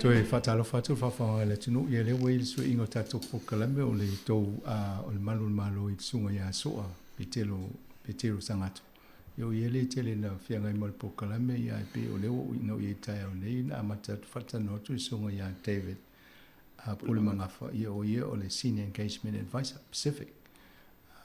Toe faatalofa atu le faafofoga a le atunuu, ia lea ua i ai le suiga o tatou polokalame o le tou o le malu o le Malo i le susuga ia Soa Petelo Petelo Sagato. Ia o ia lea e tele ina feagai ma le polokalame, ia ae pei o lea ua ina o i ai i le taeao nei na amata atu faatalanoa atu i le susuga ia David Pulemagafa, ia o ia o le Senior Engagement Advisor Pacific.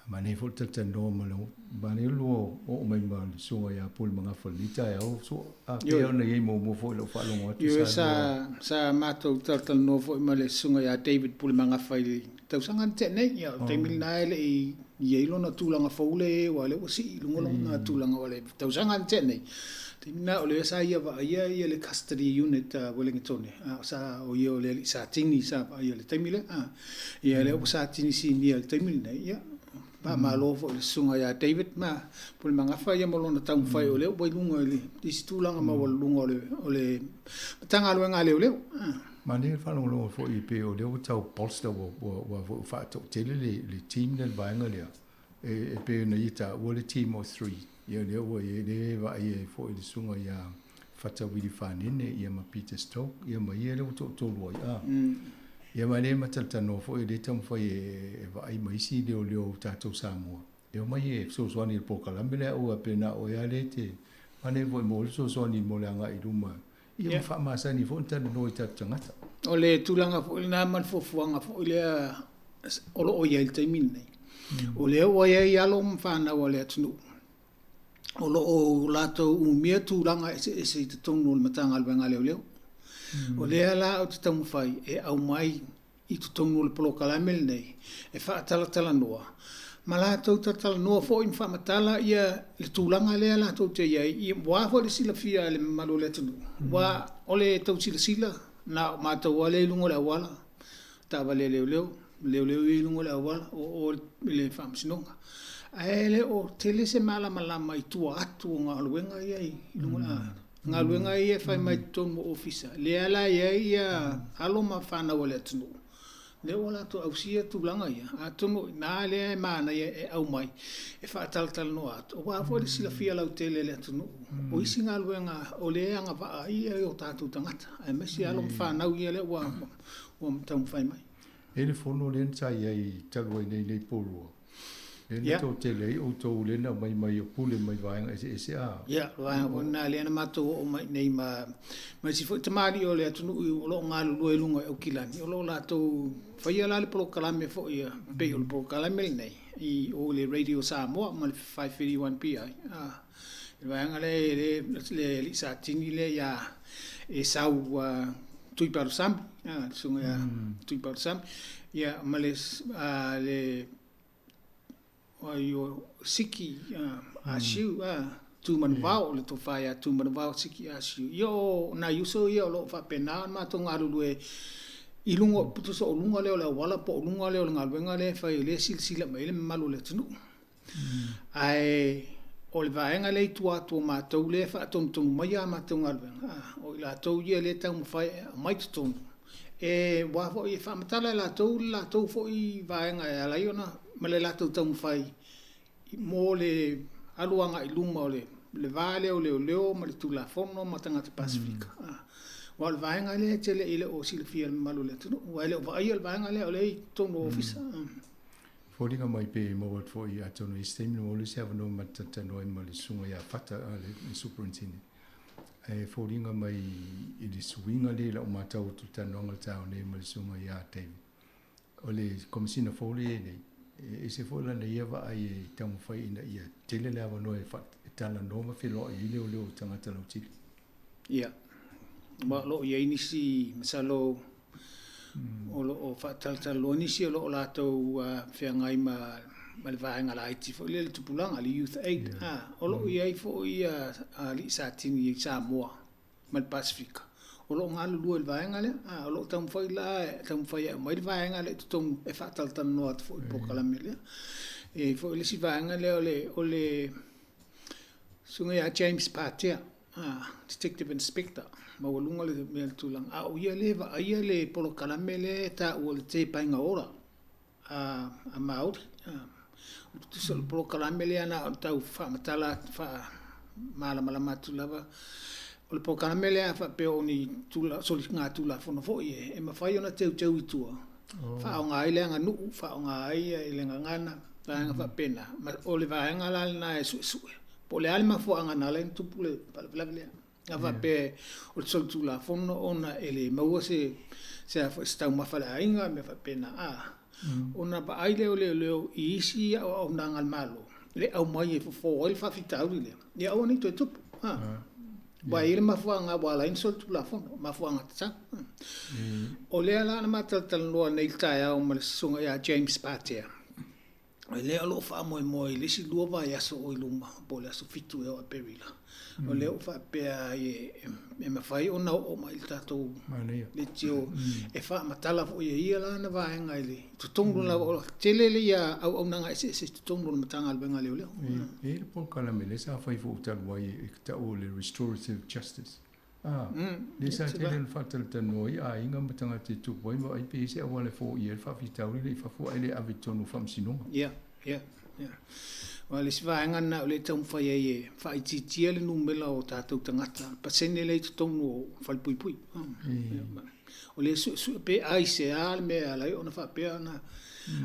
Manaia foi le talatalanoa ma le manaia le lua oo mai ma le susuga ia Pulemagafa i lenei taeao Soa. A pei ona i ai muamua foi i lau faalogo atu sa lua. Sa matou talatalanoa foi ma le susuga ia David Pulemagafa i le tausaga na tea nei. Ia o le taimi lena e le i i ai lona tulaga fou lea e i ai aua o lea ua sii i luga lona tulaga o le tausaga na tea nei. Taimi lena o lea sa ia vaaia ia le custody unit a Ueligitone, a sa o ia o le alii Satini sa vaaia i le taimi lea. A, ia lea ua Satini Sinia i le taimi lenei, ia faamalo foi i le susuga ia David ma Pulemagafa ia ma lona taumafai o lea ua i luga i le isi tulaga maualuluga o le o le Matagaluega a Leoleo. Manaia le faalogologo foi pei o lea ua tau bolster ua ua ua faatoatele le le team lea le vaega lea. E pei ona ia taua le team o three, ia lea ua i ai lea e vaai ai foi le susuga ia Fata Wili Fanene ia ma Peter Stoke ia ma ia lea ua toatolu ai a. Ia ma lea ma talatalanoa foi o lea e taumafai e vaai ma isi leoleo o tatou Samoa e omai e fesoasoani i le polokalame lea aua pe na o oe lava lea e te manaia foi mo le fesoasoani mo le agai i luma ia ma faamasani foi ona talanoa i tatou tagata. O le tulaga foi lena ma le fuafuaga foi lea o lo o i ai i le taimi lenei. O lea ua i ai alo ma fanau a le atunuu o lo o latou umia tulaga eseese i totonu o le Matagaluega a Leoleo. O lea la ou te taumafai e aumai i totonu o le polokalame lenei e faatalatalanoa ma latou talatalanoa foi ma faamatala ia le tulaga lea latou te i ai, aua foi le silafia e le mamalu o le atunuu, aua o le tau silasila na o matou lava lea i luga o le auala, taavale a leoleo, leoleo ia i luga o le auala, o o i le faamasinoga. Ae le o tele se malamalama i tua atu o galuega ia i luga o le galuega ia e fai mai totonu o ofisa, lea la e i ai ia alo ma fanau a le atunuu, lea ua latou ausia tulaga ia, atonu o i ina lea e manaia e aumai e faatalatalanoa atu, aua foi le silafia lautele e le atunuu, o isi galuega o lea e agavaa ai o tatou tagata, aemaise alo ma fanau ia lea ua ua taumafai mai. E le fono lea na sa i ai talu ai nei nei po lua. Lea na toatele ai outou lea na aumai mai o Pule mai vaega eseese a. Ia, o le vaega foi lena lea na matou oo mai i inei ma ma isi foi tamalii o le atunuu o lo o galulue i luga i Aukilani, o lo o latou faia la le polokalame foi e pei o le polokalame lenei i o i le Radio Samoa ma le 531 PI. A, le vaega lea e le le alii Satini lea ia Esau Tuiparosami, a, le susuga ia Tuiparosami, ia ma le a le ai o Siki Asiu, a, Tumanuvao, le tofa ia Tumanuvao Siki Asiu. Ia o nai uso ia o lo o faapena ona matou galulue i luga, tusa o luga lea o le auala po o luga lea o le galuega lea e fai o lea e silasila mai ai le mamalu o le atunuu. Ae o le vaega lea i tua atu o matou lea e faatonutonu mai a matou galuega, o i latou ia lea e taumafai e aumai i totonu, e aua foi e faamatala e latou le latou foi vaega e ala ai ona ma le latou taumafai mo le alu agai i luma o le va lea o leoleo ma le Tulafono ma tagata Pasefika. Aua o le vaega lea e tele e le o silafia e le mamalu o le atunuu, aua e le o vaaia le vaega lea o lea e i totonu o ofisa. Foliga mai pe maua atu foi atonu i isi taimi na maua le isi avanoa ma talatalanoa ai ma le susuga ia Fata le Superintendent. Ae foliga mai i le suiga lea i lau matau atu i le talanoaga i le taeao nei ma le susuga ia David. O le Komesina fou lea e i ai nei, e ese foi lana ia vaai e taumafai ina ia tele le avanoa e talanoa ma feiloai ai leoleo i tagata lautele. Ia, ma o lo o i ai nisi, masalo o lo o faatalatalanoa nisi o lo o latou feagai ma le vaega laiti foi lea le tupulaga, le Youth Aid. O lo o i ai foi alii Satini i Samoa ma le Pasefika o lo o galulue i le vaega lea. O lo o taumafai la e taumafai e aumai le vaega lea i totonu e faatalatalanoa atu foi i le polokalame lea. E i ai foi le isi vaega lea o le o le susuga ia James Patea. Detective Inspector, maualuga le mea le tulaga, a o ia lea e vaaia le polokalame lea e taua o le Te Paenga Ora a Māori. O le tusa o le polokalame lea na o le tau faamatala atu, faamalamalama atu lava. O le polokalame lea a faapea o ni soligatulafono foi e mafai ona teuteu i tua, faaaoga ai le aganuu, faaaoga ai le gagana, vaega faapena. O le vaega la lena e suesue po o le a le mafuaaga na ala ai ona tupu le faalavelave lea. A faapea o le solitulafono ona e le maua se se a foi se taumafa a le aiga, mea faapena, a ona vaai lea o leoleo i isi auaunaga a le Malo e aumai e fofo ai le faafitauli lea, ia aua ne i toe tupu. Aua e i ai le mafuaaga ua ala ai ona solitulafono, mafuaaga tatau. O lea la na ma talatalanoa nei i le taeao ma le Susuga ia James Patea, lea o lo o faamoemoe i le isi 2 vaiaso o i luma, po o le aso 7 ea o Aperila, o lea ua faapea ai e mafai ona oo mai i le tatou leitio e faamatala foi e ia lana vaega i le totonu lava o le tele ia auaunaga eseese i totonu o le Matagaluega a Leoleo. E i ai le polokalame lea sa fai foi talu ai e tau o le restorative justice. A, lea sa tele ona faatalatalanoa ai aiga ma tagata e tupu ai ma vaai pe i ai se auala e foia ai le faafitauli lea i fafo ae le ave i totonu o faamasinoga. Ia, ia, ia. Aua o le isi vaega lena o lea e taumafai ai e faaitiitia le numera o tatou tagata, pasene lea i totonu o falepuipui. O lea e suesue pe aisea le mea e ala ai ona faapea ona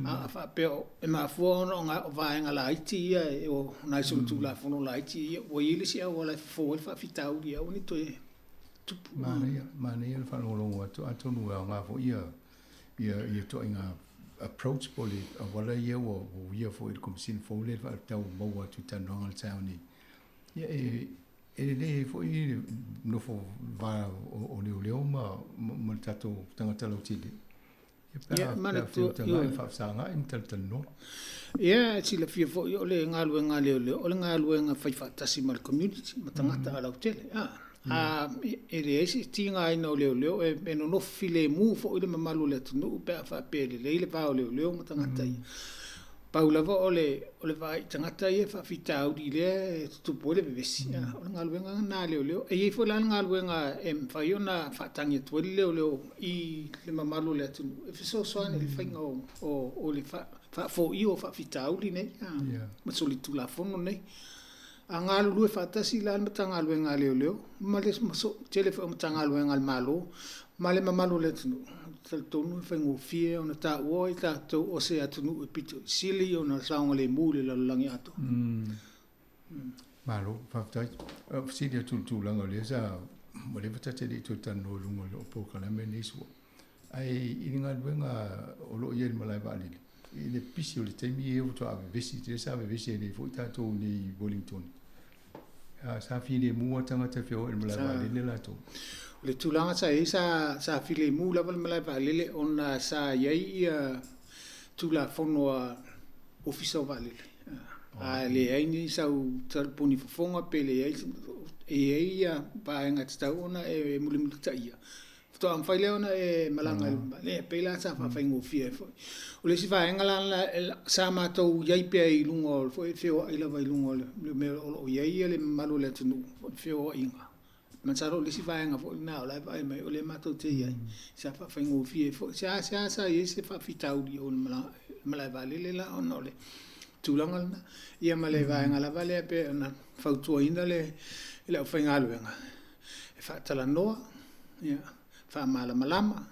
a faapea e mafua ona o vaega laiti ia o nai solitulafono laiti ia ua i ai le isi auala e fofo ai le faafitauli e aua ne i toe tupu. Manaia, manaia le faalogologo atu, atonu e aoga foi ia ia ituaiga approach po o le auala ia ua uia foi e le Komesina fou lea i le faatatau maua atu i talanoaga a le taeao nei. Ia e E lelei ai foi le nofo va o leoleo ma ma le tatou tagata lautele. Ia pe a feutagai ma faafesagai ma talatalanoa. Ia, e silafia foi o le galuega a leoleo, o le galuega faifaatasi ma le community, ma tagata lautele. A e leai se tigaina o leoleo, e nonofo filemu foi le mamalu o le atunuu pe a faapea e lelei le va o leoleo ma tagata ia. Pau lava o le o le vaai i tagata ia e faafitauli lea e tutupu ai le vevesi, o le galuega lena a leoleo. E i ai foi la le galuega e mafai ona faatagi atu ai le leoleo i le mamalu o le atunuu e fesoasoani i le faiga o le faafoia o faafitauli nei ma solitulafono nei. A galulue faatasi la le Matagaluega a Leoleo ma le tele foi o Matagaluega a le Malo ma le mamalu o le atunuu, ou te talitonu e faigofie ona taua i tatou o se atunuu e pito i sili ona saogalemu i le lalolagi atoa. Malo, faafetai. O fesili atu i le tulaga o lea sa, ua leva ta te le i toe talanoa i luga o polokalame nei suafa. Ae i le galuega o lo o i ai i le malae vaalele, i le pisi o le taimi ia faatoa vevesi, lea sa vevesi ai nei foi tatou i nei i Wellington. Sa filemu lava tagata e feoai i le malae vaalele latou. O le tulaga sa i ai, sa filemu lava le malae vaalele ona sa i ai ia Tulafono a Ofisa o Vaalele. A leai ni sau puni fofoga pe leai, e i ai ia vaega e tatau ona e mulimulitaia. Faatoa mafai lea ona e malaga i le e pei la sa faafaigofie ai foi. O le isi vaega la sa matou i ai pea i luga o le foi feoai lava i luga o le mea o lo o i ai le mamalu o le atunuu, o le feoaiga. Masalo o le isi vaega foi lena o la e vaai mai o lea matou te i ai, sa faafaigofie ai foi. Seasea sa i ai se faafitauli o le malae vaalele la ona o le tulaga lena. Ia ma le vaega lava lea pei ona fautuaina le aufaigaluega, e faatalanoa, ia, faamalamalama,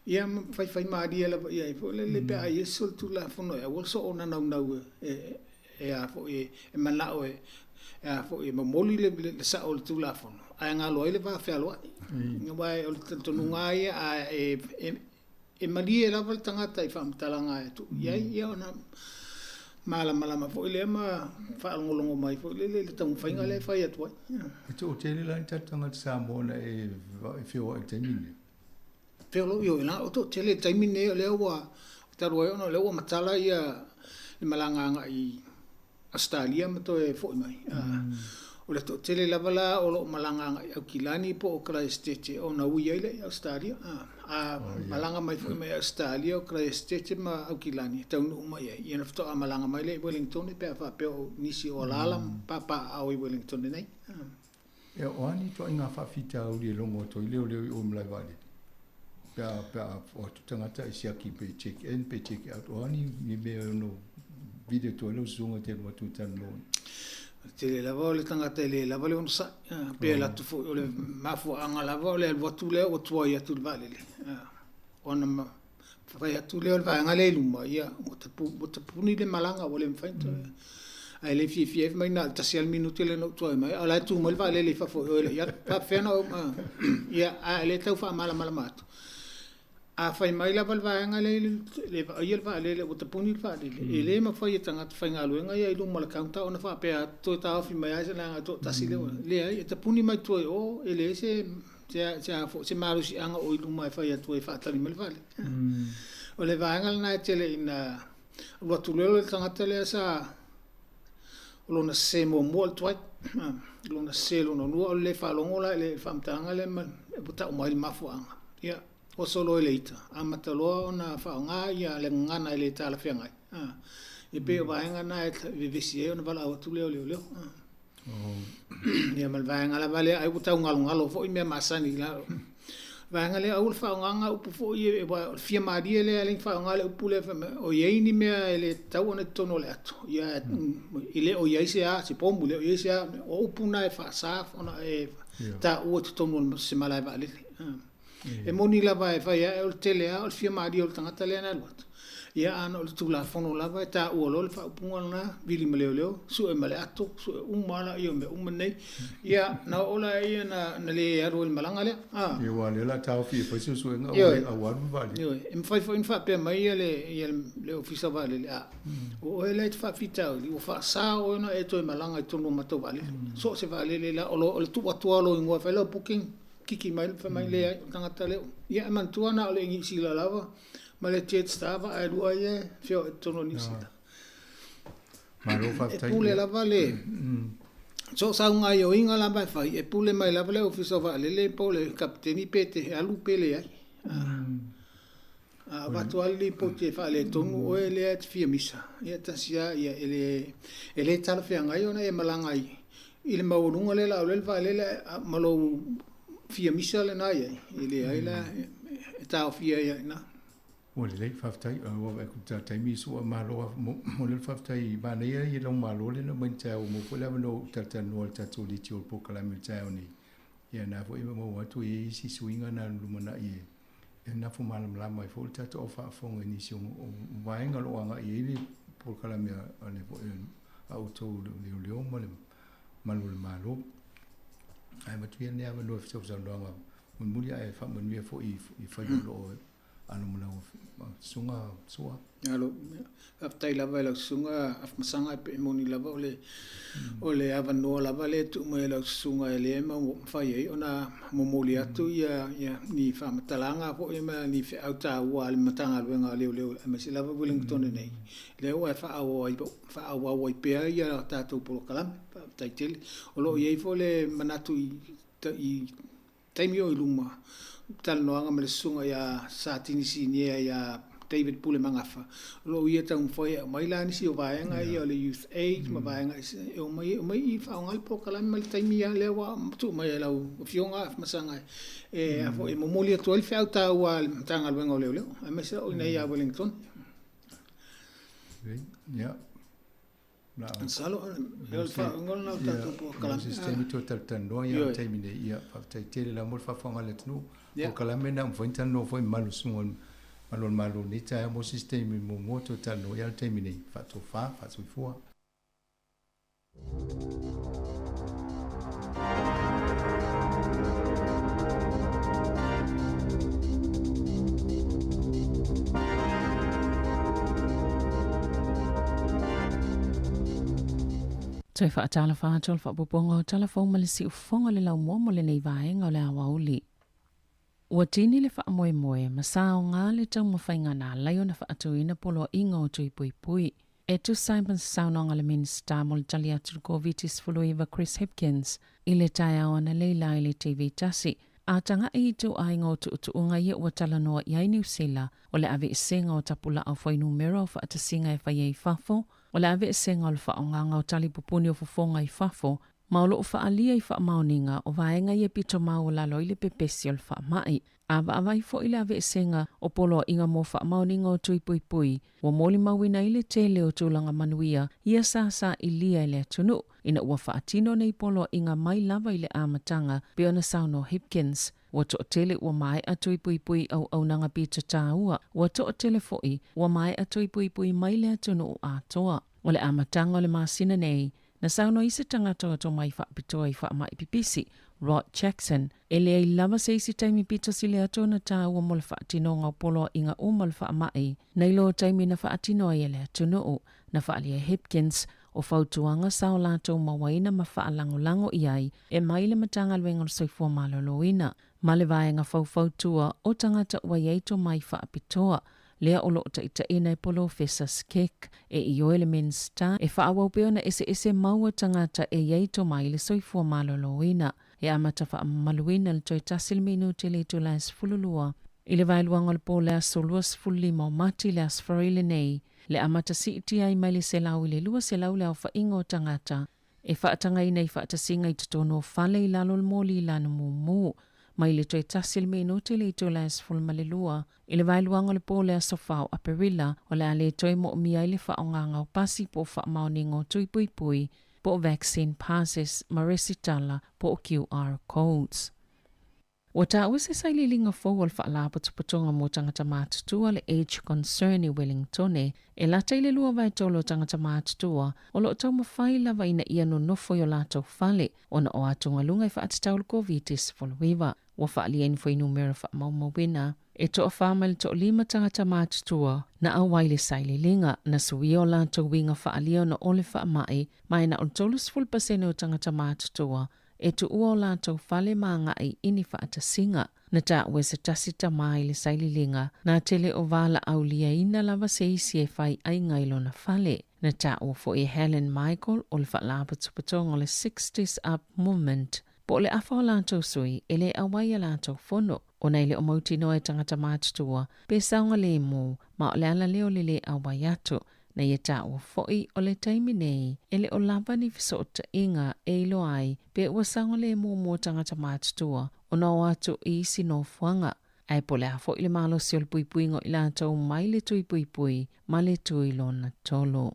ia ma faifaimalie lava i ai foi lele pe a i ai se solitulafono e aua le soo naunau e a foi e manao e a foi e momoli le sao o le Tulafono ae galo ai le va fealoai. Aua o le talitonuga lava ia a e malie lava le tagata i faamatalaga e tuu i ai, ia ona malamalama foi lea ma faalogologo mai foi lele i le taumafaiga lea e fai atu ai. E toatele la ni tatou tagata Samoa na e feoai i le taimi lenei? Feoai, ioe, o toatele i le taimi lenei o lea ua talu ai ona o lea ua matala ia le malaga agai i Ausetalia ma toe foi mai. O le toatele lava la o lo o malaga agai i Aukilani po o Karaesetete ona ui ai lea i Ausetalia. A malaga mai foi mai Ausetalia o Karaesetete ma Aukilani e taunuu mai ai, ia ona faatoa malaga mai lea i Wellingtone pe a faapea o nisi o alaala ma papaaao i Wellingtone nei. Ia, o a ni ituaiga faafitauli e logo atu ai leoleo i o i malae vaalele? Pe a, pe a o atu tagata e siaki pe check in pe check out, o a ni, ni mea e ono vili atu ai lau susuga e te alu atu e talanoa ai? O le tele lava o le tagata e le lava le onosai, pe alu atu foi, o le mafuaaga lava o le alu atu lea ua tuai atu i le vaalele. Ona fai atu lea o le vaega lea i luma, ia, ua tapuni le malaga ua le mafai ona toe. Ae le fiafia ai fai mai na o le tasi lava le minute lea na ou tuai mai ai, a o la e tu mai le vaalele i fafo i o e le i alu. E faapefea ona ou… Ia, a o lea e tau faamalamalama atu. A fai mai lava le vaega lea e vaaia le vaalele ua tapuni le vaalele, e le mafai e tagata faigaluega ia i luma o le counter ona faapea atu toe taofi mai lava leaga e toatasi lea ua… Leai, e tapuni mai tua i o, e leai se se a foi se malosiaga o i luma e fai atu ai e faatali mai le vaalele. O le vaega lena e tele ina alu atu loa le tagata lea sa o lona sese muamua o le tuai, lona sese lona lua o le le faalogo la i le faamatalaga lea ma ua tau mai le mafuaaga. Ia, oso loa i le ita, amata loa ona faaaoga ia le gagana e le talafeagai. E pei o vaega na e vevesi ai ona valaau atu lea o leoleo. Ia ma le vaega lava lea ai ua taugalogalo foi mea masani i lalo. Vaega lea aua le faaaogaina upu foi ia aua o le fia malie lea e ala ai ona faaaoga le upu lea fai mai o i ai ni mea e le tatau ona i totonu o le ato, ia e le o i ai se a, se pomu, e le o i ai se a. O upu na e faasa ona e taua i totonu o se malae vaalele. E moni lava e fai ae o le tele lava o le fia malie o le tagata lea na alu atu. Ia a na o le Tulafono lava e taua loa le faaupuga lena, vili ma leoleo, sue ma le ato, sue uma lava laia o mea uma nei. Ia, na oo laia na, na le alu ai i le malaga lea. A. Ia aua o lea o le a taofi e fai suesuega ua le au alu le vaalele. Ioe, e mafai foi ona faapea mai ia le, ia le Ofisa o Vaalele, a, o oe lea e te faafitauli, ua faasa oe ona e toe malaga i totonu o matou vaalele. So o se vaalele la, o le tuu atu lava o lou igoa e fai lau booking, kiki mai fai mai leai o le tagata lea. Ia e manatua na o le Niu Sila lava ma le Jetstar vaa e lua ia e feoai i totonu o Niu Sila. Malo faafetai. E pule lava le so o sau gaoioiga lava e fai, e pule mai lava le Ofisa o Vaalele po o le Kapeteni pe te alu pe leai. A avatu lava le lipoti e faaletonu oe lea e te fia misa, ia tasi lava ia e le e le talafeagai ona e malaga i i le maualuga lea o le a alu ai le vaalele ma lou fia misa lena i ai, e leai la e taofia ai lava i ina. Ua lelei, faafetai. Ua vaai atu i le taimi sua malo lava. Momoli le faafetai manaia ia lau malo lea na aumai i le taeao ua maua foi le avanoa ou talatalanoa i le tatou liti o le polokalame i le taeao nei. Ia na foi e maua atu e i ai isi suiga na lumanai e e nafo malamalama ai foi le tatou au faafofoga i nisi o vaega o lo o agai i ai le polokalame a le foi a outou leoleo ma le malu o le Malo. Ae avatu ia lenei avanoa i fesoasoanoaga mulimuli ae faamanuia foi i faiva o lo o alo ma lau susuga Sua. Alo, faafetai lava i lau susuga Afamasaga e pe moni lava o le o le avanoa lava lea e tuu mai e lau susuga e lea e mafai ai ona momoli atu ia ia ni faamatalaga foi ma ni feau taua a le Matagaluega o Leoleo aemaise lava Wellington nei lea ua e faaauau ai faaauau ai pea ia tatou polokalame. Faafetai tele. O lo o i ai foi le manatu i i taimi o i luma, talanoaga ma le susuga ia Satini Sinia ia David Pule Magafa, o lo o ia taumafai e aumai la nisi o vaega ia o le Youth Aid ma vaega ese e omai e omai i faaaoga le polokalame ma le taimi lava lea ua tuu mai e lau Afioga Afamasaga e a foi e momoli atu ai le feau taua a le Matagaluega o Leoleo aemaise o i inei ia Wellington. Yeah. Masalo o le faauiga lena o le tatou polokalame. Se taimi toe talatalanoa ia le taimi nei. Ia, faafetai tele lava mo le faafofoga a le atunuu. Polokalame lena ua mafai ona talanoa foi i malu susuga i malu o le Malo i lenei taeao mo se isi taimi muamua toe talanoa ia le taimi nei. Faatofa, faasoifua. Toe faatalofa atu o le faaopoopoga o tala fou ma le siufofoga o le laumua mo lenei vaega o le aoauli. Ua tini le faamoemoe ma saoga le taumafaiga na ala ai ona faatuina poloaiga o tui puipui e tusa ai ma le saunoaga a le Minisita mo le tali atu i le Koviti-19 Chris Hipkins i le taeao analeila i le TV tasi, a tagai i ituaiga o tuutuuga ia ua talanoa i ai Niu Sila o le aveesega o tapulaa fuainumera o faatasiga e fai ai i fafo, o le aveesega o le faaaogaga o talipupuni o fofoga i fafo. Ma o lo o faaalia i faamaoniga o vaega ia pito maualalo ai le pepesi o le faamai. A vaavaai foi le aveesega o poloaiga mo faamaoniga o tui puipui, ua molimauina ai le tele o tulaga manuia ia sa sailia e le atunuu ina ua faatino nei poloaiga mai lava i le amataga, pei ona saunoa Hipkins. Ua toatele ua maea tui puipui i auaunaga pito taua, ua toatele foi ua maea tui puipui mai le atunuu atoa. O le amataga o le masina nei, Na saunoa ai se tagata o tomai faapitoa i faamai pipisi, Rod Jackson, e leai lava se isi taimi pito sili atu ona taua mo le faatinoga o poloaiga uma o le faamai nai lo taimi na faatino ai e le atunuu. Na faaalia e Hipkins, o fautuaga sa o latou mauaina ma faalagolago i ai e mai le Matagaluega o le Soifua Maloloina ma le Vaega Faufautua o Tagata Ua I Ai Tomai Faapitoa, lea o lo o taitaiina e Polofesa Skek e ioe le Minisita e faaauau pea ona eseese maua tagata e i ai tomai i le soifua maloloina. E amata faamamaluina le toe tasi le minute i le itula e 12 i le vaeluaga o le po le aso 25 o Mati le Aso Faraile lenei, le amata siitia ai mai le 100 i le 200 le aofaiga o tagata e faatagaina i faatasiga i totonu o fale i lalo o le moli lanu mumu mai le toe tasi le minute i le itula e 12 i le vaeluaga o le po o le aso 4 o Aperila, o le a le toe moomia ai le faaaogaga o pasi po o faamaoniga o tui puipui po o vaccine passes ma resitala po o QR codes. Ua taua se sailiiliga fou o le Faalapotopotoga mo Tagata Matutua le Age Concern i Wellingtone, e lata i le 2/3 o tagata matutua o lo o taumafai lava ina ia nonofo i o latou fale ona o atugaluga e faatatau i le Koviti-19. Ua faaalia i ni fuainumera faamaumauina e toafa mai le toalima tagata matutua na auai le sailiiliga, na suia o latou uiga faaalia ona o le faamai, ma e na o le 30% o tagata matutua e tuua o latou fale ma agai i ni faatasiga. Na taua e se tasi tama i le sailiiliga, na tele o valaauliaina lava se isi e fai aiga i lona fale. Na taua foi e Helen Michael o le Faalapotopotoga o le Sixties Up Movement, po o le afa o latou sui e le auai a latou fono, ona e le o mautinoa e tagata matutua pe saogalemu, ma o le ala lea o le le auai atu. Na ia taua foi o le taimi nei e le o lava ni fesootaiga e iloa ai pe ua saogalemu mo tagata matutua ona o atu i isi nofoaga, ae po o le a foi le malosi o le puipuiga o i latou mai le tui puipui ma le tui lona tolu.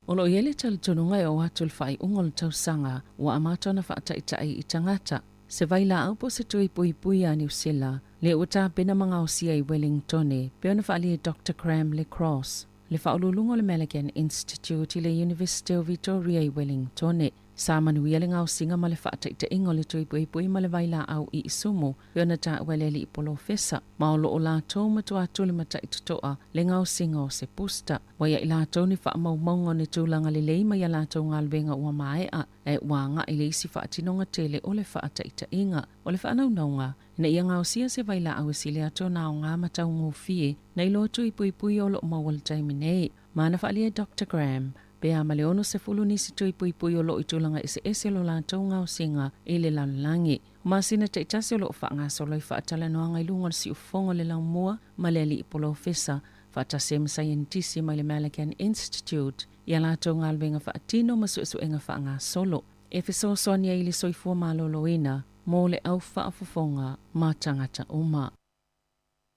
O lo o i ai le talitonuga e oo atu i le faaiuga o le tausaga ua amata ona faataitai i tagata se vailaau po o se tui puipui a Niu Sila lea ua tapena ma gaosia i Wellingtone pei ona faaalia e Doctor Graham Le Cross, le faauluuluga o le Malaghan Institute i le Iunivesite o Vitoria i Wellingtone. Sa manuia le gaosiga ma le faataitaiga o le tui puipui ma le vailaau i Isumu pei ona taua e le alii polofesa, ma o lo o latou matua tuli matai totoa le gaosiga o se booster. Ua ia i latou ni faamaumauga o ni tulaga lelei mai a latou galuega ua maea, ae ua agai le isi faatinoga tele o le faataitaiga o le faanaunauga ina ia gaosia se vailaau e sili atu ona aoga ma taugofie nai lo tui puipui o lo o maua i le taimi nei. Ma na faaalia e Doctor Graham, pe a ma le 60 nisi tui puipui o lo o i tulaga eseese lo latou gaosiga i le lalolagi. O masina taitasi o lo o faagasolo ai faatalanoaga i luga o le siufofoga o le laumua ma le alii polofesa faatasi ai ma saienitisi mai le Malaghan Institute i a latou galuega faatino ma suesuega faagasolo e fesoasoani ai i le soifua maloloina mo le au faafofoga ma tagata uma.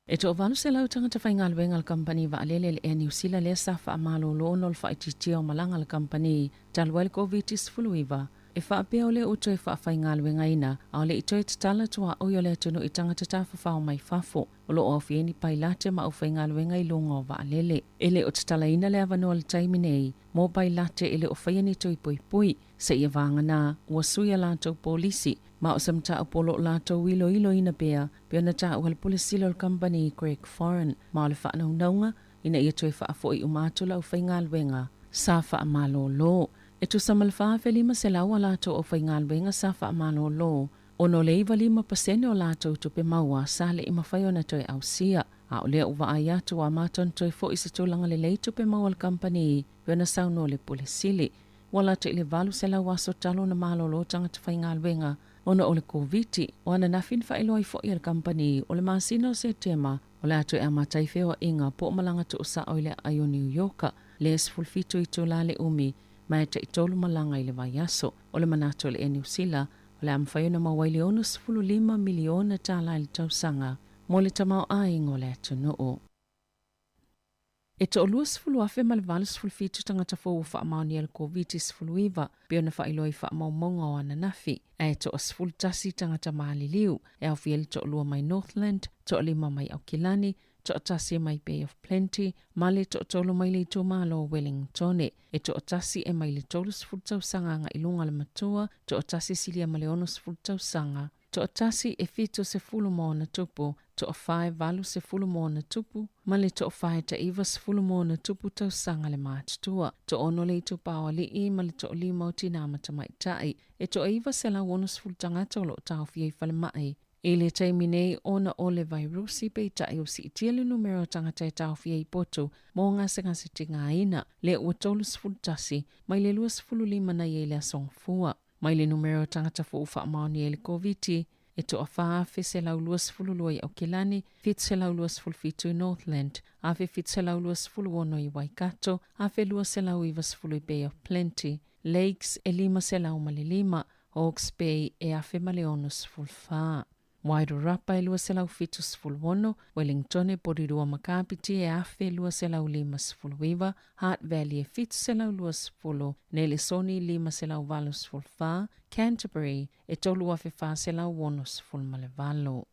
E toa-800 tagata faigaluega a le kamupani vaalele le Air New Sila lea sa faamalolo ona o le faaitiitia o malaga a le kamupani talu ai le Koviti-19. E faapea o lea ua toe faafaigaluegaina, a o le i toe tatala tuaoi o le atunuu i tagata tafafao mai fafo o lo o aofia ai ni pailate ma aufaigaluega i luga o vaalele. E le o tatalaina le avanoa i le taimi nei mo pailate e le o faia ni tui puipui. Seia vagana, ua sui a latou polisi, ma o se mataupu o lo o latou iloiloina pea, pei ona taua e le Pule Sili o le Kamupani Greg Foran, ma o le faanaunauga ina ia toe faafoi uma atu le aufaigaluega sa faamalolo. E tusa ma le 4,500 a latou aufaigaluega sa faamalolo, ona o le 95% o latou tupe maua sa le i mafai ona toe ausia, a o lea ua vaai atu ua amata ona toe foi i se tulaga lelei tupe maua a le kamupani, pei ona saunoa le Pule Sili. Ua lata i le 800 aso talu ona malolo tagata faigaluega ona o le Koviti. O ananafi na faailoa ai foi e le kamupani o le masina o Setema o le a toe amata ai feoaiga po o malaga tuusao i le aai o Niu Ioka le 17 itula le umi. ma e taitolu malaga i le vaiaso. O le manatu o le Air Niu Sila, o le a mafai ona maua ai le $65 miliona tala i le tausaga mo le tamaoaiga o le atunuu. E 20,087 tagata fou ua faamaonia le Koviti-19 pei ona faailoa i faamaumauga o ananafi, ae 11 tagata maliliu, e aofia ai le toalua mai Northland, toalima mai Aukilani, toatasi mai Bay of Plenty ma le toatolu mai le itumalo o Wellingtone. E toatasi e mai le 30 tausaga agai i luga le matua, toatasi silia ma le 60 tausaga, toatasi e 70+, toafa e 80+, ma le toafa e tai 90+ tausaga le matutua. Toaono le itupa o alii ma le toalima o tinā ma tamaitai. E toa-960 tagata o lo o taofia i falemai i le taimi nei ona o le vairusi, peitai ua siitia le numera o tagata e taofia i potu mo gasegase tigaina, lea ua 31 mai le 25 na i ai le aso Gafua. Mai le numera o tagata fou faamaonia i le Koviti, e toa-4,122 i Aukilani, 727 i Northland, 1,726 i Waikato, 1,290 i Bay of Plenty, Lakes e 505, Hawke's Bay e 1,064. Wairarapa e 276, Wellingtone, Porirua ma Kapiti e 1,259, Hutt Valley e 720, Nelesoni 584, Canterbury e 3,468.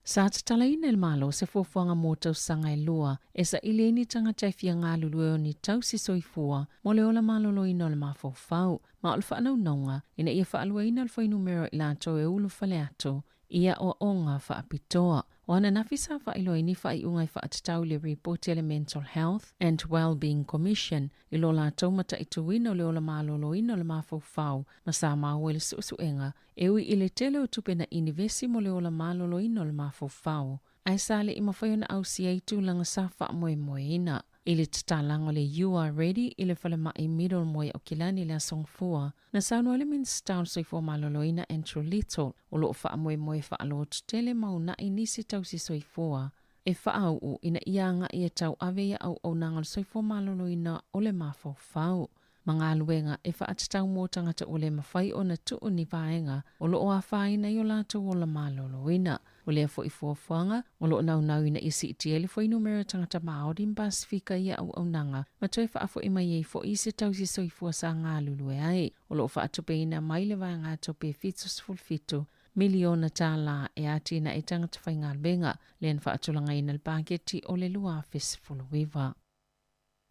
Sa tatalaina e le Malo se fuafuaga mo tausaga e lua e saili ai ni tagata e fia galulue o ni tausi soifua mo le ola maloloina o le mafaufau, ma o le faanaunauga ina ia faaluaina le fuainumera o i latou e ulufale atu i aoaoga faapitoa. O ananafi sa faailoa ai ni faaiuga e faatatau i le ripoti a le Mental Health and Wellbeing Commission i lo latou mataituina o le ola maloloina o le mafaufau ma sa maua i le suesuega e ui i le tele o tupe na inivesi mo le ola maloloina o le mafaufau, ae sa le i mafai ona ausia ai tulaga sa faamoemoeina. I le tatalaga o le You Are Ready i le falemai Middlemore i Aukilani i le Aso Gafua, na saunoa ai le Minisita o le Soifua Maloloina Andrew Little, o lo o faamoemoe faalototele ma uunai nisi tausi soifua e faauu ina ia agai e tauave ia auaunaga o le soifua maloloina o le mafaufau ma galuega e faatatau mo tagata ua le mafai ona tuu ni vaega o lo o afaina i o latou ola maloloina. O lea foi fuafuaga, o lo o naunau ina ia siitia ai le fuainumera o tagata Māori ma Pasefika i ia auaunaga ma toe faafoi mai ai foi i se tausi soifua sa galulue ai. O lo o faatupeina mai le vaegatupe e 77 miliona tālā e atinae tagata faigaluega, lea na faatulagaina i le paketi o le 2019.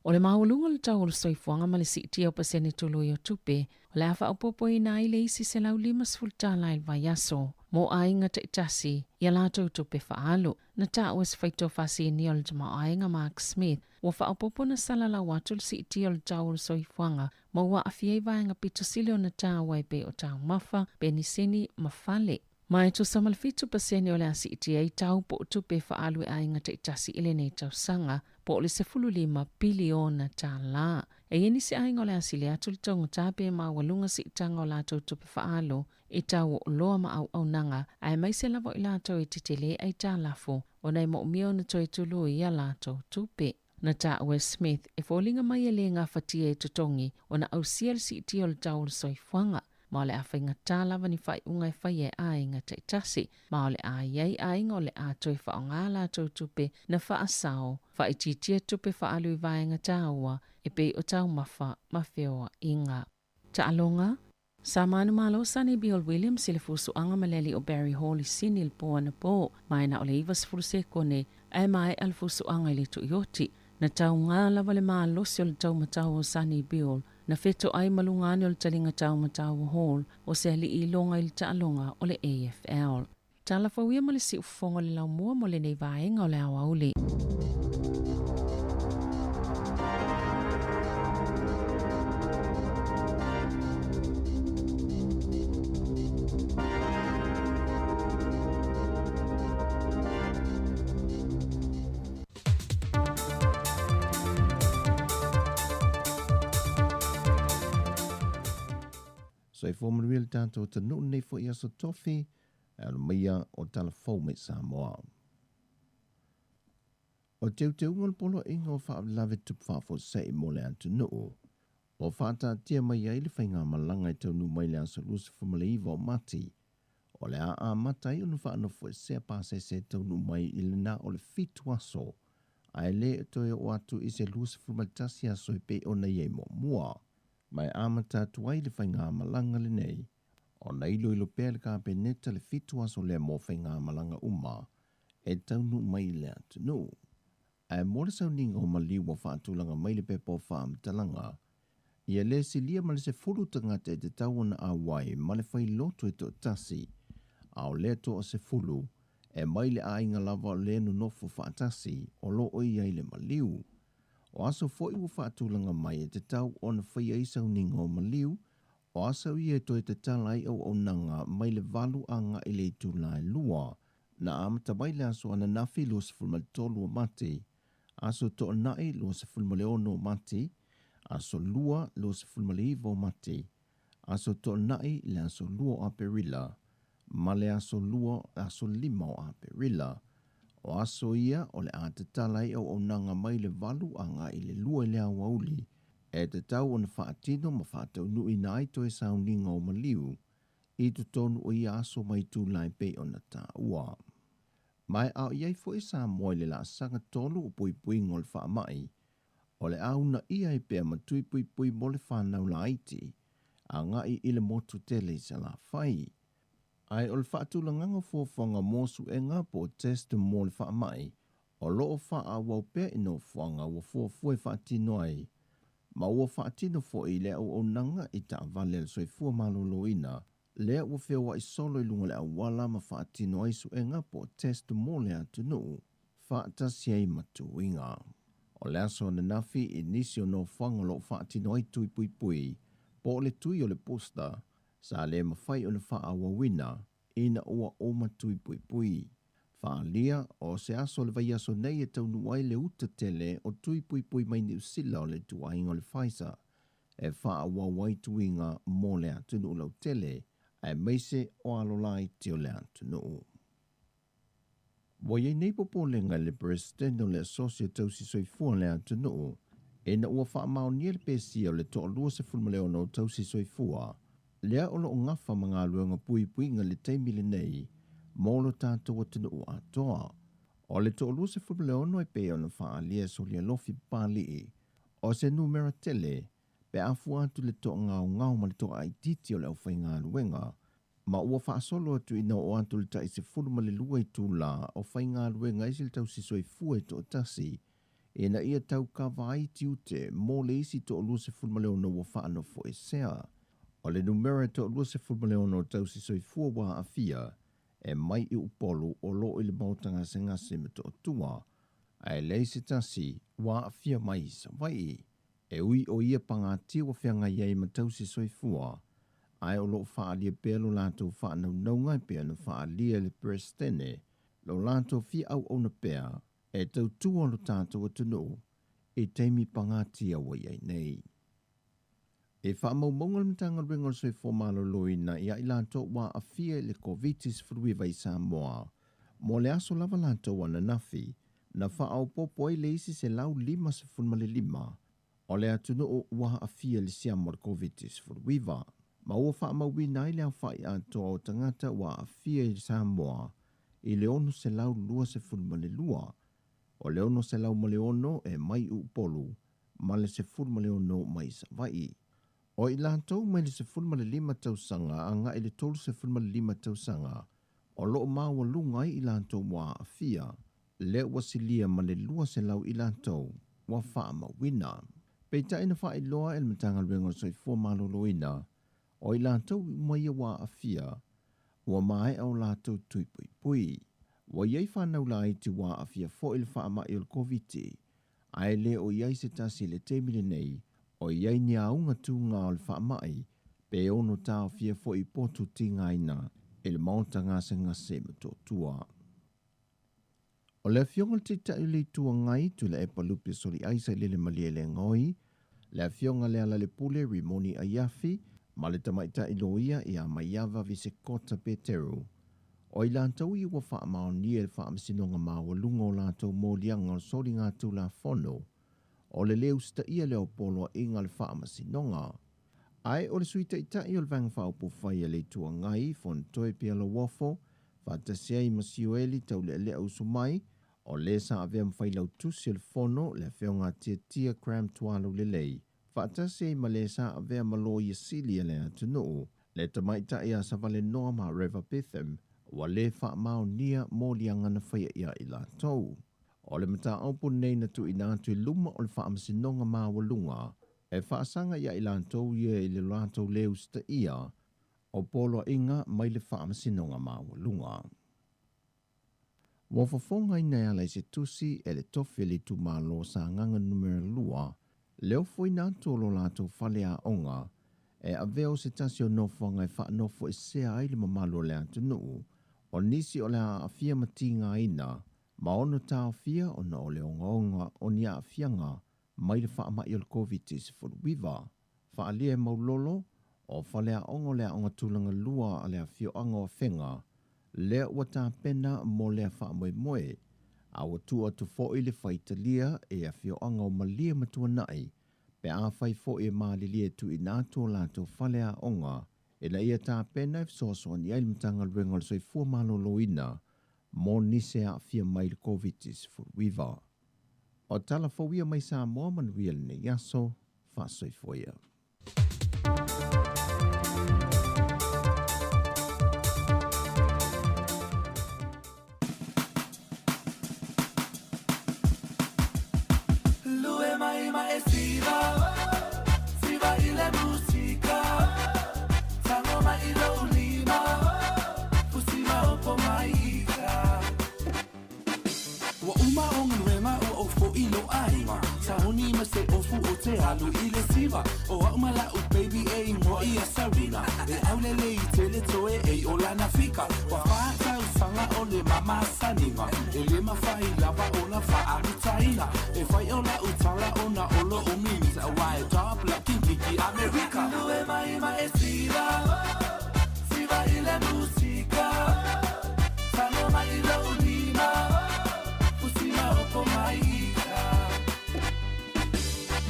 O le maualuga o le tau o le soifuaga ma le siitia o pasene tului o tupe, o le a faaopoopoina ai le isi $150 i le vaiaso mo aiga taitasi i a latou tupe faaalu. Na taua e se faitofa sinia o le tamaoaiga Mark Smith, ua faaopoopo na salalau atu le siitia o le tau o le soifuaga ma ua aafia ai vaega pito sili ona taua e pei o taumafa, penisini ma fale. Ma e tusa ma le 7% o le a siitia ai tau po o tupe e faaalu e aiga taitasi i lenei tausaga, po o le $15 piliona. E i ai nisi aiga o le a sili atu le taugata pe maualuga siitaga o latou tupe faaalu i tau o oloa ma auaunaga, aemaise lava o i latou e tetele aitalafu ona e moomia ona toe tului i a latou tupe. Na taua e Smith, e foliga mai e le gafatia e totogi ona ausia le siitia o le tau o le soifuaga, ma o le a faigata lava ni faaiuga e faia e aiga taitasi, ma o le a i ai aiga o le a toe faaaoga a latou tupe na faasao, faaitiitia tupe faaalu i vaega taua e pei o taumafa ma feoaiga. Taaloga, Sa manumalo Sonny Bill Williams i le fusuaga ma le alii o Barry Hall i Sini i le po anapo, ma e na o le 90 sekone ae maea le fusuaga i le tuioti. Na taugā lava le malosi o le taumatau o Sonny Bill, na fetoai ma luga ane o le taliga taumatau o Hall, o se alii iloga i le taaloga o le AFL. Tala fou ia ma le siufofoga o le laumua mo lenei vaega o le aoauli. Soifua manuia le tatou atunuu lenei foi aso tofi e alo maia o tala fou mai Samoa. O teuteuga o le poloaiga o faalavelave tupu faafuasei mo le atunuu. Ua faataatia mai ai le faigamalaga e taunuu mai le aso 29 o Mati, o le a amata ai ona faanofoesea pasese e taunuu mai i le na o le 7 aso, ae le toe oo atu i se 21 aso e pei ona i ai muamua. Ma e amata atu ai le faigamalaga lenei, ona iloilo pea le Kapeneta le 7 aso lea mo faigamalaga uma e taunuu mai i le atunuu. Ae mo le sauniga o maliu ua faatulaga mai le pepa o faamatalaga, ia le silia ma le 10 tagata e tatau ona auai ma le failoto e toatasi, a o lea toa 10 e mai le aiga lava o le nonofo faatasi o lo o i ai le maliu. O aso foi ua faatulaga mai e tatau ona fai ai sauniga o maliu, o aso ia e toe tatala ai auaunaga mai le 8 agai le itula e 2, na amata mai le aso ananafi 23 o Mati, aso toonai 26 o Mati, aso 2 29 o Mati, aso toonai le aso 2 o Aperila, ma le aso 2 aso 5 o Aperila. O aso ia o le a tatala ai auaunaga mai le 8 agai le 2 i le aoauli, e tatau ona faatino ma faataunuuina ai toe sauniga o maliu i totonu o ia aso mai itula e pei ona taua. Ma e a o i ai foi Samoa i le laasaga 3 o puipuiga o le faamai, o le a uunaia ai pea ma tui puipui mo le fanau laiti, agai i le motu tele i Salafai. Ae o le faatulagaga o fuafuaga mo suega po o test mo le faamai, o lo o faaauau pea i nofoaga ua fuafua e faatino ai, ma ua faatino foi i le auaunaga i taavale a le soifua maloloina, lea ua feoai solo i luga o le auala ma faatino ai suega po o test mo le atunuu, faatasi ai ma tuiga. O le aso ananafi i nisi o nofoaga o lo o faatino ai tui puipui, po o le tui o le booster, sa le mafai ona faaauauina ina ua uma tui puipui. Faaalia o se aso o le vaiaso nei e taunuu ai le uta tele o tui puipui mai Niu Sila o le ituaiga o le Pfizer, e faaauau ai tuiga mo le atunuu lautele, aemaise o alo laiti o le atunuu. Ua i ai nei popolega i le Peresetene o le Asosi o Tausi Soifua o le atunuu, ina ua faamaonia le pesia o le toa 26 o tausi soifua, lea o lo o gafa ma galuega puipuiga i le taimi lenei mo lo tatou atunuu atoa. O le toa 26 e pei ona faaalia e Solialofi Papalii, o se numera tele pe a fua atu le toagaogao ma le toaaitiiti o le aufaigaluega, ma ua faasolo atu ina oo atu le tai 12 itula o faigaluega ai se tausi soifua e toatasi, ina ia tau kava ai tiute mo le isi toa 26 ua faanofoesea. O le numera e toa 26 o tausi soifua ua aafia e mai i Upolu o lo o i le maota gasegase ma Motootua, ae leai se tasi ua aafia mai i Savaii. E ui o ia pagatia ua feagai ai ma tausi soifua, ae o lo o faaalia pea lo latou faanaunauga e pei ona faaalia e le Peresetene lo latou fia auauna pea e tautua lo tatou atunuu i taimi pagatia ua i ai nei. E faamaumauga le Matagaluega o le Soifua Maloloina ia i latou ua aafia i le Koviti-19 i Samoa mo le aso lava latou ananafi, na faaopoopo ai le isi 155 o le atunuu ua aafia i le siama o le Koviti-19, ma ua faamauina ai le aofai atoa o tagata ua aafia i Samoa i le 622, o le 606 e mai Upolu ma le 16 mai Savaii. O i latou mai le 15 tausaga agai le 35 tausaga o lo o maualuga ai i latou ua aafia, lea ua silia ma le 200 i latou ua faamauina. Peitai na faailoa e le Matagaluega o le Soifua Maloloina, o i latou uma ia ua aafia, ua maea o latou tui puipui. Ua i ai fanau laiti ua aafia foi i le faamai o le Koviti, ae le o i ai se tasi i le taimi lenei o i ai ni auga tūgā o le faamai pe ono taofia foi i potu tigaina i le maota gasegase ma Motootua. O le afioga i le Taitai o le Itu Agai, Tuilaepa Lupe Soliaisa i Lele Malielegaoi, le afioga Lealailepule Rimoni Aiafi ma le tamaitai loia ia Maiava Visekota Peteru, o i latou ia ua faamaonia e le Faamasinoga Maualuga o latou moliaga o soligatulafono. o le lē usitaia lea o poloaiga a le Faamasinoga. Ae o le Sui Taitai o le Vaega Faaupufai a le Itu Agai, Fonotoe Pierre Lauofo, faatasi ai ma Sioeli Taulealea Usumai, o lē sa avea ma Failautusi o le Fono, le Afioga a Tiatia Graham Tualaulelei, faatasi ai ma lē sa avea ma Loia Sili a le atunuu, le Tamaitai a Savalenoa Mareva Betham, ua lē faamaonia moliaga na faia ia i latou. O le mataupu lenei na tuuina atu i luma o le Faamasinoga Maualuga e faasaga ia i latou ia i le latou lē usitaia o poloaiga mai le Faamasinoga Maualuga. Ua fofogaina e ala i se tusi e le tofi a le itumalo o Sagaga Numera 2 le ofoina atu o lo latou faleaoga e avea o se tasi o nofoaga e faanofoesea ai le mamalu o le atunuu o nisi o le a aafia ma tigaina ma ono taofia ona o le ogaoga o ni aafiaga mai le faamai o le Koviti-19. Faaalia e Maulolo, o faleaoga o le Aoga Tulaga Lua a le Afioaga o Afega, lea ua tapena mo lea faamoemoe, a ua tuu atu foi le faitalia i afioaga o Malie ma Tuanai pe afai foi e malilie e tuuina atu o latou faleaoga ina ia tapena e fesoasoani ai le Matagaluega o le Soifua Maloloina mo nisi e aafia mai i le Koviti-19. O tala fou ia mai Samoa manuia lenei aso, faasoifua ia. Ua uma o galuega ua ou foʻi i lou aiga Sauni ma se ofu o te alu i le siva O au ma la'u baby e igoa ia Sarina E aulele i tele toe ei o lana fika Ua faatausaga o le mamasaniga E le mafai lava ona faamitaina E fai o la'u tala ona o lo'u mimita Aua e top lau kinkiki Amerika Lue mai ma e siva Siva i le musika Tago mai i lou lima Fusi ma opo mai ika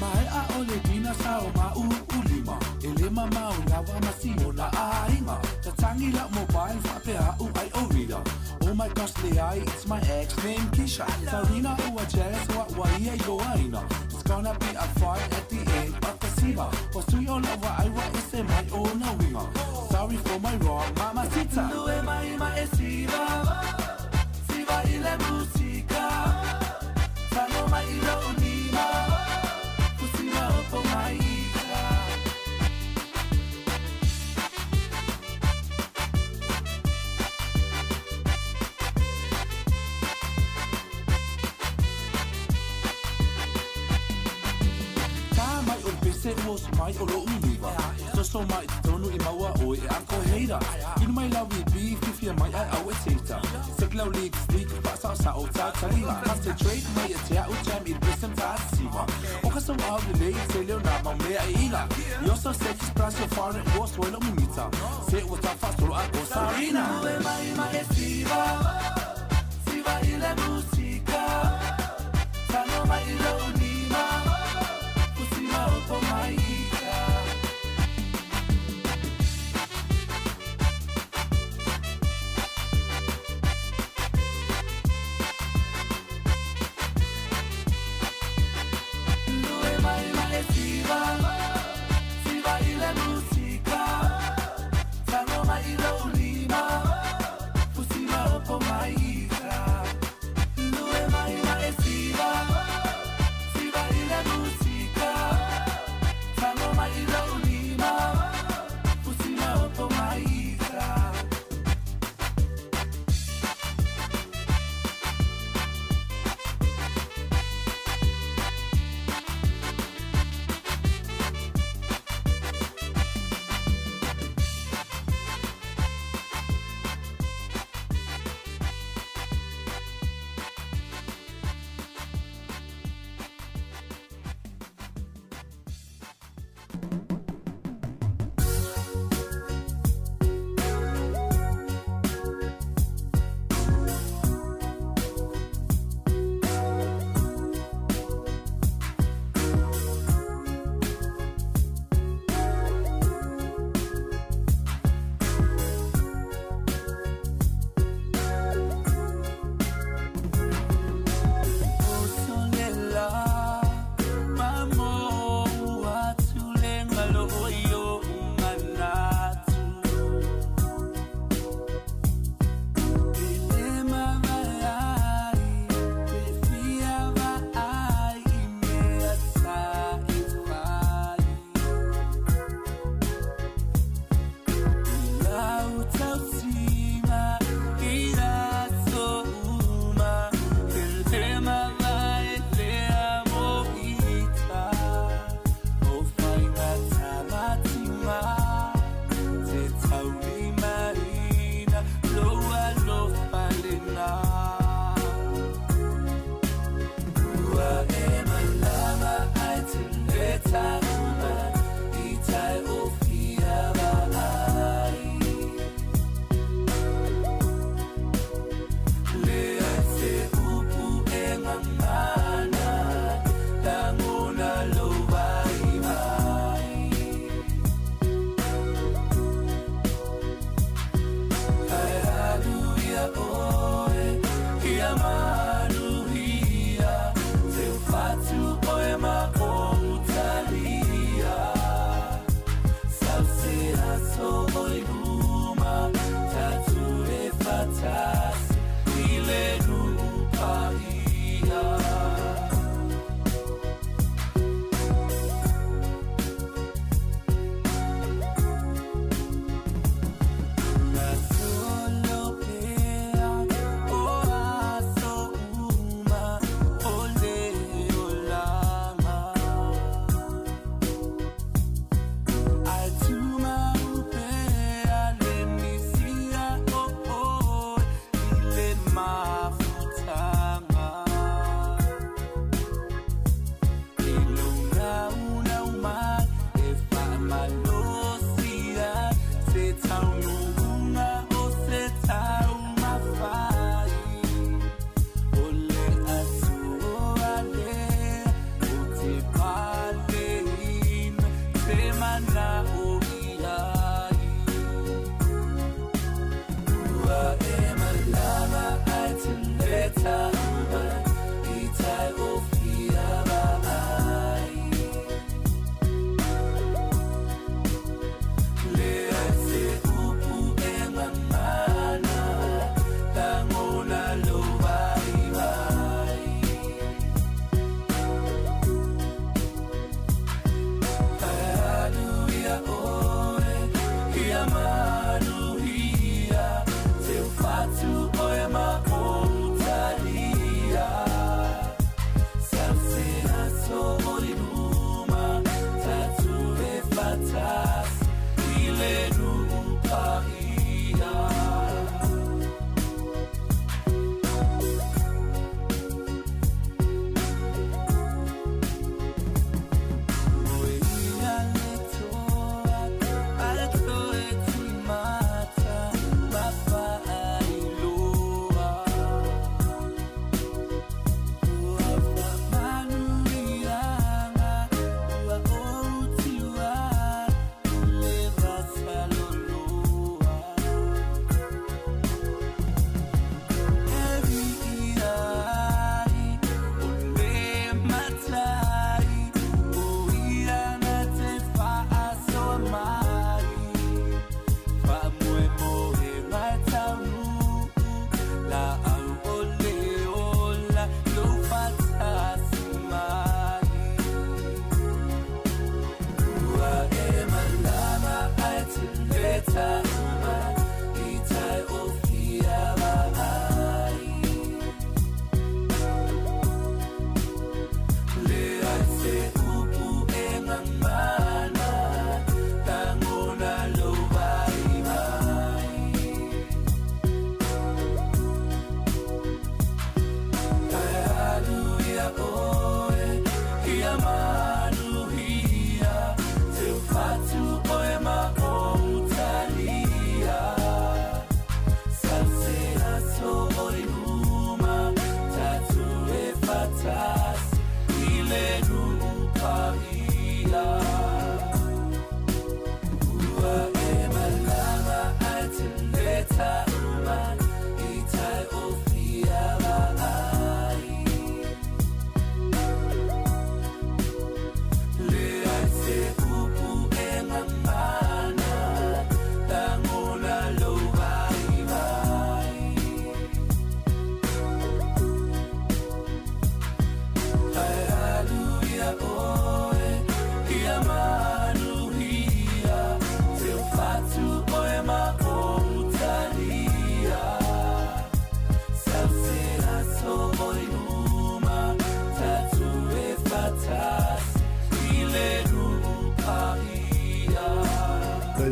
Maea o le dina sao ma uu lima E le mamao lava ma siona aiga Tatangi lau mobile faapea au ai o reader Oh my gosh leai it's my ex named Keisha Sarina ua jealous ua ua ia i loaina It's gonna be a fight at the end of the siva Ua sui o lau vaai ua ese mai ona uiga Sorry for my wrong mamacita Lue mai ma e siva Siva i le musika Tago mai i lou lima Fusi ma opo mai ika. Tā mai o le pese ua oso mai o loʻu liva Soso mai i totonu i maua oe e Uncle Hater Inu mai lau VB fiafia mai ae au e teita Sick lau lipstick faasaosao tataliga Concentrate mai ia te a'u jam i le pese matasiva O ka sau au lelei i tele o nā mau mea e ila You're so sexy splash your foreign ua soe lou mimita Se ua tau faasolo a ko Sarina Lue mai ma e siva Siva i le musika Tago mai i lou lima Fusi ma opo mai ika. Lue mai ma e siva Siva i le musika Tago mai i lou lima Fusi ma opo mai.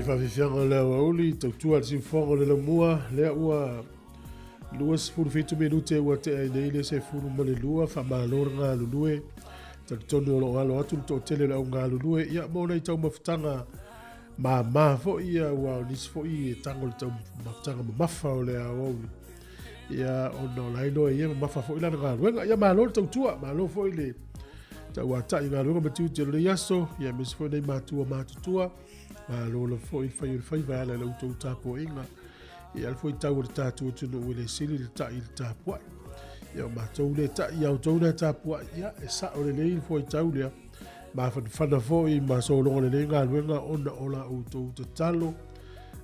faafiafiaga o le aoauli, tautua le siufofoga o le laumua, lea ua 27 minute ua tea ai nei le 12, faamalo le galulue. Talitonu o lo o alo atu le toatele o le au galulue, ia mo nai taumafataga māmā foi ia, ua o nisi foi e tago le taumafataga mamafa o le aoauli. Ia ona o la iloa ia mamafa foi lana galuega. Ia malo le tautua, malo foi le tauatai galuega ma tiute o lenei aso, ia aemaise foi nei matua matutua. Malo lava foi le fai o le faiva e ala i la outou tapuaiga. Ia le foi tau o le tatou atunuu e le sili le ta'i i le tapuai. Ia o matou le ta'i ia outou lea tapuai, ia e sa'o lelei le fuaitau lea. Mafanafana foi ma sologa lelei galuega ona o la outou tatalo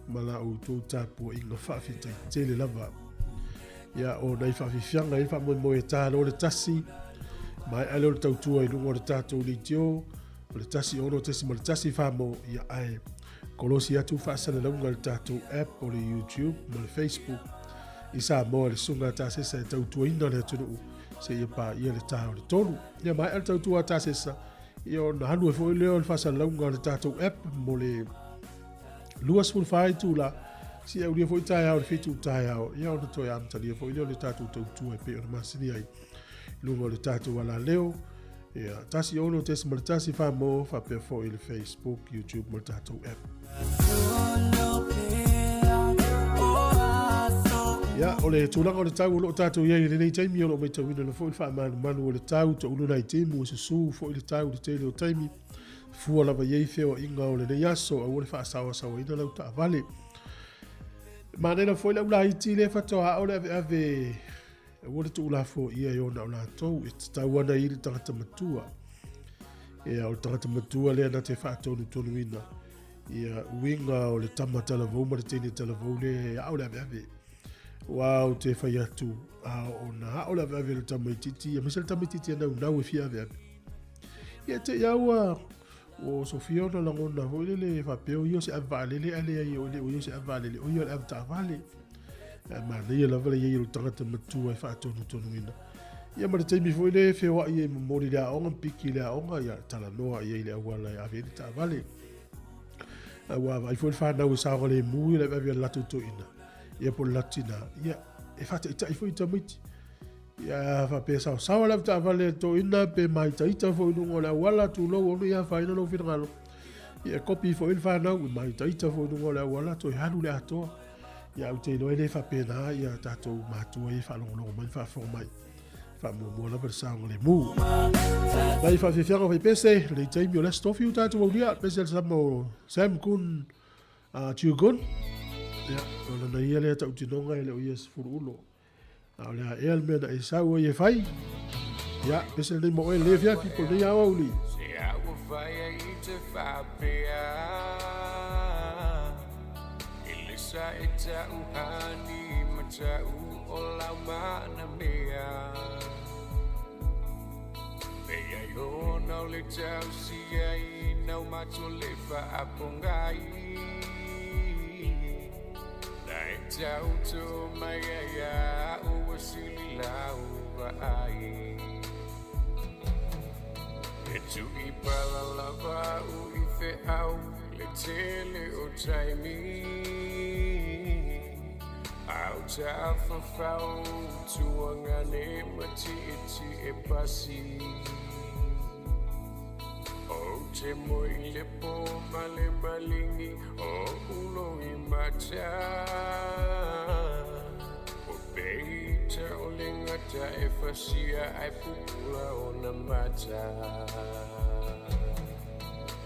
ma la outou tapuaiga faafetai tele lava. Ia o nai faafiafiaga i faamoemoe e ta loa le 1, maea lea o le tautua i luga o le tatou leitio, o le 1 6.1 famo, ia ae kolosi atu faasalalauga i le tatou app o le YouTube ma le Facebook i Samoa le susuga a Tasesa e tautuaina le atunuu seia paia le ta o le 3. Ia maea le tautua a Tasesa, ia ona alu ai foi lea o le faasalalauga o le tatou app mo le 24 itula, seia aulia foi taeao le 7 taeao, ia ona toe amatalia foi lea o le tatou tautua e pei ona masani ai i luga o le tatou alaleo, ia 1 6.1 famo, faapea foi le Facebook, YouTube ma le tatou app. Ia, o le tulaga o le tau o lo o tatou i ai i lenei taimi, o lo o matauina foi le faamalumalu o le tau, toulu nai timu, e susu foi le tau i le tele o taimi, fua lava i ai feoaiga o lenei aso, aua le faasaoasaoaina lau taavale. Manaia foi le aulaiti le faatoa ao le aveave, aua le tuulafoia e ona o latou, e tatau ana i le tagata matua. Ia, o le tagata matua lea na te faatonutonuina ia uiga o le tama talavou ma le teine talavou le ao le aveave. Ua au te whai atu, a o na ao le aveave le tamaitiiti, ia mese le tamaitiiti e naunau e fia aveave. Ia te ia ua o Sofia ona lagona foi lele faapea o ia o se ave vaalele ae leai o le o ia o se ave vaalele, o ia o le ave taavale. Ae manaia lava le i ai o le tagata matua e faatonutonuina. Ia ma le taimi foi le feoai ai momoli le aoga, piki le aoga, ia talanoa i ai le auala e ave ai le taavale. Ua vaai foi le whanau e saogalemu i le aveave a le latou toeaina, ia po o le latou tina, ia e faataitai foi i tamaiti. Ia faapea saosaoa le avetaavale a le toeaina pe maitaita foi i luga o le auala, tulou ona ia afaina lou finagalo. Ia e kopi foi le whanau, e maitaita foi i luga o le auala, toe alu le atoa. Ia ou te iloa e le faapena ia tatou matua ia e faalogologo mai ma faafofoga mai. Faamuamua lava le saogalemu. Nai faafiafiaga o faipese, lenei taimi o le aso tofi ua tatou aulia, pese le sama o Sam Kun Chiu Kun. Ia, o lana ia lea tautinoga e le o ia sefulu ulo. A o le a ea le mea na e sau ai e fai. Ia, pese lenei mo oe le afiafi po o lenei aoauli. Se a ua fai ai i te faapea E le sa e tau hani ma tau o lau mana mea E ai ona o le tau sia i nau matua le faapogai Na e tau tō mai ai a ua sili lau vaai E tu i pala lava u i fe au le tele o taimi Au ta whawhau tuangane ma ti e ti e pasi O te moi i le pō ma le malingi o ulo i mata O peita o le ngata e fasia ai pupula o na mata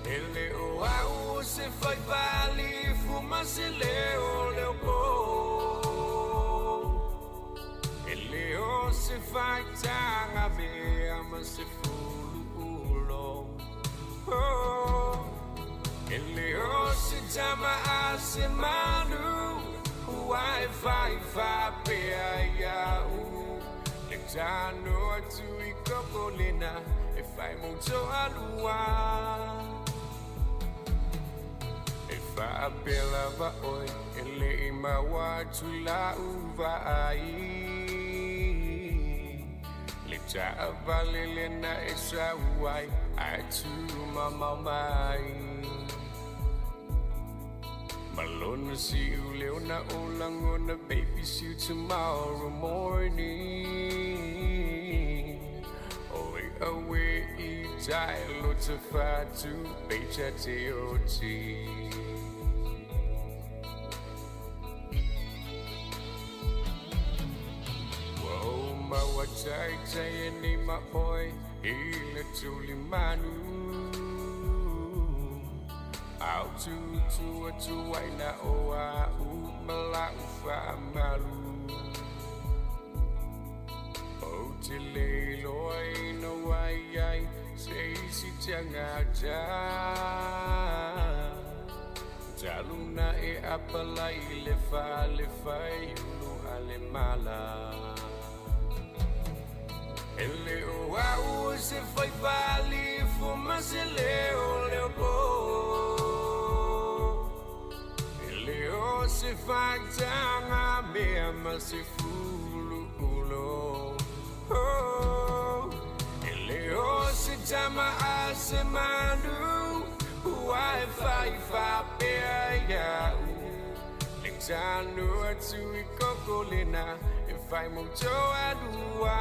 E le o au o se fai pali fu ma se leo leo po E le o se fai tanga mea ma se fulu ulo Oh, e le o se tama a se manu Ua e fai faapea ia u Le tano atu i kokolena E fai mo toalua E faapea lava oe e le i maua atu lau vaai Le taavale lena e sau ai ae tumamao mai. Malona see you leona olangona baby see you tomorrow morning. Oi away i tai lo te fatu pecha te oti. Whoa, ma wa tai tai ni ma boy i le tuli manu. Au tu tu atu waina o a u mala ufa malu. O te le loi no ai ai se isi tanga ja. Taluna e apalai le fa le fai ulu ale mala. Ele o au se fai pali fuma se leo leo po. Ele o se fagtanga mea ma se fulu ulo. Oh, ele o se tama a se manu ua e fai fa pea ia u. Le tanu atu i koko lena e fai mo toa lua.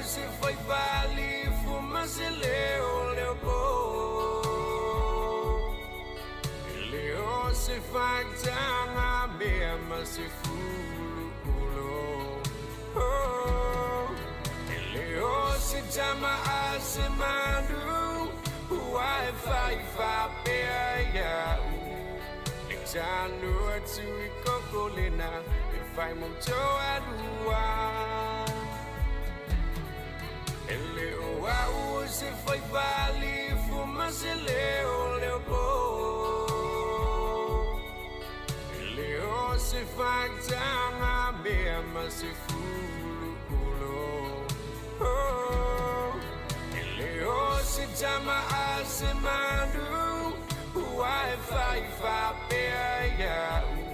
Se fai pali fuma se leo leo po. Ele o se fagtanga mea ma se fulu ulo. Oh, ele o se tama a se manu ua e fai fa pea ia u. Le tanu atu i koko lena e fai mo toa lua. Ele o au se fai pali fuma se leo leo po. Ele o se fagtanga mea ma se fulu ulo. Oh, ele o se tama a se manu ua e fai fa pea ia u.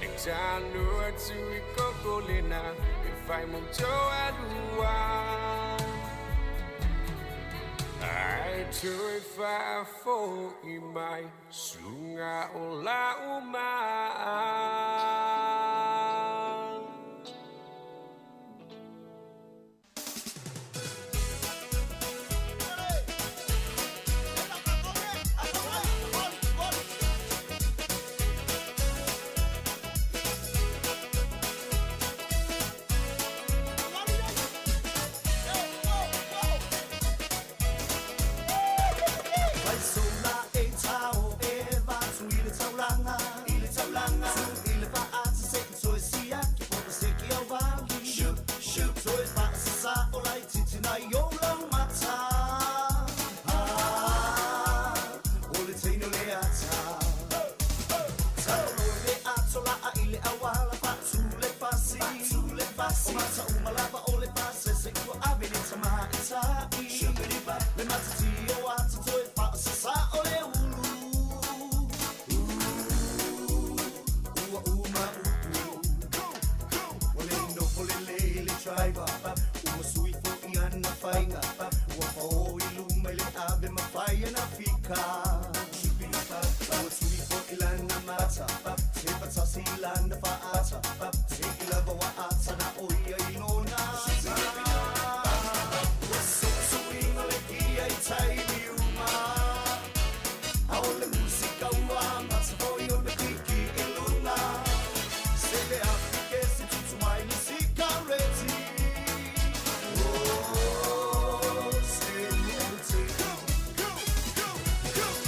Le tanu atu i koko lena e fai mo toa lua. Ai tui whaafo i mai sunga o la uma. Go, go, go.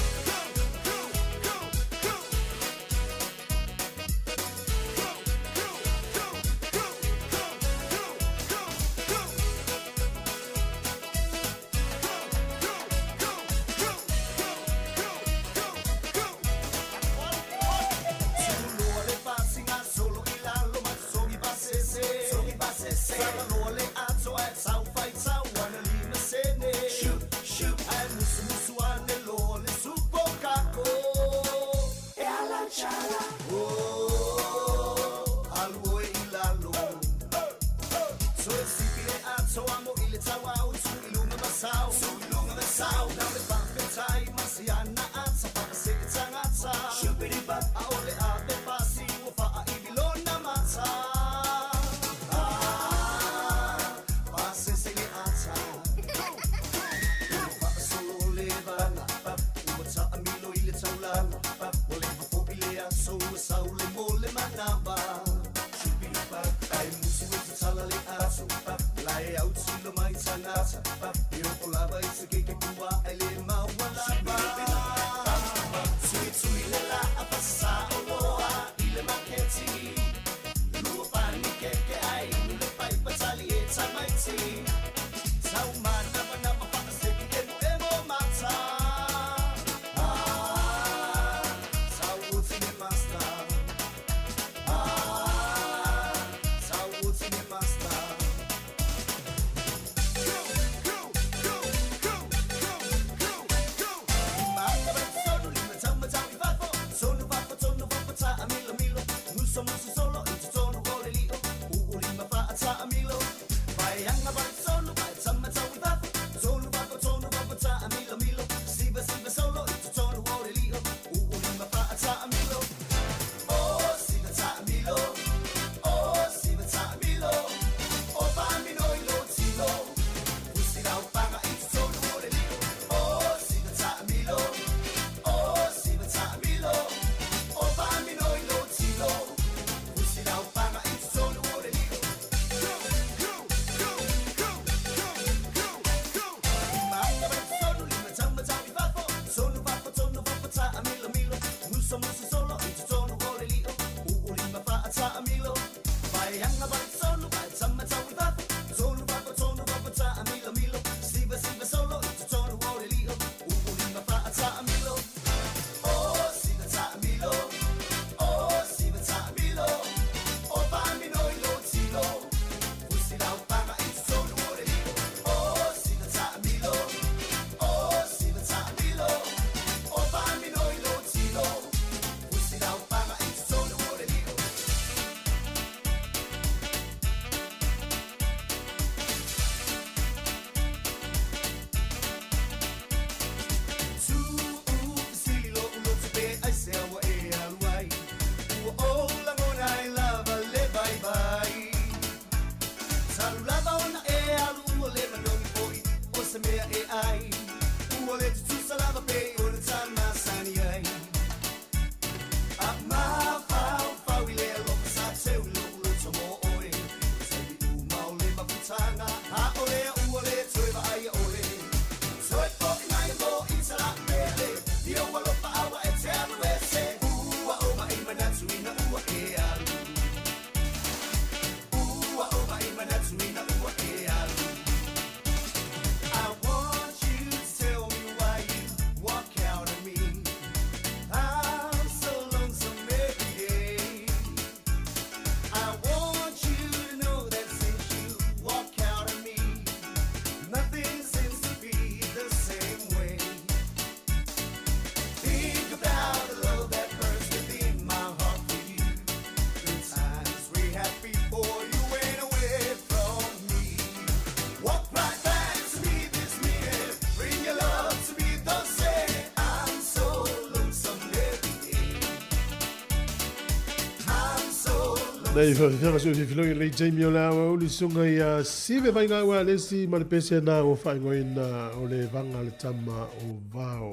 Nei whawhiwhanga sui whiwhilogi lei taimi o le awa uli sunga i a Sive mai ngā ua lesi ma le pese nā o whaingoina o le vanga le tama o vao.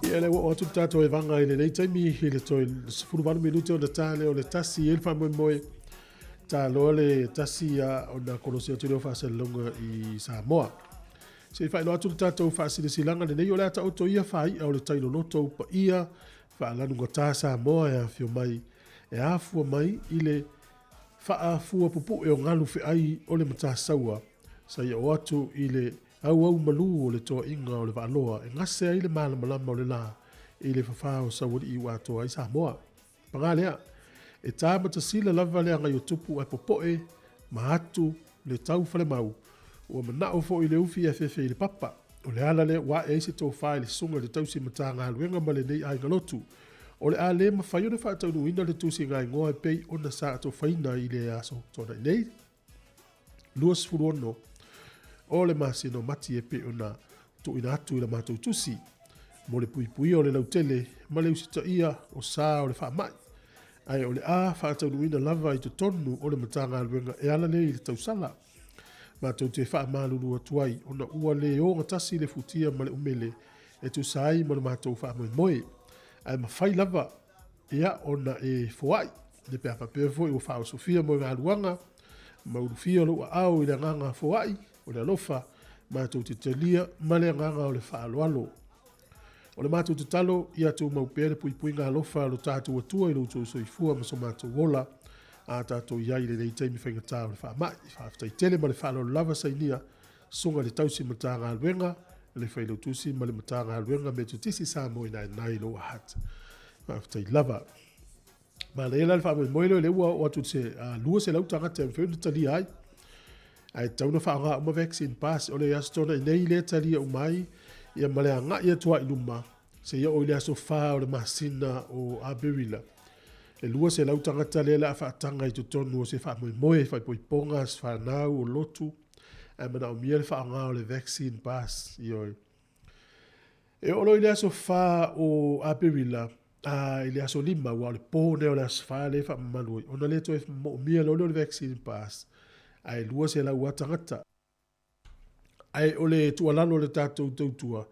Ia le ua atu tātou e vanga i le nei taimi i le toi 18 minute o le tāle o le tasi e le whamoemoe tā loa le tasi a o nā kolosi atu leo whaasalonga i Samoa. Se i whailo atu le tātou whaasilasilaga lenei o le a taoto ia faai'a o le tai loloto paia faalanugatā Samoa e afio mai e afua mai i le faafuapupu'e o galu fe'ai o le Matasaua sa ia oo atu i le auaumalū o le toa'iga o le Vaaloa e gase ai le malamalama o le lā i le fafā o Sauali'i ua atoa ai Samoa. Pagā lea, e tā matasila lava le agaiotupu ae popo'e ma atu le tau falemau, ua mana'o fo'i le ufi e afeafe i le papa. O le ala lea ua a'e ai se tofā i le susuga i le tausi Matagaluega ma lenei aiga lotu. O le a lē mafai ona faataunuuina le tusiga igoa e pei ona sa atofaina i le aso tuana'i nei, 26 o le masina o Mati e pei ona tuuina atu i la matou tusi mo le puipuia o le lautele ma le usitaia o sa o le faamai, ae o le a faataunuuina lava i totonu o le Matagaluega e ala lea i le tausala. Matou te faamalulu atu ai ona ua le ogatasi le futia ma le umele e tusa ai ma le matou faamoemoe, ae mafai lava ia ona e foai le pe a faapea foi ua faaosofia moegaluaga ma ulufia lou aao i le agaga foai o le alofa, matou te talia ma le agaga o le faaaloalo. O le matou tatalo, ia tumau pea le puipuiga alofa a lo tatou Atua i lo outou soifua ma so matou ola, a tatou i ai i lenei taimi faigata o le faamai. Faafetai tele ma le faaaloalo lava sainia Susuga i le Tausi Matagaluega, le Failautusi ma le Matagaluega Metotisi Samoa Inaina i Lower Hutt. Faafetai lava. Manaia la le faamoemoe lea o lea ua oo atu i se 200 tagata e mafai ona talia ai. Ae tatau ona faaaoga uma vaccine pass. O le Aso Toonai nei lea e talia uma ai ia ma le agai atu lava i luma seia oo i le aso 4 o le masina o Aperila. E 200 tagata lea o le a faataga i totonu o se faamoemoe, faaipoipoga, se fanau, o lotu, ae manaomia le faaaoga o le vaccine pass. Ioe. E oo loa i le aso 4 o Aperila, a i le aso 5, aua o le po lea o le aso 4 lea e faamamalu ai, ona le toe moomia loa lea o le vaccine pass, ae 200 lava tagata. Ae o le tuualalo a le tatou tautua,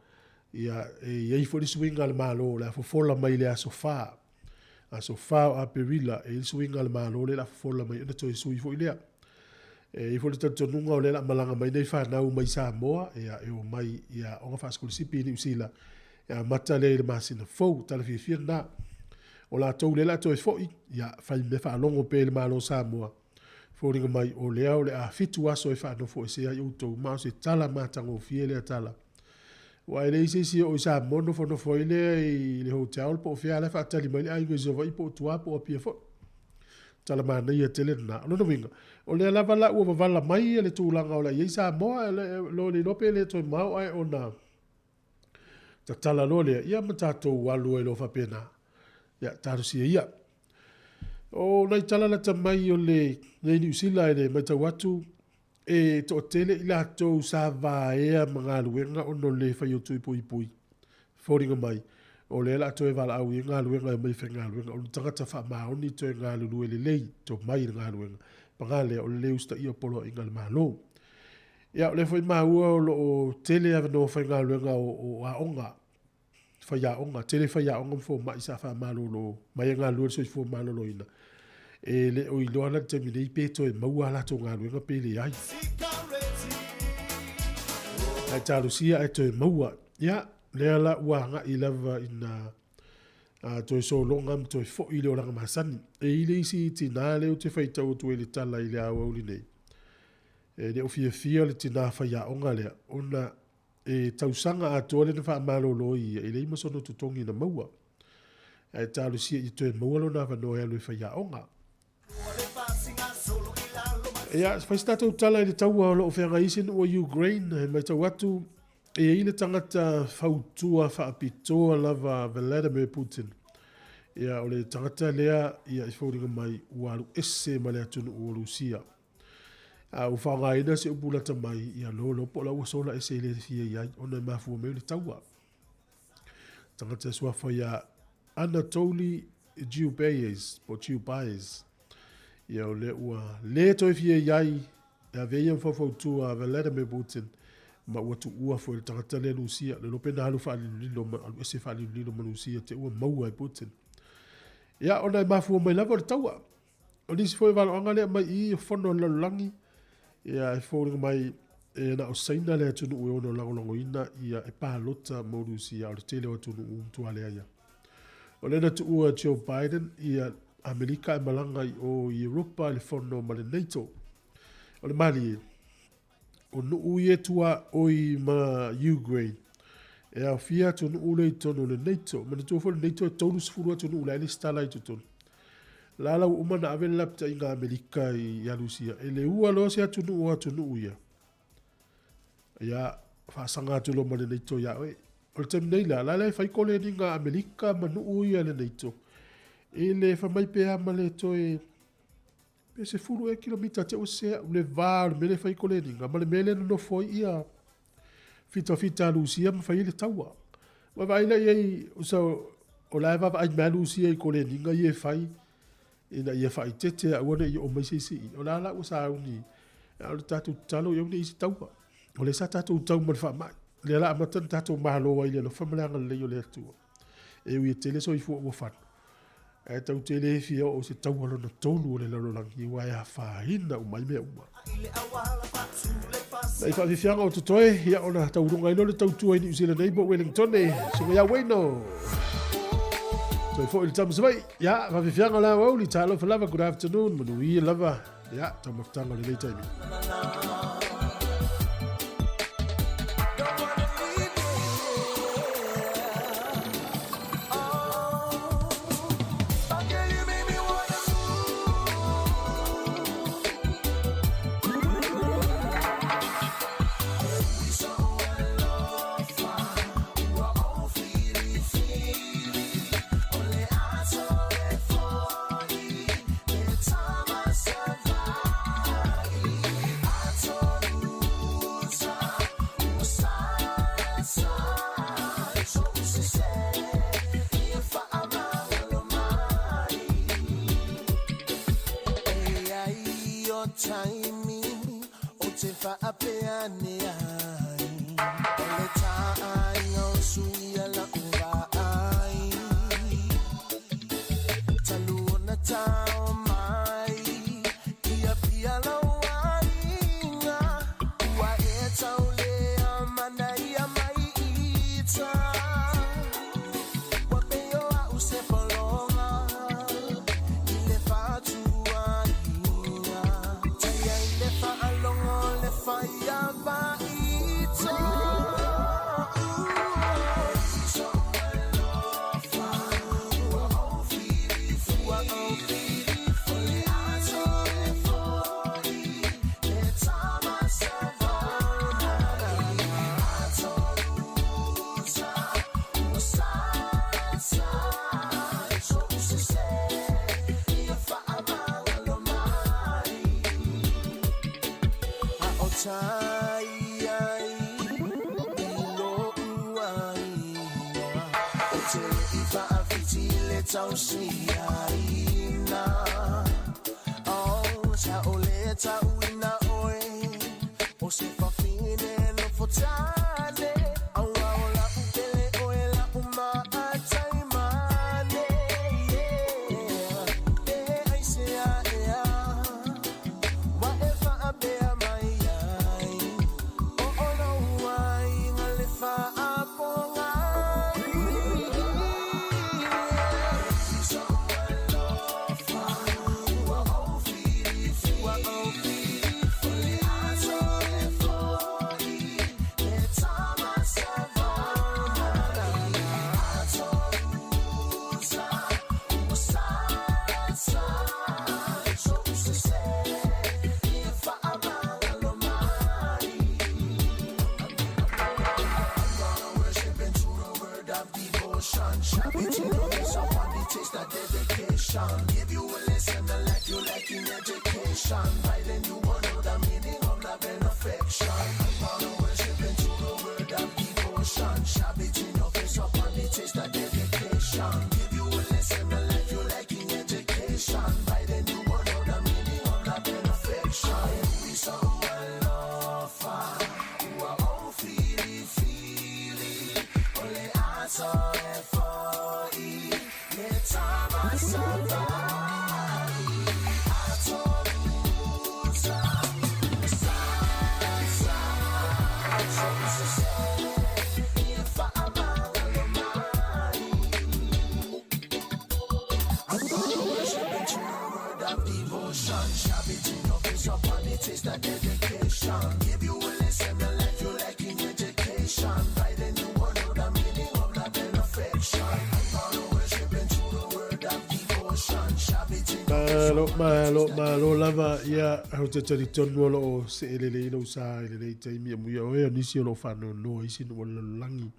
ia, e i ai foi le suiga a le Malo o le a fofola mai i le aso 4. Aso 4 o Aperila, e i ai le suiga a le Malo lea o le a fofola mai ona toe sui foi lea. E i ai foi le talitonuga o lea o le a malaga mai nei fanau mai Samoa, ia, e omai i aoga faasikolasipi i Niu Sila, e amata lea i le masina fou, tala fiafia lena. O latou lea o le a toe foi, ia, fai mea faalogo pea i le Malo o Samoa, foliga mai o lea o le a 7 aso e faanofoesea ai outou, ma o se tala matagofie lea tala. Aua e leai se isi e oo i Samoa nofonofo ai lea i le hotel po o fea la e faatali mai le aiga i Savaii po o tua po o Apia foi. Tala manaia tele lena. O lona uiga, o lea lava la ua wavala mai le tulaga o le a i ai Samoa, lo le iloa pe le toe mao ae ona tatala loa lea, ia ma tatou alu ai loa faapena. Ia, talosia ia. O nai tala lata mai o le nei Niu Sila e le matau atu, e toatele i latou sa vaea ma galuega ona o le le fai o tui puipui. Foliga mai, o lea o le a toe valaau i ai galuega e omai e faigaluega, o ni tagata faamaoni toe galulue lelei tomai i le galuega. Paga lea, o le le usitaia o poloaiga a le Malo. Ia, o lea foi maua o lo o tele avanoa faigaluega o aoga, faiaoga, tele faiaoga ma fomai sa faamalolo mai e galulue i le soifua maloloina. E le o iloa la i le taimi nei pe toe maua a latou galuega pe leai. Ae talosia ae toe maua. Ia, lea la ua agai lava ina toe sologa ma toe foi i le olaga masani. E i ai le isi tinā lea ou te faitau atu ai i le tala i le aoauli nei, e le o fiafia le tinā faiaoga lea ona e tausaga atoa lea na faamalolo ai ia, e leai ma sona totogi na maua. Ae talosia ia toe maua lona avanoa e alu e faiaoga. Ia, fai se tatou tala i le taua o lo o feagai ai se nuu o Ukraine, e matau atu e i ai le tagata fautua faapitoa lava Vladimir Putin. Ia, o le tagata lea ia, i foliga mai ua alu ese ma le atunuu o Rusia. A ua faaaogaina se upu lata mai, ia lolo po o la ua sola ese e le fia i ai, ona e mafua mai o le taua. Tagata e suafa ia Anatoly Joe Baez po o Joe Baez. Ia o lea ua le toe fia i ai e avea ia ma faufautua a Vladimir Putin ma ua tuua foi le tagata lea Lusia. Le iloa pe na alu faalilolilo ma alu ese faalilolilo ma Lusia te ua maua e Putin. Ia ona e mafua mai lava o le taua. O nisi foi o valoaga lea mai i i o fono a le lalolagi, ia e foliga mai e na o Saina le atunuu e ono lagolagoina ia e palota mo Rusia, o le tele o atunuu ua matua leai lava. O lea na tuua e Joe Biden ia Amerika e malaga i o i Europa i le fono ma le NATO. O le malie, o nuu ia e tuaoi ma Ukraine, e aofia atunuu lea i totonu o le NATO. Manatua foi o le NATO e 30 atunuu la e lesitala i totonu. La la ua uma ona ave le lapataiga a Amerika ia Rusia, e le ua loa se atunuu o atunuu ia, ia faasaga atu loa ma le NATO ia oe. O le taimi nei la, la la e fai koleniga a Amerika ma nuu ia le NATO, e le fai mai pe a ma le toe Pe 10 ea kilomita te ua sese au le va o le mea lea e fai ai koleniga ma le mea lea e nonofo ai ia fitafita a Lusia ma fai ai le taua. Ua vaai la i ai, so, o la e vaavaai mai lava Lusia i koleniga ia e fai ina ia faaitete aua ne i oo mai se isi i. O la la ua sauni, a o le tatou tatalo ia aua ne i i ai se taua. O lea sa tatou tau ma le faamai. O lea la amata ona tatou malo ai i le alofa ma le agalelei o le Atua. E ui e tele soifua ua fano, ae tatou te le fia oo i se taua lona tolu o le lalolagi aua e afaina uma ai mea uma. Nai faafiafiaga o totoe, ia ona tauuluga ai lea o le tautua i Niu Sila nei po o Wellingtone, susuga ia Wayno. Toe foi i le tama Savaii, ia faafiafiaga la aoauli, talofa lava, good afternoon, manuia lava, ia taumafataga o lenei taimi. Malo, malo, malo lava, ia, au te talitonu o loo seelele i lou sa i lenei taimi e muia oe o nisi o loo faanoanoa isi nuu o le lalolagi.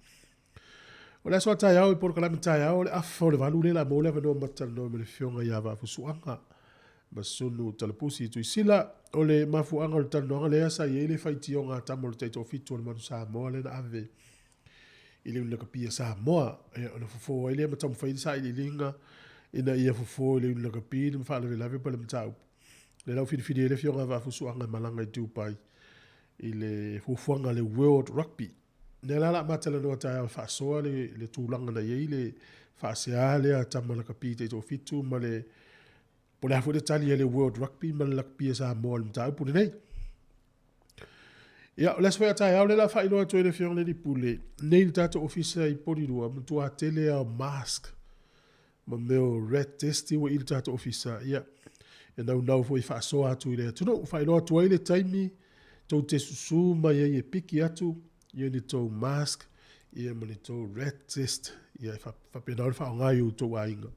O le aso a taeao i polokalame taeao o le afa o le valu lea la maua le avanoa matalanoa ma le afioga ia Vaafusuaga Masunu Talapusi Tuisila. O le mafuaaga o le talanoaga lea sa i ai le faitioga a tama o le taitoafitu o le Manu Samoa lea na ave i le Unilakapi a Samoa. Ia, ona fofo ai lea ma taumafai le sailiiliga ina ia fofo i le Unilakapi le faalavelave pa le mataupu. Lea la ua filifili ai le afioga a Vaafusuaga e malaga i Dubai i le fuafuaga a le World Rugby. Lea la o le a ma talanoa taeao e faasoa le, le tulaga na i ai le faasea lea a tama lakapi taitoafitu ma le po o le a foi le tali a le World Rugby ma le Lakapi a Samoa i le mataupu lenei. Ia, o le aso foi a taeao lea o le a faailoa atu ai le Afioga i le Alii Pule, nei le tatou ofisa i Polirua, matua tele lava o mask ma mea o rat test ua i le tatou ofisa, ia, e naunau foi e faasoa atu i le atunuu. Faailoa atu ai le taimi tou te susu mai ai e piki atu ia ni tou mask ia ma ni tou rat test, ia e faapena ona faaaoga i outou aiga.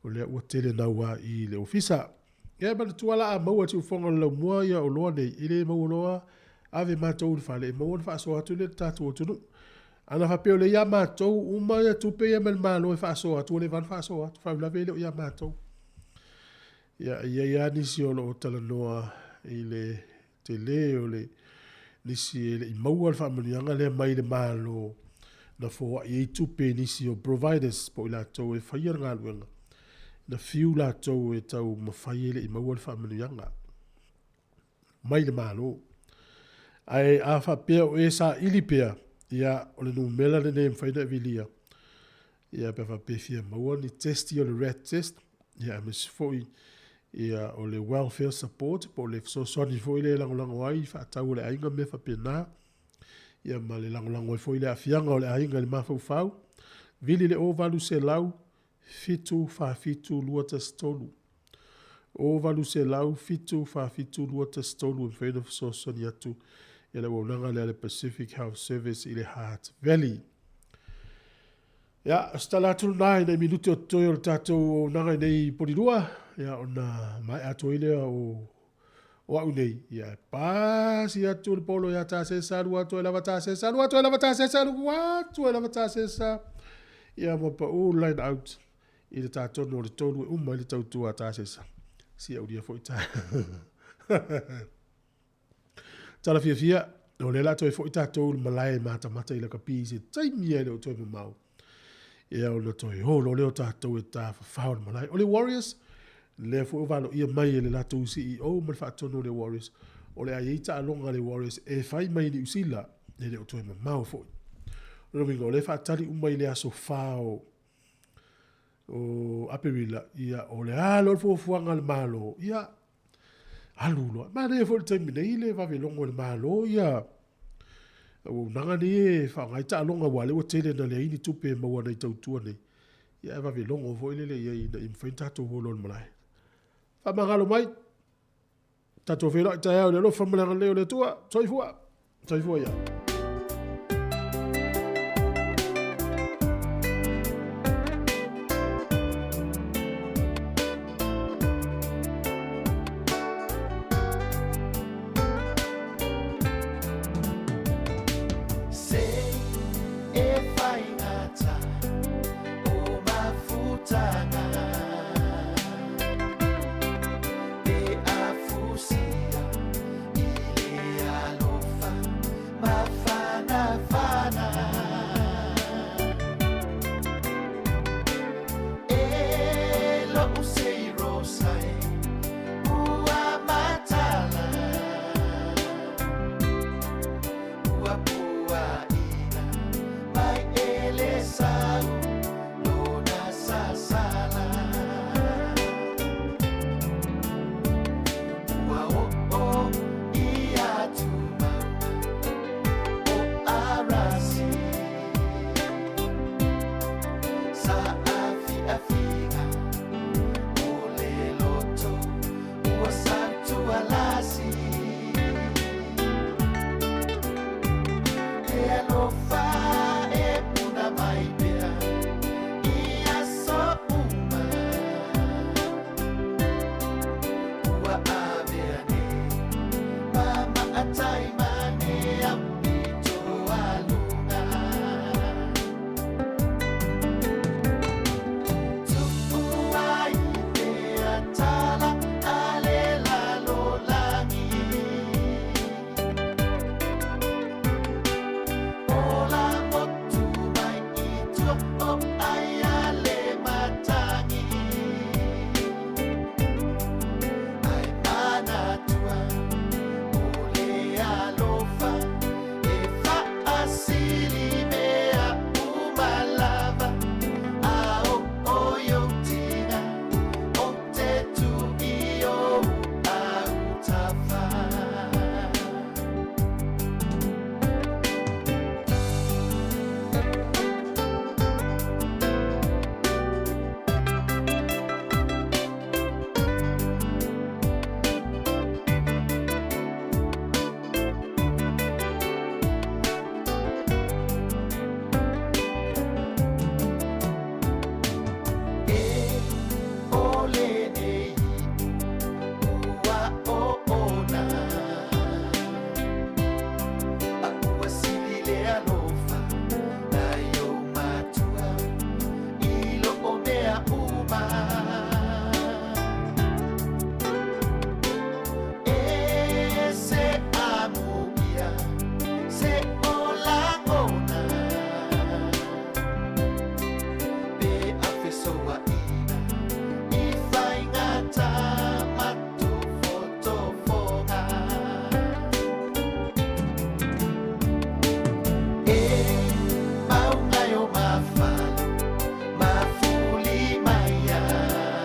O lea ua tele naua i le ofisa. Ia manatua la a maua siufofoga o le laumua ia oloa nei, e le maua loa ave matou i le fale, e maua ona faasoa atu lea i le tatou atunuu. Ana faapea o lea ia matou uma ia tupe ia mai le Malo e faasoa atu, ua leva ona faasoa atu, faalavelave e le o ia matou. Ia, e i ai lava nisi o lo o talanoa i le tele o le nisi e le i maua le faamanuiaga lea mai le Malo na foai ai tupe i nisi o providers po o i latou e faia le galuega, na fiu latou e taumafai e le i maua le faamanuiaga mai le Malo. Ae a faapea o e saili pea, ia o le numera lenei e mafai ona e vilia, ia pe a faapea e fia maua ni test ia o le rat test, ia aemaise foi ia o le welfare support po o le fesoasoani foi lea e lagolago ai i faatau o le aiga ma mea faapena, ia ma le lagolago ai foi i le aafiaga o le aiga i le mafaufau. Vili le 0800 747 213. 0800 747 213 e mafai ona fesoasoani atu i le auaunaga lea a le Pacific Health Service i le Heart Valley. Ia, o se tala atu lena i nai minute o totoe o le tatou auaunaga i nei Polilua, ia ona maea atu ai lea o o au nei, ia e pasi atu le polo ia Tasesa, alu atu ai lava Tasesa, alu atu ai lava Tasesa, alu atu ai lava Tasesa, ia ma pau line out i le tatonu o le tolu e uma ai le tautua a Tasesa. Si aulia foi ta. Tala fiafia, o lea la toe foi tatou i le malae matamata i lakapi i se taimi e le o toe mamao. Ia ona toe holo lea o tatou e tafafao i le malae. O le Warriors, lea foi ua valoia mai e le latou CEO ma le faatonu o le Warriors, o le a i ai taaloga a le Warriors e fai mai i Niu Sila, e le o toe mamao foi. O lona uiga, o lea e faatali uma i le aso 4 o o Aperila, ia, o le a loa le fuafuaga a le Malo, ia, alu loa. Manaia foi le taimi nei le vave logo e le Malo ia auaunaga nei e faaaoga ai taaloga aua o lea ua tele ina leai ni tupe e maua nei tautua nei. Ia ae vave logo foi lele i ai ina ia mafai ona tatou o loa i le malae. Faamagalo mai. Tatou feiloai taeao i le alofa ma le agalelei o le Atua. Soifua. Soifua ia. Se e whaingata o mafutaga.